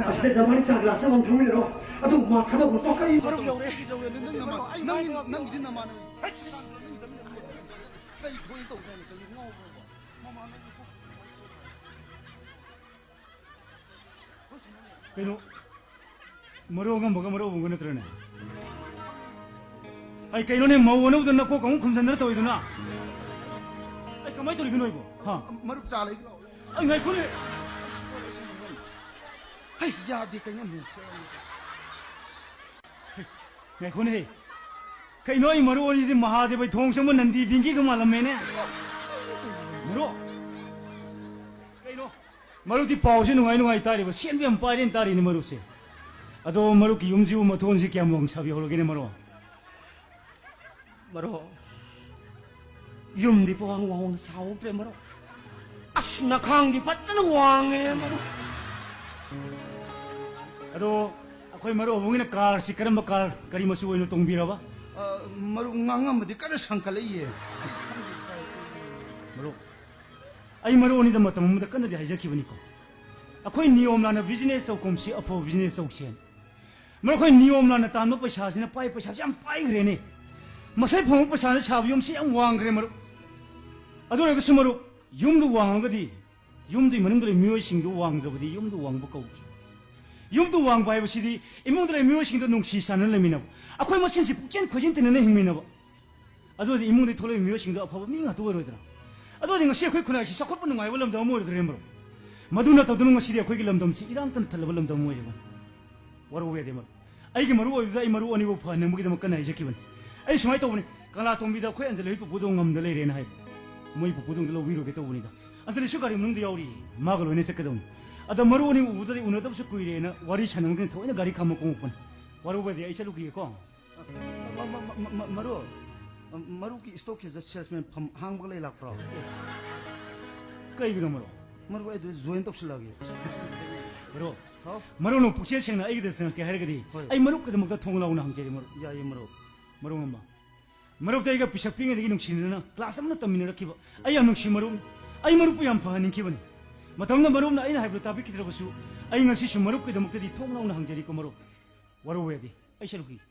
ꯑꯁꯤꯗ ꯅꯕꯥꯅꯤ ꯆꯥ ꯒ꯭ꯂꯥꯁ ꯑꯃꯃꯝ ꯊꯛꯃꯤꯟꯅꯔꯣ꯫ ꯑꯗꯨ ꯃꯥ ꯊꯥꯗꯣꯛꯈ꯭ꯔꯣ꯫ ꯀꯩ ꯃꯔꯨꯞ ꯌꯧꯔꯦ, ꯌꯧꯔꯦ꯫ ꯅꯪ ꯅꯃꯥꯟ-, ꯅꯪ, ꯅꯪꯒꯤꯗꯤ ꯅꯃꯥꯟꯅꯕ꯫ ꯑꯁ! ꯀꯩ ꯊꯣꯛꯏ ꯇꯧꯗꯣꯏꯅꯣ? ꯀꯩ ꯉꯥꯎꯕ꯭ꯔꯣ? ꯃꯃꯥꯟꯅꯕ ꯀꯩꯅꯣ? ꯃꯔꯨ ꯑꯉꯝꯕꯒ ꯃꯔꯨ ꯑꯕꯨꯡꯒ ꯅꯠꯇ꯭ꯔꯅꯦ? ꯑꯩ ꯀꯩꯅꯣꯅꯦ, ꯃꯧ ꯑꯅꯧꯕꯗ ꯅꯀꯣꯛ ꯑꯃꯨꯛ ꯈꯨꯝꯖꯟꯗꯅ ꯇꯧꯋꯤꯗꯨꯅ? ꯑꯩ ꯀꯃꯥꯏꯅ ꯇꯧꯔꯤꯒꯤꯅꯣ ꯑꯩꯕꯣ? ꯍꯥ? ꯃꯔꯨꯞ ꯆꯥ ꯂꯩꯕ ꯂꯥꯛꯑꯣ꯫ ꯑꯩ ꯉꯥꯏꯈꯣꯅꯦ꯫ ꯍꯩ, ꯌꯥꯗꯦ ꯀꯩꯅꯣ꯫ ꯉꯥꯏꯈꯣꯅꯦꯍꯦ꯫ ꯀꯩꯅꯣ ꯑꯩ ꯃꯔꯨ ꯑꯅꯤꯁꯤꯗꯤ ꯃꯍꯥꯗꯦꯕ ꯊꯣꯡ ꯆꯪꯕ ꯅꯟꯗꯤ ꯕꯤꯡꯒꯤꯒ ꯃꯥꯜꯂꯝꯃꯦꯅꯦ꯫ ꯃꯔꯨ꯫ ꯀꯩꯅꯣ? ꯃꯔꯨꯞꯇꯤ ꯄꯥꯎꯁꯦ ꯅꯨꯡꯉꯥꯏ ꯅꯨꯡꯉꯥꯏ ꯇꯥꯔꯤꯕ, ꯁꯦꯟꯕ ꯌꯥꯝ ꯄꯥꯏꯔꯦꯅ ꯇꯥꯔꯤꯅꯦ ꯃꯔꯨꯞꯁꯦ꯫ ꯑꯗꯣ ꯃꯔꯨꯞꯀꯤ ꯌꯨꯝꯁꯤꯕꯨ ꯃꯊꯣꯟꯁꯤ ꯀꯌꯥꯝ ꯋꯥꯡ ꯁꯥꯕꯤꯍꯧꯔꯒꯦꯅꯦ ꯃꯔꯨꯞ? ꯃꯔꯨꯞ, ꯌꯨꯝꯗꯤ ꯄꯋꯥꯡ ꯋꯥꯡꯅ ꯁꯥꯍꯧꯗ꯭ꯔꯦ ꯃꯔꯨꯞ꯫ ꯑꯁ, ꯅꯈꯥꯡꯗꯤ ꯐꯖꯅ ꯋꯥꯡꯉꯦ ꯃꯔꯨꯞ꯫ ꯑꯗꯣ ꯑꯩꯈꯣꯏ ꯃꯔꯨꯞ ꯑꯕꯨꯡꯒꯤꯅ ꯀꯥꯔꯁꯤ ꯀꯔꯝꯕ ꯀꯥꯔ, ꯀꯔꯤ ꯃꯆꯨ ꯑꯣꯏꯅ ꯇꯣꯡꯕꯤꯔꯕ? ꯑ, ꯃꯔꯨꯞ, ꯉꯥꯉꯝꯕꯗꯤ ꯀꯟꯅ ꯁꯪꯀꯠꯂꯛꯏꯌꯦ꯫ ꯃꯔꯨꯞ, ꯑꯩ ꯃꯔꯨꯞ ꯑꯅꯤꯗ ꯃꯇꯝ ꯑꯃꯗ ꯀꯟꯅꯗꯤ ꯍꯥꯏꯖꯈꯤꯕꯅꯤꯀꯣ꯫ ꯑꯩꯈꯣꯏ ꯅꯤꯌꯣꯝ ꯂꯥꯟꯅ ꯕꯤꯖꯤꯅꯦꯁ ꯇꯧ ꯀꯨꯝꯁꯤ, ꯑꯐꯕ ꯕꯤꯖꯤꯅꯦꯁ ꯇꯧꯁꯦꯅ꯫ ꯃꯔꯨꯞ, ꯑꯩꯈꯣꯏ ꯅꯤꯌꯣꯝ ꯂꯥꯟꯅ ꯇꯥꯟꯕ ꯄꯩꯁꯥꯁꯤꯅ, ꯄꯥꯏ ꯄꯩꯁꯥꯁꯤ ꯌꯥꯝ ꯄꯥꯏꯈ꯭ꯔꯦꯅꯦ꯫ ꯃꯁꯤꯗ ꯐꯪꯕ ꯄꯩꯁꯥꯅ ꯁꯥꯕ ꯌꯨꯝꯁꯤ ꯌꯥꯝ ꯋꯥꯡꯈ꯭ꯔꯦ ꯃꯔꯨꯞ꯫ ꯑꯗꯨ ꯑꯣꯏꯔꯒꯁꯨ ꯃꯔꯨꯞ, ꯌꯨꯝꯗꯨ ꯋꯥꯡꯉꯒꯗꯤ ꯌꯨꯝꯗꯨꯒꯤ ꯃꯅꯨꯡꯗ ꯂꯩꯕ ꯃꯤꯑꯣꯏꯁꯤꯡꯗꯨ ꯋꯥꯡꯗ꯭ꯔꯕꯗꯤ ꯌꯨꯝꯗꯨ ꯋꯥꯡꯕ ꯀꯧꯗꯦ꯫ ꯌꯨꯝꯗꯨ ꯋꯥꯡꯕ ꯍꯥꯏꯕꯁꯤꯗꯤ ꯏꯃꯨꯡꯗ ꯂꯩꯕ ꯃꯤꯑꯣꯏꯁꯤꯡꯗ ꯅꯨꯡꯁꯤ ꯆꯥꯟꯅꯅ ꯂꯩꯃꯤꯟꯅꯕ, ꯑꯩꯈꯣꯏ ꯃꯁꯦꯟꯁꯤ ꯄꯨꯛꯆꯦꯟ ꯈꯣꯏꯖꯦꯟ ꯇꯤꯟꯅꯅ ꯍꯤꯡꯃꯤꯟꯅꯕ꯫ ꯑꯗꯨꯗꯤ ꯏꯃꯨꯡꯗꯒꯤ ꯊꯣꯛꯂꯛꯏꯕ ꯃꯤꯑꯣꯏꯁꯤꯡꯗꯣ ꯑꯐꯕ ꯃꯤ ꯉꯥꯛꯇ ꯑꯣꯏꯔꯣꯏꯗ꯭ꯔꯥ? ꯑꯗꯨꯗꯤ ꯉꯁꯤ ꯑꯩꯈꯣꯏ ꯈꯨꯟꯅꯥꯏꯁꯤ ꯆꯥꯎꯈꯠꯄ ꯅꯨꯡꯉꯥꯏꯕ ꯂꯝꯗꯝ ꯑꯃ ꯑꯣꯏꯔꯣꯏꯗ꯭ꯔꯦ ꯃꯔꯨꯞ? ꯃꯗꯨ ꯅꯠꯇꯕꯗꯅ ꯉꯁꯤꯗꯤ ꯑꯩꯈꯣꯏꯒꯤ ꯂꯝꯗꯝꯁꯤ ꯏꯔꯥꯡ ꯇꯅ ꯊꯜꯂꯕ ꯂꯝꯗꯝ ꯑꯃ ꯑꯣꯏꯔꯦ꯫ ꯋꯥꯔꯧꯕ ꯌꯥꯗꯦ ꯃꯔꯨꯞ꯫ ꯑꯩꯒꯤ ꯃꯔꯨ ꯑꯣꯏꯕꯗ ꯑꯩ ꯃꯔꯨ ꯑꯅꯤꯕꯨ ꯐꯍꯟꯅꯤꯡꯕꯒꯤꯗꯃꯛ ꯀꯟꯅ ꯍꯥꯏꯖꯈꯤꯕꯅꯤ꯫ ꯑꯩ ꯁꯨꯃꯥꯏꯅ ꯇꯧꯕꯅꯤ, ꯀꯪꯂꯥꯇꯣꯡꯕꯤꯗ ꯑꯩꯈꯣꯏ ꯑꯟꯖꯂꯤ ꯍꯣꯏ ꯄꯨꯄꯨꯗꯣ ꯉꯝꯗ ꯂꯩꯔꯦꯅ ꯍꯥꯏꯕ꯫ ꯃꯣꯏ ꯄꯨꯄꯨꯗꯣ ꯑꯝꯇ ꯂꯧꯕꯤꯔꯨꯒꯦ ꯇꯧꯕꯅꯤꯗ꯫ ꯑꯟꯖꯂꯤꯁꯨ ꯒꯥꯔꯤ ꯃꯅꯨꯡꯗ ꯌꯥꯎꯔꯤ, ꯃꯥꯒ ꯂꯣꯏꯅ ꯆꯠꯀꯗꯧꯅꯤ꯫ ꯑꯗ ꯃꯔꯨ ꯑꯅꯤ ꯎꯕꯗꯗꯤ ꯎꯅꯗꯕꯁꯨ ꯀꯨꯏꯔꯦꯅ ꯋꯥꯔꯤ ꯁꯥꯟꯅꯕꯒꯤ ꯊꯑꯣꯏꯅ ꯒꯥꯔꯤ ꯈꯥꯝꯃ ꯀꯨꯝꯃꯛꯄꯅꯤ꯫ ꯋꯥꯔꯧꯕ ꯌꯥꯗꯦ, ꯑꯩ ꯆꯠꯂꯨꯈꯤꯒꯦꯀꯣ꯫ ꯃ-, ꯃ-, ꯃ-, ꯃ-, ꯃ-, ꯃꯔꯨꯞ, ꯃꯔꯨꯞꯀꯤ ꯏꯁꯇꯣꯛꯀꯤꯗ ꯁꯦꯜꯁꯃꯦꯟ ꯐꯝ ꯍꯥꯡꯕꯒ ꯂꯩ ꯂꯥꯛꯄ꯭ꯔꯣ? ꯀꯩꯒꯤꯅꯣ ꯃꯔꯨꯞ? ꯃꯔꯨꯞ, ꯑꯩ ꯑꯗꯨꯗ ꯖꯣꯏꯟ ꯇꯧꯁꯤꯜꯂꯛꯑꯒꯦ꯫ ꯃꯔꯨꯞ, ꯍꯥꯎ? ꯃꯔꯨꯞꯅ ꯄꯨꯛꯆꯦꯜ ꯁꯦꯡꯅ ꯑꯩꯒꯤꯗ ꯆꯪꯉꯛꯀꯦ ꯍꯥꯏꯔꯒꯗꯤ, ꯍꯣꯏ꯫ ꯑꯩ ꯃꯔꯨꯞꯀꯤꯗꯃꯛꯇ ꯊꯣꯡ ꯂꯥꯎꯅ ꯍꯥꯡꯖꯔꯤ ꯃꯔꯨꯞ꯫ ꯌꯥꯏꯌꯦ ꯃꯔꯨꯞ꯫ ꯃꯔꯨꯞ ꯑꯃ꯫ ꯃꯔꯨꯞꯇ ꯑꯩꯒ ꯄꯤꯁꯛ ꯄꯤꯛꯉꯩꯗꯒꯤ ꯅꯨꯡꯁꯤꯅꯗꯨꯅ ꯀ꯭ꯂꯥꯁ ꯑꯃꯅ ꯇꯝꯃꯤꯟꯅꯔꯛꯈꯤꯕ ꯑꯩ ꯌꯥꯝ ꯅꯨꯡꯁꯤ ꯃꯔꯨꯞꯅꯤ꯫ ꯑꯩ ꯃꯔꯨꯞꯄꯨ ꯌꯥꯝ ꯐꯍꯟꯅꯤꯡꯈꯤꯕꯅꯤ꯫ ꯃꯇꯝꯗ ꯃꯔꯨꯞꯅ ꯑꯩꯅ ꯍꯥꯏꯕꯗꯨ ꯇꯥꯕꯤꯈꯤꯗ꯭ꯔꯕꯁꯨ, ꯑꯩ ꯉꯁꯤꯁꯨ ꯃꯔꯨꯞꯀꯤꯗꯃꯛꯇꯗꯤ ꯊꯣꯡ ꯂꯥꯎꯅ ꯍꯥꯡꯖꯔꯤꯀꯣ ꯃꯔꯨꯞ꯫ ꯋꯥꯔꯧꯕ ꯌꯥꯗꯦ꯫ ꯑꯩ ꯆꯠꯂꯨꯈꯤꯒꯦ꯫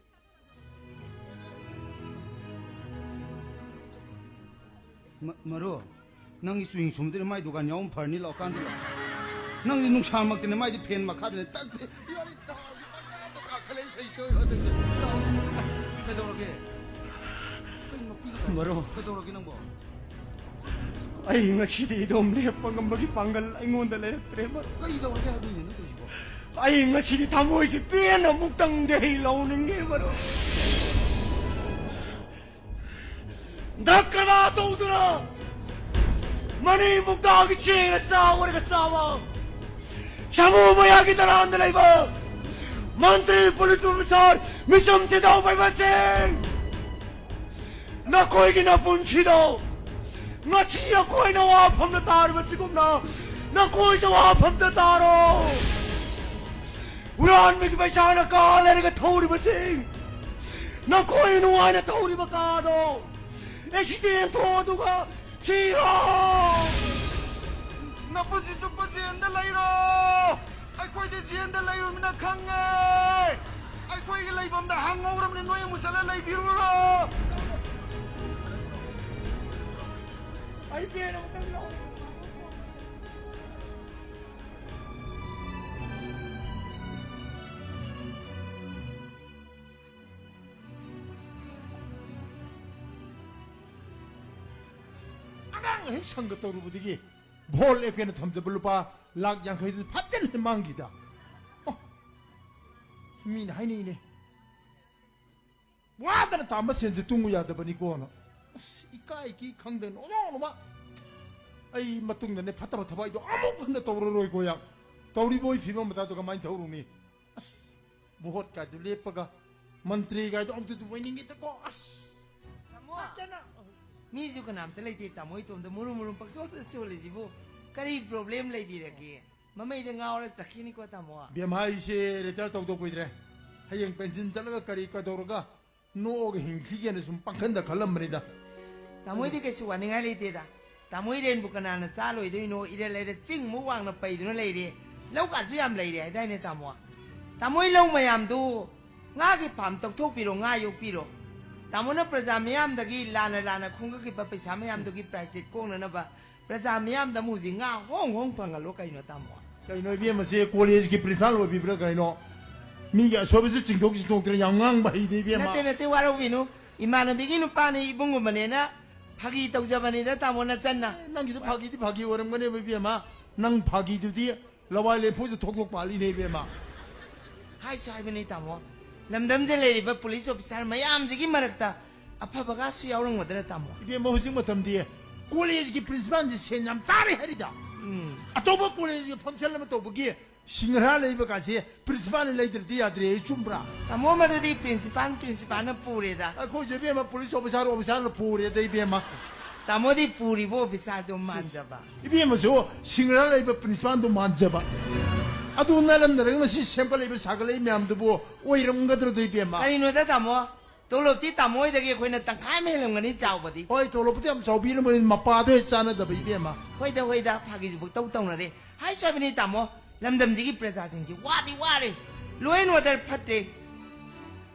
ꯃ-, ꯃꯔꯨꯞ, ꯅꯪꯒꯤ ꯆꯨꯍꯤꯡ ꯁꯨꯝꯕꯗꯨꯅ ꯃꯥꯏ ꯗꯨꯀꯥꯟ ꯌꯥꯎꯐꯝ ꯐꯔꯅꯤ, ꯂꯥꯛꯑꯣ ꯀꯥꯟꯗ ꯂꯥꯛꯑꯣ꯫ ꯅꯪꯗꯤ ꯅꯨꯡꯁꯥꯃꯛꯇꯅꯦ ꯃꯥꯏꯗꯤ ꯐꯦꯟ ꯃꯈꯥꯗꯅꯦ ꯇꯛ ꯇꯛ꯫ ꯌꯥꯔꯦ, ꯗꯥꯎꯁꯦ ꯄꯪꯀꯥꯗ ꯀꯥꯈꯠꯂꯛꯏ, ꯁꯩꯇꯣꯏ ꯍꯟꯗꯛꯇꯤ꯫ ꯗꯥꯎ-, ꯀꯩꯗꯧꯔꯒꯦ? ꯀꯩ ꯃꯄꯤꯒ ꯇꯥꯏ? ꯃꯔꯨꯞ꯫ ꯀꯩꯗꯧꯔꯒꯦ ꯅꯪꯕꯣ? ꯑꯩ ꯉꯁꯤꯗꯤ ꯏꯗꯣꯝ ꯂꯦꯞꯄ ꯉꯝꯕꯒꯤ ꯄꯥꯡꯒꯜ ꯑꯩꯉꯣꯟꯗ ꯂꯩꯔꯛꯇ꯭ꯔꯦ, ꯃꯔꯨꯞ꯫ ꯀꯩꯗꯧꯔꯒꯦ ꯍꯥꯏꯕꯅꯤꯅꯦ ꯅꯪ ꯇꯧꯔꯤꯁꯤꯕꯣ? ꯑꯩ ꯉꯁꯤꯗꯤ ꯊꯃꯣꯏꯁꯤ ꯄꯦꯟꯅ ꯑꯃꯨꯛꯇꯪꯗꯤ ꯑꯩ ꯂꯧꯅꯤꯡꯉꯦ, ꯃꯔꯨꯞ꯫ ꯗ꯭ꯔꯒ ꯀꯔꯕꯥꯔ ꯇꯧꯗꯨꯅ ꯃꯅꯤ ꯃꯨꯛꯇꯥꯒꯤ ꯆꯦꯡꯅ ꯆꯥ ꯑꯣꯏꯔꯒ ꯆꯥꯕ, ꯁꯥꯃꯨ ꯃꯌꯥꯒꯤ ꯗꯂꯥꯟꯗ ꯂꯩꯕ ꯃꯟꯇ꯭ꯔꯤ, ꯄꯨꯂꯤꯁ ꯑꯣꯐꯤꯁꯥꯔ, ꯃꯤꯆꯝ ꯆꯤꯟꯗꯥꯎ ꯄꯥꯏꯕꯁꯤꯡ, ꯅꯈꯣꯏꯒꯤ ꯅꯄꯨꯟꯁꯤꯗꯣ ꯉꯁꯤ ꯑꯩꯈꯣꯏꯅ ꯋꯥꯐꯝꯗ ꯇꯥꯔꯤꯕꯁꯤꯒꯨꯝꯅ ꯅꯈꯣꯏꯁꯨ ꯋꯥꯐꯝꯗ ꯇꯥꯔꯣ꯫ ꯍꯨꯔꯥꯟꯕꯒꯤ ꯄꯩꯁꯥꯅ ꯀꯥ ꯂꯩꯔꯒ ꯊꯧꯔꯤꯕꯁꯤꯡ, ꯅꯈꯣꯏ ꯅꯨꯡꯉꯥꯏꯅ ꯊꯧꯔꯤꯕ ꯀꯥꯗꯣ ꯑꯦꯛꯁꯤꯗꯦꯟ ꯊꯣꯛꯑꯗꯨꯒ ꯁꯤꯔꯣ! ꯅꯄꯨꯟꯁꯤ ꯆꯨꯞꯄ ꯖꯦꯟꯗ ꯂꯩꯔꯣ! ꯑꯩꯈꯣꯏꯗꯤ ꯖꯦꯟꯗ ꯂꯩꯔꯨꯃꯤꯅ ꯈꯪꯉꯦ! ꯑꯩꯈꯣꯏꯒꯤ ꯂꯩꯐꯝꯗ ꯍꯪꯍꯧꯔꯕꯅꯤ, ꯅꯣꯏ ꯑꯃꯨꯛ ꯆꯠꯂ ꯂꯩꯕꯤꯔꯨꯔꯣ! ꯑꯩ ꯄꯦꯟ ꯑꯃꯨꯛꯇꯪ ꯂꯧ꯫ ꯑꯉꯥꯡ ꯍꯦꯛ ꯁꯪꯒ ꯇꯧꯔꯨꯕꯗꯒꯤ ꯚꯣꯠ ꯂꯦꯞꯀꯦꯅ ꯊꯝꯖꯕ ꯂꯨꯄꯥ ꯂꯥꯛ ꯌꯥꯡꯈꯩꯗꯨ ꯐꯖꯅ ꯍꯦꯛ ꯃꯥꯡꯈꯤꯗ꯫ ꯑꯣ, ꯃꯤꯅ ꯍꯥꯏꯅꯩꯅꯦ, ꯋꯥꯗꯅ ꯇꯥꯝꯕ ꯁꯦꯟꯁꯦ ꯇꯨꯡꯉꯨ ꯌꯥꯗꯕꯅꯤꯀꯣꯅ꯫ ꯑꯁ, ꯏꯀꯥꯏ ꯏꯀꯤ ꯈꯪꯗꯅ ꯑꯣꯟꯊꯣꯛꯅ ꯑꯩ ꯃꯇꯨꯡꯗꯅꯦ ꯐꯠꯇꯕ ꯊꯕꯛ ꯑꯩꯗꯣ ꯑꯃꯨꯛ ꯍꯟꯅ ꯇꯧꯔꯔꯣꯏꯀꯣ꯫ ꯌꯥꯝ ꯇꯧꯔꯤꯕ ꯐꯤꯕꯝ ꯃꯇꯥꯗꯣ ꯀꯃꯥꯏꯅ ꯇꯧꯔꯨꯅꯤ? ꯑꯁ, ꯚꯣꯠ ꯀꯥꯏꯗꯨ ꯂꯦꯞꯄꯒ ꯃꯟꯇ꯭ꯔꯤ ꯀꯥꯏꯗꯣ ꯑꯝꯇ ꯑꯣꯏꯅꯤꯡꯉꯤꯗꯀꯣ꯫ ꯑꯁ, ꯇꯥꯃꯣ! ꯐꯠꯇꯅ꯫ ꯃꯤꯁꯨ ꯀꯅꯥꯝꯇ ꯂꯩꯇꯦ, ꯇꯥꯃꯣ ꯏꯇꯣꯝꯗ ꯃꯨꯔꯨꯝ ꯃꯨꯔꯨꯝ ꯄꯪꯆꯣꯜꯗ ꯆꯣꯜꯂꯤꯁꯤꯕꯨ ꯀꯔꯤ ꯄ꯭ꯔꯣꯕ꯭ꯂꯦꯝ ꯂꯩꯕꯤꯔꯒꯦ? ꯃꯃꯩꯗ ꯉꯥꯎꯔ ꯆꯠꯈꯤꯅꯤꯀꯣ, ꯇꯥꯃꯣ꯫ ꯕꯦꯝꯃ, ꯑꯩꯁꯦ ꯔꯤꯇꯥꯌꯔ ꯇꯧꯗꯧ ꯀꯨꯏꯗ꯭ꯔꯦ꯫ ꯍꯌꯦꯡ ꯄꯦꯟꯁꯤꯟ ꯆꯠꯂꯒ ꯀꯔꯤ ꯀꯩꯗꯧꯔꯒ ꯅꯣꯛꯑꯒ ꯍꯤꯡꯁꯤꯒꯦꯅ ꯁꯨꯝ ꯄꯥꯡꯈꯟꯗ ꯈꯜꯂꯝꯕꯅꯤꯗ꯫ ꯇꯥꯃꯣꯏꯗꯤ ꯀꯩꯁꯨ ꯋꯥꯅꯤꯡꯉꯥꯏ ꯂꯩꯇꯦꯗ꯫ ꯇꯥꯃꯣ ꯏꯔꯦꯟꯕꯨ ꯀꯅꯥꯅ ꯆꯥ ꯂꯣꯏꯗꯣꯏꯅꯣ? ꯏꯔꯦꯟ ꯂꯩꯔ ꯆꯤꯡꯃꯨꯛ ꯋꯥꯡꯅ ꯄꯩꯗꯨꯅ ꯂꯩꯔꯦ꯫ ꯂꯧ ꯀꯥꯁꯨ ꯌꯥꯝ ꯂꯩꯔꯦ ꯍꯥꯏꯗꯥꯏꯅꯦ ꯇꯥꯃꯣ? ꯇꯥꯃꯣꯏ ꯂꯧ ꯃꯌꯥꯝꯗꯨ ꯉꯥꯒꯤ ꯐꯥꯝ ꯇꯧꯊꯣꯛꯄꯤꯔꯣ, ꯉꯥ ꯌꯣꯛꯄꯤꯔꯣ꯫ ꯇꯥꯃꯣꯅ ꯄ꯭ꯔꯖꯥ ꯃꯤꯌꯥꯝꯗꯒꯤ ꯂꯥꯟꯅ ꯂꯥꯟꯅ ꯈꯣꯝꯒꯠꯈꯤꯕ ꯄꯩꯁꯥ ꯃꯌꯥꯝꯗꯨꯒꯤ ꯄ꯭ꯔꯥꯏꯖꯤꯠ ꯀꯣꯛꯅꯅꯕ ꯄ꯭ꯔꯖꯥ ꯃꯤꯌꯥꯝꯗ ꯑꯃꯨꯛ ꯍꯧꯖꯤꯛ ꯉꯥ ꯍꯣꯡ ꯍꯣꯡ ꯐꯪꯍꯜꯂꯣ ꯀꯩꯅꯣ ꯇꯥꯃꯣ꯫ ꯀꯩꯅꯣ ꯏꯕꯦꯝꯃꯁꯦ ꯀꯣꯂꯦꯖꯀꯤ ꯄ꯭ꯔꯤꯟꯁꯤꯄꯥꯜ ꯑꯣꯏꯕꯤꯕ꯭ꯔꯥ ꯀꯩꯅꯣ? ꯃꯤꯒꯤ ꯑꯁꯣꯏꯕꯁꯨ ꯆꯤꯡꯊꯣꯛ ꯆꯤꯡꯊꯣꯛꯇꯅ ꯌꯥꯝ ꯉꯥꯡꯕ ꯍꯩꯗꯦ ꯏꯕꯦꯝꯃ꯫ ꯅꯠꯇꯦ, ꯅꯠꯇꯦ, ꯋꯥꯔꯧꯕꯤꯅꯨ꯫ ꯏꯃꯥꯟꯅꯕꯤꯒꯤ ꯅꯨꯄꯥꯅꯤ, ꯏꯕꯨꯡꯒꯨꯝꯕꯅꯦꯅ ꯐꯥꯒꯤ ꯇꯧꯖꯕꯅꯤꯗ ꯇꯥꯃꯣ ꯅꯆꯟꯅ꯫ ꯑꯦ, ꯅꯪꯒꯤꯗꯨ ꯐꯥꯒꯤꯗꯤ ꯐꯥꯒꯤ ꯑꯣꯏꯔꯝꯒꯅꯦꯕ ꯏꯕꯦꯝꯃ꯫ ꯅꯪ ꯐꯥꯒꯤꯗꯨꯗꯤ ꯂꯋꯥꯏ ꯂꯦꯝꯐꯨꯁꯨ ꯊꯣꯛ ꯊꯣꯛ ꯄꯥꯜꯂꯤꯅꯦ ꯏꯕꯦꯝꯃ꯫ ꯍꯥꯏꯁꯨ ꯍꯥꯏꯕꯅꯤ ꯇꯥꯃꯣ, ꯂꯝꯗꯝꯁꯤꯗ ꯂꯩꯔꯤꯕ ꯄꯨꯂꯤꯁ ꯑꯣꯐꯤꯁꯥꯔ ꯃꯌꯥꯝꯁꯤꯒꯤ ꯃꯔꯛꯇ ꯑꯐꯕꯒꯁꯨ ꯌꯥꯎꯔꯝꯒꯗ꯭ꯔꯥ ꯇꯥꯃꯣ? ꯏꯕꯦꯝꯃ, ꯍꯧꯖꯤꯛ ꯃꯇꯝꯗꯤ ꯀꯣꯂꯦꯖꯀꯤ ꯄ꯭ꯔꯤꯟꯁꯤꯄꯥꯜꯁꯤ ꯁꯦꯟ ꯌꯥꯝ ꯆꯥꯔꯦ ꯍꯥꯏꯔꯤꯗ꯫ ꯎꯝ꯫ ꯑꯇꯣꯞꯄ ꯀꯣꯂꯦꯖꯀꯤ ꯐꯪꯁꯟ ꯑꯃ ꯇꯧꯕꯒꯤ ꯁꯤꯡꯍꯥꯔꯥ ꯂꯩꯕ ꯀꯥꯁꯦ ꯄ꯭ꯔꯤꯟꯁꯤꯄꯥꯜꯅ ꯂꯩꯗ꯭ꯔꯗꯤ ꯌꯥꯗ꯭ꯔꯦ, ꯑꯩ ꯆꯨꯝꯕ꯭ꯔꯥ? ꯇꯥꯃꯣ, ꯃꯗꯨꯗꯤ ꯄ꯭ꯔꯤꯟꯁꯤꯄꯥꯜ, ꯄ꯭ꯔꯤꯟꯁꯤꯄꯥꯜꯅ ꯄꯨꯔꯦꯗ꯫ ꯑꯩꯈꯣꯏꯁꯨ ꯏꯕꯦꯝꯃ ꯄꯨꯂꯤꯁ ꯑꯣꯐꯤꯁꯥꯔ, ꯑꯣꯐꯤꯁꯥꯔꯅ ꯄꯨꯔꯦꯗ ꯏꯕꯦꯝꯃ꯫ ꯇꯥꯃꯣꯗꯤ ꯄꯨꯔꯤꯕ ꯑꯣꯐꯤꯁꯥꯔꯗꯣ ꯃꯥꯟꯖꯕ꯫ ꯏꯕꯦꯝꯃꯁꯨ ꯁꯤꯡꯍꯥꯔꯥ ꯂꯩꯕ ꯄ꯭ꯔꯤꯟꯁꯤꯄꯥꯜꯗꯣ ꯃꯥꯟꯖꯕ꯫ ꯑꯗꯨ ꯅꯠꯂꯝꯗ꯭ꯔꯒ ꯉꯁꯤ ꯁꯦꯝꯒꯠꯂꯛꯏꯕ ꯁꯥꯒꯠꯂꯛꯏ ꯃꯌꯥꯝꯗꯨꯕꯨ ꯑꯣꯏꯔꯝꯒꯗ꯭ꯔꯗꯣ ꯏꯕꯦꯝꯃ? ꯀꯔꯤꯅꯣꯗ ꯇꯥꯃꯣ? ꯇꯣꯂꯣꯞꯇꯤ ꯇꯥꯃꯣ ꯍꯣꯏꯗꯒꯤ ꯑꯩꯈꯣꯏꯅ ꯇꯪꯈꯥꯏ ꯑꯃ ꯍꯦꯜꯂꯝꯒꯅꯤ ꯆꯥꯎꯕꯗꯤ꯫ ꯍꯣꯏ, ꯇꯣꯂꯣꯞꯄꯨꯗꯤ ꯌꯥꯝ ꯆꯥꯎꯕꯤꯔꯝꯃꯣꯏ, ꯃꯄꯥꯗꯣ ꯍꯦꯛ ꯆꯥꯟꯅꯗꯕ ꯏꯕꯦꯝꯃ꯫ ꯍꯣꯏꯗ, ꯍꯣꯏꯗ, ꯐꯥꯒꯤꯁꯨ ꯄꯪꯇꯧ ꯇꯧꯅꯔꯦ꯫ ꯍꯥꯏꯁꯨ ꯍꯥꯏꯕꯅꯤ ꯇꯥꯃꯣ, ꯂꯝꯗꯝꯁꯤꯒꯤ ꯄ꯭ꯔꯖꯥꯁꯤꯡꯁꯤ ꯋꯥꯗꯤ ꯋꯥꯔꯦ, law and order ꯐꯠꯇ꯭ꯔꯦ꯫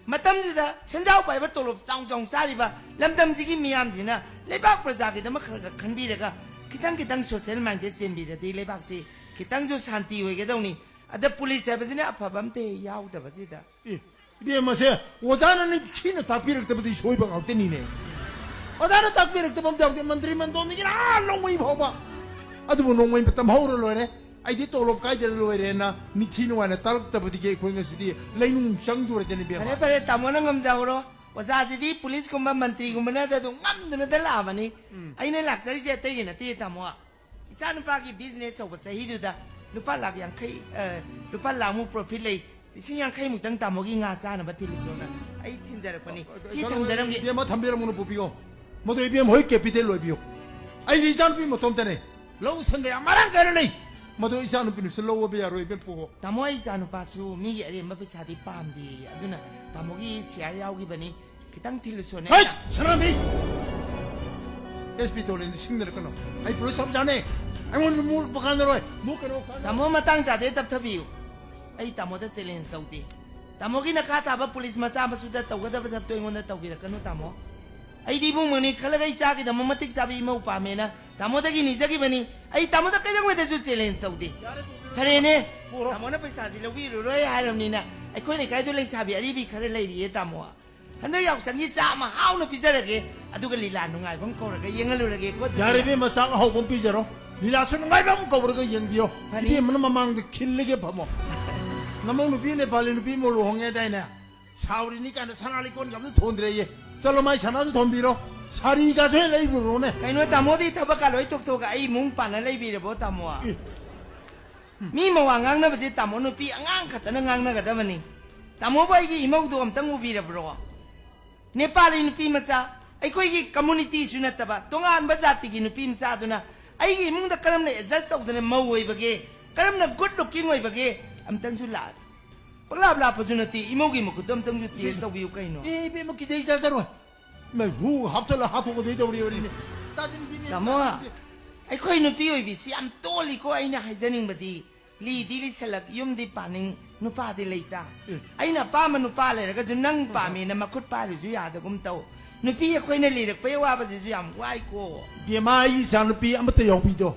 ꯃꯇꯝꯁꯤꯗ ꯁꯦꯟꯖꯥꯎ ꯄꯥꯏꯕ ꯇꯣꯂꯣꯞ ꯆꯥꯎ ꯆꯥꯎ ꯆꯥꯔꯤꯕ ꯂꯝꯗꯝꯁꯤꯒꯤ ꯃꯤꯌꯥꯝꯁꯤꯅ ꯂꯩꯕꯥꯛ ꯄ꯭ꯔꯖꯥꯒꯤꯗꯃꯛ ꯈꯔ ꯈꯔ ꯈꯟꯕꯤꯔꯒ ꯈꯤꯇꯪ ꯈꯤꯇꯪ social minded ꯆꯦꯟꯕꯤꯔꯗꯤ ꯂꯩꯕꯥꯛꯁꯤ ꯈꯤꯇꯪꯁꯨ ꯁꯥꯟꯇꯤ ꯑꯣꯏꯒꯗꯧꯅꯤ꯫ ꯑꯗ ꯄꯨꯂꯤꯁ ꯍꯥꯏꯕꯁꯤꯅ ꯑꯐꯕ ꯑꯝꯇ ꯍꯦꯛ ꯌꯥꯎꯗꯕꯁꯤꯗ꯫ ꯑꯦ, ꯏꯕꯦꯝꯃꯁꯦ, ꯑꯣꯖꯥꯅ ꯅꯤꯡꯊꯤꯅ ꯇꯥꯛꯄꯤꯔꯛꯇꯕꯗꯤ ꯁꯣꯏꯕ ꯉꯥꯛꯇꯅꯤꯅꯦ꯫ ꯑꯣꯖꯥꯅ ꯇꯥꯛꯄꯤꯔꯛꯇꯕ ꯑꯝꯇ ꯌꯥꯎꯗꯦ꯫ ꯃꯟꯇ꯭ꯔꯤ ꯃꯟꯗꯣꯟꯗꯒꯤ ꯑꯥ ꯅꯣꯡꯃꯩ ꯐꯥꯎꯕ꯫ ꯑꯗꯨꯕꯨ ꯅꯣꯡꯃꯩ ꯃꯇꯝ ꯍꯧꯔ ꯂꯣꯏꯔꯦ꯫ ꯑꯩꯗꯤ ꯇꯣꯂꯣꯞ ꯀꯥꯏꯗꯅ ꯂꯣꯏꯔꯦꯅ ꯅꯤꯡꯊꯤ ꯅꯨꯡꯉꯥꯏꯅ ꯇꯥꯛꯂꯛꯇꯕꯗꯒꯤ ꯑꯩꯈꯣꯏ ꯉꯁꯤꯗꯤ ꯂꯩꯅꯨꯡ ꯆꯪꯗꯣꯔꯦꯗꯅ ꯏꯕꯦꯝꯃ꯫ ꯐꯔꯦ, ꯐꯔꯦ, ꯇꯥꯃꯣꯅ ꯉꯝꯖꯍꯧꯔꯣ꯫ ꯑꯣꯖꯥꯁꯤꯗꯤ ꯄꯨꯂꯤꯁꯀꯨꯝꯕ ꯃꯟꯇ꯭ꯔꯤꯒꯨꯝꯕꯅ ꯑꯗꯨꯝ ꯉꯝꯗꯨꯅꯗ ꯂꯥꯛꯑꯕꯅꯤ꯫ ꯎꯝ꯫ ꯑꯩꯅ ꯂꯥꯛꯆꯔꯤꯁꯦ ꯑꯇꯩꯒꯤ ꯅꯠꯇꯦ, ꯇꯥꯃꯣ꯫ ꯏꯆꯥꯅꯨꯄꯥꯒꯤ business ꯍꯧꯕ ꯆꯍꯤꯗꯨꯗ ꯂꯨꯄꯥ ꯂꯥꯈ ꯌꯥꯡꯈꯩ, ꯑ, ꯂꯨꯄꯥ ꯂꯥꯈꯃꯨꯛ profit ꯂꯩ꯫ ꯂꯤꯁꯤꯡ ꯌꯥꯡꯈꯩꯃꯨꯛꯇꯪ ꯇꯥꯃꯣꯒꯤ ꯉꯥ ꯆꯥꯅꯕ ꯊꯤꯜꯂꯨꯁꯣꯅ ꯑꯩ ꯊꯤꯟꯖꯔꯛꯄꯅꯤ꯫ ꯁꯤ ꯀꯩꯅꯣ, ꯊꯝꯖꯔꯝꯒꯦ꯫ ꯏꯕꯦꯝꯃ, ꯊꯝꯕꯤꯔꯝꯒꯅꯨ, ꯄꯨꯕꯤꯌꯣ꯫ ꯃꯗꯨ ꯏꯕꯦꯝꯃ ꯍꯣꯏ capital ꯑꯣꯏꯕꯤꯌꯨ꯫ ꯑꯩꯗꯤ ꯏꯆꯥꯅꯨꯄꯤ ꯃꯇꯣꯝꯇꯅꯦ꯫ ꯂꯧ ꯁꯪꯒ ꯌꯥꯝ ꯃꯔꯥꯡ ꯀꯥꯏꯅ ꯂꯩ꯫ ꯃꯗꯨ ꯏꯆꯥꯅꯨꯄꯤꯅꯁꯨ ꯂꯧꯕ ꯌꯥꯔꯣꯏ, ꯏꯕꯦꯝ, ꯄꯨꯑꯣ꯫ ꯇꯥꯃꯣ, ꯑꯩ ꯏꯆꯥꯅꯨꯄꯥꯁꯨ ꯃꯤꯒꯤ ꯑꯔꯦꯝꯕ ꯄꯩꯁꯥꯗꯤ ꯄꯥꯝꯗꯦ꯫ ꯑꯗꯨꯅ ꯇꯥꯃꯣꯒꯤ share ꯌꯥꯎꯈꯤꯕꯅꯤ꯫ ꯈꯤꯇꯪ ꯊꯤꯜꯂꯨꯁꯣꯅꯦ꯫ ꯍꯩꯠ! ꯁꯅꯥꯃꯤ! S P ꯇꯣꯂꯦꯟꯗ ꯁꯤꯡꯅꯔꯛꯀꯅꯣ꯫ ꯑꯩ ꯄꯨꯂꯤꯁ ꯑꯣꯐꯤꯁꯥꯔꯅꯦ꯫ ꯑꯩꯉꯣꯟꯗ ꯃꯨꯛꯄ ꯀꯥꯟꯅꯔꯣꯏ꯫ ꯃꯨꯛꯀꯅꯣ, ꯀꯥꯟꯅꯔꯣꯏ꯫ ꯇꯥꯃꯣ, ꯃꯇꯥꯡ ꯆꯥꯗꯦ, ꯇꯞꯊꯕꯤꯌꯨ꯫ ꯑꯩ ꯇꯥꯃꯣꯗ ꯆꯦꯂꯦꯟꯖ ꯇꯧꯗꯦ꯫ ꯇꯥꯃꯣꯒꯤ ꯅꯈꯥ ꯊꯥꯕ ꯄꯨꯂꯤꯁ ꯃꯆꯥ ꯃꯁꯨꯗ ꯇꯧꯒꯗꯕ ꯊꯕꯛꯇꯣ ꯑꯩꯉꯣꯟꯗ ꯇꯧꯕꯤꯔꯛꯀꯅꯨ, ꯇꯥꯃꯣ꯫ ꯑꯩꯗꯤ ꯏꯕꯨꯡꯃꯛꯅꯤ ꯈꯜꯂꯒ ꯏꯆꯥꯒꯤꯗꯃꯛ ꯃꯇꯤꯛ ꯆꯥꯕ ꯏꯃꯧ ꯄꯥꯝꯃꯦꯅ ꯇꯥꯃꯣꯗꯒꯤ ꯅꯤꯖꯈꯤꯕꯅꯤ꯫ ꯑꯩ ꯇꯥꯃꯣꯗ ꯀꯩꯗꯧꯉꯩꯗꯁꯨ ꯆꯦꯂꯦꯟꯖ ꯇꯧꯗꯦ꯫ ꯐꯔꯦꯅꯦ, ꯄꯨꯔꯣ꯫ ꯇꯥꯃꯣꯅ ꯄꯩꯁꯥꯁꯤ ꯂꯧꯕꯤꯔꯔꯣꯏ ꯍꯥꯏꯔꯕꯅꯤꯅ ꯑꯩꯈꯣꯏ ꯂꯩꯀꯥꯏꯗꯣ ꯂꯩꯁꯥꯕꯤ ꯑꯔꯤꯕꯤ ꯈꯔ ꯂꯩꯔꯤꯌꯦ, ꯇꯥꯃꯣ꯫ ꯍꯟꯗꯛ ꯌꯥꯎꯁꯪꯒꯤ ꯆꯥꯛ ꯑꯃ ꯍꯥꯎꯅ ꯄꯤꯖꯔꯒꯦ, ꯑꯗꯨꯒ ꯂꯤꯂꯥ ꯅꯨꯡꯉꯥꯏꯕ ꯑꯃ ꯀꯧꯔꯒ ꯌꯦꯡꯍꯜꯂꯨꯔꯒꯦꯀꯣ, ꯑꯗꯨꯗꯤ꯫ ꯌꯥꯔꯦ ꯏꯕꯦꯝꯃ, ꯆꯥꯛ ꯑꯍꯥꯎꯕ ꯑꯃ ꯄꯤꯖꯔꯣ, ꯂꯤꯂꯥꯁꯨ ꯅꯨꯡꯉꯥꯏꯕ ꯑꯃ ꯀꯧꯔꯒ ꯌꯦꯡꯕꯤꯌꯣ꯫ ꯐꯅꯤ꯫ ꯏꯕꯦꯝꯃꯅ ꯃꯃꯥꯡꯗ ꯈꯤꯜꯂꯒꯦ ꯐꯝꯃꯣ꯫ ꯅꯃꯧ ꯅꯨꯄꯤ ꯅꯦꯄꯥꯂꯤ ꯅꯨꯄꯤ ꯑꯃ ꯂꯨꯍꯣꯡꯉꯦꯗꯥꯏꯅꯦ? ꯁꯥꯎꯔꯤꯅꯤ ꯀꯥꯏꯅ ꯁꯅꯥ ꯂꯤꯛꯀꯣꯟꯒ ꯑꯝꯇ ꯊꯣꯟꯗ꯭ꯔꯦꯌꯦ꯫ ꯆꯠꯂꯣ, ꯃꯥꯏ ꯁꯅꯥꯁꯨ ꯊꯣꯟꯕꯤꯔꯣ, ꯁꯥꯔꯤꯒꯁꯨ ꯍꯦꯛ ꯂꯩꯔꯨꯔꯣꯅꯦ꯫ ꯀꯩꯅꯣ, ꯇꯥꯃꯣꯗꯤ ꯊꯕꯛꯀ ꯂꯣꯏ ꯇꯣꯛꯊꯣꯛꯑꯒ ꯑꯩ ꯏꯃꯨꯡ ꯄꯥꯟꯅ ꯂꯩꯕꯤꯔꯕꯣ, ꯇꯥꯃꯣ? ꯑꯦ꯫ ꯃꯤ ꯃꯋꯥ ꯉꯥꯡꯅꯕꯁꯦ ꯇꯥꯃꯣ ꯅꯨꯄꯤ ꯑꯉꯥꯡ ꯈꯛꯇꯅ ꯉꯥꯡꯅꯒꯗꯕꯅꯤ꯫ ꯇꯥꯃꯣꯕꯨ ꯑꯩꯒꯤ ꯏꯃꯧꯗꯣ ꯑꯝꯇꯪ ꯎꯕꯤꯔꯕ꯭ꯔꯣ? ꯅꯦꯄꯥꯂꯤ ꯅꯨꯄꯤ ꯃꯆꯥ, ꯑꯩꯈꯣꯏꯒꯤ ꯀꯝꯃꯨꯅꯤꯇꯤꯁꯨ ꯅꯠꯇꯕ ꯇꯣꯉꯥꯟꯕ ꯖꯥꯇꯤꯒꯤ ꯅꯨꯄꯤ ꯃꯆꯥꯗꯨꯅ ꯑꯩꯒꯤ ꯏꯃꯨꯡꯗ ꯀꯔꯝꯅ ꯑꯦꯗꯖꯁ ꯇꯧꯗꯅ ꯃꯧ ꯑꯣꯏꯕꯒꯦ, ꯀꯔꯝꯅ ꯒꯨꯗ ꯂꯨꯀꯤꯡ ꯑꯣꯏꯕꯒꯦ, ꯑꯝꯇꯪꯁꯨ ꯂꯥꯛꯑꯦ꯫ ꯄꯪꯂꯥꯞ ꯂꯥꯞꯄꯁꯨ ꯅꯠꯇꯦ, ꯏꯃꯧꯒꯤ ꯃꯈꯨꯠꯇꯣ ꯑꯝꯇꯪꯁꯨ ꯇꯦꯁ ꯇꯧꯕꯤꯌꯨ ꯀꯩꯅꯣ꯫ ꯑꯦ ꯏꯕꯦꯝꯃ, ꯀꯤꯖꯩ ꯆꯥꯖꯔꯣꯏ꯫ ꯃꯩ ꯍꯨ ꯍꯥꯞꯆꯜꯂ ꯍꯥꯠꯇꯣꯛꯀꯗꯣꯏ ꯇꯧꯔꯤ ꯑꯣꯏꯔꯤꯅꯦ꯫ ꯆꯥꯖꯅꯤꯡꯗꯦ ꯏꯕꯦꯝꯃ, ꯇꯥꯃꯣ, ꯆꯥꯖꯅꯤꯡꯗꯦ꯫ ꯑꯩꯈꯣꯏ ꯅꯨꯄꯤ ꯑꯣꯏꯕꯤꯁꯤ ꯌꯥꯝ ꯇꯣꯜꯂꯤꯀꯣ꯫ ꯑꯩꯅ ꯍꯥꯏꯖꯅꯤꯡꯕꯗꯤ, ꯂꯤꯗꯤ ꯂꯤꯁꯜꯂꯛ, ꯌꯨꯝꯗꯤ ꯄꯥꯅꯤꯡ, ꯅꯨꯄꯥꯗꯤ ꯂꯩꯇ꯫ ꯑꯦ꯫ ꯑꯩꯅ ꯑꯄꯥꯝꯕ ꯅꯨꯄꯥ ꯂꯩꯔꯒꯁꯨ ꯅꯪ ꯄꯥꯝꯃꯦꯅ ꯃꯈꯨꯠ ꯄꯥꯏꯔꯨꯁꯨ ꯌꯥꯗꯒꯨꯝ ꯇꯧ꯫ ꯅꯨꯄꯤ ꯑꯩꯈꯣꯏꯅ ꯂꯤꯔꯛꯄꯩ ꯑꯋꯥꯕꯁꯤꯁꯨ ꯌꯥꯝ ꯋꯥꯏꯀꯣ꯫ ꯕꯦꯝꯃ, ꯑꯩꯒꯤ ꯏꯆꯥ ꯅꯨꯄꯤ ꯑꯃꯠꯇ ꯌꯥꯎꯕꯤꯗꯣ꯫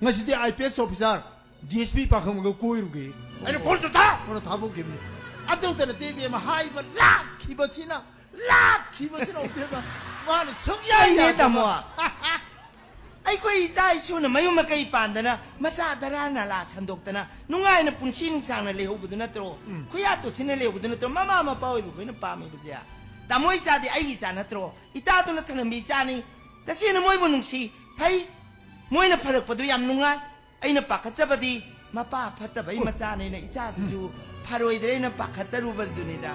ꯉꯁꯤꯗꯤ I P S officer, D S P ꯄꯥꯈꯪꯕꯒ ꯀꯣꯏꯔꯨꯒꯦ꯫ ꯑꯩꯅ ꯐꯣꯟ ꯆꯠꯊ ꯐꯣꯟ ꯊꯥꯗꯣꯛꯈꯤꯕꯅꯤ꯫ ꯑꯗꯨꯗ ꯅꯠꯇꯦ ꯏꯕꯦꯝꯃ, ꯍꯥꯏꯕ ꯂꯥꯛꯈꯤꯕꯁꯤꯅ, ꯂꯥꯛꯈꯤꯕꯁꯤꯅ ꯏꯕꯦꯝꯃ, ꯃꯥꯅ ꯁꯨꯡꯌꯥ ꯑꯩꯅꯦ ꯌꯥꯗꯕ꯫ ꯇꯥꯃꯣ꯫ ꯑꯩꯈꯣꯏ ꯏꯆꯥ ꯏꯁꯨꯅ ꯃꯌꯨꯝ ꯃꯀꯩ ꯄꯥꯟꯗꯅ, ꯃꯆꯥ ꯙꯔꯥ ꯅꯥꯂꯥ ꯁꯟꯗꯣꯛꯇꯅ, ꯅꯨꯡꯉꯥꯏꯅ ꯄꯨꯟꯁꯤ ꯅꯨꯡꯁꯥꯡꯅ ꯂꯩꯍꯧꯕꯗꯨ ꯅꯠꯇ꯭ꯔꯣ? ꯎꯝ꯫ ꯈꯨꯌꯥ ꯇꯣꯠꯁꯤꯟꯅ ꯂꯩꯍꯧꯕꯗꯨ ꯅꯠꯇ꯭ꯔꯣ? ꯃꯃꯥ ꯃꯄꯥ ꯑꯣꯏꯕ ꯑꯩꯈꯣꯏꯅ ꯄꯥꯝꯃꯤꯕꯁꯦ꯫ ꯇꯥꯃꯣ ꯏꯆꯥꯗꯤ ꯑꯩꯒꯤ ꯏꯆꯥ ꯅꯠꯇ꯭ꯔꯣ? ꯏꯇꯥꯗꯨꯅ ꯊꯅꯝꯕꯤ ꯏꯆꯥꯅꯤ꯫ ꯇꯁꯦꯡꯅ ꯃꯣꯏꯕꯨ ꯅꯨꯡꯁꯤ, ꯐꯩ꯫ ꯃꯣꯏꯅ ꯐꯔꯛꯄꯗꯨ ꯌꯥꯝ ꯅꯨꯡꯉꯥꯏ꯫ ꯑꯩꯅ ꯄꯥꯈꯠꯆꯕꯗꯤ ꯃꯄꯥ ꯐꯠꯇꯕꯩ ꯃꯆꯥꯅꯦꯅ ꯏꯆꯥꯗꯨꯁꯨ ꯐꯔꯣꯏꯗ꯭ꯔꯦꯅ ꯄꯥꯈꯠꯆꯔꯨꯕꯗꯨꯅꯤꯗ꯫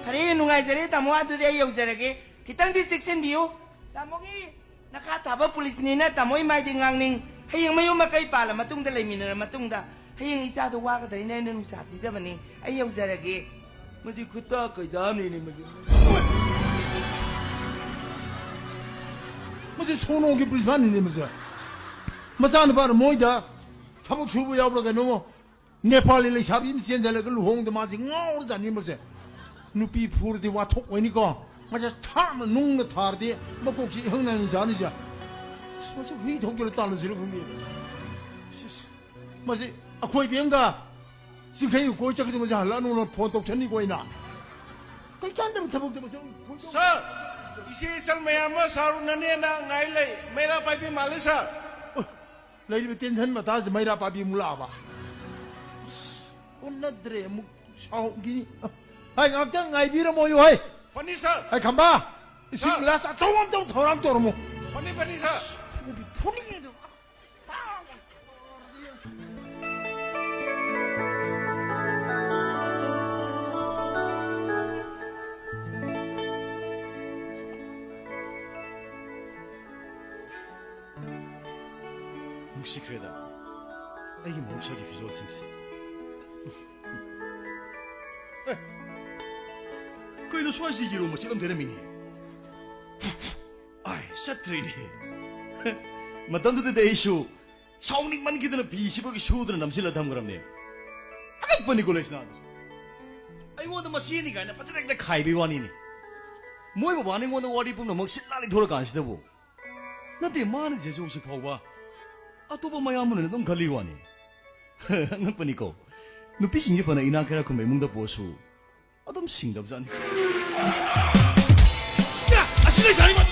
ꯐꯔꯦ, ꯅꯨꯡꯉꯥꯏꯖꯔꯦ ꯇꯥꯃꯣ, ꯑꯗꯨꯗꯤ ꯑꯩ ꯌꯧꯖꯔꯒꯦ꯫ ꯈꯤꯇꯪꯗꯤ ꯆꯦꯛꯁꯤꯟꯕꯤꯌꯨ꯫ ꯇꯥꯃꯣꯒꯤ ꯅꯈꯥ ꯊꯥꯕ ꯄꯨꯂꯤꯁꯅꯤꯅ ꯇꯥꯃꯣ ꯏꯃꯥꯏꯗꯤ ꯉꯥꯡꯅꯤꯡ꯫ ꯍꯌꯦꯡ ꯃꯌꯨꯝ ꯃꯀꯩ ꯄꯥꯜꯂ ꯃꯇꯨꯡꯗ, ꯂꯩꯃꯤꯟꯅꯔ ꯃꯇꯨꯡꯗ, ꯍꯌꯦꯡ ꯏꯆꯥꯗꯣ ꯋꯥꯒꯗ꯭ꯔꯦꯅ ꯑꯩꯅ ꯅꯨꯡꯁꯥ ꯊꯤꯖꯕꯅꯤ꯫ ꯑꯩ ꯌꯧꯖꯔꯒꯦ꯫ ꯃꯁꯤ ꯈꯨꯠꯇ ꯀꯩꯗꯥꯝꯅꯤꯅꯦ ꯃꯁꯤ꯫ ꯃꯁꯤ ꯁꯣꯅꯣꯒꯤ ꯄ꯭ꯔꯤꯟꯁꯤꯄꯥꯜꯅꯤꯅꯦ ꯃꯁꯦ꯫ ꯃꯆꯥꯅꯨꯄꯥꯅ ꯃꯣꯏꯗ ꯊꯕꯛ ꯁꯨꯕ ꯌꯥꯎꯕ꯭ꯔꯥ ꯀꯩꯅꯣ, ꯅꯦꯄꯥꯂꯤ ꯂꯩꯁꯥꯕꯤ ꯑꯃ ꯆꯦꯟꯁꯤꯜꯂꯒ ꯂꯨꯍꯣꯡꯗ ꯃꯥꯁꯤ ꯉꯥꯎꯔꯖꯥꯠꯅꯤ ꯃꯁꯦ꯫ ꯅꯨꯄꯤ ꯐꯨꯔꯗꯤ ꯋꯥꯊꯣꯛ ꯑꯣꯏꯅꯤꯀꯣ꯫ ꯃꯁꯦ ꯊꯥꯡꯅ ꯅꯨꯡꯅ ꯊꯥꯔꯗꯤ ꯃꯀꯣꯛꯁꯤ ꯏꯍꯪ ꯅꯍꯪ ꯆꯥꯅꯤꯁꯦ꯫ ꯑꯁ, ꯃꯁꯤ ꯍꯨꯏ ꯊꯣꯛꯀꯦꯔꯥ ꯇꯥꯜꯂꯁꯤꯔ ꯈꯪꯗꯦ꯫ ꯁꯤꯁ, ꯃꯁꯤ ꯑꯩꯈꯣꯏ ꯕꯦꯝꯒ ꯆꯤꯡꯈꯩ ꯀꯣꯏ ꯆꯠꯈꯤꯗ ꯃꯁꯤ ꯍꯜꯂꯛꯑꯅꯨꯅ ꯐꯣꯟ ꯇꯧꯁꯟꯅꯤꯀꯣ ꯑꯩꯅ꯫ ꯀꯩ ꯀꯥꯟꯗꯕ ꯊꯕꯛꯇ ꯃꯁꯤ꯫ ꯁꯥꯔ, ꯏꯆꯦ ꯏꯆꯜ ꯃꯌꯥꯝ ꯑꯃ ꯁꯥꯔ ꯎꯅꯅꯦꯅ ꯉꯥꯏ ꯂꯩ꯫ ꯃꯩꯔꯥ ꯄꯥꯏꯕꯤ ꯃꯥꯜꯂꯦ ꯁꯥꯔ꯫ ꯑꯣ, ꯂꯩꯔꯤꯕ ꯇꯦꯟꯁꯟ ꯃꯇꯥꯁꯤ ꯃꯩꯔꯥ ꯄꯥꯏꯕꯤ ꯑꯃꯨꯛ ꯂꯥꯛꯑꯕ꯫ ꯑꯁ, ꯎꯅꯗ꯭ꯔꯦ ꯑꯃꯨꯛ ꯁꯥꯎꯈꯤꯅꯤ꯫ ꯑ, ꯍꯥꯏ, ꯉꯥꯛꯇꯪ ꯉꯥꯏꯕꯤꯔꯝꯃꯣꯌꯨ ꯍꯥꯏ꯫ ꯐꯅꯤ ꯁꯥꯔ꯫ ꯍꯥꯏ, ꯈꯝꯕ, ꯏꯁꯤꯡ ꯁꯥꯔ꯫ ꯒ꯭ꯂꯥꯁ ꯑꯆꯧꯕ ꯑꯝꯇꯪ ꯊꯧꯔꯥꯡ ꯇꯧꯔꯝꯃꯣ꯫ ꯐꯅꯤ, ꯐꯅꯤ ꯁꯥꯔ꯫ ꯐꯨꯗꯤ ꯐꯨꯅꯤꯡꯉꯦ ꯑꯗꯨ꯫ ꯅꯨꯡꯁꯤꯈ꯭ꯔꯦꯗ ꯑꯩꯒꯤ ꯃꯍꯧꯁꯥꯒꯤ ꯐꯤꯖꯣꯜꯁꯤꯡꯁꯦ꯫ ꯑꯦ, ꯀꯩꯅꯣ ꯁ꯭ꯋꯥꯏꯁꯤ ꯌꯦꯔꯨꯝ ꯃꯆꯦꯠ ꯑꯃ ꯂꯩꯔꯝꯃꯤꯅꯦ꯫ ꯑꯥꯏ, ꯆꯠꯇ꯭ꯔꯤꯅꯦ꯫ ꯃꯇꯝꯗꯨꯗꯗꯤ ꯑꯩꯁꯨ ꯁꯥꯎꯅꯤꯡꯃꯟꯈꯤꯗꯅ ꯐꯤꯁꯤꯕꯒꯤ ꯁꯨꯗꯅ ꯅꯝꯁꯤꯜꯂ ꯊꯝꯈ꯭ꯔꯕꯅꯦ꯫ ꯑꯉꯛꯄꯅꯤꯀꯣ ꯂꯩꯁꯅꯥꯗꯨꯁꯨ꯫ ꯑꯩꯉꯣꯟꯗ ꯃꯆꯦꯅꯤ ꯀꯥꯏꯅ ꯐꯖꯅ ꯍꯦꯛꯇ ꯈꯥꯏꯕꯩ ꯋꯥꯅꯤꯅꯦ꯫ ꯃꯣꯏ ꯕꯕꯥꯅ ꯑꯩꯉꯣꯟꯗ ꯋꯥꯔꯤ ꯄꯨꯝꯅꯃꯛ ꯁꯤꯠ ꯅꯥꯜ ꯂꯤꯊꯣꯔꯀꯥꯟꯁꯤꯗꯕꯨ꯫ ꯅꯠꯇꯦ, ꯃꯥꯅ ꯆꯦꯁꯨ ꯍꯧꯖꯤꯛ ꯐꯥꯎꯕ ꯑꯇꯣꯞꯄ ꯃꯌꯥꯝꯕꯅ ꯑꯗꯨꯝ ꯈꯜꯂꯤ ꯋꯥꯅꯤ꯫ ꯑꯉꯛꯄꯅꯤꯀꯣ꯫ ꯅꯨꯄꯤꯁꯤꯡꯁꯦ ꯐꯅ ꯏꯅꯥꯛ ꯀꯩꯔꯥꯛ ꯈꯨꯟꯕ ꯏꯃꯨꯡꯗ ꯄꯣꯛꯑꯁꯨ ꯑꯗꯨꯝ ꯁꯤꯡꯗꯕꯖꯥꯠꯅꯤ꯫ ꯑꯁꯤ ꯂꯩꯁꯥꯕꯤ ꯃꯥ-,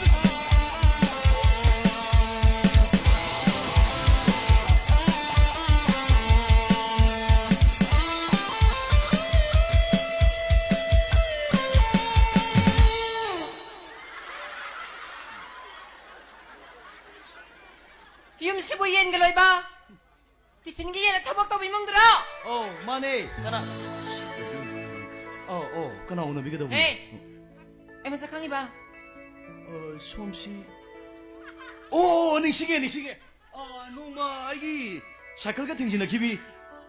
ꯌꯨꯝꯁꯤꯕꯨ ꯌꯦꯟꯒ ꯂꯣꯏꯕ? ꯇꯤꯐꯤꯟꯒꯤ ꯌꯦꯟꯅ ꯊꯕꯛ ꯇꯧꯕ ꯏꯃꯨꯡꯗꯨꯔꯣ? ꯑꯧ, ꯃꯥꯅꯦ꯫ ꯀꯅꯥ? ꯑꯧ, ꯑꯧ, ꯀꯅꯥ ꯎꯅꯕꯤꯒꯗꯕꯅꯣ? ꯑꯦ! ꯑꯩ ꯃꯁꯛ ꯈꯪꯉꯤꯕ? ꯑ, ꯁꯣꯝꯁꯤ? ꯑꯣ, ꯑꯣ, ꯅꯤꯡꯁꯤꯡꯉꯦ, ꯅꯤꯡꯁꯤꯡꯉꯦ꯫ ꯑ, ꯅꯣꯡꯃ ꯑꯩꯒꯤ ꯁꯥꯏꯀꯜꯒ ꯊꯦꯡꯖꯤꯟꯅꯈꯤꯕꯤ,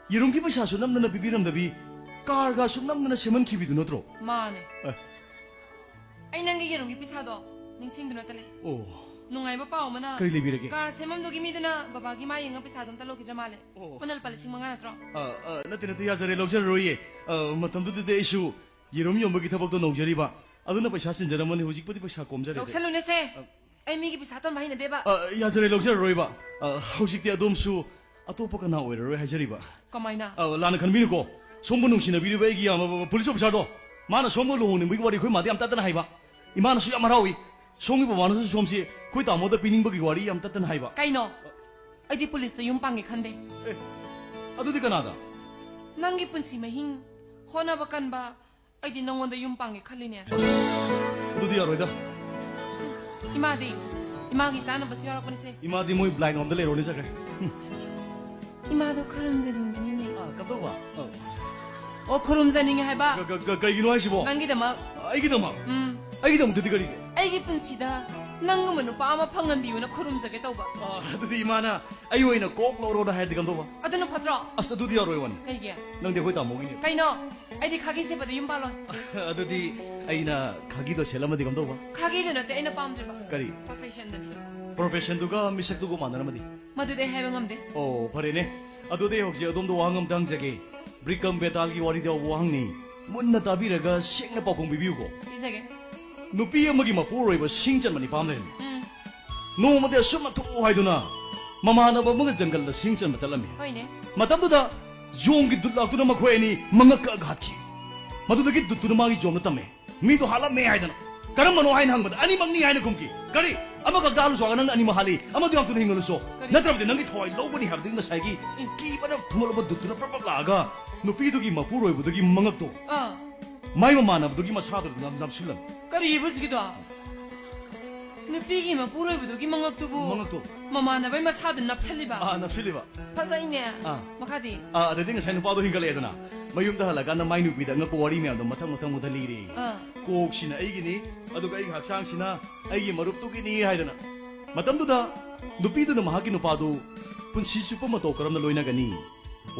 ꯌꯦꯔꯨꯝꯒꯤ ꯄꯩꯁꯥꯁꯨ ꯅꯝꯗꯅ ꯄꯤꯕꯤꯔꯝꯗꯕꯤ, ꯀꯥꯔꯒꯁꯨ ꯅꯝꯗꯅ ꯁꯦꯝꯍꯟꯈꯤꯕꯤꯗꯨ ꯅꯠꯇ꯭ꯔꯣ? ꯃꯥꯅꯦ꯫ ꯑ꯫ ꯑꯩ ꯅꯪꯒꯤ ꯌꯦꯔꯨꯝꯒꯤ ꯄꯩꯁꯥꯗꯣ ꯅꯤꯡꯁꯤꯡꯗꯨꯅ ꯇ ꯂꯩ꯫ ꯑꯣ꯫ ꯅꯨꯡꯉꯥꯏꯕ ꯄꯥꯎ ꯑꯃꯅ, ꯀꯔꯤ ꯂꯩꯕꯤꯔꯒꯦ? ꯀꯥꯔ ꯁꯦꯝꯐꯝꯗꯨꯒꯤ ꯃꯤꯗꯨꯅ ꯕꯕꯥꯒꯤ ꯃꯥ ꯌꯦꯡꯉ ꯄꯩꯁꯥꯗꯣ ꯑꯝꯇ ꯂꯧꯈꯤꯗ꯭ꯔ ꯃꯥꯜꯂꯦ꯫ ꯑꯣ꯫ ꯄꯨꯟꯅ ꯂꯨꯄꯥ ꯂꯤꯁꯤꯡ ꯃꯉꯥ ꯅꯠꯇ꯭ꯔꯣ? ꯑ, ꯑ, ꯅꯠꯇꯦ, ꯅꯠꯇꯦ, ꯌꯥꯖꯔꯦ, ꯂꯧꯖꯔꯔꯣꯏꯌꯦ꯫ ꯑ, ꯃꯇꯝꯗꯨꯗꯗꯤ ꯑꯩꯁꯨ ꯌꯦꯔꯨꯝ ꯌꯣꯟꯕꯒꯤ ꯊꯕꯛꯇꯣ ꯅꯧꯖꯔꯤꯕ, ꯑꯗꯨꯅ ꯄꯩꯁꯥ ꯆꯤꯟꯖꯔꯝꯃꯅꯤ꯫ ꯍꯧꯖꯤꯛꯄꯨꯗꯤ ꯄꯩꯁꯥ ꯀꯣꯝꯖꯔꯦ꯫ ꯂꯧꯁꯜꯂꯨꯅꯦꯁꯦ꯫ ꯑ꯫ ꯑꯩ ꯃꯤꯒꯤ ꯄꯩꯁꯥ ꯇꯣꯟꯕ ꯍꯩꯅꯗꯦꯕ꯫ ꯑ, ꯌꯥꯖꯔꯦ, ꯂꯧꯖꯔꯔꯣꯏꯕ꯫ ꯑ, ꯍꯧꯖꯤꯛꯇꯤ ꯑꯗꯣꯝꯁꯨ ꯑꯇꯣꯞꯄ ꯀꯅꯥ ꯑꯣꯏꯔꯔꯣꯏ ꯍꯥꯏꯖꯔꯤꯕ꯫ ꯀꯃꯥꯏꯅ? ꯑ, ꯂꯥꯟꯅ ꯈꯟꯕꯤꯅꯨꯀꯣ꯫ ꯁꯣꯝꯕꯨ ꯅꯨꯡꯁꯤꯅꯕꯤꯔꯤꯕ ꯑꯩꯒꯤ ꯏꯌꯥꯝꯕ ꯄꯨꯂꯤꯁ ꯑꯣꯐꯤꯁꯥꯔꯗꯣ, ꯃꯥꯅ ꯁꯣꯝꯒ ꯂꯨꯍꯣꯡꯅꯤꯡꯕꯒꯤ ꯋꯥꯔꯤ ꯑꯩꯈꯣꯏ ꯃꯥꯗ ꯌꯥꯝ ꯇꯠꯇꯅ ꯍꯥꯏꯕ꯫ ꯏꯃꯥꯅꯁꯨ ꯌꯥꯝ ꯍꯔꯥꯎꯏ꯫ ꯁꯣꯝꯒꯤ ꯕꯕꯥꯅꯁꯨ ꯁꯣꯝꯁꯤ ꯑꯩꯈꯣꯏ ꯇꯥꯃꯣꯗ ꯄꯤꯅꯤꯡꯕꯒꯤ ꯋꯥꯔꯤ ꯌꯥꯝ ꯇꯠꯇꯅ ꯍꯥꯏꯕ꯫ ꯀꯩꯅꯣ? ꯑꯩꯗꯤ ꯄꯨꯂꯤꯁꯇ ꯌꯨꯝ ꯄꯥꯟꯒꯦ ꯈꯟꯗꯦ꯫ ꯑꯗꯨꯗꯤ ꯀꯅꯥꯗ? ꯅꯪꯒꯤ ꯄꯨꯟꯁꯤ ꯃꯍꯤꯡ, ꯍꯣꯠꯅꯕ ꯀꯟꯕ, ꯑꯩꯗꯤ ꯅꯪꯉꯣꯟꯗ ꯌꯨꯝ ꯄꯥꯟꯒꯦ ꯈꯜꯂꯤꯅꯦ꯫ ꯑꯗꯨꯗꯤ ꯌꯥꯔꯣꯏꯗ꯫ ꯏꯃꯥꯗꯤ? ꯏꯃꯥꯒꯤ ꯆꯥꯅꯕꯁꯨ ꯌꯥꯎꯔꯛꯄꯅꯤꯁꯦ꯫ ꯏꯃꯥꯗꯤ ꯃꯣꯏ ꯕ꯭ꯂꯥꯏꯟ ꯔꯣꯝꯗ ꯂꯩꯔꯣꯅꯦ ꯆꯠꯈ꯭ꯔꯦ꯫ ꯏꯃꯥꯗꯣ ꯈꯨꯔꯨꯝꯖꯅꯤꯡꯕꯅꯤꯅꯦ꯫ ꯑ, ꯀꯝꯗꯧꯕ? ꯑ, ꯑꯣ, ꯈꯨꯔꯨꯝꯖꯅꯤꯡꯉꯦ ꯍꯥꯏꯕ꯫ ꯀ-, ꯀ-, ꯀ-, ꯀꯩꯒꯤꯅꯣ ꯍꯥꯏꯁꯤꯕꯣ? ꯅꯪꯒꯤꯗꯃꯛ꯫ ꯑꯩꯒꯤꯗꯃꯛ? ꯎꯝ꯫ ꯑꯩꯒꯤꯗꯃꯛꯇꯗꯤ ꯀꯔꯤꯒꯤ? ꯑꯩꯒꯤ ꯄꯨꯟꯁꯤꯗ ꯅꯪꯒꯨꯝꯕ ꯅꯨꯄꯥ ꯑꯃ ꯐꯪꯍꯟꯕꯤꯌꯨꯅ ꯈꯨꯔꯨꯝꯖꯒꯦ ꯇꯧꯕ꯫ ꯑ, ꯑꯗꯨꯗꯤ ꯏꯃꯥꯅ ꯑꯩ ꯑꯣꯏꯅ ꯀꯣꯛ ꯂꯧꯔꯣꯅ ꯍꯥꯏꯔꯗꯤ ꯀꯝꯗꯧꯕ? ꯑꯗꯨꯅ ꯐꯠꯇ꯭ꯔꯣ? ꯑꯁ, ꯑꯗꯨꯗꯤ ꯌꯥꯔꯣꯏ ꯋꯥꯅꯤ꯫ ꯀꯩꯒꯤ? ꯅꯪꯗꯤ ꯑꯩꯈꯣꯏ ꯇꯥꯃꯣꯒꯤꯅꯦ꯫ ꯀꯩꯅꯣ? ꯑꯩꯗꯤ ꯈꯥꯒꯤ ꯁꯦꯠꯄꯗ ꯌꯨꯝ ꯄꯥꯜꯂꯣꯏ꯫ ꯑꯗꯨꯗꯤ ꯑꯩꯅ ꯈꯥꯒꯤꯗꯣ ꯁꯦꯠꯂꯝꯃꯗꯤ ꯀꯝꯗꯧꯕ? ꯈꯥꯒꯤꯗꯨ ꯅꯠꯇꯦ ꯑꯩꯅ ꯄꯥꯝꯗ꯭ꯔꯤꯕ꯫ ꯀꯔꯤ? ꯄ꯭ꯔꯣꯐꯦꯁꯟꯗꯨꯅꯤ꯫ ꯄ꯭ꯔꯣꯐꯦꯁꯟꯗꯨꯒ ꯃꯤꯁꯛꯇꯨꯒ ꯃꯥꯟꯅꯔꯝꯃꯗꯤ? ꯃꯗꯨꯗꯤ ꯑꯩ ꯍꯥꯏꯕ ꯉꯝꯗꯦ꯫ ꯑꯣ, ꯐꯔꯦꯅꯦ꯫ ꯑꯗꯨꯗꯤ ꯑꯩ ꯍꯧꯖꯤꯛ ꯑꯗꯣꯝꯗ ꯋꯥꯍꯪ ꯑꯝꯇ ꯍꯪꯖꯒꯦ꯫ ꯕ꯭ꯔꯤꯀꯝ ꯕꯦꯇꯥꯜꯒꯤ ꯋꯥꯔꯤꯗ ꯌꯥꯎꯕ ꯋꯥꯍꯪꯅꯤ꯫ ꯃꯨꯟꯅ ꯇꯥꯕꯤꯔꯒ ꯁꯦꯡꯅ ꯄꯥꯎꯈꯨꯝ ꯄꯤꯕꯤꯌꯨꯀꯣ꯫ ꯄꯤꯖꯒꯦ꯫ ꯅꯨꯄꯤ ꯑꯃꯒꯤ ꯃꯄꯨꯔꯣꯏꯕ ꯁꯤꯡ ꯆꯟꯕ ꯅꯤꯄꯥ ꯑꯃ ꯂꯩꯔꯝꯃꯤ꯫ ꯎꯝ꯫ ꯅꯣꯡꯃꯗꯤ ꯑꯁꯨꯝꯅ ꯊꯣꯛꯎ ꯍꯥꯏꯗꯨꯅ ꯃꯃꯥꯟꯅꯕ ꯑꯃꯒ ꯖꯪꯒꯜꯗ ꯁꯤꯡ ꯆꯟꯕ ꯆꯠꯂꯝꯃꯤ꯫ ꯍꯣꯏꯅꯦ꯫ ꯃꯇꯝꯗꯨꯗ ꯌꯣꯡꯒꯤ ꯗꯨꯠ ꯂꯥꯛꯇꯨꯅ ꯃꯈꯣꯏ ꯑꯅꯤ ꯃꯉꯛ ꯀꯛꯑꯒ ꯍꯥꯠꯈꯤ꯫ ꯃꯗꯨꯗꯒꯤ ꯗꯨꯠꯇꯨꯅ ꯃꯥꯒꯤ ꯌꯣꯝꯗ ꯇꯝꯃꯦ꯫ ꯃꯤꯗꯣ ꯍꯥꯠꯂꯝꯃꯦ ꯍꯥꯏꯗꯅ꯫ "ꯀꯔꯝꯕꯅꯣ?" ꯍꯥꯏꯅ ꯍꯪꯕꯗ, "ꯑꯅꯤꯃꯛꯅꯤ" ꯍꯥꯏꯅ ꯈꯨꯝꯈꯤ꯫ "ꯀꯔꯤ? ꯑꯃꯈꯛꯇ ꯍꯥꯠꯂꯨꯁꯨ ꯍꯥꯏꯔꯒ ꯅꯪꯅ ꯑꯅꯤꯃꯛ ꯍꯥꯠꯂꯤ? ꯑꯃꯗꯨ ꯌꯥꯝ ꯊꯨꯅ ꯍꯤꯡꯍꯜꯂꯨꯁꯣ꯫ ꯀꯔꯤ? ꯅꯠꯇ꯭ꯔꯕꯗꯤ ꯅꯪꯒꯤ ꯊꯋꯥꯏ ꯂꯧꯒꯅꯤ" ꯍꯥꯏꯕꯗꯨꯒꯤ ꯉꯁꯥꯏꯒꯤ ꯀꯤꯕꯅ ꯊꯨꯝꯃꯛꯂꯕ ꯗꯨꯠꯇꯨꯅ ꯄ꯭ꯔꯞ ꯄ꯭ꯔꯞ ꯂꯥꯛꯑꯒ ꯅꯨꯄꯤꯗꯨꯒꯤ ꯃꯄꯨꯔꯣꯏꯕꯗꯨꯒꯤ ꯃꯉꯛꯇꯣ ꯑꯥ꯫ ꯃꯥꯏ ꯃꯃꯥꯟꯅꯕꯗꯨꯒꯤ ꯃꯁꯥꯗꯨꯗ ꯅꯞ-, ꯅꯞꯁꯤꯜꯂꯝꯃꯤ꯫ ꯀꯔꯤ ꯍꯧꯖꯤꯛꯀꯤꯗꯣ? ꯅꯨꯄꯤꯒꯤ ꯃꯄꯨꯔꯣꯏꯕꯗꯨꯒꯤ ꯃꯉꯛꯇꯨꯕꯨ ꯃꯉꯛꯇꯣ꯫ ꯃꯃꯥꯟꯅꯕꯩ ꯃꯁꯥꯗꯨ ꯅꯞꯁꯜꯂꯤꯕ? ꯑꯥ, ꯅꯞꯁꯤꯜꯂꯤꯕ꯫ ꯐꯖꯩꯅꯦ꯫ ꯑꯥ꯫ ꯃꯈꯥꯗꯤ? ꯑꯥ, ꯑꯗꯩꯗꯤ ꯉꯁꯥꯏ ꯅꯨꯄꯥꯗꯣ ꯍꯤꯡꯒꯠꯂꯛꯑꯦꯗꯅ꯫ ꯃꯌꯨꯝꯗ ꯍꯜꯂꯀꯥꯟꯗ ꯃꯥꯏ ꯅꯨꯄꯤꯗ ꯑꯉꯛꯄ ꯋꯥꯔꯤ ꯃꯌꯥꯝꯗꯣ ꯃꯊꯪ ꯃꯊꯪ ꯃꯊꯪ ꯂꯤꯔꯦ꯫ ꯑꯥ꯫ "ꯀꯣꯛꯁꯤꯅ ꯑꯩꯒꯤꯅꯤ, ꯑꯗꯨꯒ ꯑꯩꯒꯤ ꯍꯛꯆꯥꯡꯁꯤꯅ ꯑꯩꯒꯤ ꯃꯔꯨꯞꯇꯨꯒꯤꯅꯤ" ꯍꯥꯏꯗꯅ꯫ ꯃꯇꯝꯗꯨꯗ ꯅꯨꯄꯤꯗꯨꯅ ꯃꯍꯥꯛꯀꯤ ꯅꯨꯄꯥꯗꯨ ꯄꯨꯟꯁꯤ ꯆꯨꯞꯄ ꯃꯇꯧ ꯀꯔꯝꯅ ꯂꯣꯏꯅꯒꯅꯤ?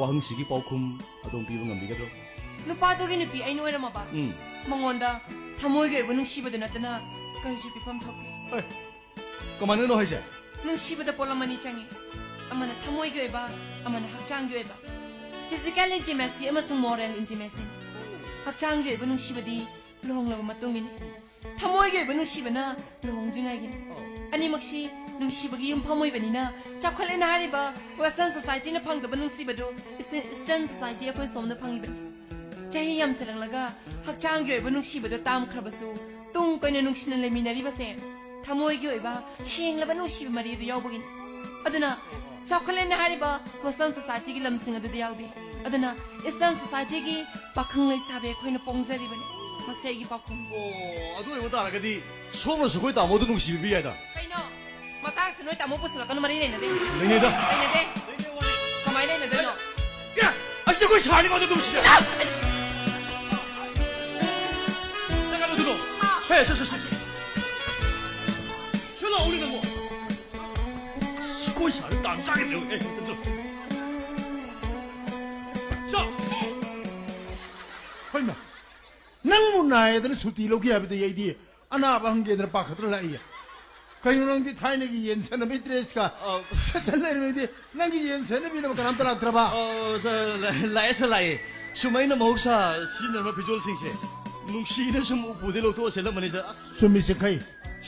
ꯋꯥꯍꯪꯁꯤꯒꯤ ꯄꯥꯎꯈꯨꯝ ꯑꯗꯣꯝ ꯄꯤꯕ ꯉꯝꯕꯤꯒꯗ꯭ꯔꯣ? ꯅꯨꯄꯥꯗꯨꯒꯤ ꯅꯨꯄꯤ ꯑꯩꯅ ꯑꯣꯏꯔꯝꯃꯕ? ꯎꯝ꯫ ꯃꯉꯣꯟꯗ ꯊꯃꯣꯏꯒꯤ ꯑꯣꯏꯕ ꯅꯨꯡꯁꯤꯕꯗ ꯅꯠꯇꯅ ꯀꯔꯤꯁꯨ ꯄꯤꯐꯝ ꯊꯣꯛꯇꯦ꯫ ꯑꯦ, ꯀꯃꯥꯏꯅꯅꯣ ꯍꯥꯏꯁꯦ? ꯅꯨꯡꯁꯤꯕꯗ ꯄꯣꯠꯂꯝ ꯑꯅꯤ ꯆꯪꯉꯤ꯫ ꯑꯃꯅ ꯊꯃꯣꯏꯒꯤ ꯑꯣꯏꯕ, ꯑꯃꯅ ꯍꯛꯆꯥꯡꯒꯤ ꯑꯣꯏꯕ꯫ Physical intimacy ꯑꯃꯁꯨꯡ moral intimacy꯫ ꯍꯛꯆꯥꯡꯒꯤ ꯑꯣꯏꯕ ꯅꯨꯡꯁꯤꯕꯗꯤ ꯂꯨꯍꯣꯡꯂꯕ ꯃꯇꯨꯡꯒꯤꯅꯤ꯫ ꯊꯃꯣꯏꯒꯤ ꯑꯣꯏꯕ ꯅꯨꯡꯁꯤꯕꯅ ꯂꯨꯍꯣꯡꯗ꯭ꯔꯤꯉꯩꯒꯤꯅꯤ꯫ ꯑꯅꯤꯃꯛꯁꯤ ꯅꯨꯡꯁꯤꯕꯒꯤ ꯌꯨꯝꯐꯝ ꯑꯣꯏꯕꯅꯤꯅ, ꯆꯥꯎꯈꯠꯂꯦꯅ ꯍꯥꯏꯔꯤꯕ Western society ꯅ ꯐꯪꯗꯕ ꯅꯨꯡꯁꯤꯕꯗꯨ Eastern society ꯑꯩꯈꯣꯏ ꯁꯣꯝꯗ ꯐꯪꯉꯤꯕꯅꯤ꯫ ꯆꯍꯤ ꯌꯥꯝꯁꯤꯜꯂꯛꯂꯒ ꯍꯛꯆꯥꯡꯒꯤ ꯑꯣꯏꯕ ꯅꯨꯡꯁꯤꯕꯗꯣ ꯇꯥꯝꯈ꯭ꯔꯕꯁꯨ, ꯇꯨꯡ ꯀꯣꯏꯅ ꯅꯨꯡꯁꯤꯅ ꯂꯩꯃꯤꯟꯅꯔꯤꯕꯁꯦ ꯊꯃꯣꯏꯒꯤ ꯑꯣꯏꯕ ꯁꯦꯡꯂꯕ ꯅꯨꯡꯁꯤꯕ ꯃꯔꯤ ꯑꯗꯨ ꯌꯥꯎꯕꯒꯤꯅꯤ꯫ ꯑꯗꯨꯅ ꯆꯥꯎꯈꯠꯂꯦꯅ ꯍꯥꯏꯔꯤꯕ Western society ꯒꯤ ꯂꯝꯁꯤꯡ ꯑꯗꯨꯗ ꯌꯥꯎꯗꯦ꯫ ꯑꯗꯨꯅ Eastern society ꯒꯤ ꯄꯥꯈꯪ ꯂꯩꯁꯥꯕꯤ ꯑꯩꯈꯣꯏꯅ ꯄꯣꯡꯖꯔꯤꯕꯅꯤ꯫ ꯃꯁꯤ ꯑꯩꯒꯤ ꯄꯥꯎꯈꯨꯝ꯫ ꯑꯣ, ꯑꯗꯨ ꯑꯣꯏꯕ ꯇꯥꯔꯒꯗꯤ ꯁꯣꯝꯅꯁꯨ ꯑꯩꯈꯣꯏ ꯇꯥꯃꯣꯗꯨ ꯅꯨꯡꯁꯤꯕꯤꯕ ꯌꯥꯏꯗ꯫ ꯀꯩꯅꯣ? ꯃꯇꯥꯡꯁꯤ ꯅꯣꯏ ꯇꯥꯃꯣ ꯄꯨꯁꯤꯜꯂꯛꯀꯅꯨ, ꯃꯔꯤ ꯂꯩꯅꯗꯦ꯫ ꯂꯩꯅꯩꯗ꯫ ꯂꯩꯅꯗꯦ? ꯀꯃꯥꯏꯅ ꯂꯩꯅꯗꯣꯏꯅꯣ? ꯑꯦ, ꯑꯁꯤ ꯑꯩꯈꯣꯏ ꯁꯥꯔꯅꯤ ꯃꯥꯗꯣ ꯑꯗꯨꯝ ꯁꯤꯔꯦ꯫ ꯅꯪ ꯀꯩꯅꯣ ꯑꯗꯨꯗꯣ? ꯍꯦ, ꯁꯦ, ꯁꯦ, ꯁꯦ꯫ ꯁꯤ ꯂꯥꯛꯑꯣꯅꯦ ꯅꯪꯕꯣ꯫ ꯑꯁ, ꯑꯩꯈꯣꯏ ꯁꯥꯔꯅꯤ ꯇꯥꯟ ꯆꯥꯒꯦ ꯇꯧꯋꯦ꯫ ꯑꯦ, ꯆꯠꯂꯣ꯫ ꯆꯥ꯫ ꯍꯣꯏꯃ, ꯅꯪꯕꯨ ꯅꯥꯏꯗꯅ ꯁꯨꯇꯤ ꯂꯧꯒꯦ ꯍꯥꯏꯕꯗꯤ ꯑꯩꯗꯤ ꯑꯅꯥꯕ ꯍꯪꯒꯦꯗꯅ ꯄꯥꯈꯠꯇꯅ ꯂꯥꯛꯏꯌꯦ꯫ ꯀꯩꯅꯣ ꯅꯪꯗꯤ ꯊꯥꯏꯅꯒꯤ ꯌꯦꯟ ꯁꯦꯟꯅꯕꯒꯤ dress ꯀ ꯑꯧ꯫ ꯁꯦꯠꯆꯟ ꯂꯩꯔꯝꯃꯤꯗꯤ ꯅꯪꯒꯤ ꯌꯦꯟ ꯁꯦꯟꯅꯕꯤꯅꯕ ꯀꯅꯥꯝꯇ ꯂꯥꯛꯇ꯭ꯔꯕ? ꯑꯣ, ꯁꯥꯔ, ꯂꯥ-, ꯂꯥꯛꯑꯦ, ꯁꯥꯔ, ꯂꯥꯛꯑꯦ꯫ ꯁꯨꯝ ꯑꯩꯅ ꯃꯍꯧꯁꯥ ꯁꯤꯖꯤꯟꯅꯔꯝꯕ ꯐꯤꯖꯣꯜꯁꯤꯡꯁꯦ ꯅꯨꯡꯁꯤꯅ ꯁꯨꯝ ꯎꯄꯨꯗꯩ ꯂꯧꯊꯣꯛꯑ ꯁꯦꯠꯂꯝꯕꯅꯤ, ꯁꯥꯔ꯫ ꯑꯁ꯫ ꯆꯨꯝꯃꯤ ꯆꯤꯡꯈꯩ꯫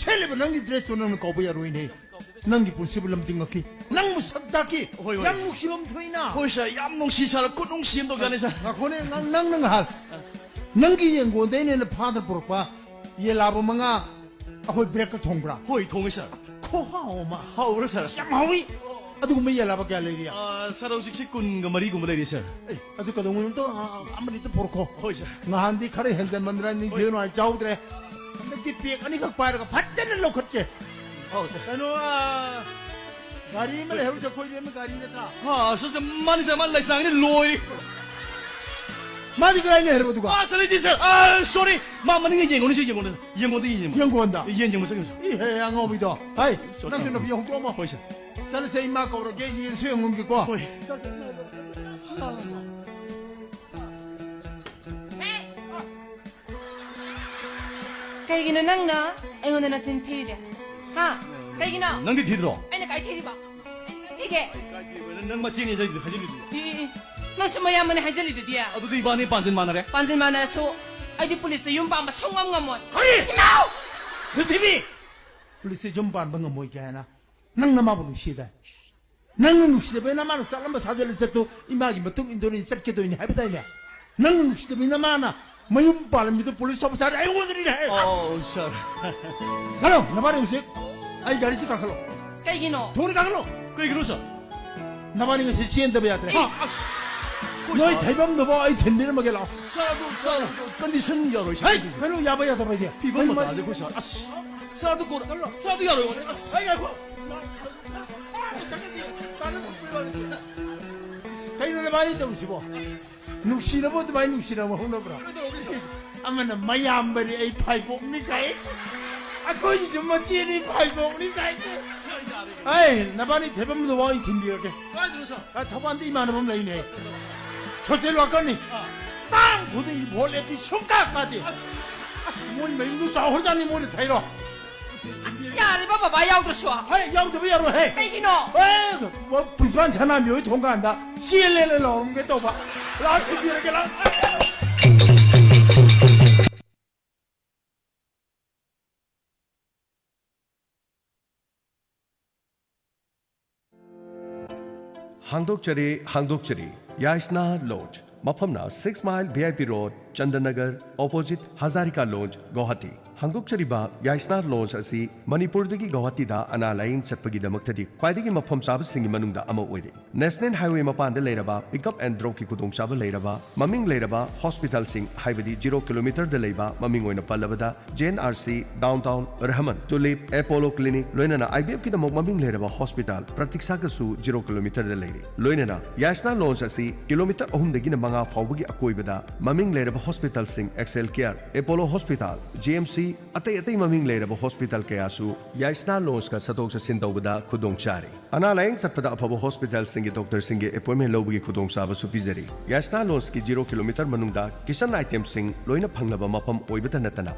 ꯁꯦꯠꯂꯤꯕ ꯅꯪꯒꯤ dress ꯇꯣ ꯅꯪꯅ ꯀꯥꯎꯕ ꯌꯥꯔꯣꯏꯅꯦ꯫ ꯅꯪꯒꯤ ꯄꯨꯟꯁꯤꯕꯨ ꯂꯝꯖꯤꯡꯉꯛꯈꯤ꯫ ꯅꯪꯕꯨ ꯁꯛ ꯇꯥꯛꯈꯤ꯫ ꯍꯣꯏ, ꯍꯣꯏ꯫ ꯌꯥꯝ ꯅꯨꯡꯁꯤꯕ ꯑꯃ ꯊꯣꯛꯏꯅ꯫ ꯍꯣꯏ, ꯁꯥꯔ, ꯌꯥꯝ ꯅꯨꯡꯁꯤ, ꯁꯥꯔ, ꯈꯨꯠ ꯅꯨꯡꯁꯤ ꯑꯃ ꯇꯧꯖꯥꯠꯅꯤ, ꯁꯥꯔ꯫ ꯉꯥꯏꯈꯣꯅꯦ, ꯅꯪ, ꯅꯪꯅ ꯉꯍꯥꯟ ꯅꯪꯒꯤ ꯌꯦꯡꯒꯣꯟꯗꯩꯅ ꯍꯦꯟꯅ ꯐꯥꯗꯅ ꯄꯨꯔꯛꯄ ꯌꯦꯂꯥꯕ ꯃꯉꯥ ꯑꯩꯈꯣꯏ break ꯀ ꯊꯣꯡꯕ꯭ꯔꯥ? ꯍꯣꯏ, ꯊꯣꯡꯉꯦ, ꯁꯥꯔ꯫ ꯈꯨꯍꯥꯎ ꯑꯃ꯫ ꯍꯥꯎꯕ꯭ꯔꯥ, ꯁꯥꯔ? ꯌꯥꯝ ꯍꯥꯎꯏ꯫ ꯑꯗꯨꯒꯨꯝꯕ ꯌꯦꯂꯥꯕ ꯀꯌꯥ ꯂꯩꯔꯤ? ꯑꯥ, ꯁꯥꯔ, ꯍꯧꯖꯤꯛꯁꯤ ꯀꯨꯟꯒ ꯃꯔꯤꯒꯨꯝꯕ ꯂꯩꯔꯤ, ꯁꯥꯔ꯫ ꯑꯦ, ꯑꯗꯨ ꯀꯩꯗꯧꯉꯩꯅꯣ ꯑꯝꯇ, ꯑꯥ, ꯑꯃꯅꯤ ꯑꯝꯇ ꯄꯨꯔꯛꯈꯣ꯫ ꯍꯣꯏ, ꯁꯥꯔ꯫ ꯅꯍꯥꯟꯗꯤ ꯈꯔ ꯍꯦꯟꯖꯟꯃꯟꯗꯅ ꯅꯤꯡꯊꯤ ꯍꯣꯏ꯫ ꯅꯨꯡꯉꯥꯏ ꯆꯥꯍꯧꯗ꯭ꯔꯦ꯫ ꯍꯟꯗꯛꯇꯤ pack ꯑꯅꯤꯈꯛ ꯄꯥꯏꯔꯒ ꯐꯖꯅ ꯂꯧꯈꯠꯀꯦ꯫ ꯑꯧ, ꯁꯥꯔ꯫ ꯀꯩꯅꯣ, ꯑꯥ, ꯒꯥꯔꯤ ꯑꯃ ꯂꯩꯍꯧꯔꯤꯁꯦ ꯑꯩꯈꯣꯏ ꯏꯕꯦꯝꯃ ꯒꯥꯔꯤ ꯅꯠꯇ꯭ꯔꯥ? ꯑꯥ, ꯁꯥꯔ, ꯁꯥꯔ, ꯃꯥꯅꯤ, ꯁꯥꯔ, ꯃꯥꯅꯤ, ꯂꯩꯁꯅꯥꯒꯤꯅꯤ, ꯂꯣꯏꯔꯦ꯫ ꯃꯥꯗꯤ ꯀꯗꯥꯏ ꯂꯩꯍꯧꯔꯕ ꯑꯗꯨꯒ? ꯑꯥ, ꯁꯥꯔ, ꯂꯩꯇꯦ, ꯁꯥꯔ꯫ ꯑꯥ, sorry꯫ ꯃꯥ ꯃꯅꯤꯡꯗ ꯌꯦꯡꯉꯨꯅꯤ, ꯁꯤ ꯌꯦꯡꯉꯨꯅꯤ꯫ ꯌꯦꯡꯉꯣꯟꯗ ꯌꯦꯡꯉꯨꯅꯤ꯫ ꯌꯦꯡꯒꯣꯟꯗ? ꯌꯦꯟ ꯌꯦꯡꯕ ꯆꯠꯈꯤꯕ, ꯁꯥꯔ꯫ ꯏꯍꯦ, ꯑꯉꯥꯎꯕꯤꯗꯣ꯫ ꯍꯥꯏ, sorry꯫ ꯅꯪꯁꯨ ꯅꯨꯄꯤ ꯍꯧꯗꯣꯛꯑꯝꯃꯣ꯫ ꯍꯣꯏ, ꯁꯥꯔ꯫ ꯆꯠꯂꯁꯦ, ꯏꯃꯥ ꯀꯧꯔꯒꯦ, ꯌꯦꯟꯁꯨ ꯌꯦꯡꯉꯨꯒꯦꯀꯣ꯫ ꯍꯣꯏ꯫ ꯆꯠ, ꯆꯠ, ꯆꯠ, ꯆꯠ꯫ ꯀꯩꯒꯤꯅꯣ ꯅꯪꯅ ꯑꯩꯉꯣꯟꯗ ꯅꯆꯤꯟ ꯊꯤꯔꯤꯗꯤ? ꯍꯥ? ꯀꯩꯒꯤꯅꯣ? ꯅꯪꯗꯤ ꯊꯤꯗ꯭ꯔꯣ? ꯑꯩꯅ ꯀꯥꯏ ꯊꯤꯔꯤꯕ? ꯑꯩꯅ ꯀꯥꯏ ꯊꯤꯒꯦ? ꯅꯪ, ꯅꯪ ꯃꯆꯦꯅꯦ ꯍꯥꯏꯖꯜꯂꯤꯗꯨꯗꯤ꯫ E, E, E. ꯅꯪꯁꯨ ꯃꯌꯥꯝꯕꯅꯦ ꯍꯥꯏꯖꯜꯂꯤꯗꯨꯗꯤ꯫ ꯑꯗꯨꯗꯤ ꯏꯕꯥꯅꯤ ꯄꯥꯟꯖꯤꯟ ꯃꯥꯟꯅꯔꯦ꯫ ꯄꯥꯟꯖꯤꯟ ꯃꯥꯟꯅꯔꯁꯨ ꯑꯩꯗꯤ ꯄꯨꯂꯤꯁꯇ ꯌꯨꯝ ꯄꯥꯟꯕ ꯁꯨꯡꯉꯝ ꯉꯝꯃꯣꯏ꯫ ꯀꯔꯤ? ꯏꯃꯥꯎ! ꯄ꯭ꯔꯤꯊꯤꯕꯤ! ꯄꯨꯂꯤꯁꯇ ꯌꯨꯝ ꯄꯥꯟꯕ ꯉꯝꯃꯣꯏ ꯀꯥꯏꯅ? ꯅꯪ ꯅꯃꯥꯕꯨ ꯅꯨꯡꯁꯤꯗꯥꯏ? ꯅꯪꯅ ꯅꯨꯡꯁꯤꯗꯕꯩ ꯅꯃꯥꯅ ꯆꯠꯂꯝꯕ ꯁꯥꯖꯠ ꯂꯤꯆꯠꯇꯨ ꯏꯃꯥꯒꯤ ꯃꯇꯨꯡ ꯏꯟꯗꯨꯅ ꯆꯠꯀꯗꯣꯏꯅꯤ ꯍꯥꯏꯕꯗꯥꯏꯅꯦ? ꯅꯪꯅ ꯅꯨꯡꯁꯤꯗꯕꯩ ꯅꯃꯥꯅ ꯃꯌꯨꯝ ꯄꯥꯜꯂꯝꯃꯤꯗꯨ ꯄꯨꯂꯤꯁ ꯑꯣꯐꯤꯁꯥꯔ ꯑꯩꯉꯣꯟꯗꯅꯤꯅꯦ ꯍꯦ! ꯑꯣ, ꯁꯥꯔ꯫ ꯈꯜꯂꯣ, ꯅꯕꯥꯅꯤ ꯍꯧꯖꯤꯛ ꯑꯩ ꯒꯥꯔꯤꯁꯤ ꯀꯥꯈꯠꯂꯣ꯫ ꯀꯩꯒꯤꯅꯣ? ꯊꯨꯅ ꯀꯥꯈꯠꯂꯣ꯫ ꯀꯩꯒꯤꯅꯣ, ꯁꯥꯔ? ꯅꯕꯥꯅꯤ ꯉꯁꯤ ꯆꯦꯟꯗꯕ ꯌꯥꯗ꯭ꯔꯦ꯫ ꯑꯦ, ꯑꯁ, ꯑꯩꯈꯣꯏ ꯅꯣꯏ ꯁꯥꯔ꯫ ꯊꯩꯐꯝꯗꯨꯐꯥꯎ ꯑꯩ ꯊꯤꯟꯕꯤꯔꯝꯃꯒꯦ ꯂꯥꯛꯑꯣ꯫ ꯁꯥꯔ, ꯑꯗꯨ, ꯁꯥꯔ, ꯑꯗꯨ ꯀꯟꯗꯤꯁꯟ ꯌꯥꯔꯣꯏ, ꯁꯥꯔ, ꯍꯩ, ꯑꯗꯨꯗꯤ꯫ ꯀꯩꯅꯣ ꯌꯥꯕ ꯌꯥꯗꯕ ꯍꯥꯏꯗꯤ? ꯐꯤꯕꯝ ꯀꯩꯅꯣ ꯃꯇꯥꯁꯦ ꯑꯩꯈꯣꯏ ꯁꯥꯔ꯫ ꯑꯁ, ꯁꯥꯔ, ꯑꯗꯨ ꯀꯣꯟꯅ, ꯁꯥꯔ, ꯑꯗꯨ ꯌꯥꯔꯣꯏ, ꯋꯥꯅꯤ꯫ ꯑꯁ꯫ ꯑꯩ ꯉꯥꯏꯈꯣ꯫ ꯀꯩꯅꯣ ꯅꯕꯥꯅꯤ ꯇꯧꯔꯤꯁꯤꯕꯣ? ꯅꯨꯡꯁꯤꯅꯕ ꯑꯗꯨꯃꯥꯏꯅ ꯅꯨꯡꯁꯤꯅꯕ ꯍꯧꯅꯕ꯭ꯔꯣ? ꯑꯃꯅ ꯃꯌꯥꯝꯕꯅꯤ ꯑꯩ ꯐꯥꯏꯕꯣꯛꯅꯤ ꯀꯥꯏ, ꯑꯩꯈꯣꯏꯒꯤꯁꯨ ꯃꯆꯦꯅꯤ ꯐꯥꯏꯕꯣꯛꯅꯤ ꯀꯥꯏ꯫ ꯑꯩ ꯅꯕꯥꯅꯤ ꯊꯦꯐꯝꯗꯨꯐꯥꯎ ꯑꯩ ꯊꯤꯟꯕꯤꯔꯒꯦ꯫ ꯀꯥꯏꯗꯅꯣ ꯁꯥꯔ? ꯑ, ꯊꯧꯕꯥꯜꯗ ꯏꯃꯥꯟꯅꯕ ꯑꯃ ꯂꯩꯅꯦ꯫ ꯁꯣꯁꯦꯜ ꯋꯥꯀꯔꯅꯤ꯫ ꯑꯥ꯫ ꯇꯥꯡ ꯈꯨꯗꯤꯡꯒꯤ ꯚꯣꯠ ꯂꯦꯞꯄꯤ ꯁꯨꯡꯀꯥ ꯀꯥꯗꯦ꯫ ꯑꯁ, ꯃꯣꯏ ꯃꯌꯨꯝꯗꯨ ꯆꯥꯎꯈ꯭ꯔꯖꯥꯠꯅꯤ ꯃꯣꯏꯅ ꯊꯩꯔꯣ꯫ ꯑꯁ, ꯌꯥꯔꯦꯕ ꯕꯕꯥ ꯌꯥꯎꯗ꯭ꯔꯁꯨ꯫ ꯍꯣꯏ, ꯌꯥꯎꯗꯕ ꯌꯥꯔꯣꯏ ꯍꯦ꯫ ꯀꯩꯒꯤꯅꯣ? ꯑꯦ, ꯄ꯭ꯔꯤꯟꯁꯤꯄꯥꯜ ꯁꯅꯥꯃꯤ ꯍꯣꯏ ꯊꯣꯡꯀꯥꯟꯗ ꯆꯦꯜꯂꯦꯅ ꯂꯥꯎꯔꯝꯒꯦ ꯇꯧꯕ꯫ ꯂꯥꯛꯑꯣ, ꯊꯤꯟꯕꯤꯔꯒꯦ, ꯂꯥꯛꯑꯣ꯫ ꯍꯥꯡꯗꯣꯛꯆꯔꯤ, ꯍꯥꯡꯗꯣꯛꯆꯔꯤ꯫ ꯌꯥꯏꯁꯅꯥ ꯂꯣꯟꯁ, ꯃꯐꯝꯅ six mile V I P road, Chandannagar, opposite Hazarika lawns, Guwahati. ꯍꯥꯡꯗꯣꯛꯆꯔꯤꯕ ꯌꯥꯏꯁꯅꯥ ꯂꯣꯟꯁ ꯑꯁꯤ ꯃꯅꯤꯄꯨꯔꯗꯒꯤ ꯒꯧꯍꯥꯇꯤꯗ ꯑꯅꯥ ꯂꯥꯌꯦꯡ ꯆꯠꯄꯒꯤꯗꯃꯛꯇꯗꯤ ꯈ꯭ꯋꯥꯏꯗꯒꯤ ꯃꯐꯝ ꯆꯥꯕꯁꯤꯡꯒꯤ ꯃꯅꯨꯡꯗ ꯑꯃ ꯑꯣꯏꯔꯤ꯫ ꯅꯦꯁꯅꯦꯜ ꯍꯥꯏꯋꯦ ꯃꯄꯥꯟꯗ ꯂꯩꯔꯕ pickup and dropꯀꯤ ꯈꯨꯗꯣꯡꯆꯥꯕ ꯂꯩꯔꯕ, ꯃꯃꯤꯡ ꯂꯩꯔꯕ ꯍꯣꯁꯄꯤꯇꯥꯜꯁꯤꯡ, ꯍꯥꯏꯕꯗꯤ zero kilometerꯗ ꯂꯩꯕ, ꯃꯃꯤꯡ ꯑꯣꯏꯅ ꯄꯜꯂꯕꯗ J and R C, downtown, Rahman, tulip, Apollo clinic, ꯂꯣꯏꯅꯅ ꯑꯥꯏ ꯕꯤ ꯑꯦꯐꯀꯤꯗꯃꯛ ꯃꯃꯤꯡ ꯂꯩꯔꯕ ꯍꯣꯁꯄꯤꯇꯥꯜ ꯄ꯭ꯔꯇꯤꯛꯁꯥꯒꯁꯨ zero kilometerꯗ ꯂꯩꯔꯤ꯫ ꯂꯣꯏꯅꯅ ꯌꯥꯏꯁꯅꯥ ꯂꯣꯟꯁ ꯑꯁꯤ ꯀꯤꯂꯣꯃꯤꯇꯔ ꯑꯍꯨꯝꯗꯒꯤꯅ ꯃꯉꯥ ꯐꯥꯎꯕꯒꯤ ꯑꯀꯣꯏꯕꯗ ꯃꯃꯤꯡ ꯂꯩꯔꯕ ꯍꯣꯁꯄꯤꯇꯥꯜꯁꯤꯡ, Excel Care, Apollo hospital, G M C, ꯑꯇꯩ ꯑꯇꯩ ꯃꯃꯤꯡ ꯂꯩꯔꯕ ꯍꯣꯁꯄꯤꯇꯥꯜ ꯀꯌꯥꯁꯨ ꯌꯥꯏꯁꯅꯥ ꯂꯣꯟꯁꯀ ꯆꯠꯊꯣꯛ ꯆꯠꯁꯤꯟ ꯇꯧꯕꯗ ꯈꯨꯗꯣꯡ ꯆꯥꯔꯤ꯫ ꯑꯅꯥ ꯂꯥꯌꯦꯡ ꯆꯠꯄꯗ ꯑꯐꯕ ꯍꯣꯁꯄꯤꯇꯥꯜꯁꯤꯡꯒꯤ ꯗꯣꯛꯇꯔꯁꯤꯡꯒꯤ ꯑꯦꯄꯣꯏꯟꯃꯦꯟ ꯂꯧꯕꯒꯤ ꯈꯨꯗꯣꯡꯆꯥꯕꯁꯨ ꯄꯤꯖꯔꯤ꯫ ꯌꯥꯏꯁꯅꯥ ꯂꯣꯟꯁꯀꯤ zero kilometer ꯃꯅꯨꯡꯗ ꯀꯤꯆꯟ ꯑꯥꯏꯇꯦꯝꯁꯤꯡ ꯂꯣꯏꯅ ꯐꯪꯂꯕ ꯃꯐꯝ ꯑꯣꯏꯕꯇ ꯅꯠꯇꯅ,